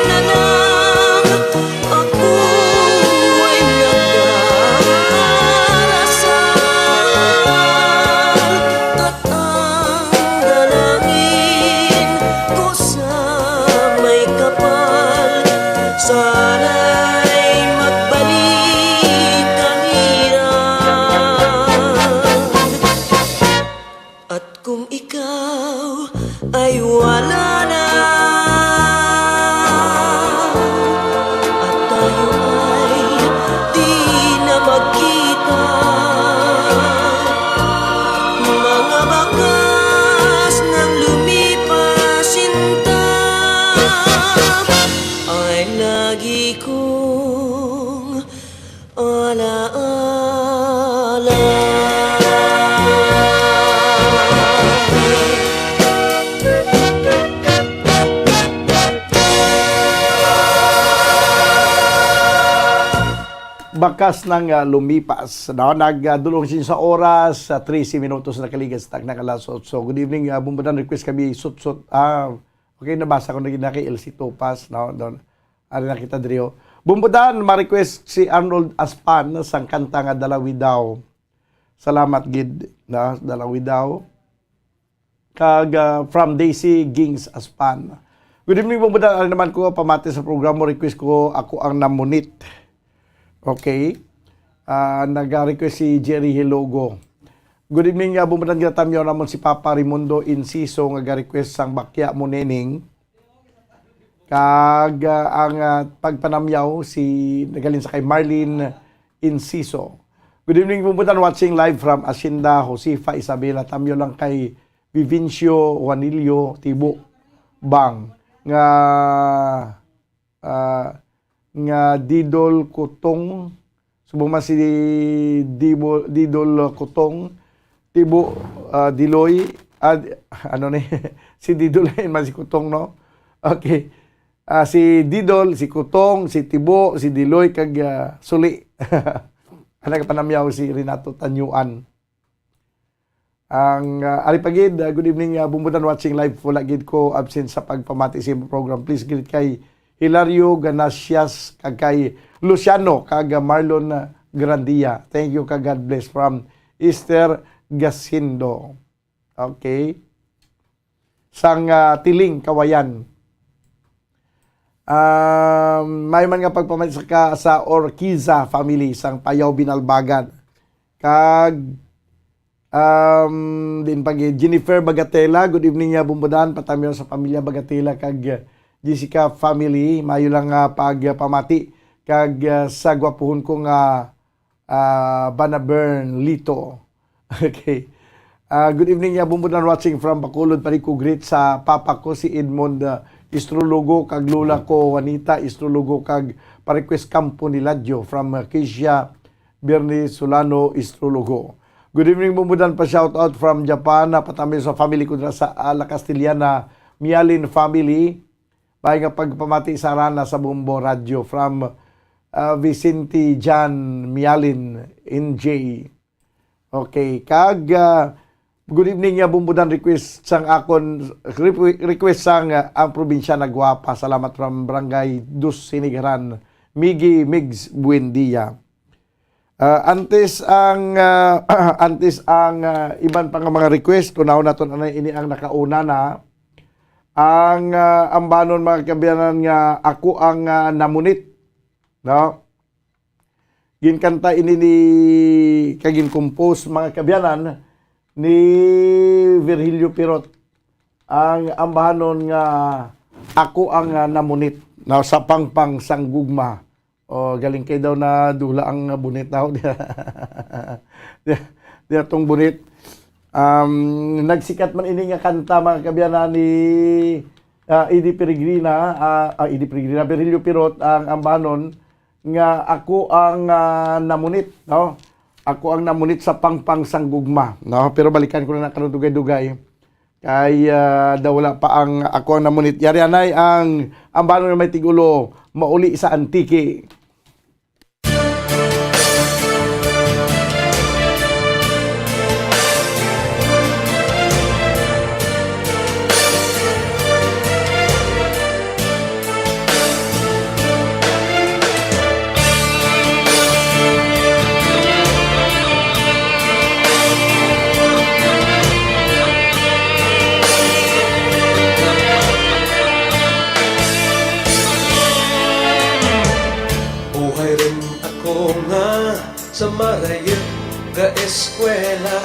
na lang ako ay nagdarasal, at ang dalangin ko sa may kapal, sana'y magbalik ang hirap. At kung ikaw ay wala na, at tayo ay di na magkita, mga bakas ng lumipas, sinta, ay lagi kong alaala. Bakas nang, ah, lumipas, no? Nagdulong sin sa oras, sa trese minutos na kaligas, tag nakalas otso. Good evening, ah, Bumbudan. Request kami, Sutsut. Ah, okay, nabasa ko na gid na kay Elsie Topas, no? Don, ari na kita, Drio. Bumbudan, ma-request si Arnold Aspan sang kanta nga Dalawi Daw. Salamat gid, na Dalawi Daw. Kag, ah, from Daisy Gings Aspan. Good evening, Bumbudan. Ari naman ko pamati sa programa, request ko Ako Ang Namunit. Okay. Ah, naga-request si Jerry Hilogo. Good evening, ah, Bumbudan. Ginatamyaw namon si Papa Raimundo Inciso nga ga-request sang Bakya Mo Neneng. Kag, ah, ang, ah, pagpanamyaw si, nagaling sa kay Marlene Inciso. Good evening, Bumbudan, watching live from Hacienda Josefa Isabela. Tamyaw lang kay Vivencio Juanilio Tibo Bang nga, ah, nga Didol Kutong. Subong man si Dibo-, Didol Kutong, Tibo, ah, Diloy, ah, di-, ano ni? Si Didol man si Kutong, no? Okay. Ah, si Didol, si Kutong, si Tibo, si Diloy, kag, ah, Suli. Ang nagapanamyaw si Renato Tanyuan. Ang, ah, ari pa gid, ah, good evening, ah, Bumbudan, watching live. Wala gid ko absent sa pagpamati sa imong program. Please greet kay Hilario Ganasias kag kay Luciano kag, ah, Marlon, ah, Grandia. Thank you kag God bless from Esther Gasindo. Okay. Sang, ah, Tiling, Kawayan. Um, may man nga pagpamati sa ka-, sa Orquiza family sang Payaw Binalbagan. Kag, um, din pag Jennifer Bagatela, good evening, ah, Bumbudan, patamyaw sa pamilya Bagatela kag, ah, Jessica family, mayo lang nga pagpamati kag, ah, sa gwapuhon ko nga, ah, Banabern Lito. Okay. Ah, good evening, Yabong Budan, watching from Bacolod. Pwede ko greet sa papa ko, si Edmond, ah, Istrologo, kag lola ko, Juanita Istrologo, kag pa-request Campo ni Ladyo from, ah, Keisha Bernie Solano Istrologo. Good evening, Bumbudan, pa shout out from Japan, ah, patami sa family ko dira sa, ah, La Castellana, Mialin family. May nga pagpamati sa Rana sa Bombo Radyo from, ah, Vicente John Mialin, N J. Okay, kag, ah, good evening, nga Bumbudan, request sang akon, requ-, request sang, ah, Ang Probinsya Nagwapa. Salamat from Barangay Dos Sinigaran. Miggy Migs, buen dia. Ah, antes ang, ah, antes ang, ah, iban pa nga mga request, tunahon naton anay ini ang nakauna na. Ang, ah, ambanon, mga kabiyanan, nga Ako ang, ah, Namunit, no? Ginkanta ini ni, kag gin-compose, mga kabiyanan, ni Virgilio Pirot. Ang ambahanon nga Ako ang, ah, Namunit, no? Sa pangpang sang gugma. Oh, galing kay daw na dula ang bunit daw. Di, di atong bunit. Um, nagsikat man ini nga kanta, mga kabiyanan, ni, ah, Eddie Peregrina, ah, ah, Eddie Peregrina, Virgilio Pirot, ang ambanon nga Ako ang, ah, Namunit, no? Ako ang Namunit sa pangpang sang gugma, no? Pero balikan ko na karon dugay-dugay. Kay, ah, daw wala pa ang Ako ang Namunit. Yari anay ang ambanon nga may tigulo, Mauli sa Antique. Buhay rin ako nga sa marayot nga eskwela.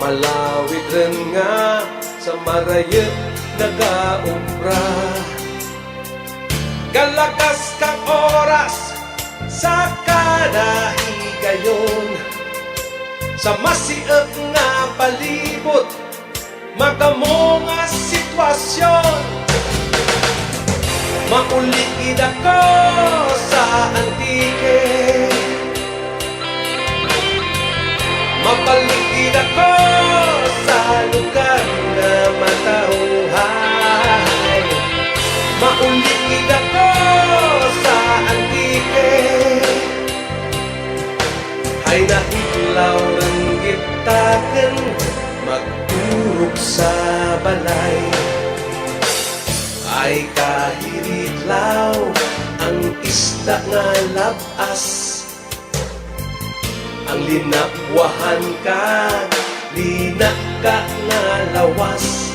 Malawig rin nga sa marayot nagaobra. Galakas kang oras sa kada higayon. Sa masiot nga palibot, magamo nga sitwasyon. Mauli gid ako sa Antique. Mabalik gid ako sa lugar nga matawhay. Mauli gid ako sa Antique. Ay nahidlaw lang gitaken magturog sa balay. Ay kahiridlaw ang isda nga lab-as. Ang linabwahan kag linaka nga lawas.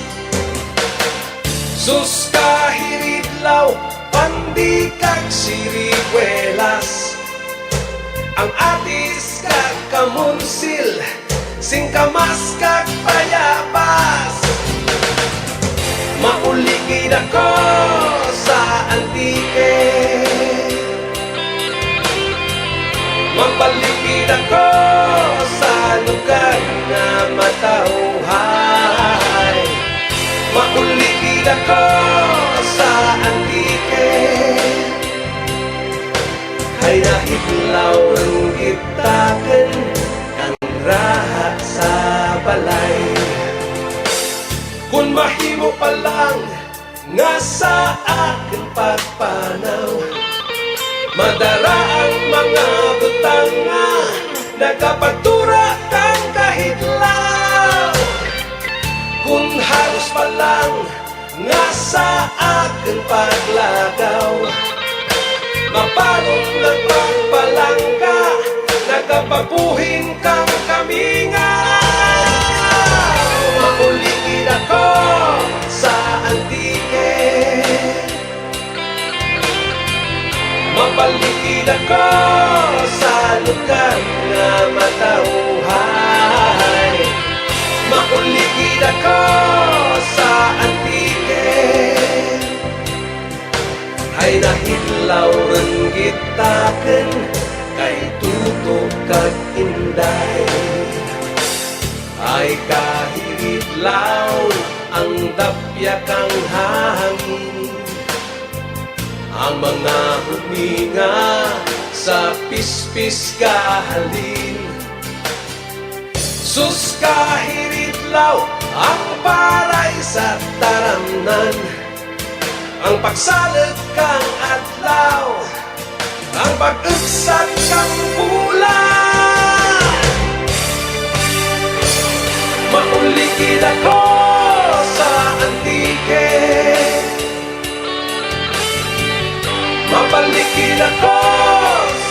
Sus, kahiridlaw, pandi kag siriguelas. Ang atis kag kamonsil, singkamas kag bayabas. Mauli gid ako sa Antique. Mabalik gid ako sa lugar nga matawhay. Mauli gid ako sa Antique. Ay nahidlaw ang gitaken ang raha sa balay. Kung mahimo pa lang nga sa akon pagpanaw, madara ang mga butang nga nagapagtura kang kahidlaw. Kung halos pa lang nga sa akon paglagaw, mabalong nagpagpalangga, nagapabuhin kang kamingaw. Mauli gid ako sa Antique. Mabalik gid ako sa lugar nga matawhay. Mauli gid ako sa Antique. Ay nahidlaw Takon kay tutok kag inday. Ay kahiritlaw ang dapya kang hangin. Ang mga huminga sa pispis kahalin. Sus kahiritlaw ang paray sa taramnan. Ang pagsalog kang adlaw, ang pag-ugsat kang bulan. Mauli gid ako sa Antique. Mabalik gid ako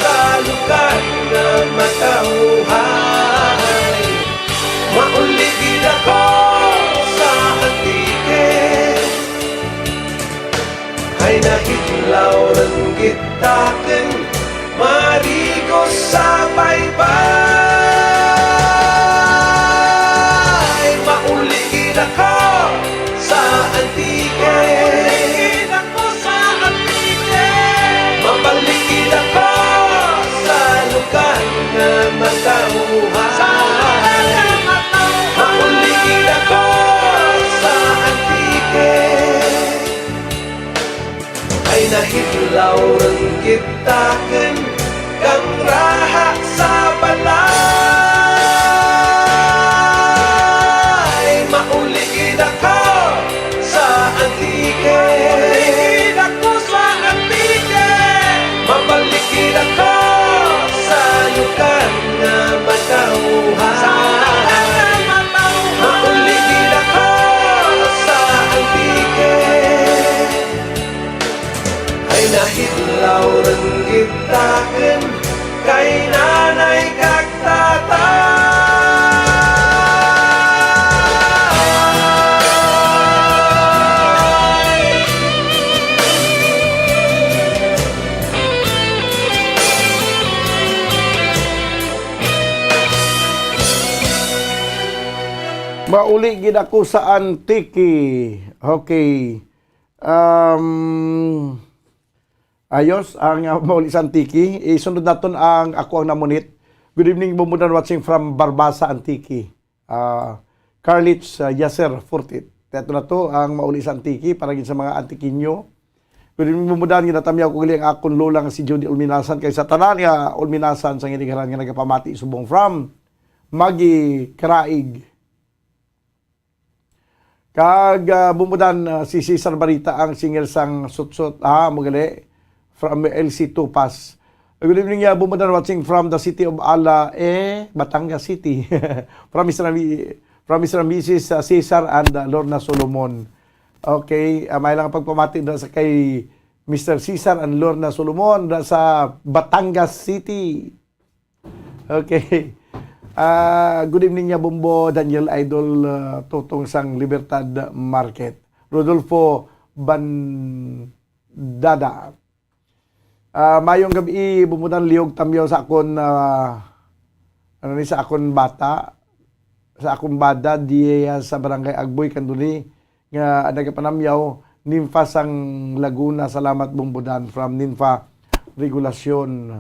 sa lugar nga matawhay. Mauli gid ako sa Antique. Ay nahidlaw lang gid takon, marigos sa baybay. Mauli gid ako sa Antique. Mabalik gid ako sa lugar nga matawhay. Mauli gid ako sa Antique. Ay nahidlaw lang gid takon kang raha sa balay. Mauli gid ako sa Antique. Mauli gid ako sa Antique. Mabalik gid ako sa lugar nga matawhay. Sa lugar nga matawhay. Mauli gid ako sa Antique. Ay nahidlaw lang gid takon kay nanay kag tatay. Mauli gid ako sa Antique. Okay. Um, ayos ang, uh, mauli sa Antique. Isunod naton ang Ako ang Namunit. Good evening, Bumbudan, watching from Barbaza, Antique. Ah, Carlich, ah, Yaser Fortit. Teto na to ang mauli sa Antique para gid sa mga Antiqueño. Good evening, Bumbudan, ginatamyaw ko gali ang akon lola nga si Judy Ulminasan, kay sa tanan nga Ulminasan sa Nginigaran nga nagapamati subong from Magi Karaig. Kag, ah, Bumbudan, ah, si Cesar Barita ang singer sang Sutsot. Ah, magali. From L C Tupas. Good evening, ah, Bumbudan, watching from the city of Ala, eh, Batangas City. From Mister and Mi-, from Mister and Missus, ah, Cesar and, ah, Lorna Solomon. Okay, ah, may lang pagpamati na sa kay Mister Cesar and Lorna Solomon na sa Batangas City. Okay. Ah, good evening niya, Bumbo, Daniel Idol, ah, Tutong sang Libertad Market. Rodolfo Bandada. Ah, mayong gabi, Bumbudan, liog tamyaw sa akon, ah, ano ni, sa akon bata, sa akon bada, diya sa Barangay Agboy, Candoni, nga nagapanamyaw, Ninfa sang Laguna. Salamat, Bumbudan, from Ninfa Regulacion.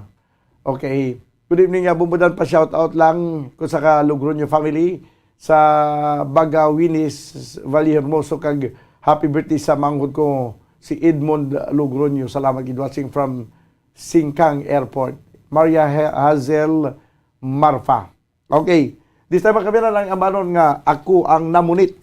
Okay. Good evening, ah, Bumbudan, pa-shoutout lang ko sa ka Logroño family, sa Bagawinis, Valle Hermoso, kag happy birthday sa manghod ko, si Edmond Logroño. Salamat gid, watching from Singkang Airport. Maria Ha-, Hazel Marfa. Okay. This time, kami na lang ang banon nga Ako ang Namunit.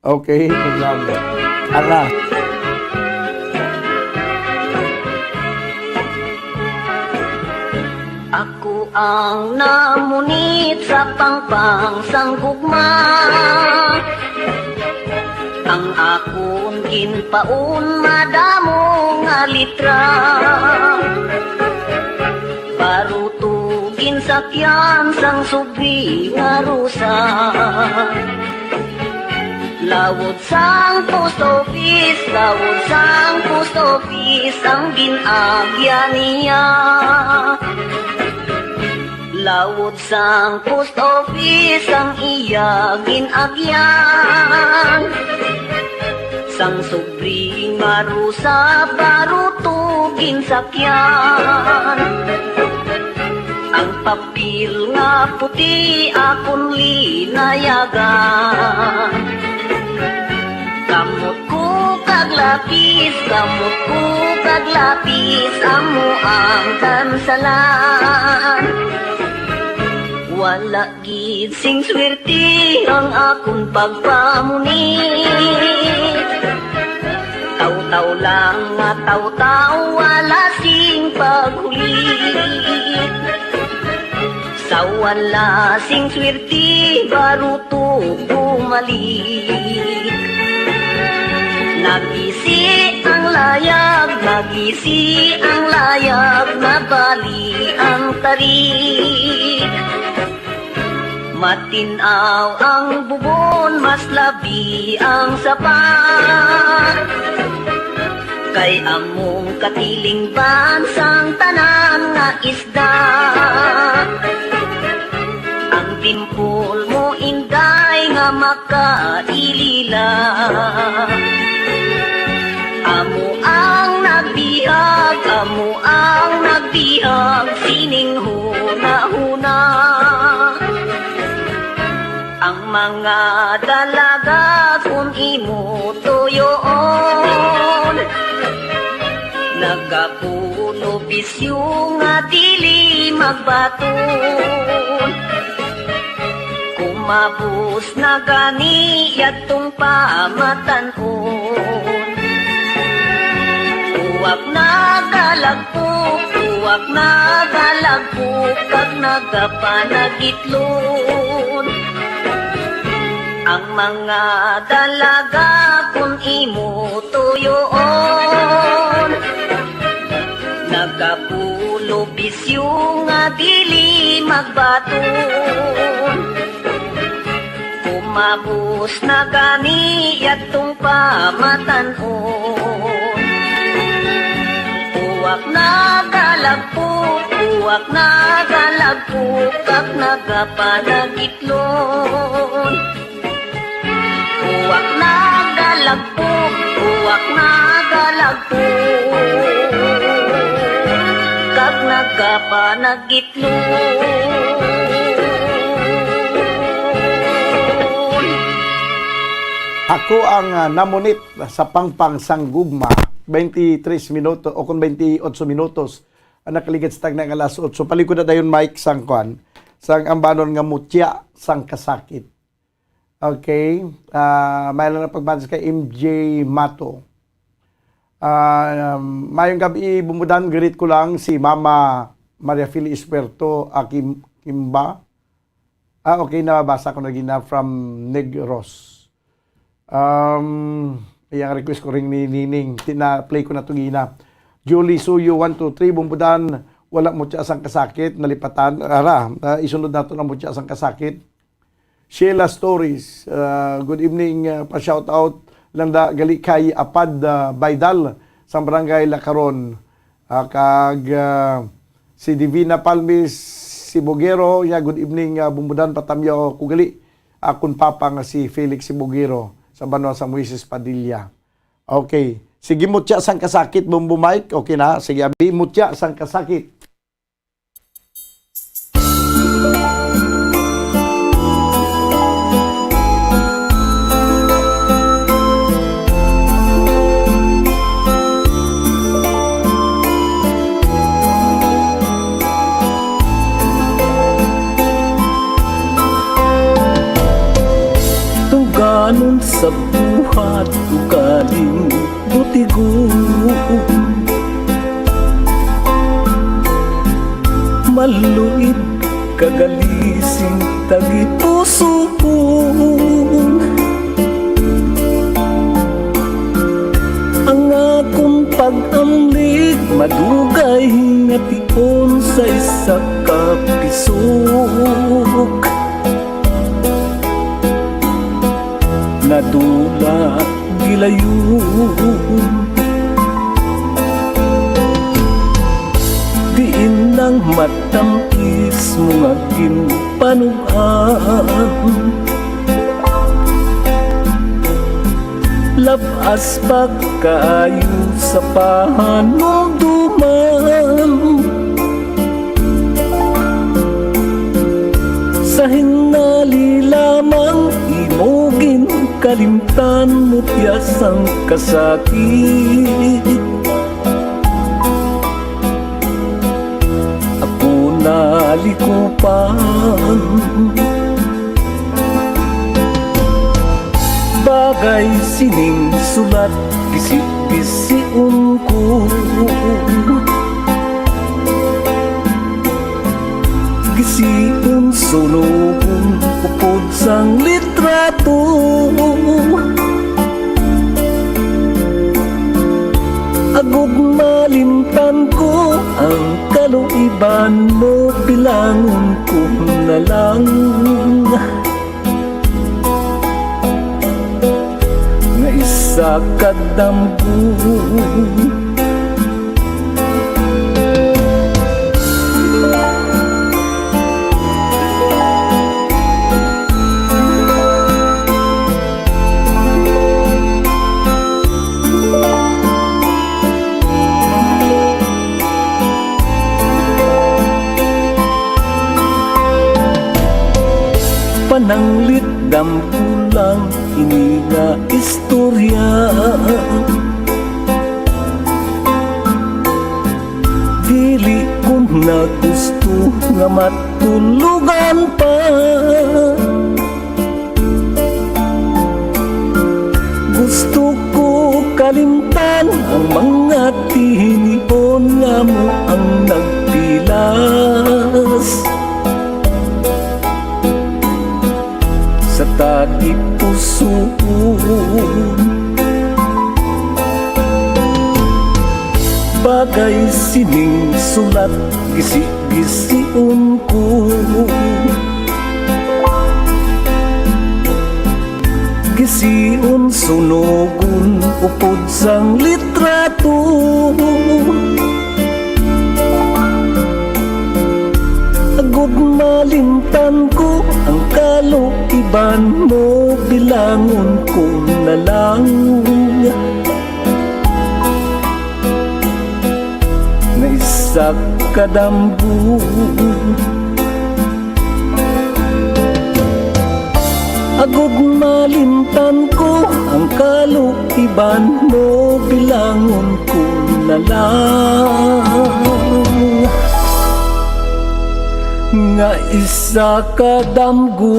Okay, program. Ara. Ako ang namunit sa pangpang sang gugma. Ang akon ginpaon madamo nga litra. Baruto ginsakyan sang subli nga rusa. Lawod sang post office, lawod sang post office ang gin-agya niya. Lawod sang post office ang iya gin-agyan. Sang sobring marusa, baruto ginsakyan. Ang papel nga puti akon linayagan. Kamot ko kag lapis, kamot ko kag lapis, amo ang tansalan. Wala gid sing swerte ang akon pagpamunit. Taw-taw lang nga taw-taw, wala sing paghulit. Sa wala sing swerte, baruto bumalik. Nagisi ang layag, nagisi ang layag, nabali ang tarik. Matin-aw ang bubon, mas labi ang sapa. Kay among katilingban sang tanan nga isda. Ang timpol mo, Inday, nga makailila. Amo ang nagbihag, amo ang nagbihag sining hunahuna. Ang mga dalaga kun imo tuyoon, nagapuno bisyo nga dili magbaton. Kumabos na gani yadtong pamatan-on. Uwak nagalagpok, uwak nagalagpok, kag nagapanagit Lord. Ang mga dalaga kun imo tuyoon, nagapulo bisyo nga dili magbaton. Kumabos na gani yadtong pamatan-on. Uwak nagalagpok, uwak nagalagpok, kag nagapanagitlon. Uwak nagalagpok, uwak nagalagpok, kag nagapanagitlon. Ako ang, ah, namunit sa pangpang sang gugma, twenty-three minuto, o kon twenty-eight minutos ang nakaligad sa tagna nga alas otso. Palikod na dayon, Mike, sang kuan, sang ambanon nga mutya sang kasakit. Okay. Ah, may lang na pagbatis kay M J Mato. Ah, um, mayong gabi, Bumbudan. Greet ko lang si Mama Maria Fili Espuerto, ah, Kim-, Kimba. Ah, okay, nabasa ko na gina from Negros. Um, iyang request ko rin ni Nining. Tina-play ko na to gina. Julie Suyo, one two three, Bumbudan, wala mo siya sang kasakit, nalipatan. Ara, ah, isunod nato na mo siya sang kasakit. Sheila Stories, ah, good evening, ah, pa-shout out lang da gali kay Apad, ah, Baydal, sang Barangay Lacaron. Ah, kag, ah, si Divina Palmis Sibugero, ya, good evening, ah, Bumbudan, patamyaw ko gali akon papa nga si Felix Sibugero sa banwa sa Moises Padilla. Okay. Sige, mutya sang kasakit, Bumbu Mike. Okay na. Sige, abi, mutya sang kasakit. Tuganon sa buhat, ugaling butigon. Maluid kagalising tagipusoon. Ang akong pag-amlig madugay nga tion sa isa ka pisok. Nadula gilayon. Diin Ang matam-is mo nga ginpanug-an, labas pa kaayo sa pahanumdoman. Sa hinali lamang imo ginkalimtan, mutya sang kasakit. Ako nalikupan. Bagay sining sulat, gisi-, gisiun ko. Gisiun, sunugon, upod sang litrato. Agud malimtan ko ang kaluiban mo, bilangon ko na lang nga isa ka damgo. Pananglit, damgo lang ini nga istorya. Dili ko na gusto nga matulugan pa. Gusto ko kalimtan ang mga tinion nga mo ang nagpilas sa tagipusoon. Bagay sining sulat, gisi-, gisiun ko. Gisiun, sunugon, upod sang litrato. Agud malimtan ko ang kaluiban mo, bilangon ko na lang nga isa ka damgo. Agud malimtan ko ang kaluiban mo, bilangon ko na lang nga isa ka damgo.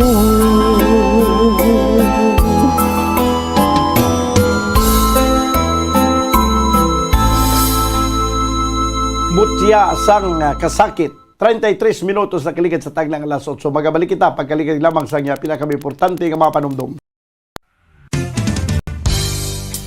Mutya sang kasakit. Treinta y tres minutos na kaligad sa tagna nga alas otso. Magabalik kita pagkaligad lamang sa nga pinakaimportante nga mga panumdom.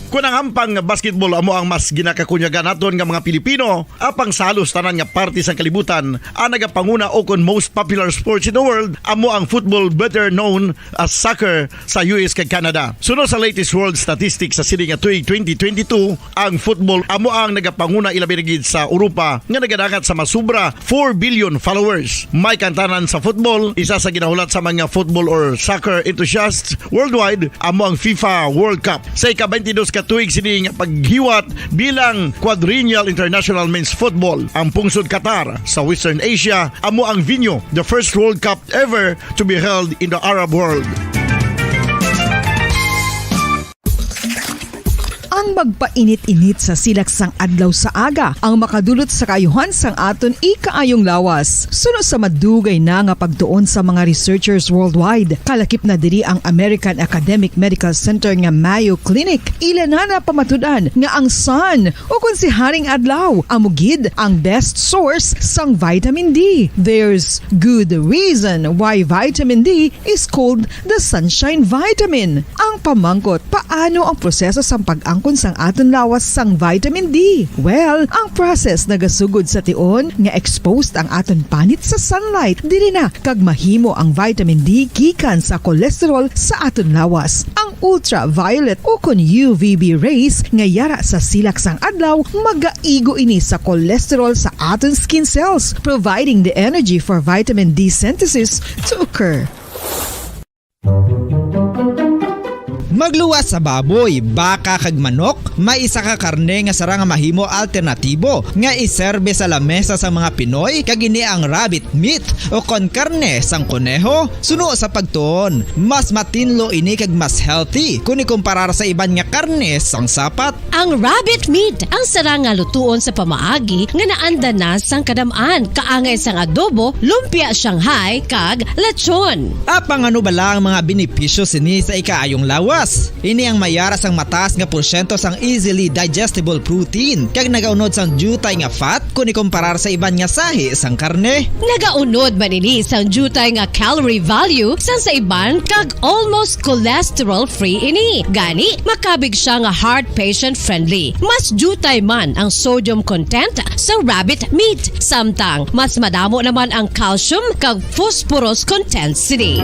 Kon ang hampang nga basketball amo ang mas ginakakunyagan naton nga mga Pilipino, apang sa halos tanan nga parte sang kalibutan, ang nagapanguna o kon most popular sports in the world amo ang football, better known as soccer, sa U S kag Canada. Suno sa latest world statistics sa sini nga tuig twenty twenty-two, ang football amo ang nagapanguna, ilabi na gid sa Europa nga nagadangat sa mas sobra four billion followers. May kantanan sa football, isa sa ginahulat sa mga football or soccer enthusiasts worldwide, amo ang FIFA World Cup. Sa ika-twenty-dos ka tuig sini nga paghiwat bilang Quadrennial International Men's Football, ang pungsod Qatar sa Western Asia amo ang venue, the first World Cup ever to be held in the Arab world. Ang magpainit-init sa silak sang adlaw sa aga ang makadulot sa kaayuhan sang aton ikaayong lawas. Suno sa madugay na nga pagtuon sa mga researchers worldwide, kalakip na diri ang American Academic Medical Center nga Mayo Clinic, ila na napamatud-an nga ang sun, o kon si Haring Adlaw, amo gid ang best source sang vitamin D. There's good reason why vitamin D is called the sunshine vitamin. Ang pamangkot, paano ang proseso sang pag-angkon sang aton lawas sang vitamin D? Well, ang process nagasugod sa tion nga exposed ang aton panit sa sunlight. Diri na kag mahimo ang vitamin D gikan sa cholesterol sa aton lawas. Ang ultraviolet, ukon U V B rays nga yara sa silak sang adlaw, magaigo ini sa cholesterol sa aton skin cells, providing the energy for vitamin D synthesis to occur. Magluwas sa baboy, baka, kag manok, may isa ka karne nga sarang nga mahimo alternatibo nga iserbe sa lamesa sa mga Pinoy, kag ini ang rabbit meat, o kon karne sang koneho. Suno sa pagtuon, mas matinlo ini kag mas healthy kon ikumparar sa iban nga karne sang sapat. Ang rabbit meat ang sarang nga lutuon sa pamaagi nga naanda na sang kadam-an, kaangay sang adobo, lumpia Shanghai, kag lechon. Apang ano bala ang mga benepisyo sini sa ikaayong lawas? Ini ang mayara sang mataas nga porsyento sang easily digestible protein, kag nagaunod sang diutay nga fat kon ikumparar sa iban nga sahi sang karne. Nagaunod man ini sang diutay nga calorie value sang sa iban, kag almost cholesterol-free ini. Gani, makabig siya nga heart patient-friendly. Mas diutay man ang sodium content sa rabbit meat, samtang mas madamo naman ang calcium kag phosphorus content sini.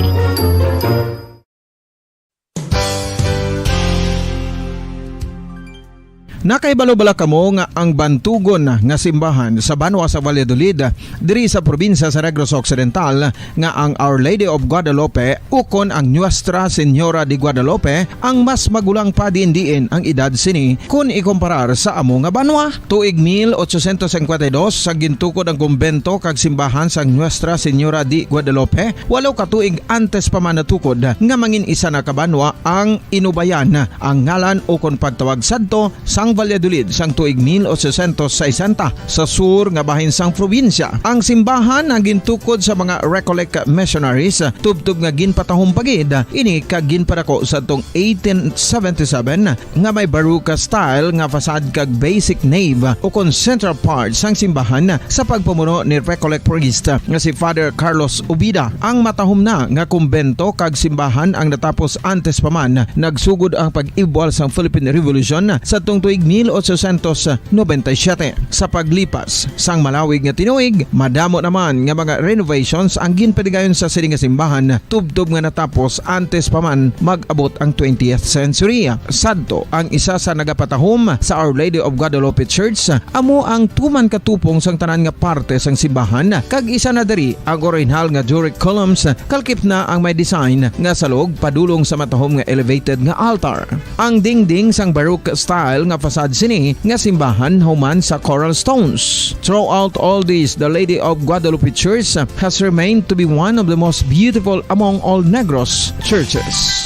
Nakahibalo bala kamo nga ang bantugon nga simbahan sa banwa sa Valladolid, diri sa probinsya sa Negros Occidental, nga ang Our Lady of Guadalupe ukon ang Nuestra Señora de Guadalupe ang mas magulang pa diin-diin ang edad sini kon ikumparar sa amo nga banwa? Tuig mil ochocientos cincuenta y dos, sa gintukod ang kumbento kag simbahan sang Nuestra Señora de Guadalupe, walo ka tuig antes pa man natukod nga mangin isa na ka banwa ang Inubayan ang ngalan ukon pagtawag sadto sang Valladolid sang tuig mil ochocientos sesenta sa sur nga bahin sang probinsya. Ang simbahan ang gintukod sa mga Recollect missionaries, tubtob nga ginpatahom pa gid ini kag ginpadako sadtong eighteen seventy-seven, nga may Baroque style nga facade kag basic nave ukon central part sang simbahan sa pagpamuno ni Recollect priest nga si Father Carlos Ubida. Ang matahom na nga kumbento kag simbahan ang natapos antes pa man nagsugod ang pag-ibwal sang Philippine Revolution sadtong tuig mil ochocientos noventa y siete. Sa paglipas sang malawig nga tinuig, madamo naman nga mga renovations ang ginpadigayon sa sini nga simbahan, tubtob nga natapos antes pa man mag-abot ang twentieth century. Sadto, ang isa sa nagapatahom sa Our Lady of Guadalupe Church amo ang tuman ka tupong sang tanan nga parte sang simbahan, kag isa na diri ang orihinal nga Doric columns, kalkip na ang may design nga salog padulong sa matahom nga elevated nga altar. Ang dingding sang Baroque style nga facade sini nga simbahan human sa coral stones. Throughout all this, the Lady of Guadalupe Church has remained to be one of the most beautiful among all Negros churches.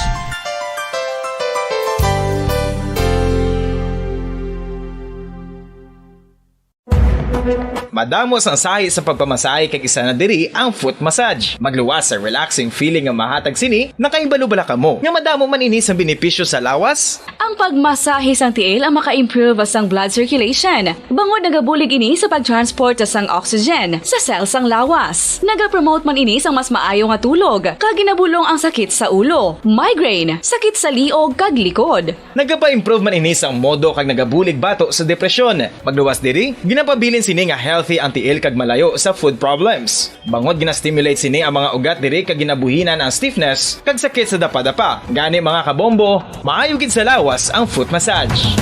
Madamo sang sahi sa pagpamasahe, kag isa na diri ang foot massage. Magluwas sa relaxing feeling nga mahatag sini. Nakahibalo bala kamo nga madamo man ini sang benepisyo sa lawas? Ang pagmasahe sang tiil ang maka-improve sang blood circulation, bangod nagabulig ini sa pag-transport sang oxygen sa cell sang lawas. Nagapromote man ini sang mas maayo nga tulog, kag ginabulong ang sakit sa ulo, migraine, sakit sa liog, kag likod. Nagapa-improve man ini sang modo kag nagabulig bato sa depresyon. Magluwas diri, ginapabilin sini nga healthy ang tiil kag malayo sa foot problems. Bangod gina-stimulate sini ang mga ugat diri kag ginabuhinan ang stiffness kag sakit sa dapadapa. Gani, mga kabombo, maayo gid sa lawas ang foot massage.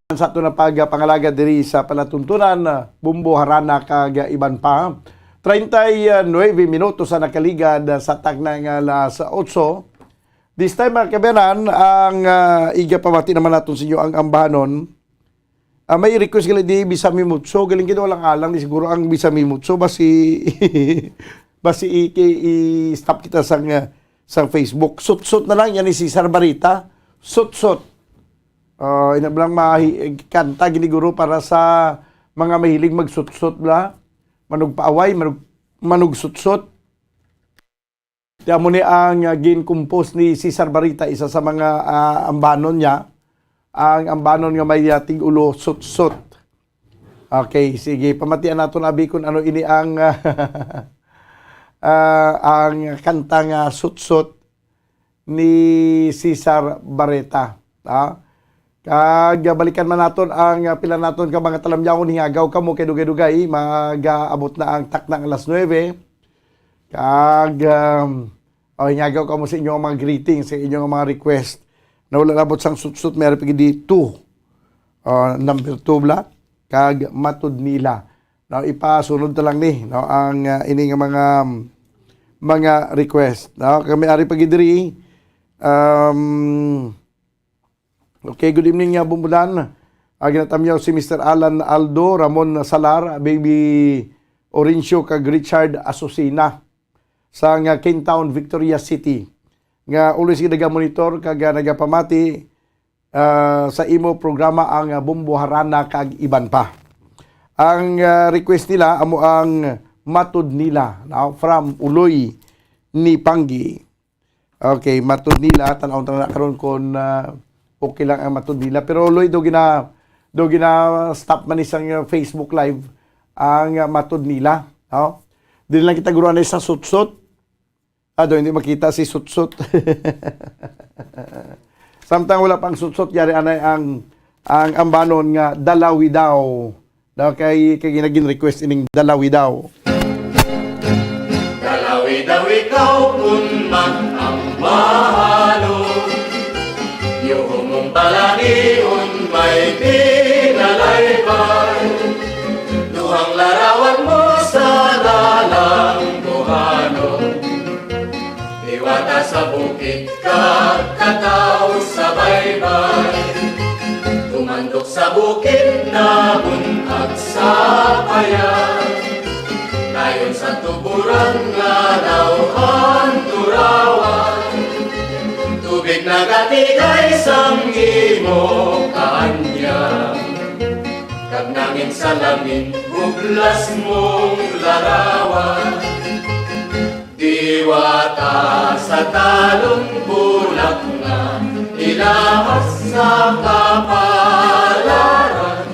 Sa ato na pagpangalagad diri sa palatuntunan, Bombo, Harana, kag iban pa. Treinta y nueve minutos ang nakaligad sa takna nga alas otso. This time, mga kabayanan, ang, ah, igapamati naman naton sa inyo ang ambahanon. Ah, may request gali di Bisami Mutso. Galing gid, walang alang ni siguro ang Bisami Mutso. Basi, basi i-, i-, i-stop kita sang, ah, sang Facebook. Sutsot na lang yan ni Cesar Barita. Sutsot. Ah, ina lang mahi-, kanta gini guro para sa mga mahilig magsutsot bla. Manugpaaway, manug-, manugsutsot. Ti amo ni ang, ah, gin-compose ni Cesar Barita, isa sa mga, ah, ambanon niya. Ang ambanon nga may, ah, tig-ulo, Sutsot. Okay, sige. Pamatian naton abi kung ano ini ang, ah, ang kanta nga Sutsot ni Cesar Barita. Ah, kag balikan man naton ang, ah, pila naton ka mga talamyawon, hingagaw kamo kay dugay-dugay, mag-aabot na ang takna nga alas nuebe. Kag, um, oh, inyagaw kamo sa inyong mga greetings, sa inyong mga request. Na wala labot sang sutsot, may aripigidi two. Uh, number two bala, kag matod nila. No, ipasunod ta lang ni, no, ang, uh, ini nga mga, mga request. No? Kami ari pa gid diri, um, Okay, good evening, uh, Bumbulan. Ah, ginatamyaw si Mister Alan Aldo, Ramon Salar, Baby Orencio, kag Richard Asusina sang, uh, Quintown, Victoria City, nga always gid nagamonitor kag, uh, nagapamati, uh, sa imo programa ang, uh, Bumbuharana kag iban pa. Ang, uh, request nila amo ang Matod Nila, no? From Uloy ni Panggi. Okay, matod nila, tan-awon ta na karon kung, ah, okay lang ang matod nila. Pero, Loy, do gina-, do gina-stop man isang, ah, Facebook Live ang, ah, matod nila. Oh? Dili lang kita guruan sa sutsot. Ah, do, hindi makita si sutsot. Samtang wala pang sutsot, yari anay ang, ang ambanon nga dalawi daw. Daw kay, kay ginagin request ining dalawi daw. Dalawi daw ikaw kun man ang mahalo. Yuhumong balanion may pinalaybay. Duhang larawan mo sa lalangkuhanon. Liwata sa bukid, kag kataw sa baybay. Tumandok sa bukid, nabun-ag sa payat. Dayon sa tuburan nga daw ang turawan. Tubig nagatigay sang imo kaanyang. Kag nangin sa lamin, hublas mong larawan. Diwata sa talong bulak nga ilahas sa kapalaran.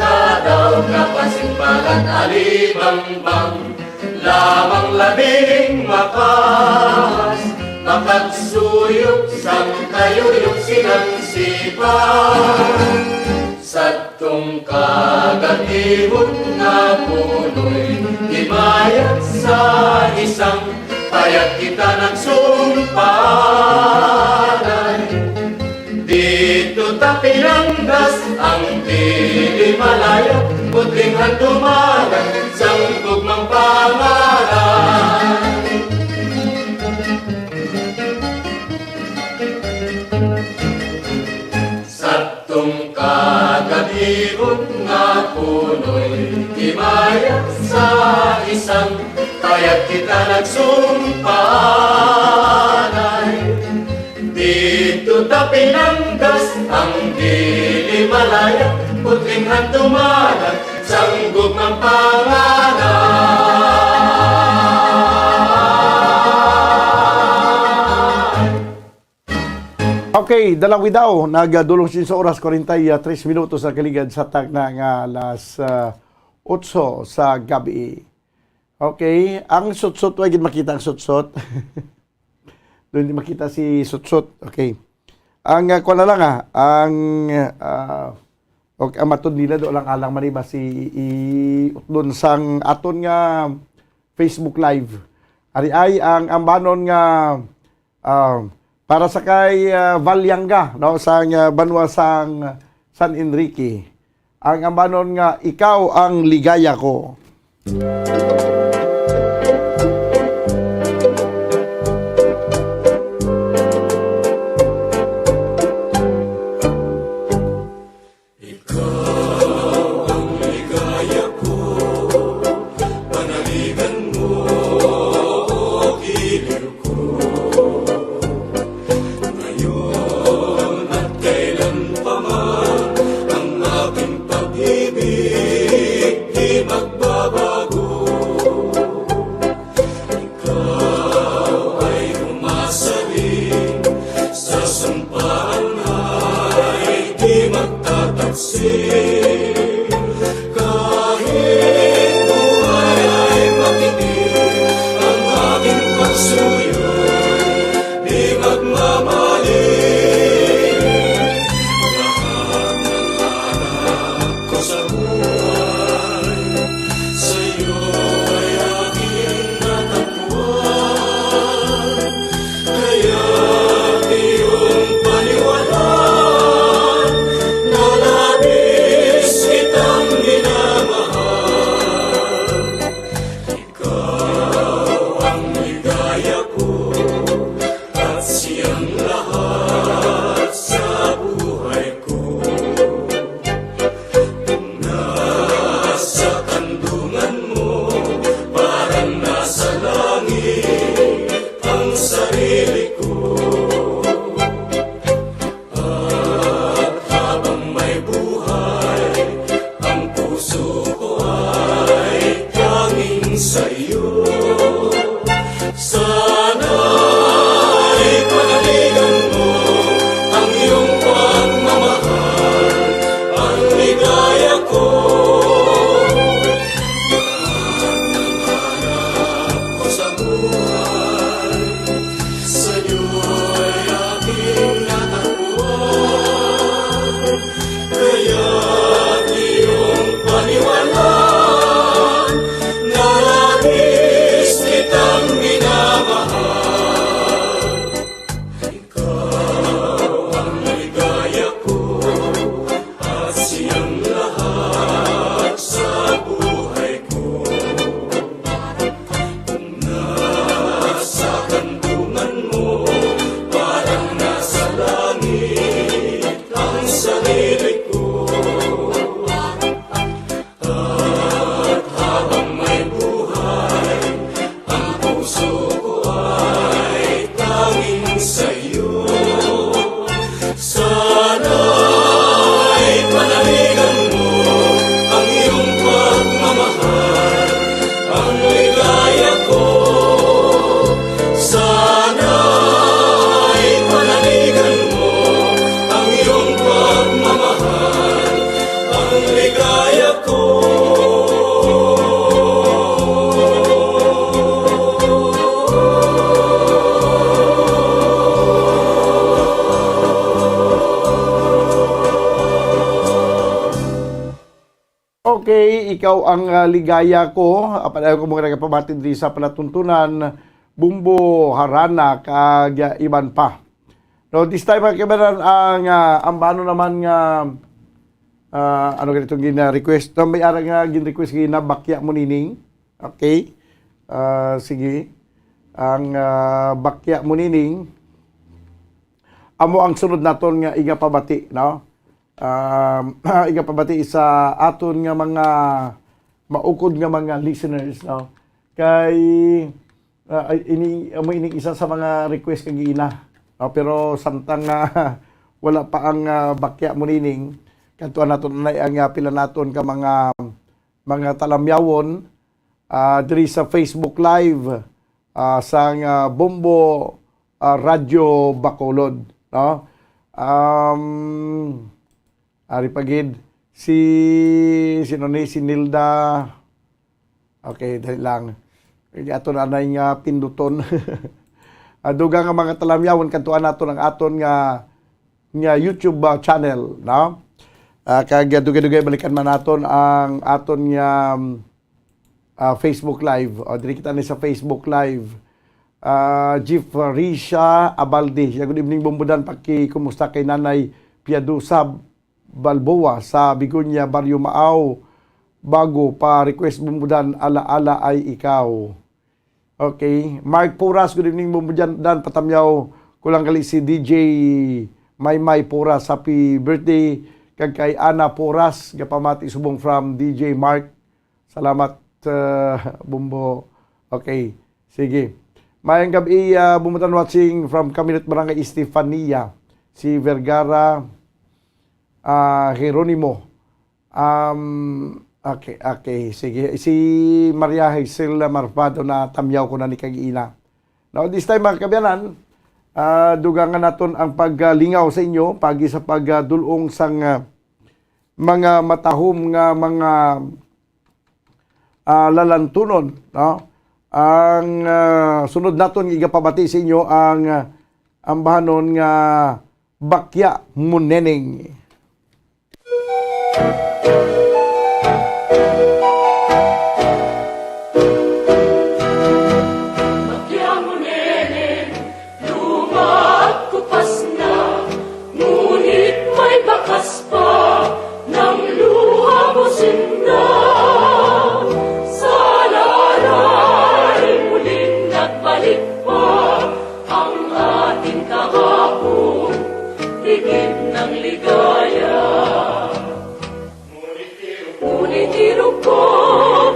Kadaw ka pasimpalan alibangbang, lamang labing makas, makagsuyop sang kayuyop silang sipa. Sa Tong kagab-ihon nga punoy, himayat sa isang payag kita nagsumpalan. Dito ta pinanggas ang dili malaya, putling handumanan sang gugmang pangalan. Sadtong kagab-ihon nga punoy himaya sa isang payag kita nagsumpaanay. Didto ta pinanggas ang dili malaya, putling handumanan sang gugmang pangalan. Okay, dalawi daw, nagdulong sini sa oras, kwarenta y tres minutos sa kaligad sa tagna nga alas, ah, otso sa gabi. Okay, ang sutsot, wa gid makita ang sutsot. Doon di makita si sutsot. Okay. Ang, ah, kuwan na lang, ah, ang, ah, okay, ang matod nila, do lang alang man iba si i-, utlon sang aton nga Facebook Live. Ari ay ang ambanon nga, ah, para sa kay, ah, Valianga, no, sang, ah, banwa sang San Enrique. Ang ambanon nga, "Ikaw ang ligaya ko." Ikaw ang ligaya ko, panaligan mo, o giliw ko. Ngayon at kailan pa man, ang aking pag-ibig di magbabago. Ikaw ay umasaling sa sampaan ay di magtataksil. Kahit buhay ay makinig, ang aking pagsuyo'y di magmamali. Lahat ng hanap ko sa buhay, sa'yo ay aking natagpuan. Okay, ikaw ang, ah, ligaya ko. Apan ayaw ko mga nagapamati diri sa palatuntunan, Bumbo, Harana, kag, ah, iban pa. No, this time, mga kaibanan, ang, ah, ang bano naman nga, ah, ano ganitong gina-request? May ara nga gin-request gina bakya mo nining. Okay. Ah, sige. Ang, ah, bakya mo nining, amo ang sunod naton nga igapabati, no? Um, igapabati sa aton nga mga maukod nga mga listeners, no? Kay, ah, ay, ini, amo ini isa sa mga request kag ina, no? Pero samtang nga wala pa ang, ah, bakya mo nining, kantuan naton anay ang, ah, pila naton ka mga, mga talamyawon, ah, diri sa Facebook Live, ah, sang, ah, Bombo, ah, Radyo Bacolod, no? Um, ari pa gid si, sino ni, si Nilda. Okay, dali lang. Kay ato na anay nga pinduton. Ah, dugang nga mga talamyawon, kantuan naton ang aton nga, nga YouTube, ah, channel, no? Ah, kag dugay-dugay balikan man naton ang aton nga, um, ah, Facebook Live. O, diri kita ni sa Facebook Live. Ah, Jeff Risha Abalde. Siya, "Good evening, Bombodan. Pakikumusta kay Nanay Piadosa Balboa sa Begonia, Barrio Mao, Bago. Pa-request, Bombodan, Alaala Ay Ikaw." Okay. Mark Puras, "Good evening, Bombodan. Patamyaw ko lang gali si D J Maymay Puras. Happy birthday." Kag kay Ana Puras, gapamati subong from D J Mark. Salamat, uh, Bumbo. Okay, sige. Mayang gab-i, uh, Bumbutan, watching from Camilot, Barangay Estefania. Si Vergara, uh, Jeronimo. Um, okay, okay, sige. Si Maria Hazel Marfado, na tamyaw ko na ni kag ina. Now, this time, mga kaabyanan, ah, dugangan naton ang paglingaw sa inyo, pagi sa pagdul-ong sang, ah, mga matahom nga mga, ah, lalantunon, no? Ang, ah, sunod naton igapabati sa inyo ang, ah, ambahanon nga Bakya Mo Neneng. Bakya mo, Neneng, luma at kupas na, ngunit may bakas pa ng luha mo sinda. Sa lalay muling nagbalik pa ang ating kahapon, tigib ng ligaya. Ngunit hirap ko,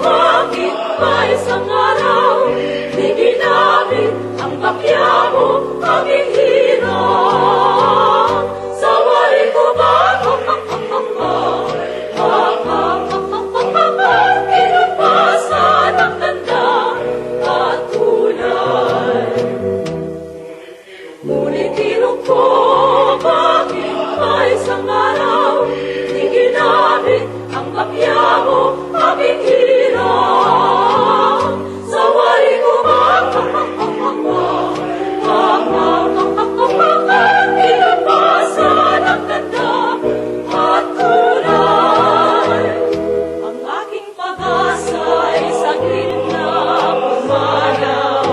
bakit pa isang araw di ginamit ang bakya mo, aking hirap? Sa wari ko ba, hirap pa sa nagtanda at kulay? Ngunit hirap ko, bakit pa isang araw di ginamit ang bakya mo, aking hirap? Sa wari ko ba, hirap pa sa nagtanda at kulay? Ang aking pag-asa'y sa gitna pumanaw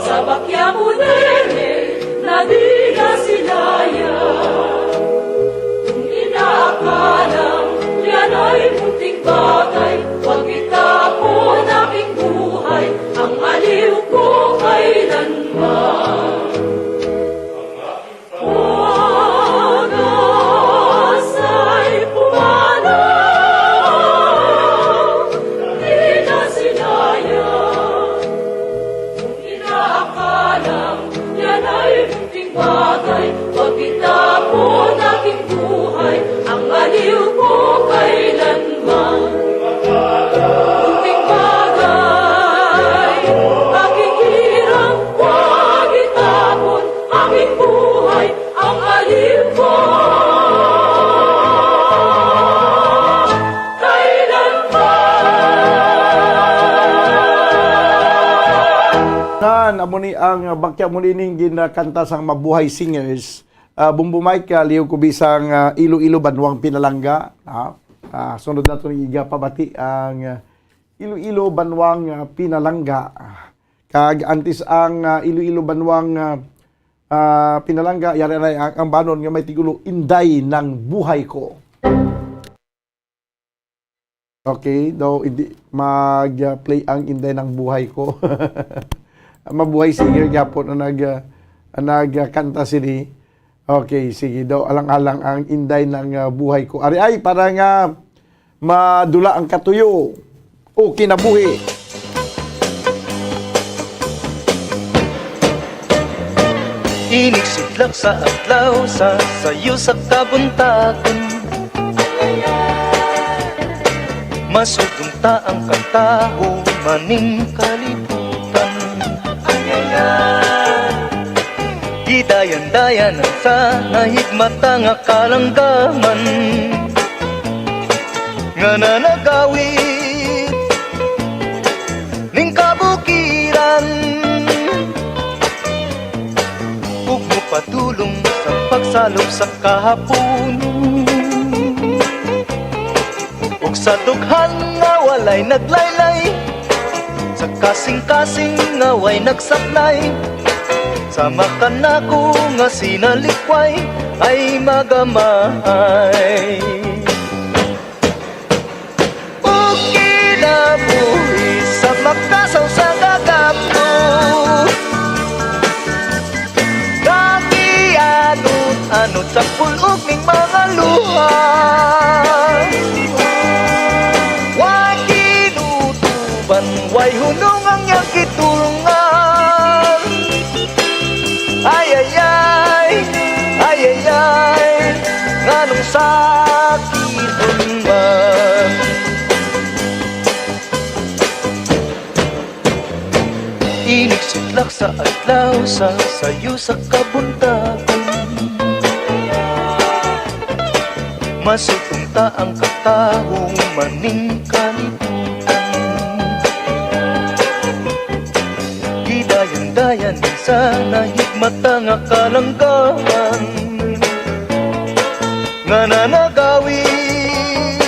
sa bakya mo, Neneng, na di na sinayang. Kung inaakalang yan ay munting bagay, huwag itapon aking buhay, ang aliw ko kailanman. Pag-asa'y pumanaw, di na sinayang. Kung inaakalang yan ay munting bagay, huwag itapon aking buhay, ang aliw ko kailanman. Munting bagay, aking hirap, huwag itapon aking buhay, ang aliw ko kailanman. Nan, amo ni ang bakya mo nining ginakanta sang Mabuhay Singers. Ah, Bumbo Mike, ah, liw ko bisang, ah, Iloilo, Banwang Pinalangga, ha? Ah, sunod naton igapabati ang, ah, Iloilo Banwang, ah, Pinalangga. Kag antes ang, ah, Iloilo Banwang, ah, ah, Pinalangga, yari na ang, ang banon nga may titulo, Inday ng Buhay Ko. Okay, daw hindi mag-play ang Inday ng Buhay Ko. Mabuhay singer gyapon ang nag-, ah, ang nagkanta sini. Okay, sige daw, alang-alang ang Inday ng, ah, Buhay Ko. Ari ay, para nga madula ang katuyo o kinabuhi. Inig sidlak sa adlaw, sa sayo sa kabuntagon, masugong ta ang katawo maning kalibutan. Gidayan-dayan ang sa nahigmata nga kalanggaman nga nanagawid ning kabukiran, ug mopadulong sa pagsalop sa kahapon, ug sa dughan nga walay naglaylay, sa kasing-kasing nga way nagsaplay, sa makanako nga sinalikway ay magamahay. Ug kinabuhi sa makasaw sa gagapno, nagianod-anod sa pulog ning mga luha. Way kinutuban, way hunong ang iyang gitulngan. Ay, ay, ay, ay, ay, ay, nganong sakiton man? Inig sidlak sa adlaw, sa sayo sa kabuntagon, masugong ta ang katawo maning kalibutan. Gidayan-dayan sa nahigmata nga kalanggaman nga nanagawid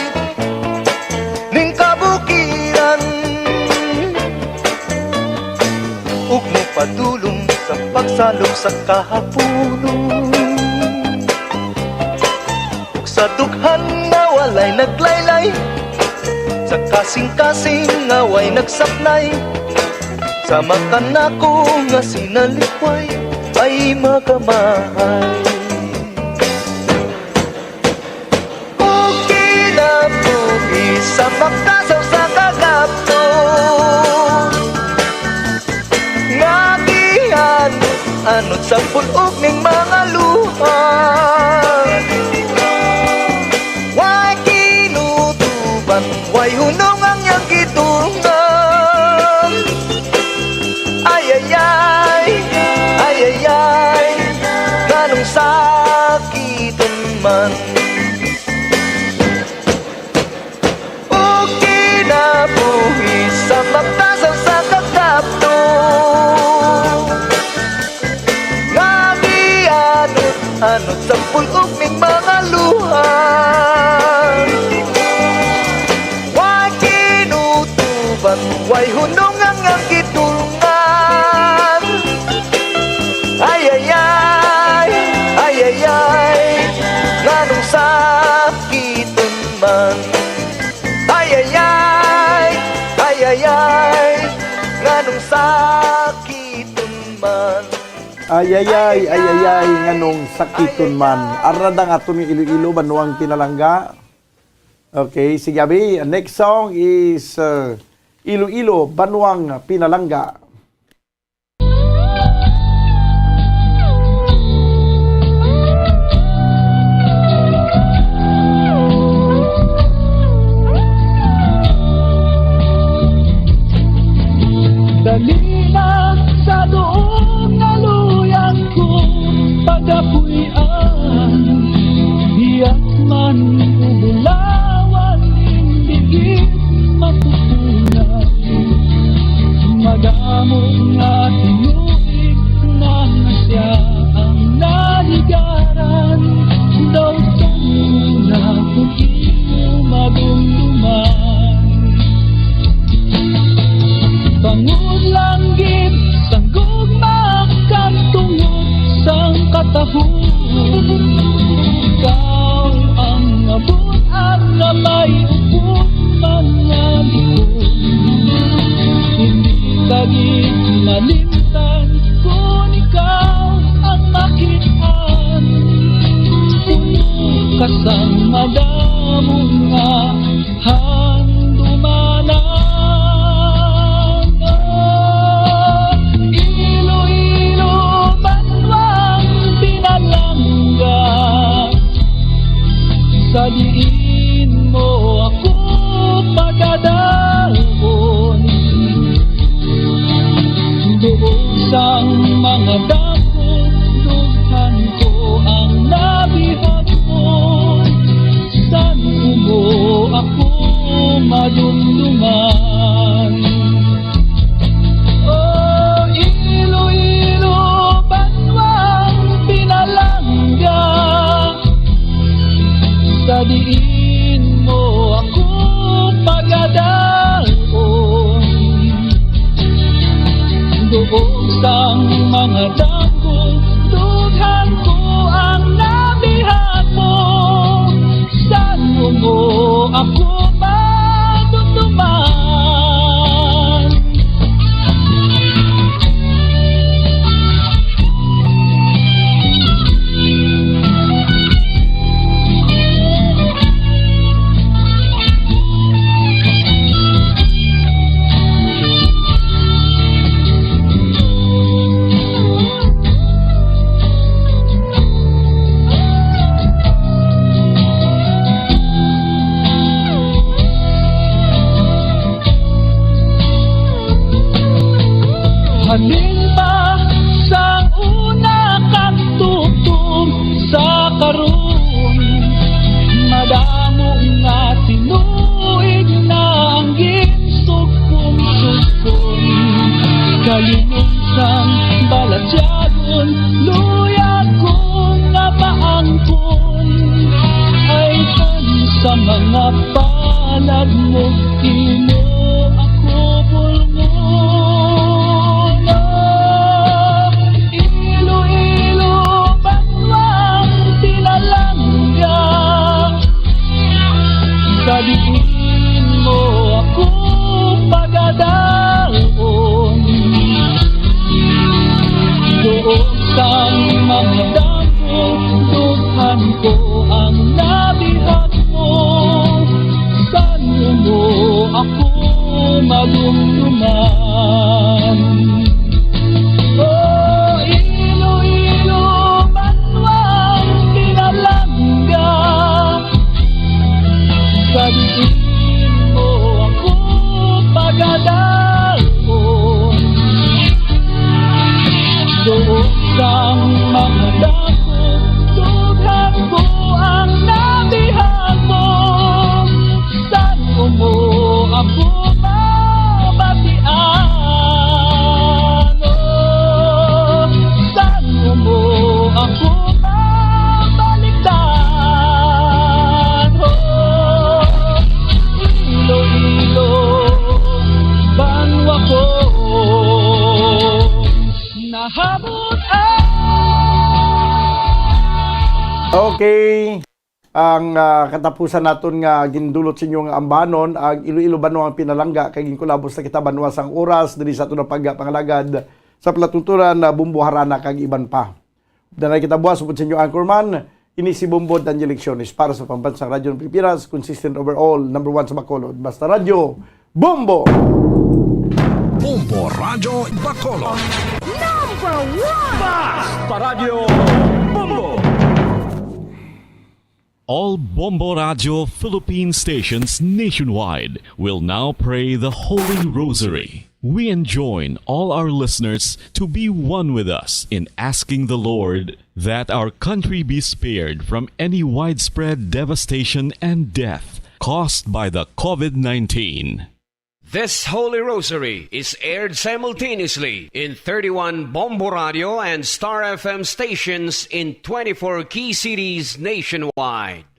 ning kabukiran, ug mopadulong sa pagsalop sa kahapunon, ug sa dughan nga walay naglaylay, sa kasing-kasing nga way nagsaplay, sa makanako nga sinalikway ay magamahay. Ug kinabuhi sa makasaw sa kagapno, nga gianod-anod sa pulog ning mga luha. Way kinutuban, way hunong ang iyang gidungan. Ay, ay, ay, ay, ay, ay, nganong sakiton man? O kinabuhi sa makasaw sa kagapno, nga gianod-anod sa pulog ning mga luha. Way kinutuban, way hunong ang iyang gidulngan. Ay, ay, ay, ay, ay, ay, nganong sakiton man? Ay, ay, ay, ay, ay, ay, nganong sakiton man? Ay, ay, ay, ay, ay, ay, nganong sakiton man? Ara na ang aton nga Iloilo, Banwang Pinalangga. Okay, sige, abi. Next song is, uh, Iloilo, Banwang Pinalangga. Dali na sa duog nga luyag ko, pagapuy-an, hiyas man o bulawan, hindi matutunan. Madamo nga tinuig na nga siya ang naligaran. Daw tungod na kung imo mag- Ikaw ang nabun-an nga may upod man nga likod. Hindi ka gid malimtan kun ikaw ang makit-an. Puno ka sang madamo nga handumanan. Iloilo, banwang pinalangga, sa diin mo ako pagadalhon. Duog sang mga dako, dughan ko ang nabihag mo. San-o mo ako madumduman? O Iloilo, banwang pinalangga, sa diin mo ako pagadalhon. Duog sang mga dako, dughan ko ang nabihag mo. San-o mo ako madumduman? Halin pa sang una kantutong sa karon, madamo nga tinuig na ang ginsugpon-sugpon. Kalimon sang balatyagon, luyag ko nga maangkon. Ay, sa mga palad mo, imo ako bulngon. Iloilo, banwang pinalangga, sa diin mo ako pagadalhon. Duog sang mga dako, dughan ko ang nabihag mo. San-o mo ako madumduman? O Iloilo, banwang pinalangga, sa diin mo ako pagadalhon. Duog sang mga dako, dughan ko ang nabihag mo. San-o mo ako mabatian? O, san-o mo ako mabalikdan? O, Iloilo, banwa ko nahabot. Okay. Ang, ah, katapusan naton nga gindulot sa inyo nga ambanon, ang Iloilo banwa ang pinalangga, kay ginkulabos na kita banwa sang oras diri sa aton nga pagpangalagad sa palatuntunan na Bumbo Harana kag iban pa. Danay kita buwas upod sa inyo anchorman, ini si Bombo Daniel Lecciones para sa Pambansang Radyo ng Pilipinas, consistent overall, number one sa Bacolod. Basta Radyo, Bombo! Bombo Radyo Bacolod. Number one! Basta Radyo Bombo! All Bombo Radio Philippine stations nationwide will now pray the Holy Rosary. We enjoin all our listeners to be one with us in asking the Lord that our country be spared from any widespread devastation and death caused by the COVID nineteen. This Holy Rosary is aired simultaneously in thirty-one Bombo Radio and Star F M stations in twenty-four key cities nationwide.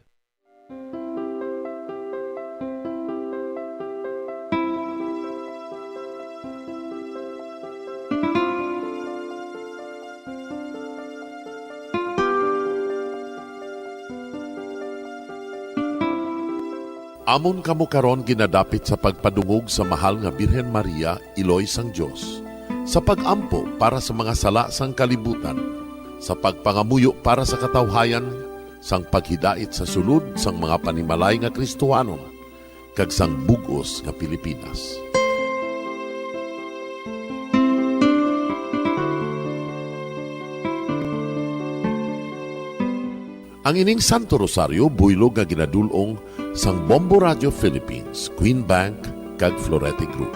Amon kamo karon ginadapit sa pagpadungog sa Mahal nga Birhen Maria, Iloy sang Dios, sa pag-ampo para sa mga sala sang kalibutan, sa pagpangamuyo para sa katawhayan, sang paghidait sa sulod sang mga panimalay nga Kristohanon, kag sang bug-os nga Pilipinas. Ang ining Santo Rosario buylog nga ginadul-ong sang Bombo Radio Philippines, Queen Bank, kag Florete Group.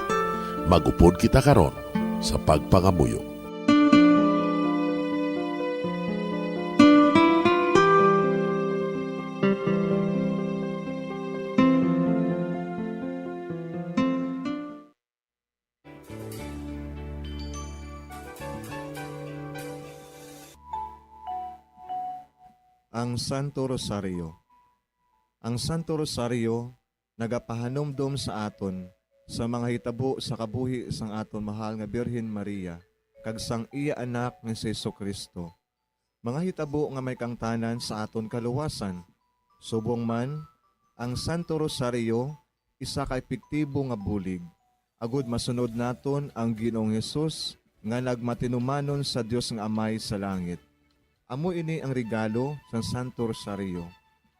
Mag-upod kita karon sa pagpangamuyo. Ang Santo Rosario. Ang Santo Rosario nagapahanumdom sa aton sa mga hitabo sa kabuhi sang aton mahal nga Birhen Maria kag sang iya Anak nga si Jesu-Cristo, mga hitabo nga may kaangtanan sa aton kaluwasan. Subong man, ang Santo Rosario isa ka epektibo nga bulig agod masunod naton ang Ginoong Hesus nga nagmatinumanon sa Dios nga Amay sa langit. Amo ini ang regalo sang Santo Rosario,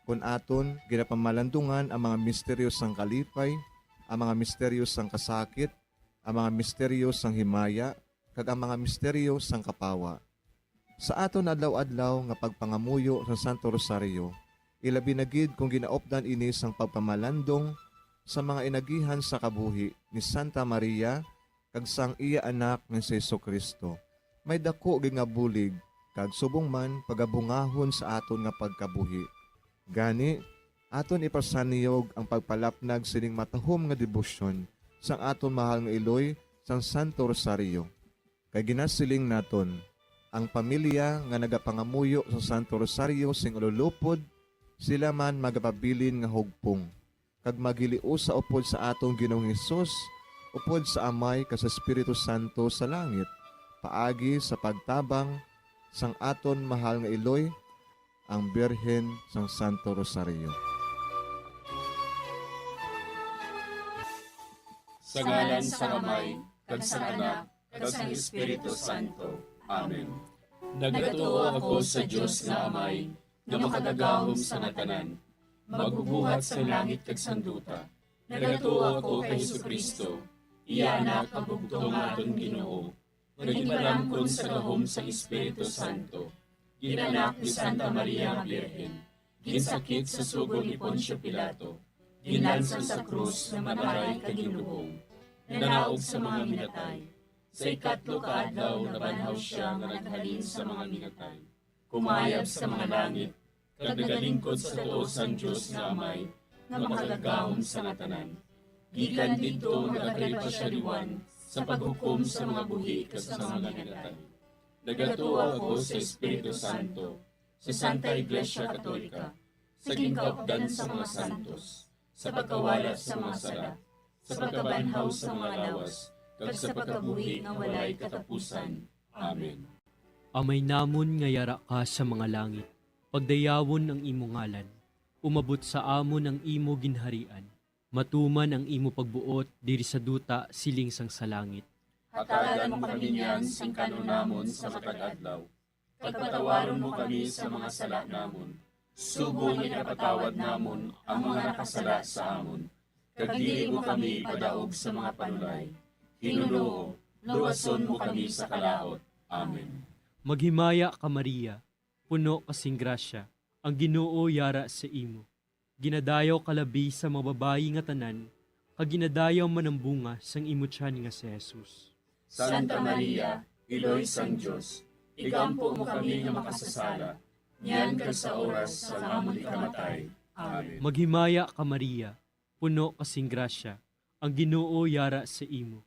kon aton ginapamalandungan ang mga misteryo sang kalipay, ang mga misteryo sang kasakit, ang mga misteryo sang himaya, kag ang mga misteryo sang kapawa. Sa aton adlaw-adlaw nga pagpangamuyo sa Santo Rosario, ilabi na gid kon ginaupdan ini sang pagpamalandong sa mga inagihan sa kabuhi ni Santa Maria kag sang iya Anak nga si Jesu-Cristo, may daku gid nga bulig kag subong man pagabungahon sa aton nga pagkabuhi. Gani, aton ipasanyog ang pagpalapnag sining matahom nga debosyon sang aton mahal nga iloy sang Santo Rosario. Kay ginasiling naton, ang pamilya nga nagapangamuyo sa Santo Rosario sing ululupod, sila man magapabilin nga hugpong, kag maghiliusa upod sa aton Ginoong Hesus, upod sa Amay kag sa Espiritu Santo sa langit, paagi sa pagtabang sang aton mahal nga iloy, ang Birhen sang Santo Rosario. Sa ngalan sang Amay, kag sang Anak, kag sang Espiritu Santo. Amen. Nagatuo ako sa Dios nga Amay, nga makagagahom sa nga tanan, magbubuhat sang langit kag sang duta. Nagatuo ako kay Jesu-Cristo, iya Anak, ang bugtong nga aton Ginoo, nga ginpalamkon sa gahom sang Espiritu Santo, ginanak ni Santa Maria nga Birhen, ginsakit sa sugo ni Poncio Pilato, ginlansang sa krus, namatay kag ginlubong, nanaog sa mga minatay. Sa ikatlo ka adlaw nabanhaw sia nga naghalin sa mga minatay. Kumayab sa mga langit, kag nagalingkod sa tuo sang Dios nga Amay, nga makagagahom sa nga tanan. Gikan didto nagakari pa sia liwan sa paghukom sa mga buhi kag sa mga minatay. Nagatuo ako sa Espiritu Santo, sa Santa Iglesia Katolika, sa ginkaupdan sa mga santos, sa pagkawala sa mga sala, sa pagkabanhaw sa mga lawas, kag sa pagkabuhi nga walay katapusan. Amen. Amay namon nga yara ka sa mga langit, pagdayawon ang imo ngalan. Umabot sa amon ang imo ginharian. Matuman ang imo pagbuot diri sa duta siling sang sa langit. Hatagan mo kami niyan sing kan-on namon sa matag adlaw. Kag patawaron mo kami sa mga sala namon, subong nga ginapatawad namon ang mga nakasala sa amon. Kag dili mo kami ipadaog sa mga panulay. Ginoo, luwason mo kami sa kalaut. Amen. Maghimaya ka, Maria, puno ka sing grasya, ang Ginoo yara sa imo. Ginadayaw ka labi sa mga babayi nga tanan, kag ginadayaw man ang bunga sang imo tiyan nga si Jesus. Santa Maria, Iloy sang Dios, igampo mo kami nga makasasala, niyan kag sa oras sang amon ikamatay. Amen. Maghimaya ka, Maria, puno ka sing grasya, ang Ginoo yara sa imo.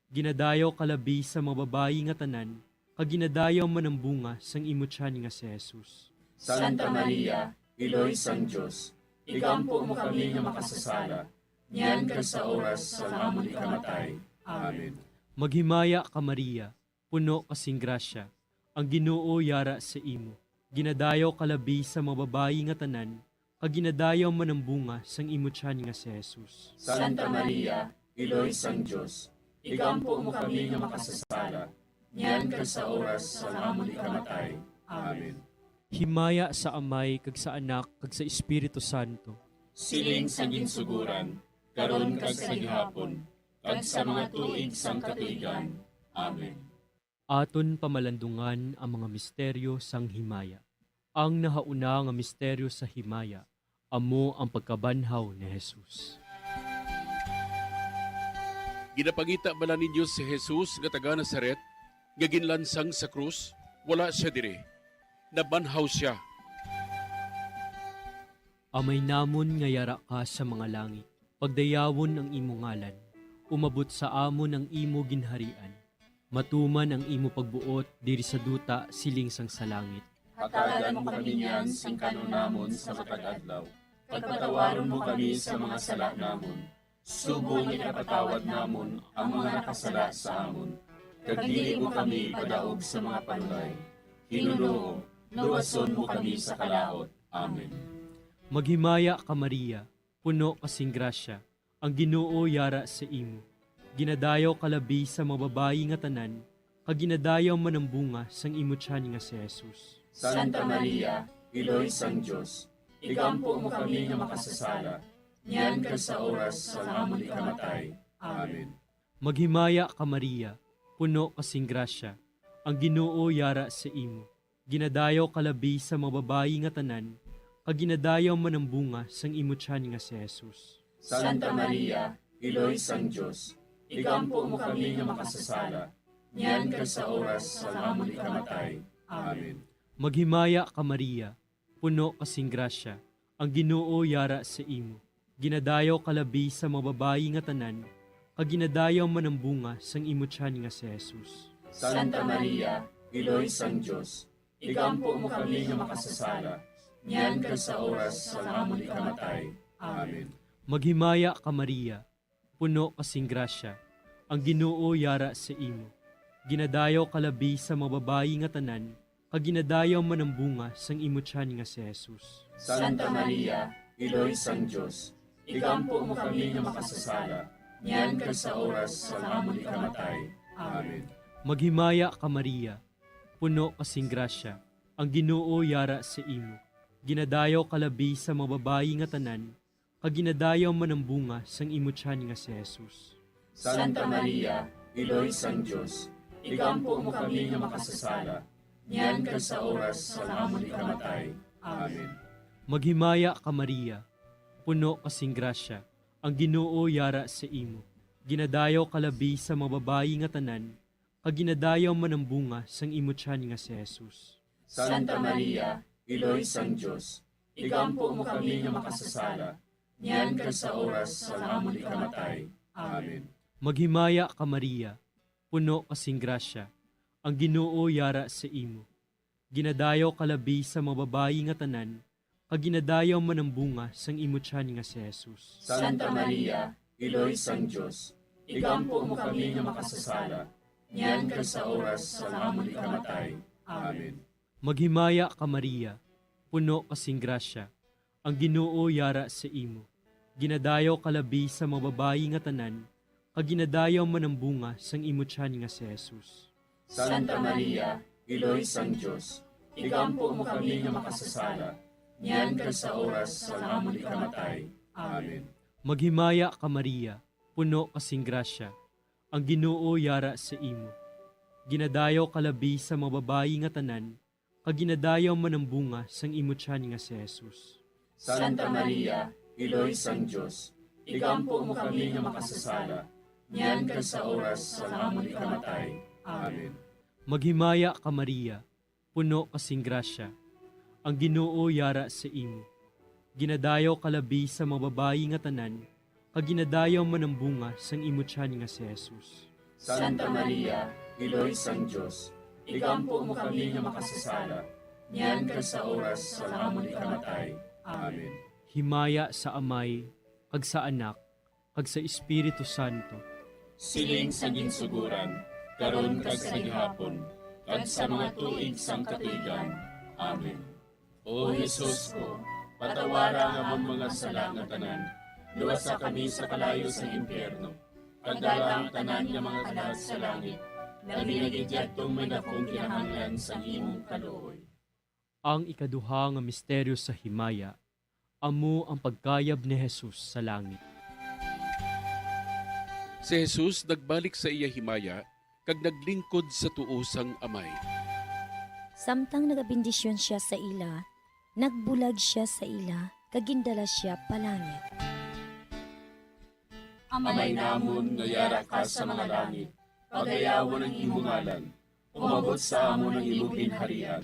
Ginadayaw ka labi sa mga babayi nga tanan, kag ginadayaw man ang bunga sang imo tiyan nga si Jesus. Santa Maria, Iloy sang Dios, igampo mo kami nga makasasala, niyan kag sa oras sang amon ikamatay. Amen. Maghimaya ka, Maria, puno ka sing grasya, ang Ginoo yara sa imo. Ginadayaw ka labi sa mga babayi nga tanan, kag ginadayaw man ang bunga sang imo tiyan nga si Jesus. Santa Maria, Iloy sang Dios, igampo mo kami nga makasasala, niyan kag sa oras sang amon ikamatay. Amen. Himaya sa Amay, kag sa Anak, kag sa Espiritu Santo. Siling sa ginsuguran, karon kag sa gihapon, kag sa mga tuig sang katuigan. Amen. Aton pamalandungan ang mga misteryo sang himaya. Ang nahauna nga misteryo sa himaya amo ang pagkabanhaw ni Jesus. Ginapangita bala ninyo si Jesus nga taga Nazaret, nga ginlansang sa krus? Wala sia diri. Nabanhaw sia. Amay namon nga yara ka sa mga langit, pagdayawon ang imo ngalan. Umabot sa amon ang imo ginharian. Matuman ang imo pagbuot diri sa duta siling sang sa langit. Hatagan mo kami niyan sing kan-on namon sa matag adlaw, kag patawaron mo kami sa mga sala namon, subong nga ginapatawad namon ang mga nakasala sa amon, kag dili mo kami ipadaog sa mga panulay. Hinunoo, luwason mo kami sa kalaut. Amen. Maghimaya ka, Maria, puno ka sing grasya, ang Ginoo yara sa imo. Ginadayaw ka labi sa mga babayi nga tanan, kag ginadayaw man ang bunga sang imo tiyan nga si Jesus. Santa Maria, Iloy sang Dios, igampo mo kami nga makasasala, niyan kag sa oras sang amon ikamatay. Amen. Maghimaya ka, Maria, puno ka sing grasya, ang Ginoo yara sa imo. Ginadayaw ka labi sa mga babayi nga tanan, kag ginadayaw man ang bunga sang imo tiyan nga si Jesus. Santa Maria, Iloy sang Dios, igampo mo kami nga makasasala, niyan kag sa oras sang amon ikamatay. Amen. Maghimaya ka, Maria, puno ka sing grasya, ang Ginoo yara sa imo. Ginadayaw ka labi sa mga babayi nga tanan, kag ginadayaw man ang bunga sang imo tiyan nga si Jesus. Santa Maria, Iloy sang Dios, igampo mo kami nga makasasala, niyan kag sa oras sang amon ikamatay. Amen. Maghimaya ka, Maria, puno ka sing grasya, ang Ginoo yara sa imo. Ginadayaw ka labi sa mga babayi nga tanan, kag ginadayaw man ang bunga sang imo tiyan nga si Jesus. Santa Maria, Iloy sang Dios, igampo mo kami nga makasasala, niyan kag sa oras sang amon ikamatay. Amen. Maghimaya ka, Maria, puno ka sing grasya, ang Ginoo yara sa imo. Ginadayaw ka labi sa mga babayi nga tanan, kag ginadayaw man ang bunga sang imo tiyan nga si Jesus. Santa Maria, Iloy sang Dios, igampo mo kami nga makasasala, niyan kag sa oras sang amon ikamatay. Amen. Maghimaya ka, Maria, puno ka sing grasya, ang Ginoo yara sa imo. Ginadayaw ka labi sa mga babayi nga tanan, kag ginadayaw man ang bunga sang imo tiyan nga si Jesus. Santa Maria, Iloy sang Dios, igampo mo kami nga makasasala, niyan kag sa oras sang amon ikamatay. Amen. Maghimaya ka, Maria, puno ka sing grasya, ang Ginoo yara sa imo. Ginadayaw ka labi sa mga babayi nga tanan, kag ginadayaw man ang bunga sang imo tiyan nga si Jesus. Santa Maria, Iloy sang Dios, igampo mo kami nga makasasala, niyan kag sa oras sang amon ikamatay. Amen. Maghimaya ka, Maria, puno ka sing grasya, ang Ginoo yara sa imo. Ginadayaw ka labi sa mga babayi nga tanan, kag ginadayaw man ang bunga sang imo tiyan nga si Jesus. Santa Maria, Iloy sang Dios, igampo mo kami nga makasasala, niyan kag sa oras sang amon ikamatay. Amen. Maghimaya ka, Maria, puno ka sing grasya, ang Ginoo yara sa imo. Ginadayaw ka labi sa mga babayi nga tanan, kag ginadayaw man ang bunga sang imo tiyan nga si Jesus. Santa Maria, Iloy sang Dios, igampo mo kami nga makasasala, niyan kag sa oras sang amon ikamatay. Amen. Maghimaya ka, Maria, puno ka sing grasya, ang Ginoo yara sa imo. Ginadayaw ka labi sa mga babayi nga tanan, kag ginadayaw man ang bunga sang imo tiyan nga si Jesus. Santa Maria, Iloy sang Dios, igampo mo kami nga makasasala, niyan kag sa oras sang amon ikamatay. Amen. Himaya sa Amay, kag sa Anak, kag sa Espiritu Santo. Siling sa ginsuguran, karon kag sa gihapon, kag sa mga tuig sang katuigan. Amen. O Jesus ko, Patawara ang amon mga sala nga tanan. Luwasa kami sa kalayo sang impyerno. Pagdala ang tanan nga mga kalag sa langit. Labi na gid yadtong may dakong kinahanglan sang imong kaluoy. Ang ikaduha nga misteryo sa himaya amo ang pagkayab ni Jesus sa langit. Si Jesus nagbalik sa iya himaya kag naglingkod sa tuo sang Amay. Samtang nagabendisyon sia sa ila, nagbulag sia sa ila, kag gindala sia pa langit. Amay namon nga yara ka sa mga langit, pagayawon ang imo ngalan. Umabot sa amon ang imo ginharian.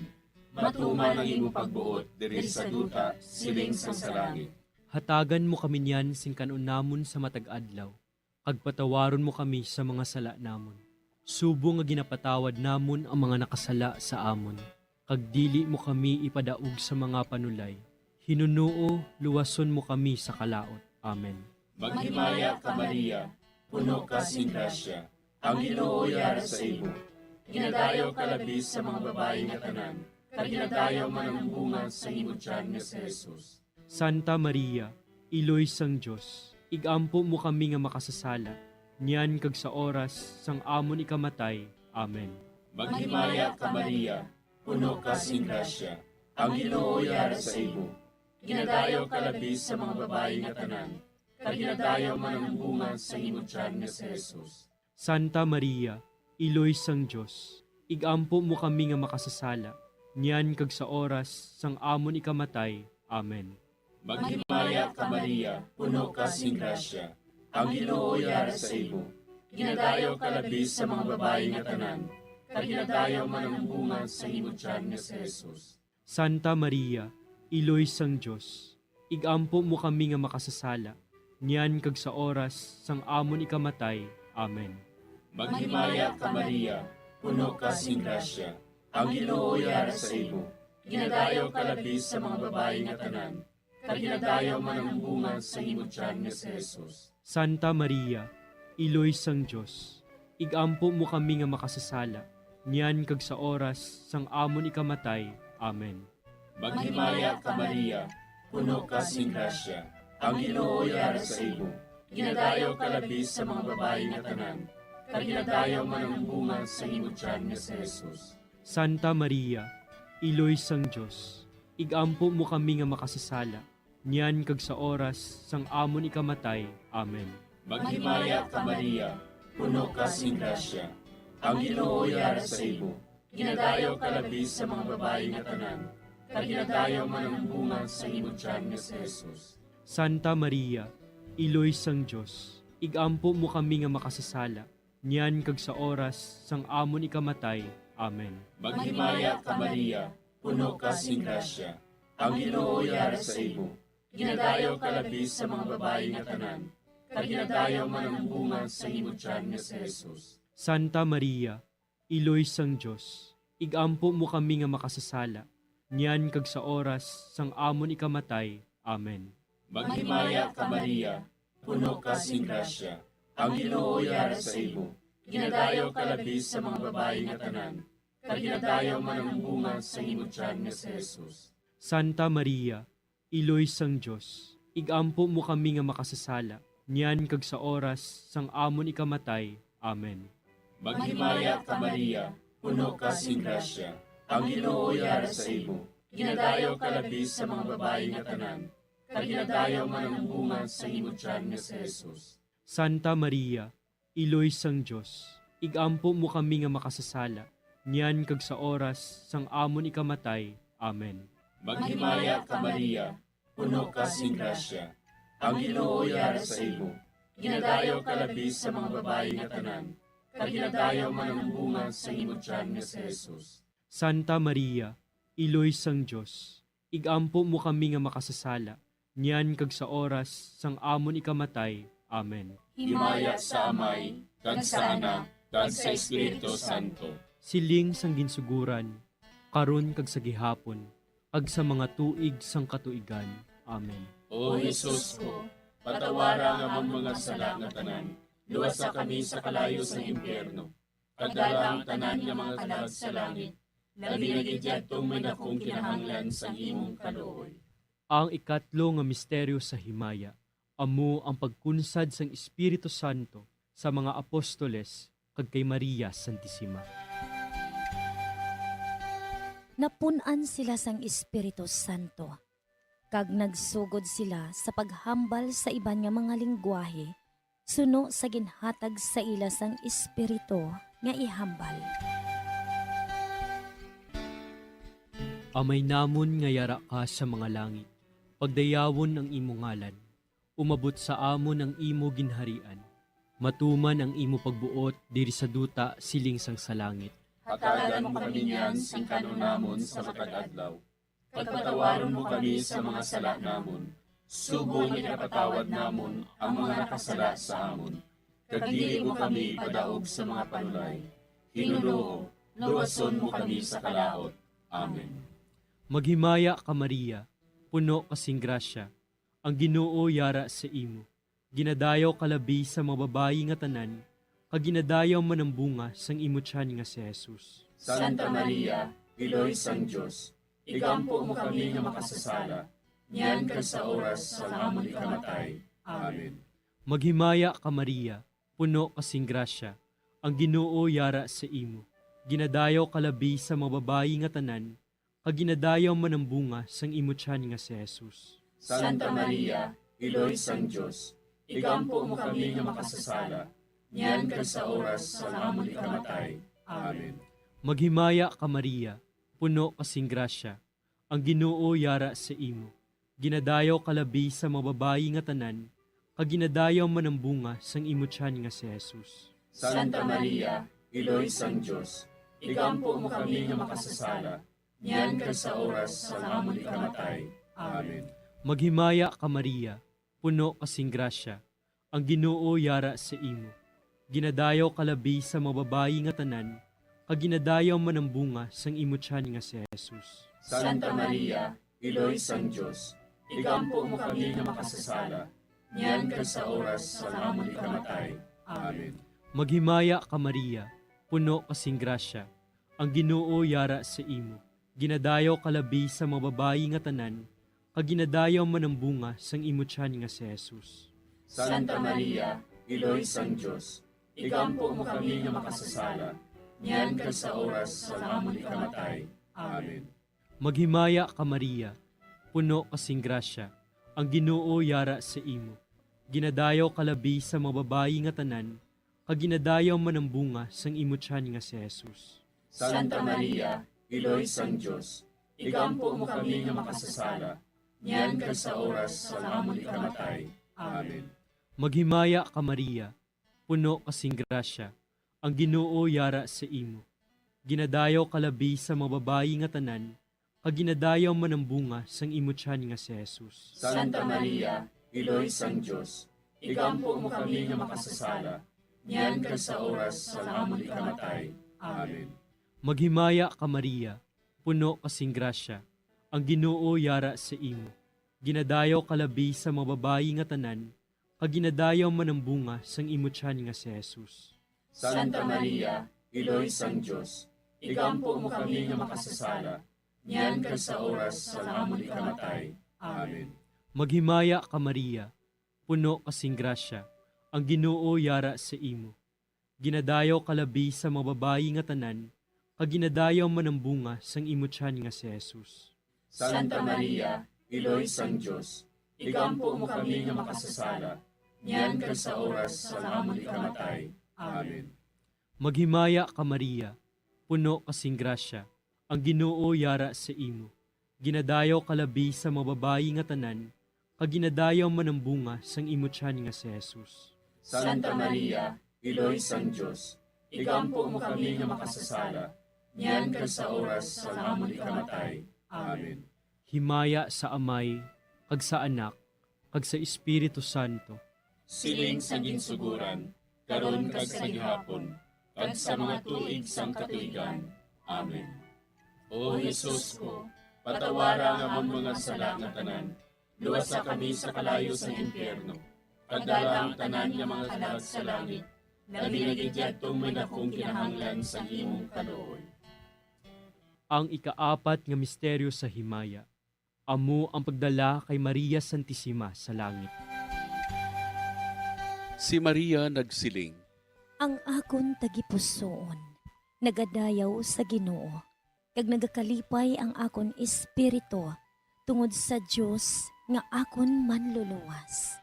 Matuman ang imo pagbuot diri sa duta, siling sang sa langit. Hatagan mo kami niyan sing kan-on namon sa matag adlaw, kag patawaron mo kami sa mga sala namon, subong nga ginapatawad namon ang mga nakasala sa amon, kag dili mo kami ipadaog sa mga panulay. Hinunoo, luwason mo kami sa kalaut. Amen. Maghimaya ka, Maria, puno ka sing grasya, ang Ginoo yara sa imo. Ginadayaw ka labi sa mga babayi nga tanan, kag ginadayaw man ang bunga sa imo tiyan nga si Jesus. Santa Maria, Iloy sang Dios, ig-ampo mo kami nga makasasala, niyan kag sa oras sang amon ikamatay. Amen. Maghimaya ka, Maria, puno ka sing grasya, ang Ginoo yara sa imo. Ginadayaw ka labi sa mga babayi nga tanan, kag ginadayaw man ang bunga sa imo tiyan nga si Jesus. Santa Maria, Iloy sang Dios, ig-ampo mo kami nga makasasala, niyan kag sa oras sang amon ikamatay. Amen. Maghimaya ka, Maria, puno ka sing grasya, ang Ginoo yara sa imo. Ginadayaw ka labi sa mga babayi nga tanan, kag ginadayaw man ang bunga sa imo tiyan nga si Jesus. Santa Maria, Iloy sang Dios, ig-ampo mo kami nga makasasala, niyan kag sa oras sang amon ikamatay. Amen. Maghimaya ka, Maria, puno ka sing grasya, ang Ginoo yara sa imo. Ginadayaw ka labi sa mga babayi nga tanan, kag ginadayaw man ang bunga sa imo tiyan nga si Jesus. Santa Maria, Iloy sang Dios, ig-ampo mo kami nga makasasala, niyan kag sa oras sang amon ikamatay. Amen. Maghimaya ka, Maria, puno ka sing grasya, ang Ginoo yara sa imo. Ginadayaw ka labi sa mga babayi nga tanan, kag ginadayaw man ang bunga sa imo tiyan nga si Jesus. Santa Maria, Iloy sang Dios, ig-ampo mo kami nga makasasala, niyan kag sa oras sang amon ikamatay. Amen. Maghimaya ka, Maria, puno ka sing grasya, ang Ginoo yara sa imo. Ginadayaw ka labi sa mga babayi nga tanan, kag ginadayaw man ang bunga sa imo tiyan nga si Jesus. Santa Maria, Iloy sang Dios, ig-ampo mo kami nga makasasala, niyan kag sa oras sang amon ikamatay. Amen. Maghimaya ka, Maria, puno ka sing grasya, ang Ginoo yara sa imo. Ginadayaw ka labi sa mga babayi nga tanan, kag ginadayaw man ang bunga sa imo tiyan nga si Jesus. Santa Maria, Iloy sang Dios, ig-ampo mo kami nga makasasala, niyan kag sa oras sang amon ikamatay. Amen. Maghimaya ka, Maria, puno ka sing grasya, ang Ginoo yara sa imo. Ginadayaw ka labi sa mga babayi nga tanan, kag ginadayaw man ang bunga sa imo tiyan nga si Jesus. Santa Maria, Iloy sang Dios, ig-ampo mo kami nga makasasala, niyan kag sa oras sang amon ikamatay. Amen. Maghimaya ka, Maria, puno ka sing grasya, ang Ginoo yara sa imo. Ginadayaw ka labi sa mga babayi nga tanan, kag ginadayaw man ang bunga sa imo tiyan nga si Jesus. Santa Maria, Iloy sang Dios, ig-ampo mo kami nga makasasala, niyan kag sa oras sang amon ikamatay. Amen. Maghimaya ka, Maria, puno ka sing grasya, ang Ginoo yara sa imo. Ginadayaw ka labi sa mga babayi nga tanan, kag ginadayaw man ang bunga sa imo tiyan nga si Jesus. Santa Maria, Iloy sang Dios, ig-ampo mo kami nga makasasala, niyan kag sa oras sang amon ikamatay. Amen. Himaya sa Amay, kag sa Anak, kag sa Espiritu Santo. Siling sang ginsuguran, karon kag sa gihapon, kag sa mga tuig sang katuigan. Amen. O Jesus ko, patawara ang amon mga sala nga tanan, luwasa kami sa kalayo sang impyerno, pagdala ang tanan nga mga kalag sa langit, labi na gid yadtong may dakong kinahanglan sang imong kaluoy. Ang ikatlo nga misteryo sa himaya amo ang pagkunsad sang Espiritu Santo sa mga apostoles kag kay Maria Santisima. Napun-an sila sang Espiritu Santo, kag nagsugod sila sa paghambal sa iban nga mga linggwahe suno sa ginhatag sa ila sang Espiritu nga ihambal. Amay namon nga yara ka sa mga langit, pagdayawon ang imo ngalan. Umabot sa amon ang imo ginharian. Matuman ang imo pagbuot diri sa duta siling sang sa langit. Hatagan mo kami niyan sing kan-on namon sa matag adlaw. Kag patawaron mo kami sa mga sala namon, subong nga ginapatawad namon ang mga nakasala sa amon. Kag dili mo kami ipadaog sa mga panulay. Ginoo, luwason mo kami sa kalaut. Amen. Maghimaya ka, Maria, puno ka sing grasya, ang Ginoo yara sa imo. Ginadayaw ka labi sa mga babayi nga tanan, kag ginadayaw man ang bunga sang imo tiyan nga si Jesus. Santa Maria, Iloy sang Dios, igampo mo kami nga makasasala, niyan kag sa oras sang amon ikamatay. Amen. Maghimaya ka, Maria, puno ka sing grasya, ang Ginoo yara sa imo. Ginadayaw ka labi sa mga babayi nga tanan, kag ginadayaw man ang bunga sang imo tiyan nga si Jesus. Santa Maria, Iloy sang Dios, igampo mo kami nga makasasala, niyan kag sa oras sang amon ikamatay. Amen. Maghimaya ka, Maria, puno ka sing grasya, ang Ginoo yara sa imo. Ginadayaw ka labi sa mga babayi nga tanan, kag ginadayaw man ang bunga sang imo tiyan nga si Jesus. Santa Maria, Iloy sang Dios, igampo mo kami nga makasasala, niyan kag sa oras sang amon ikamatay. Amen. Maghimaya ka, Maria, puno ka sing grasya, ang Ginoo yara sa imo. Ginadayaw ka labi sa mga babayi nga tanan, kag ginadayaw man ang bunga sang imo tiyan nga si Jesus. Santa Maria, Iloy sang Dios, igampo mo kami nga makasasala, niyan kag sa oras sang amon ikamatay. Amen. Maghimaya ka, Maria, puno ka sing grasya, ang Ginoo yara sa imo. Ginadayaw ka labi sa mga babayi nga tanan, kag ginadayaw man ang bunga sang imo tiyan nga si Jesus. Santa Maria, Iloy sang Dios, igampo mo kami nga makasasala, niyan kag sa oras sang amon ikamatay. Amen. Maghimaya ka, Maria, puno ka sing grasya, ang Ginoo yara sa imo. Ginadayaw ka labi sa mga babayi nga tanan, kag ginadayaw man ang bunga sang imo tiyan nga si Jesus. Santa Maria, Iloy sang Dios, igampo mo kami nga makasasala, niyan kag sa oras sang amon ikamatay. Amen. Maghimaya ka, Maria, puno ka sing grasya, ang Ginoo yara sa imo. Ginadayaw ka labi sa mga babayi nga tanan, kag ginadayaw man ang bunga sang imo tiyan nga si Jesus. Santa Maria, Iloy sang Dios, igampo mo kami nga makasasala, niyan kag sa oras sang amon ikamatay. Amen. Maghimaya ka, Maria, puno ka sing grasya, ang Ginoo yara sa imo. Ginadayaw ka labi sa mga babayi nga tanan, kag ginadayaw man ang bunga sang imo tiyan nga si Jesus. Santa Maria, Iloy sang Dios, igampo mo kami nga makasasala, niyan kag sa oras sang amon ikamatay. Amen. Maghimaya ka, Maria, puno ka sing grasya, ang Ginoo yara sa imo. Ginadayaw ka labi sa mga babayi nga tanan, kag ginadayaw man ang bunga sang imo tiyan nga si Jesus. Santa Maria, Iloy sang Dios, igampo mo kami nga makasasala, niyan kag sa oras sang amon ikamatay. Amen. Maghimaya ka, Maria, puno ka sing grasya, ang Ginoo yara sa imo. Ginadayaw ka labi sa mga babayi nga tanan, kag ginadayaw man ang bunga sang imo tiyan nga si Jesus. Santa Maria, Iloy sang Dios, igampo mo kami nga makasasala, niyan kag sa oras sang amon ikamatay. Amen. Himaya sa Amay, kag sa Anak, kag sa Espiritu Santo. Siling sa ginsuguran, karon kag sa gihapon, kag sa mga tuig sang katuigan. Amen. O Jesus ko, patawara ang amon mga sala nga tanan, luwasa kami sa kalayo sang impyerno, kag dala ang tanan nga mga kalag sa langit, labi na gid yadtong may dakong kinahanglan sang imong kaluoy. Ang ikaapat nga misteryo sa himaya, Amo ang pagdala kay Maria Santisima sa langit. Si Maria nagsiling, Ang akon tagipusoon nagadayaw sa Ginoo, kag nagakalipay ang akon espiritu tungod sa Dios nga akon Manluluwas.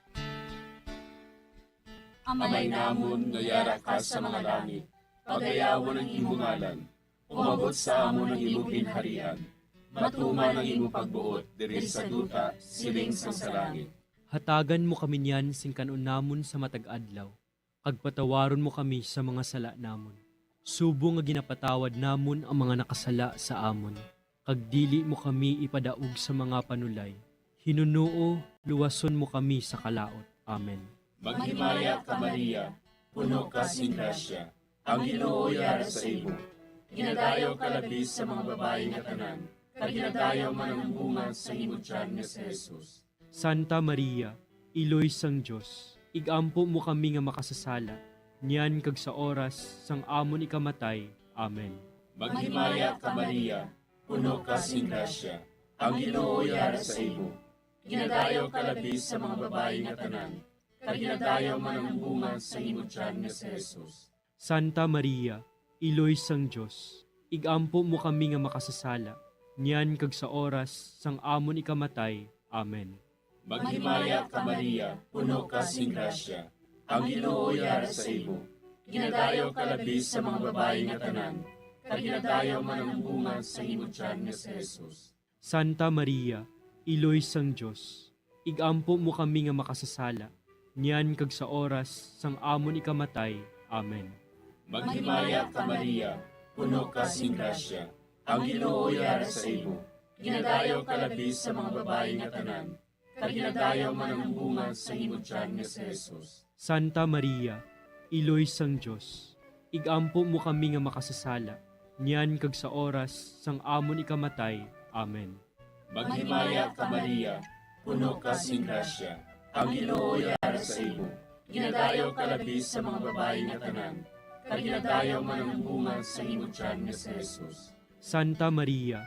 Amay namon nga yara ka sa mga langit, pagayawon ang imo ngalan. Umabot sa amon ang imo ginharian. Matuman ang imo pagbuot diri sa duta, siling sang sa langit. Hatagan mo kami niyan sing kan-on namon sa matag adlaw, kag patawaron mo kami sa mga sala namon, subong nga ginapatawad namon ang mga nakasala sa amon, kag dili mo kami ipadaog sa mga panulay. Hinunoo, luwason mo kami sa kalaut. Amen. Maghimaya ka, Maria, puno ka sing grasya, ang Ginoo yara sa imo. Ginadayaw ka labi sa mga babayi nga tanan, kag ginadayaw man ang bunga sang imo tiyan nga si Jesus. Santa Maria, Iloy sang Dios, ig-ampo mo kami nga makasasala, niyan kag sa oras sang amon ikamatay. Amen. Maghimaya ka, Maria, puno ka sing grasya, ang Ginoo yara sa imo. Ginadayaw ka labi sa mga babayi nga tanan, kag ginadayaw man ang bunga sang imo tiyan nga si Jesus. Santa Maria, Iloy sang Dios, ig-ampo mo kami nga makasasala, niyan kag sa oras sang amon ikamatay. Amen. Maghimaya ka, Maria, puno ka sing grasya, ang Ginoo yara sa imo. Ginadayaw ka labi sa mga babayi nga tanan, kag ginadayaw man ang bunga sang imo tiyan nga si Jesus. Santa Maria, Iloy sang Dios, ig-ampo mo kami nga makasasala, niyan kag sa oras sang amon ikamatay. Amen. Maghimaya ka, Maria, puno ka sing grasya, ang Ginoo yara sa imo. Ginadayaw ka labi sa mga babayi nga tanan, kag ginadayaw man ang bunga sang imo tiyan nga si Jesus. Santa Maria, Iloy sang Dios, ig-ampo mo kami nga makasasala, niyan kag sa oras sang amon ikamatay. Amen. Maghimaya ka, Maria, puno ka sing grasya, ang Ginoo yara sa imo. Ginadayaw ka labi sa mga babayi nga tanan, kag ginadayaw man ang bunga sang imo tiyan nga si Jesus. Santa Maria,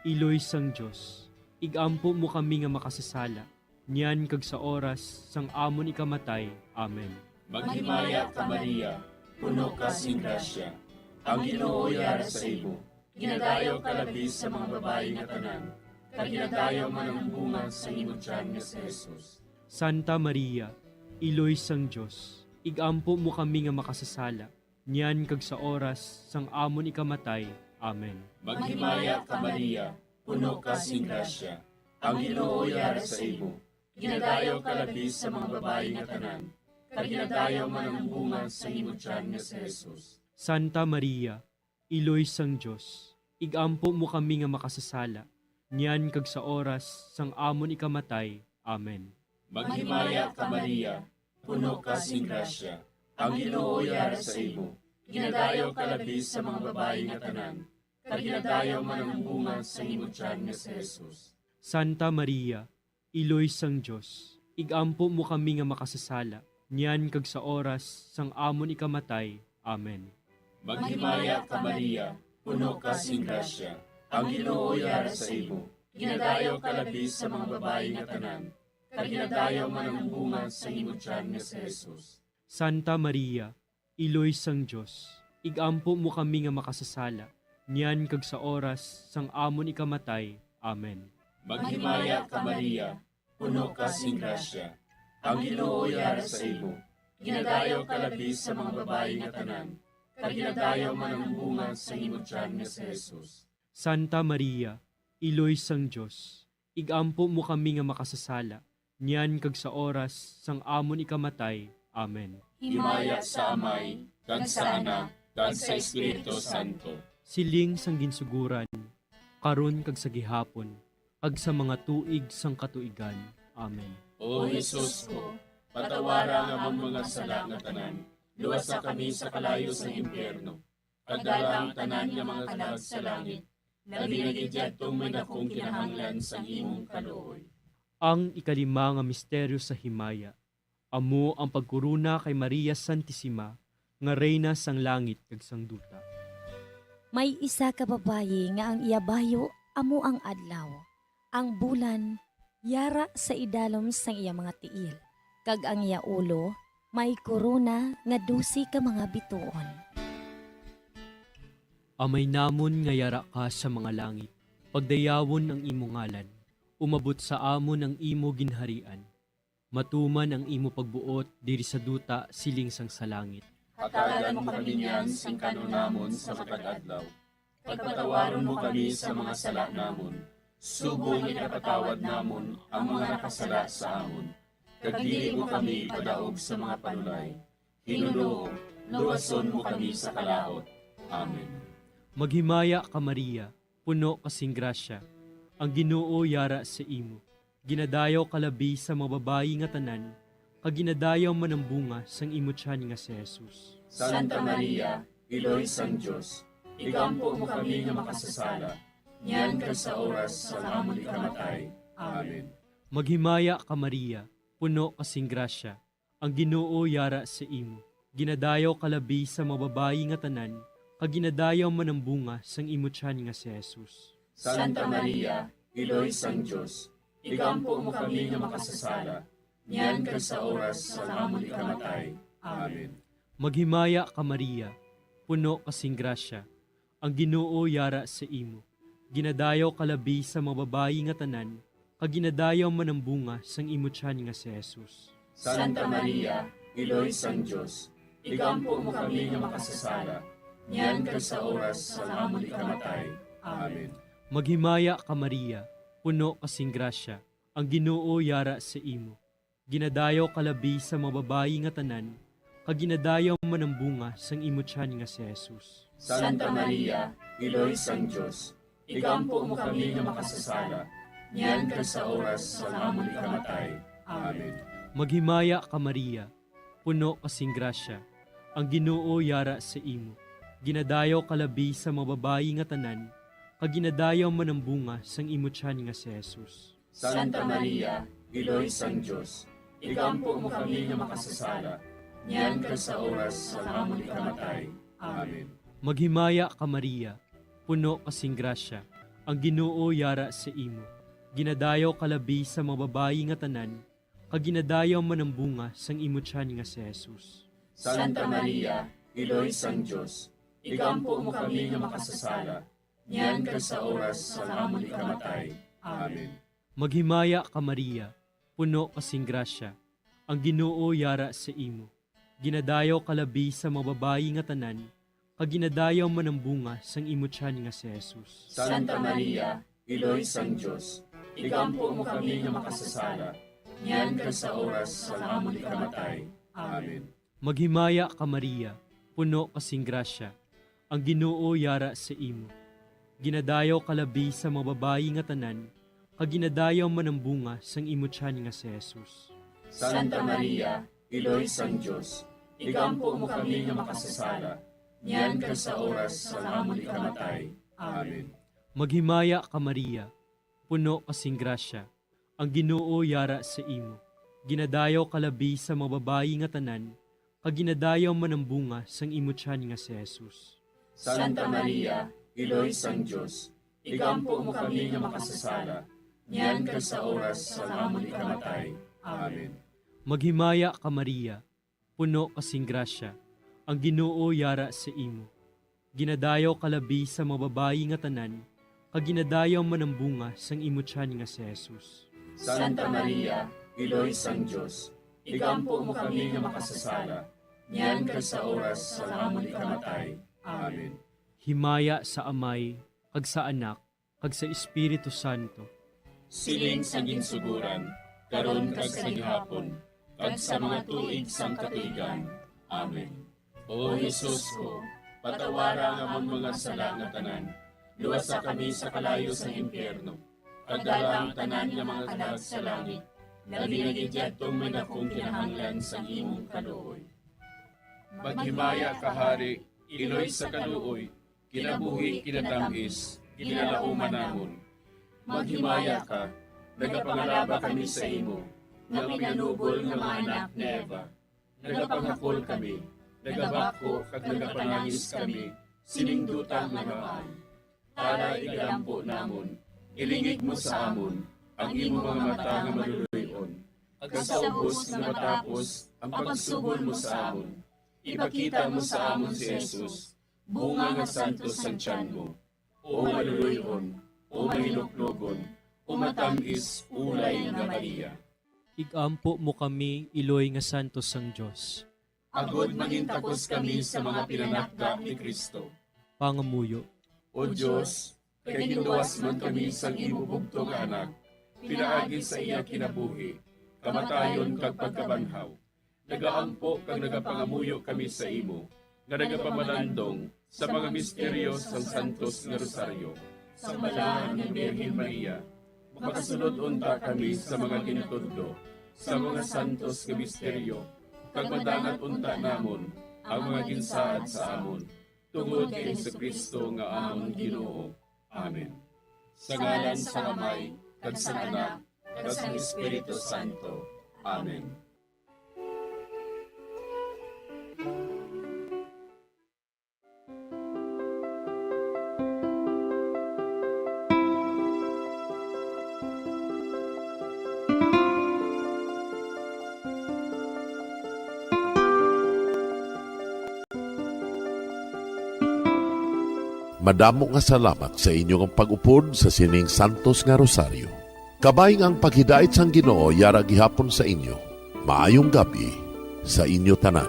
Iloy sang Dios, ig-ampo mo kami nga makasasala, niyan kag sa oras sang amon ikamatay. Amen. Maghimaya ka, Maria, puno ka sing grasya, ang Ginoo yara sa imo. Ginadayaw ka labi sa mga babayi nga tanan, kag ginadayaw man ang bunga sang imo tiyan nga si Jesus. Santa Maria, Iloy sang Dios, ig-ampo mo kami nga makasasala, niyan kag sa oras sang amon ikamatay. Amen. Maghimaya ka, Maria, puno ka sing grasya, ang Ginoo yara sa imo. Ginadayaw ka labi sa mga babayi nga tanan, kag ginadayaw man ang bunga sang imo tiyan nga si Jesus. Santa Maria, Iloy sang Dios, ig-ampo mo kami nga makasasala, niyan kag sa oras sang amon ikamatay. Amen. Maghimaya ka, Maria, puno ka sing grasya, ang Ginoo yara sa imo. Ginadayaw ka labi sa mga babayi nga tanan, kag ginadayaw man ang bunga sang imo tiyan nga si Jesus. Santa Maria, Iloy sang Dios, ig-ampo mo kami nga makasasala, niyan kag sa oras sang amon ikamatay. Amen. Maghimaya ka, Maria, puno ka sing grasya, ang Ginoo yara sa imo. Ginadayaw ka labi sa mga babayi nga tanan, kag ginadayaw man ang bunga sang imo tiyan nga si Jesus. Santa Maria, Iloy sang Dios, ig-ampo mo kami nga makasasala, niyan kag sa oras sang amon ikamatay. Amen. Maghimaya ka, Maria, puno ka sing grasya, ang Ginoo yara sa imo. Ginadayaw ka labi sa mga babayi nga tanan, kag ginadayaw man ang bunga sang imo tiyan nga si Jesus. Santa Maria, Iloy sang Dios, ig-ampo mo kami nga makasasala, niyan kag sa oras sang amon ikamatay. Amen. Himaya sa Amay, kag sa Anak, kag sa Espiritu Santo. Siling sang ginsuguran, karon kag sa gihapon, kag sa mga tuig sang katuigan. Amen. O Jesus ko, patawara ang amon mga sala nga tanan, luwasa kami sa kalayo sang impyerno, kag dala ang tanan nga mga kalag sa langit, labi na gid yadtong may dakong kinahanglan sang imong kaluoy. Ang ikalima nga misteryo sa himaya, amo ang pagkorona kay Maria Santisima nga Reyna sang langit kag sang duta. May isa ka babayi nga ang iya bayo amo ang adlaw. Ang bulan yara sa idalom sang iya mga tiil, kag ang iya ulo may korona nga dose ka mga bituon. Amay namon nga yara ka sa mga langit, pagdayawon ang imo ngalan, umabot sa amon ang imo ginharian, matuman ang imo pagbuot diri sa duta siling sang sa langit. Hatagan mo kami niyan sing kan-on namon sa matag adlaw. Pagpatawaron mo kami sa mga sala namon, subong nga ginapatawad namon ang mga nakasala sa amon. Kag dili mo kami ipadaog sa mga panulay. Ginoo, luwason mo kami sa kalaut. Amen. Maghimaya ka, Maria, puno ka sing grasya. Ang Ginoo yara sa imo. Ginadayaw ka labi sa mga babayi nga tanan, kag ginadayaw man ang bunga sang imo tiyan nga si Jesus. Santa Maria, Iloy sang Dios, igampo mo kami nga makasasala, niyan kag sa oras sang amon ikamatay. Amen. Maghimaya ka, Maria, puno ka sing grasya. Ang Ginoo yara sa imo. Ginadayaw ka labi sa mga babayi nga tanan, kag ginadayaw man ang bunga sang imo tiyan nga si Jesus. Santa Maria, Iloy sang Dios, igampo mo kami nga makasasala, niyan kag sa oras sang amon ikamatay. Amen. Maghimaya ka, Maria, puno ka sing grasya. Ang Ginoo yara sa imo. Ginadayaw ka labi sa mga babayi nga tanan, kag ginadayaw man ang bunga sang imo tiyan nga si Jesus. Santa Maria, Iloy sang Dios, igampo mo kami nga makasasala, niyan kag sa oras sang amon ikamatay. Amen. Maghimaya ka, Maria, puno ka sing grasya. Ang Ginoo yara sa imo. Ginadayaw ka labi sa mga babayi nga tanan, kag ginadayaw man ang bunga sang imo tiyan nga si Jesus. Santa Maria, Iloy sang Dios, igampo mo kami nga makasasala, niyan kag sa oras sang amon ikamatay. Amen. Maghimaya ka, Maria, puno ka sing grasya. Ang Ginoo yara sa imo. Ginadayaw ka labi sa mga babayi nga tanan, kag ginadayaw man ang bunga sang imo tiyan nga si Jesus. Santa Maria, Iloy sang Dios, igampo mo kami nga makasasala, niyan kag sa oras sang amon ikamatay. Amen. Maghimaya ka, Maria, puno ka sing grasya. Ang Ginoo yara sa imo. Ginadayaw ka labi sa mga babayi nga tanan, kag ginadayaw man ang bunga sang imo tiyan nga si Jesus. Santa Maria, Iloy sang Dios, igampo mo kami nga makasasala, niyan kag sa oras sang amon ikamatay. Amen. Maghimaya ka, Maria, puno ka sing grasya. Ang Ginoo yara sa imo. Ginadayaw ka labi sa mga babayi nga tanan, kag ginadayaw man ang bunga sang imo tiyan nga si Jesus. Santa Maria, Iloy sang Dios, igampo mo kami nga makasasala, niyan kag sa oras sang amon ikamatay. Amen. Maghimaya ka, Maria, puno ka sing grasya. Ang Ginoo yara sa imo. Ginadayaw ka labi sa mga babayi nga tanan, kag ginadayaw man ang bunga sang imo tiyan nga si Jesus. Santa Maria, Iloy sang Dios, igampo mo kami nga makasasala, niyan kag sa oras sang amon ikamatay. Amen. Maghimaya ka, Maria, puno ka sing grasya. Ang Ginoo yara sa imo. Ginadayaw ka labi sa mga babayi nga tanan, kag ginadayaw man ang bunga sang imo tiyan nga si Jesus. Santa Maria, Iloy sang Dios, igampo mo kami nga makasasala, niyan kag sa oras sang amon ikamatay. Amen. Maghimaya ka, Maria, puno ka sing grasya, ang Ginoo yara sa imo. Ginadayaw ka labi sa mga babayi nga tanan, kag ginadayaw man ang bunga sang imo tiyan nga si Jesus. Santa Maria, Iloy sang Dios, igampo mo kami nga makasasala, niyan kag sa oras sang amon ikamatay. Amen. Himaya sa Amay, kag sa Anak, kag sa Espiritu Santo. Siling sa ginsugoran, karon kag sa gihapon, kag sa mga tuig sang katuigan. Amen. O Jesus ko, patawara ang amon mga sala nga tanan, luwasa kami sa kalayo sang impyerno, kag dala ang tanan nga mga kalag sa langit, labi na gid yadtong may dakong kinahanglan sang imong kaluoy. Maghimaya ka, Hari, Iloy sa kaluoy, kinabuhi, kinatam-is, ginalauman namon. Maghimaya ka, nagapangalaba kami sa imo, nga pinanubol nga mga anak ni Eva. Nagapangakol kami, nagabakho kag nagapanangis kami, sining duta nga namaan. Tara, igalampo namon, Ilingig mo sa amon ang imo mga mata nga maluloy-on, kag sa ubos nga matapos ang pagsubol mo sa amon, ipakita mo sa amon si Jesus, bunga nga santos sang tiyan mo. O maluloy-on, o mahinuklogon, o matam-is ulay nga Maria. Igampo mo kami, iloy nga santos sang Dios. Agod mangintakos kami sa mga pinanakda ni Cristo. Pangamuyo. O Dios, kay ginluwas man kami sang imo bugtong nga Anak, pinaagi sa iya kinabuhi, kamatayon kag pagkabanhaw, nagaampo kag nagapangamuyo kami sa imo, nga nagapamalandong sa mga misteryo sang santos nga rosaryo. Sang Balaan nga Birhen Maria, makasulod unta kami sa mga ginatudlo sa mga santos nga misteryo, kag madangat unta namon ang mga ginsaad sa amon, tungod kay Jesu-Cristo nga amon Ginoo. Amen. Sa ngalan sang Amay, kag sang Anak, kag sang Espiritu Santo. Amen. Madamo nga salamat sa inyo nga pag-upod sa sining santos nga rosaryo. Kabay nga ang paghidait sang Ginoo yara gihapon sa inyo. Maayong gab-i sa inyo tanan.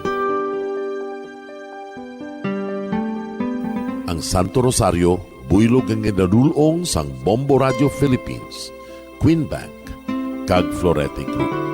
Ang Santo Rosario, buylog nga ginadul-ong sang Bombo Radio Philippines, Queen Bank, kag Florete Group.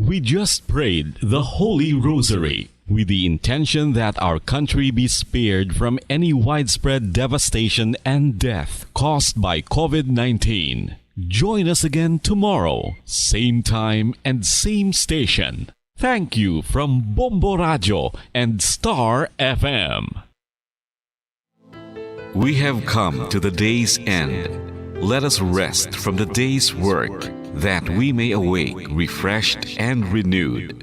We just prayed the Holy Rosary with the intention that our country be spared from any widespread devastation and death caused by COVID nineteen. Join us again tomorrow, same time and same station. Thank you from Bombo Radio and Star F M. We have come to the day's end. Let us rest from the day's work, that we may awake refreshed and renewed.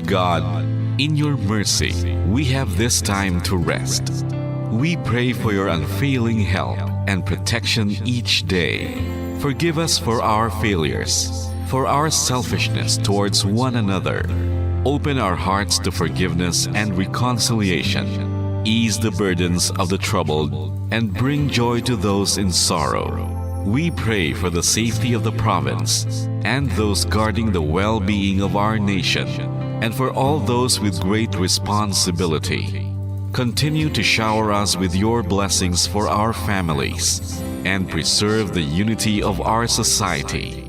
God, in your mercy, we have this time to rest. We pray for your unfailing help and protection each day. Forgive us for our failures, for our selfishness towards one another. Open our hearts to forgiveness and reconciliation. Ease the burdens of the troubled and bring joy to those in sorrow. We pray for the safety of the province and those guarding the well-being of our nation, and for all those with great responsibility. Continue to shower us with your blessings for our families and preserve the unity of our society.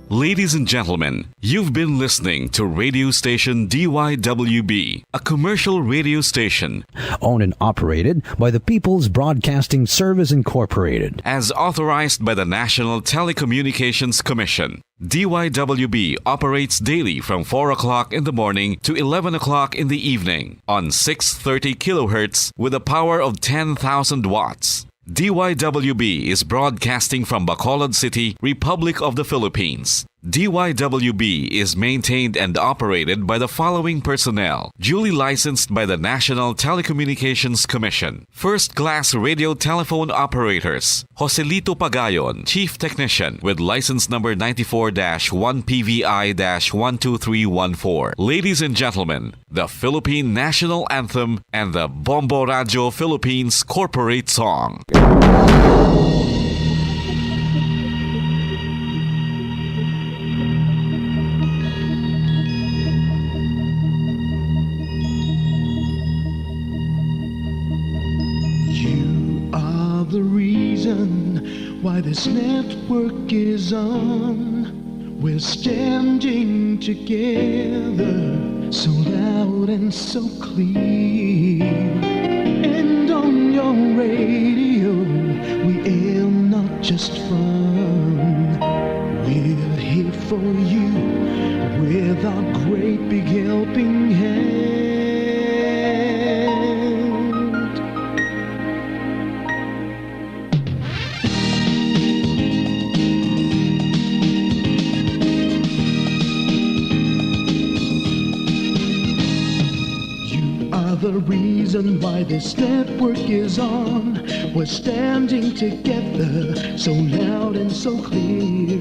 Ladies and gentlemen, you've been listening to radio station D Y W B, a commercial radio station owned and operated by the People's Broadcasting Service Incorporated, as authorized by the National Telecommunications Commission. D Y W B operates daily from four o'clock in the morning to eleven o'clock in the evening on six thirty kilohertz with a power of ten thousand watts. D Y W B is broadcasting from Bacolod City, Republic of the Philippines. D Y W B is maintained and operated by the following personnel, duly licensed by the National Telecommunications Commission. First-class radio telephone operators, Joselito Pagayon, Chief Technician, with license number ninety-four dash one P V I dash one two three one four. Ladies and gentlemen, the Philippine National Anthem and the Bombo Radio Philippines Corporate Song. You are the reason why this network is on. We're standing together, so loud and so clear. And on your radio, we air not just fun. We're here for you with our great big helping hand. reason why this network is on. We're standing together, so loud and so clear.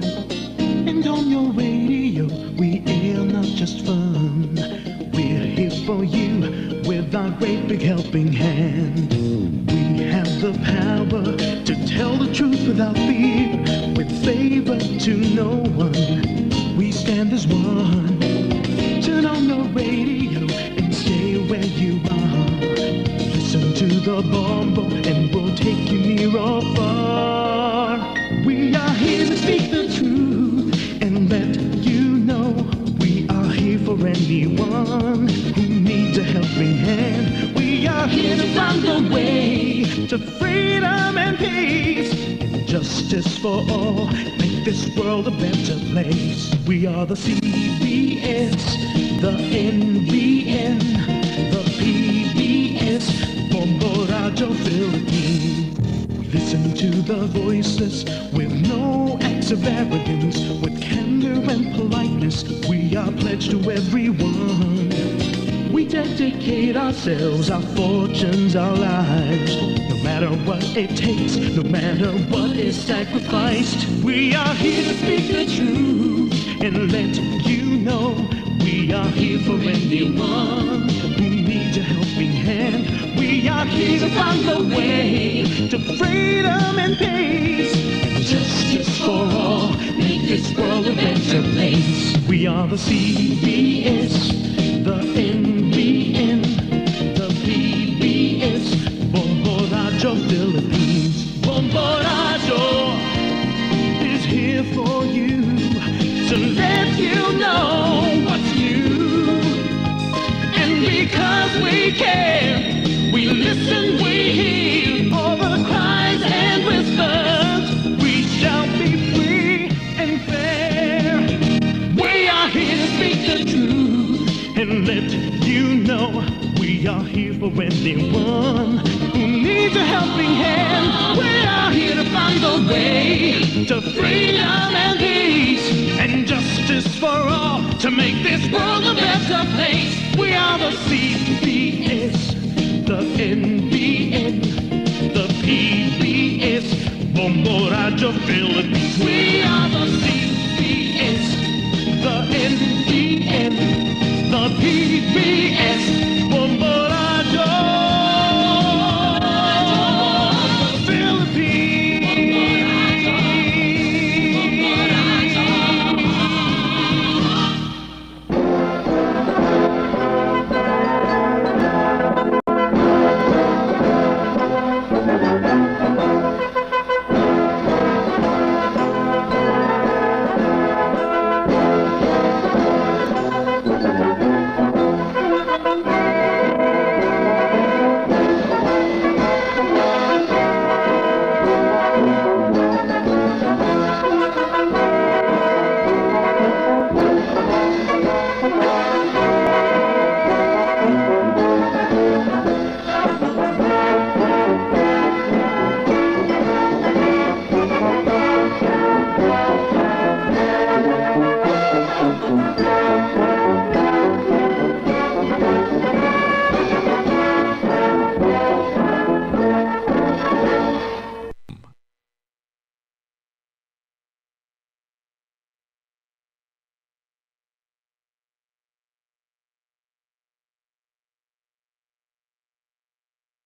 And on your radio, we air not just fun. We're here for you with our great big helping hand. We have the power to tell the truth without fear, with favor to no one. We stand as one. Turn on the radio and stay where you are. Listen to the Bombo and we'll take you near or far. We are here to speak the truth and let you know we are here for anyone who needs a helping hand. We are here to find the way to freedom and peace and justice for all. Make this world a better place. We are the C B S, the N B N, the P B S, Bombo Radio Philippines. Listen to the voices with no acts of arrogance, with candor and politeness. We are pledged to everyone. We dedicate ourselves, our fortunes, our lives. No matter what it takes, no matter what is sacrificed, we are here to speak the truth and let you know we are here for anyone who needs a helping hand. We are here to find the way to freedom and peace and justice for all. Make this world a better place. We are the C B S, the N B N, the P B S, Bombo Radio Philippines. Bombo Radio is here for you to let you know what's new. And because we care, we listen, we hear all the cries and whispers. We shall be free and fair. We are here to speak the truth and let you know we are here for anyone who needs a helping hand. We are here to find the way to freedom and peace and justice for all to make this world a better place. We are the C B S, the N B N, the P B S, Bombo Radio Philippines. We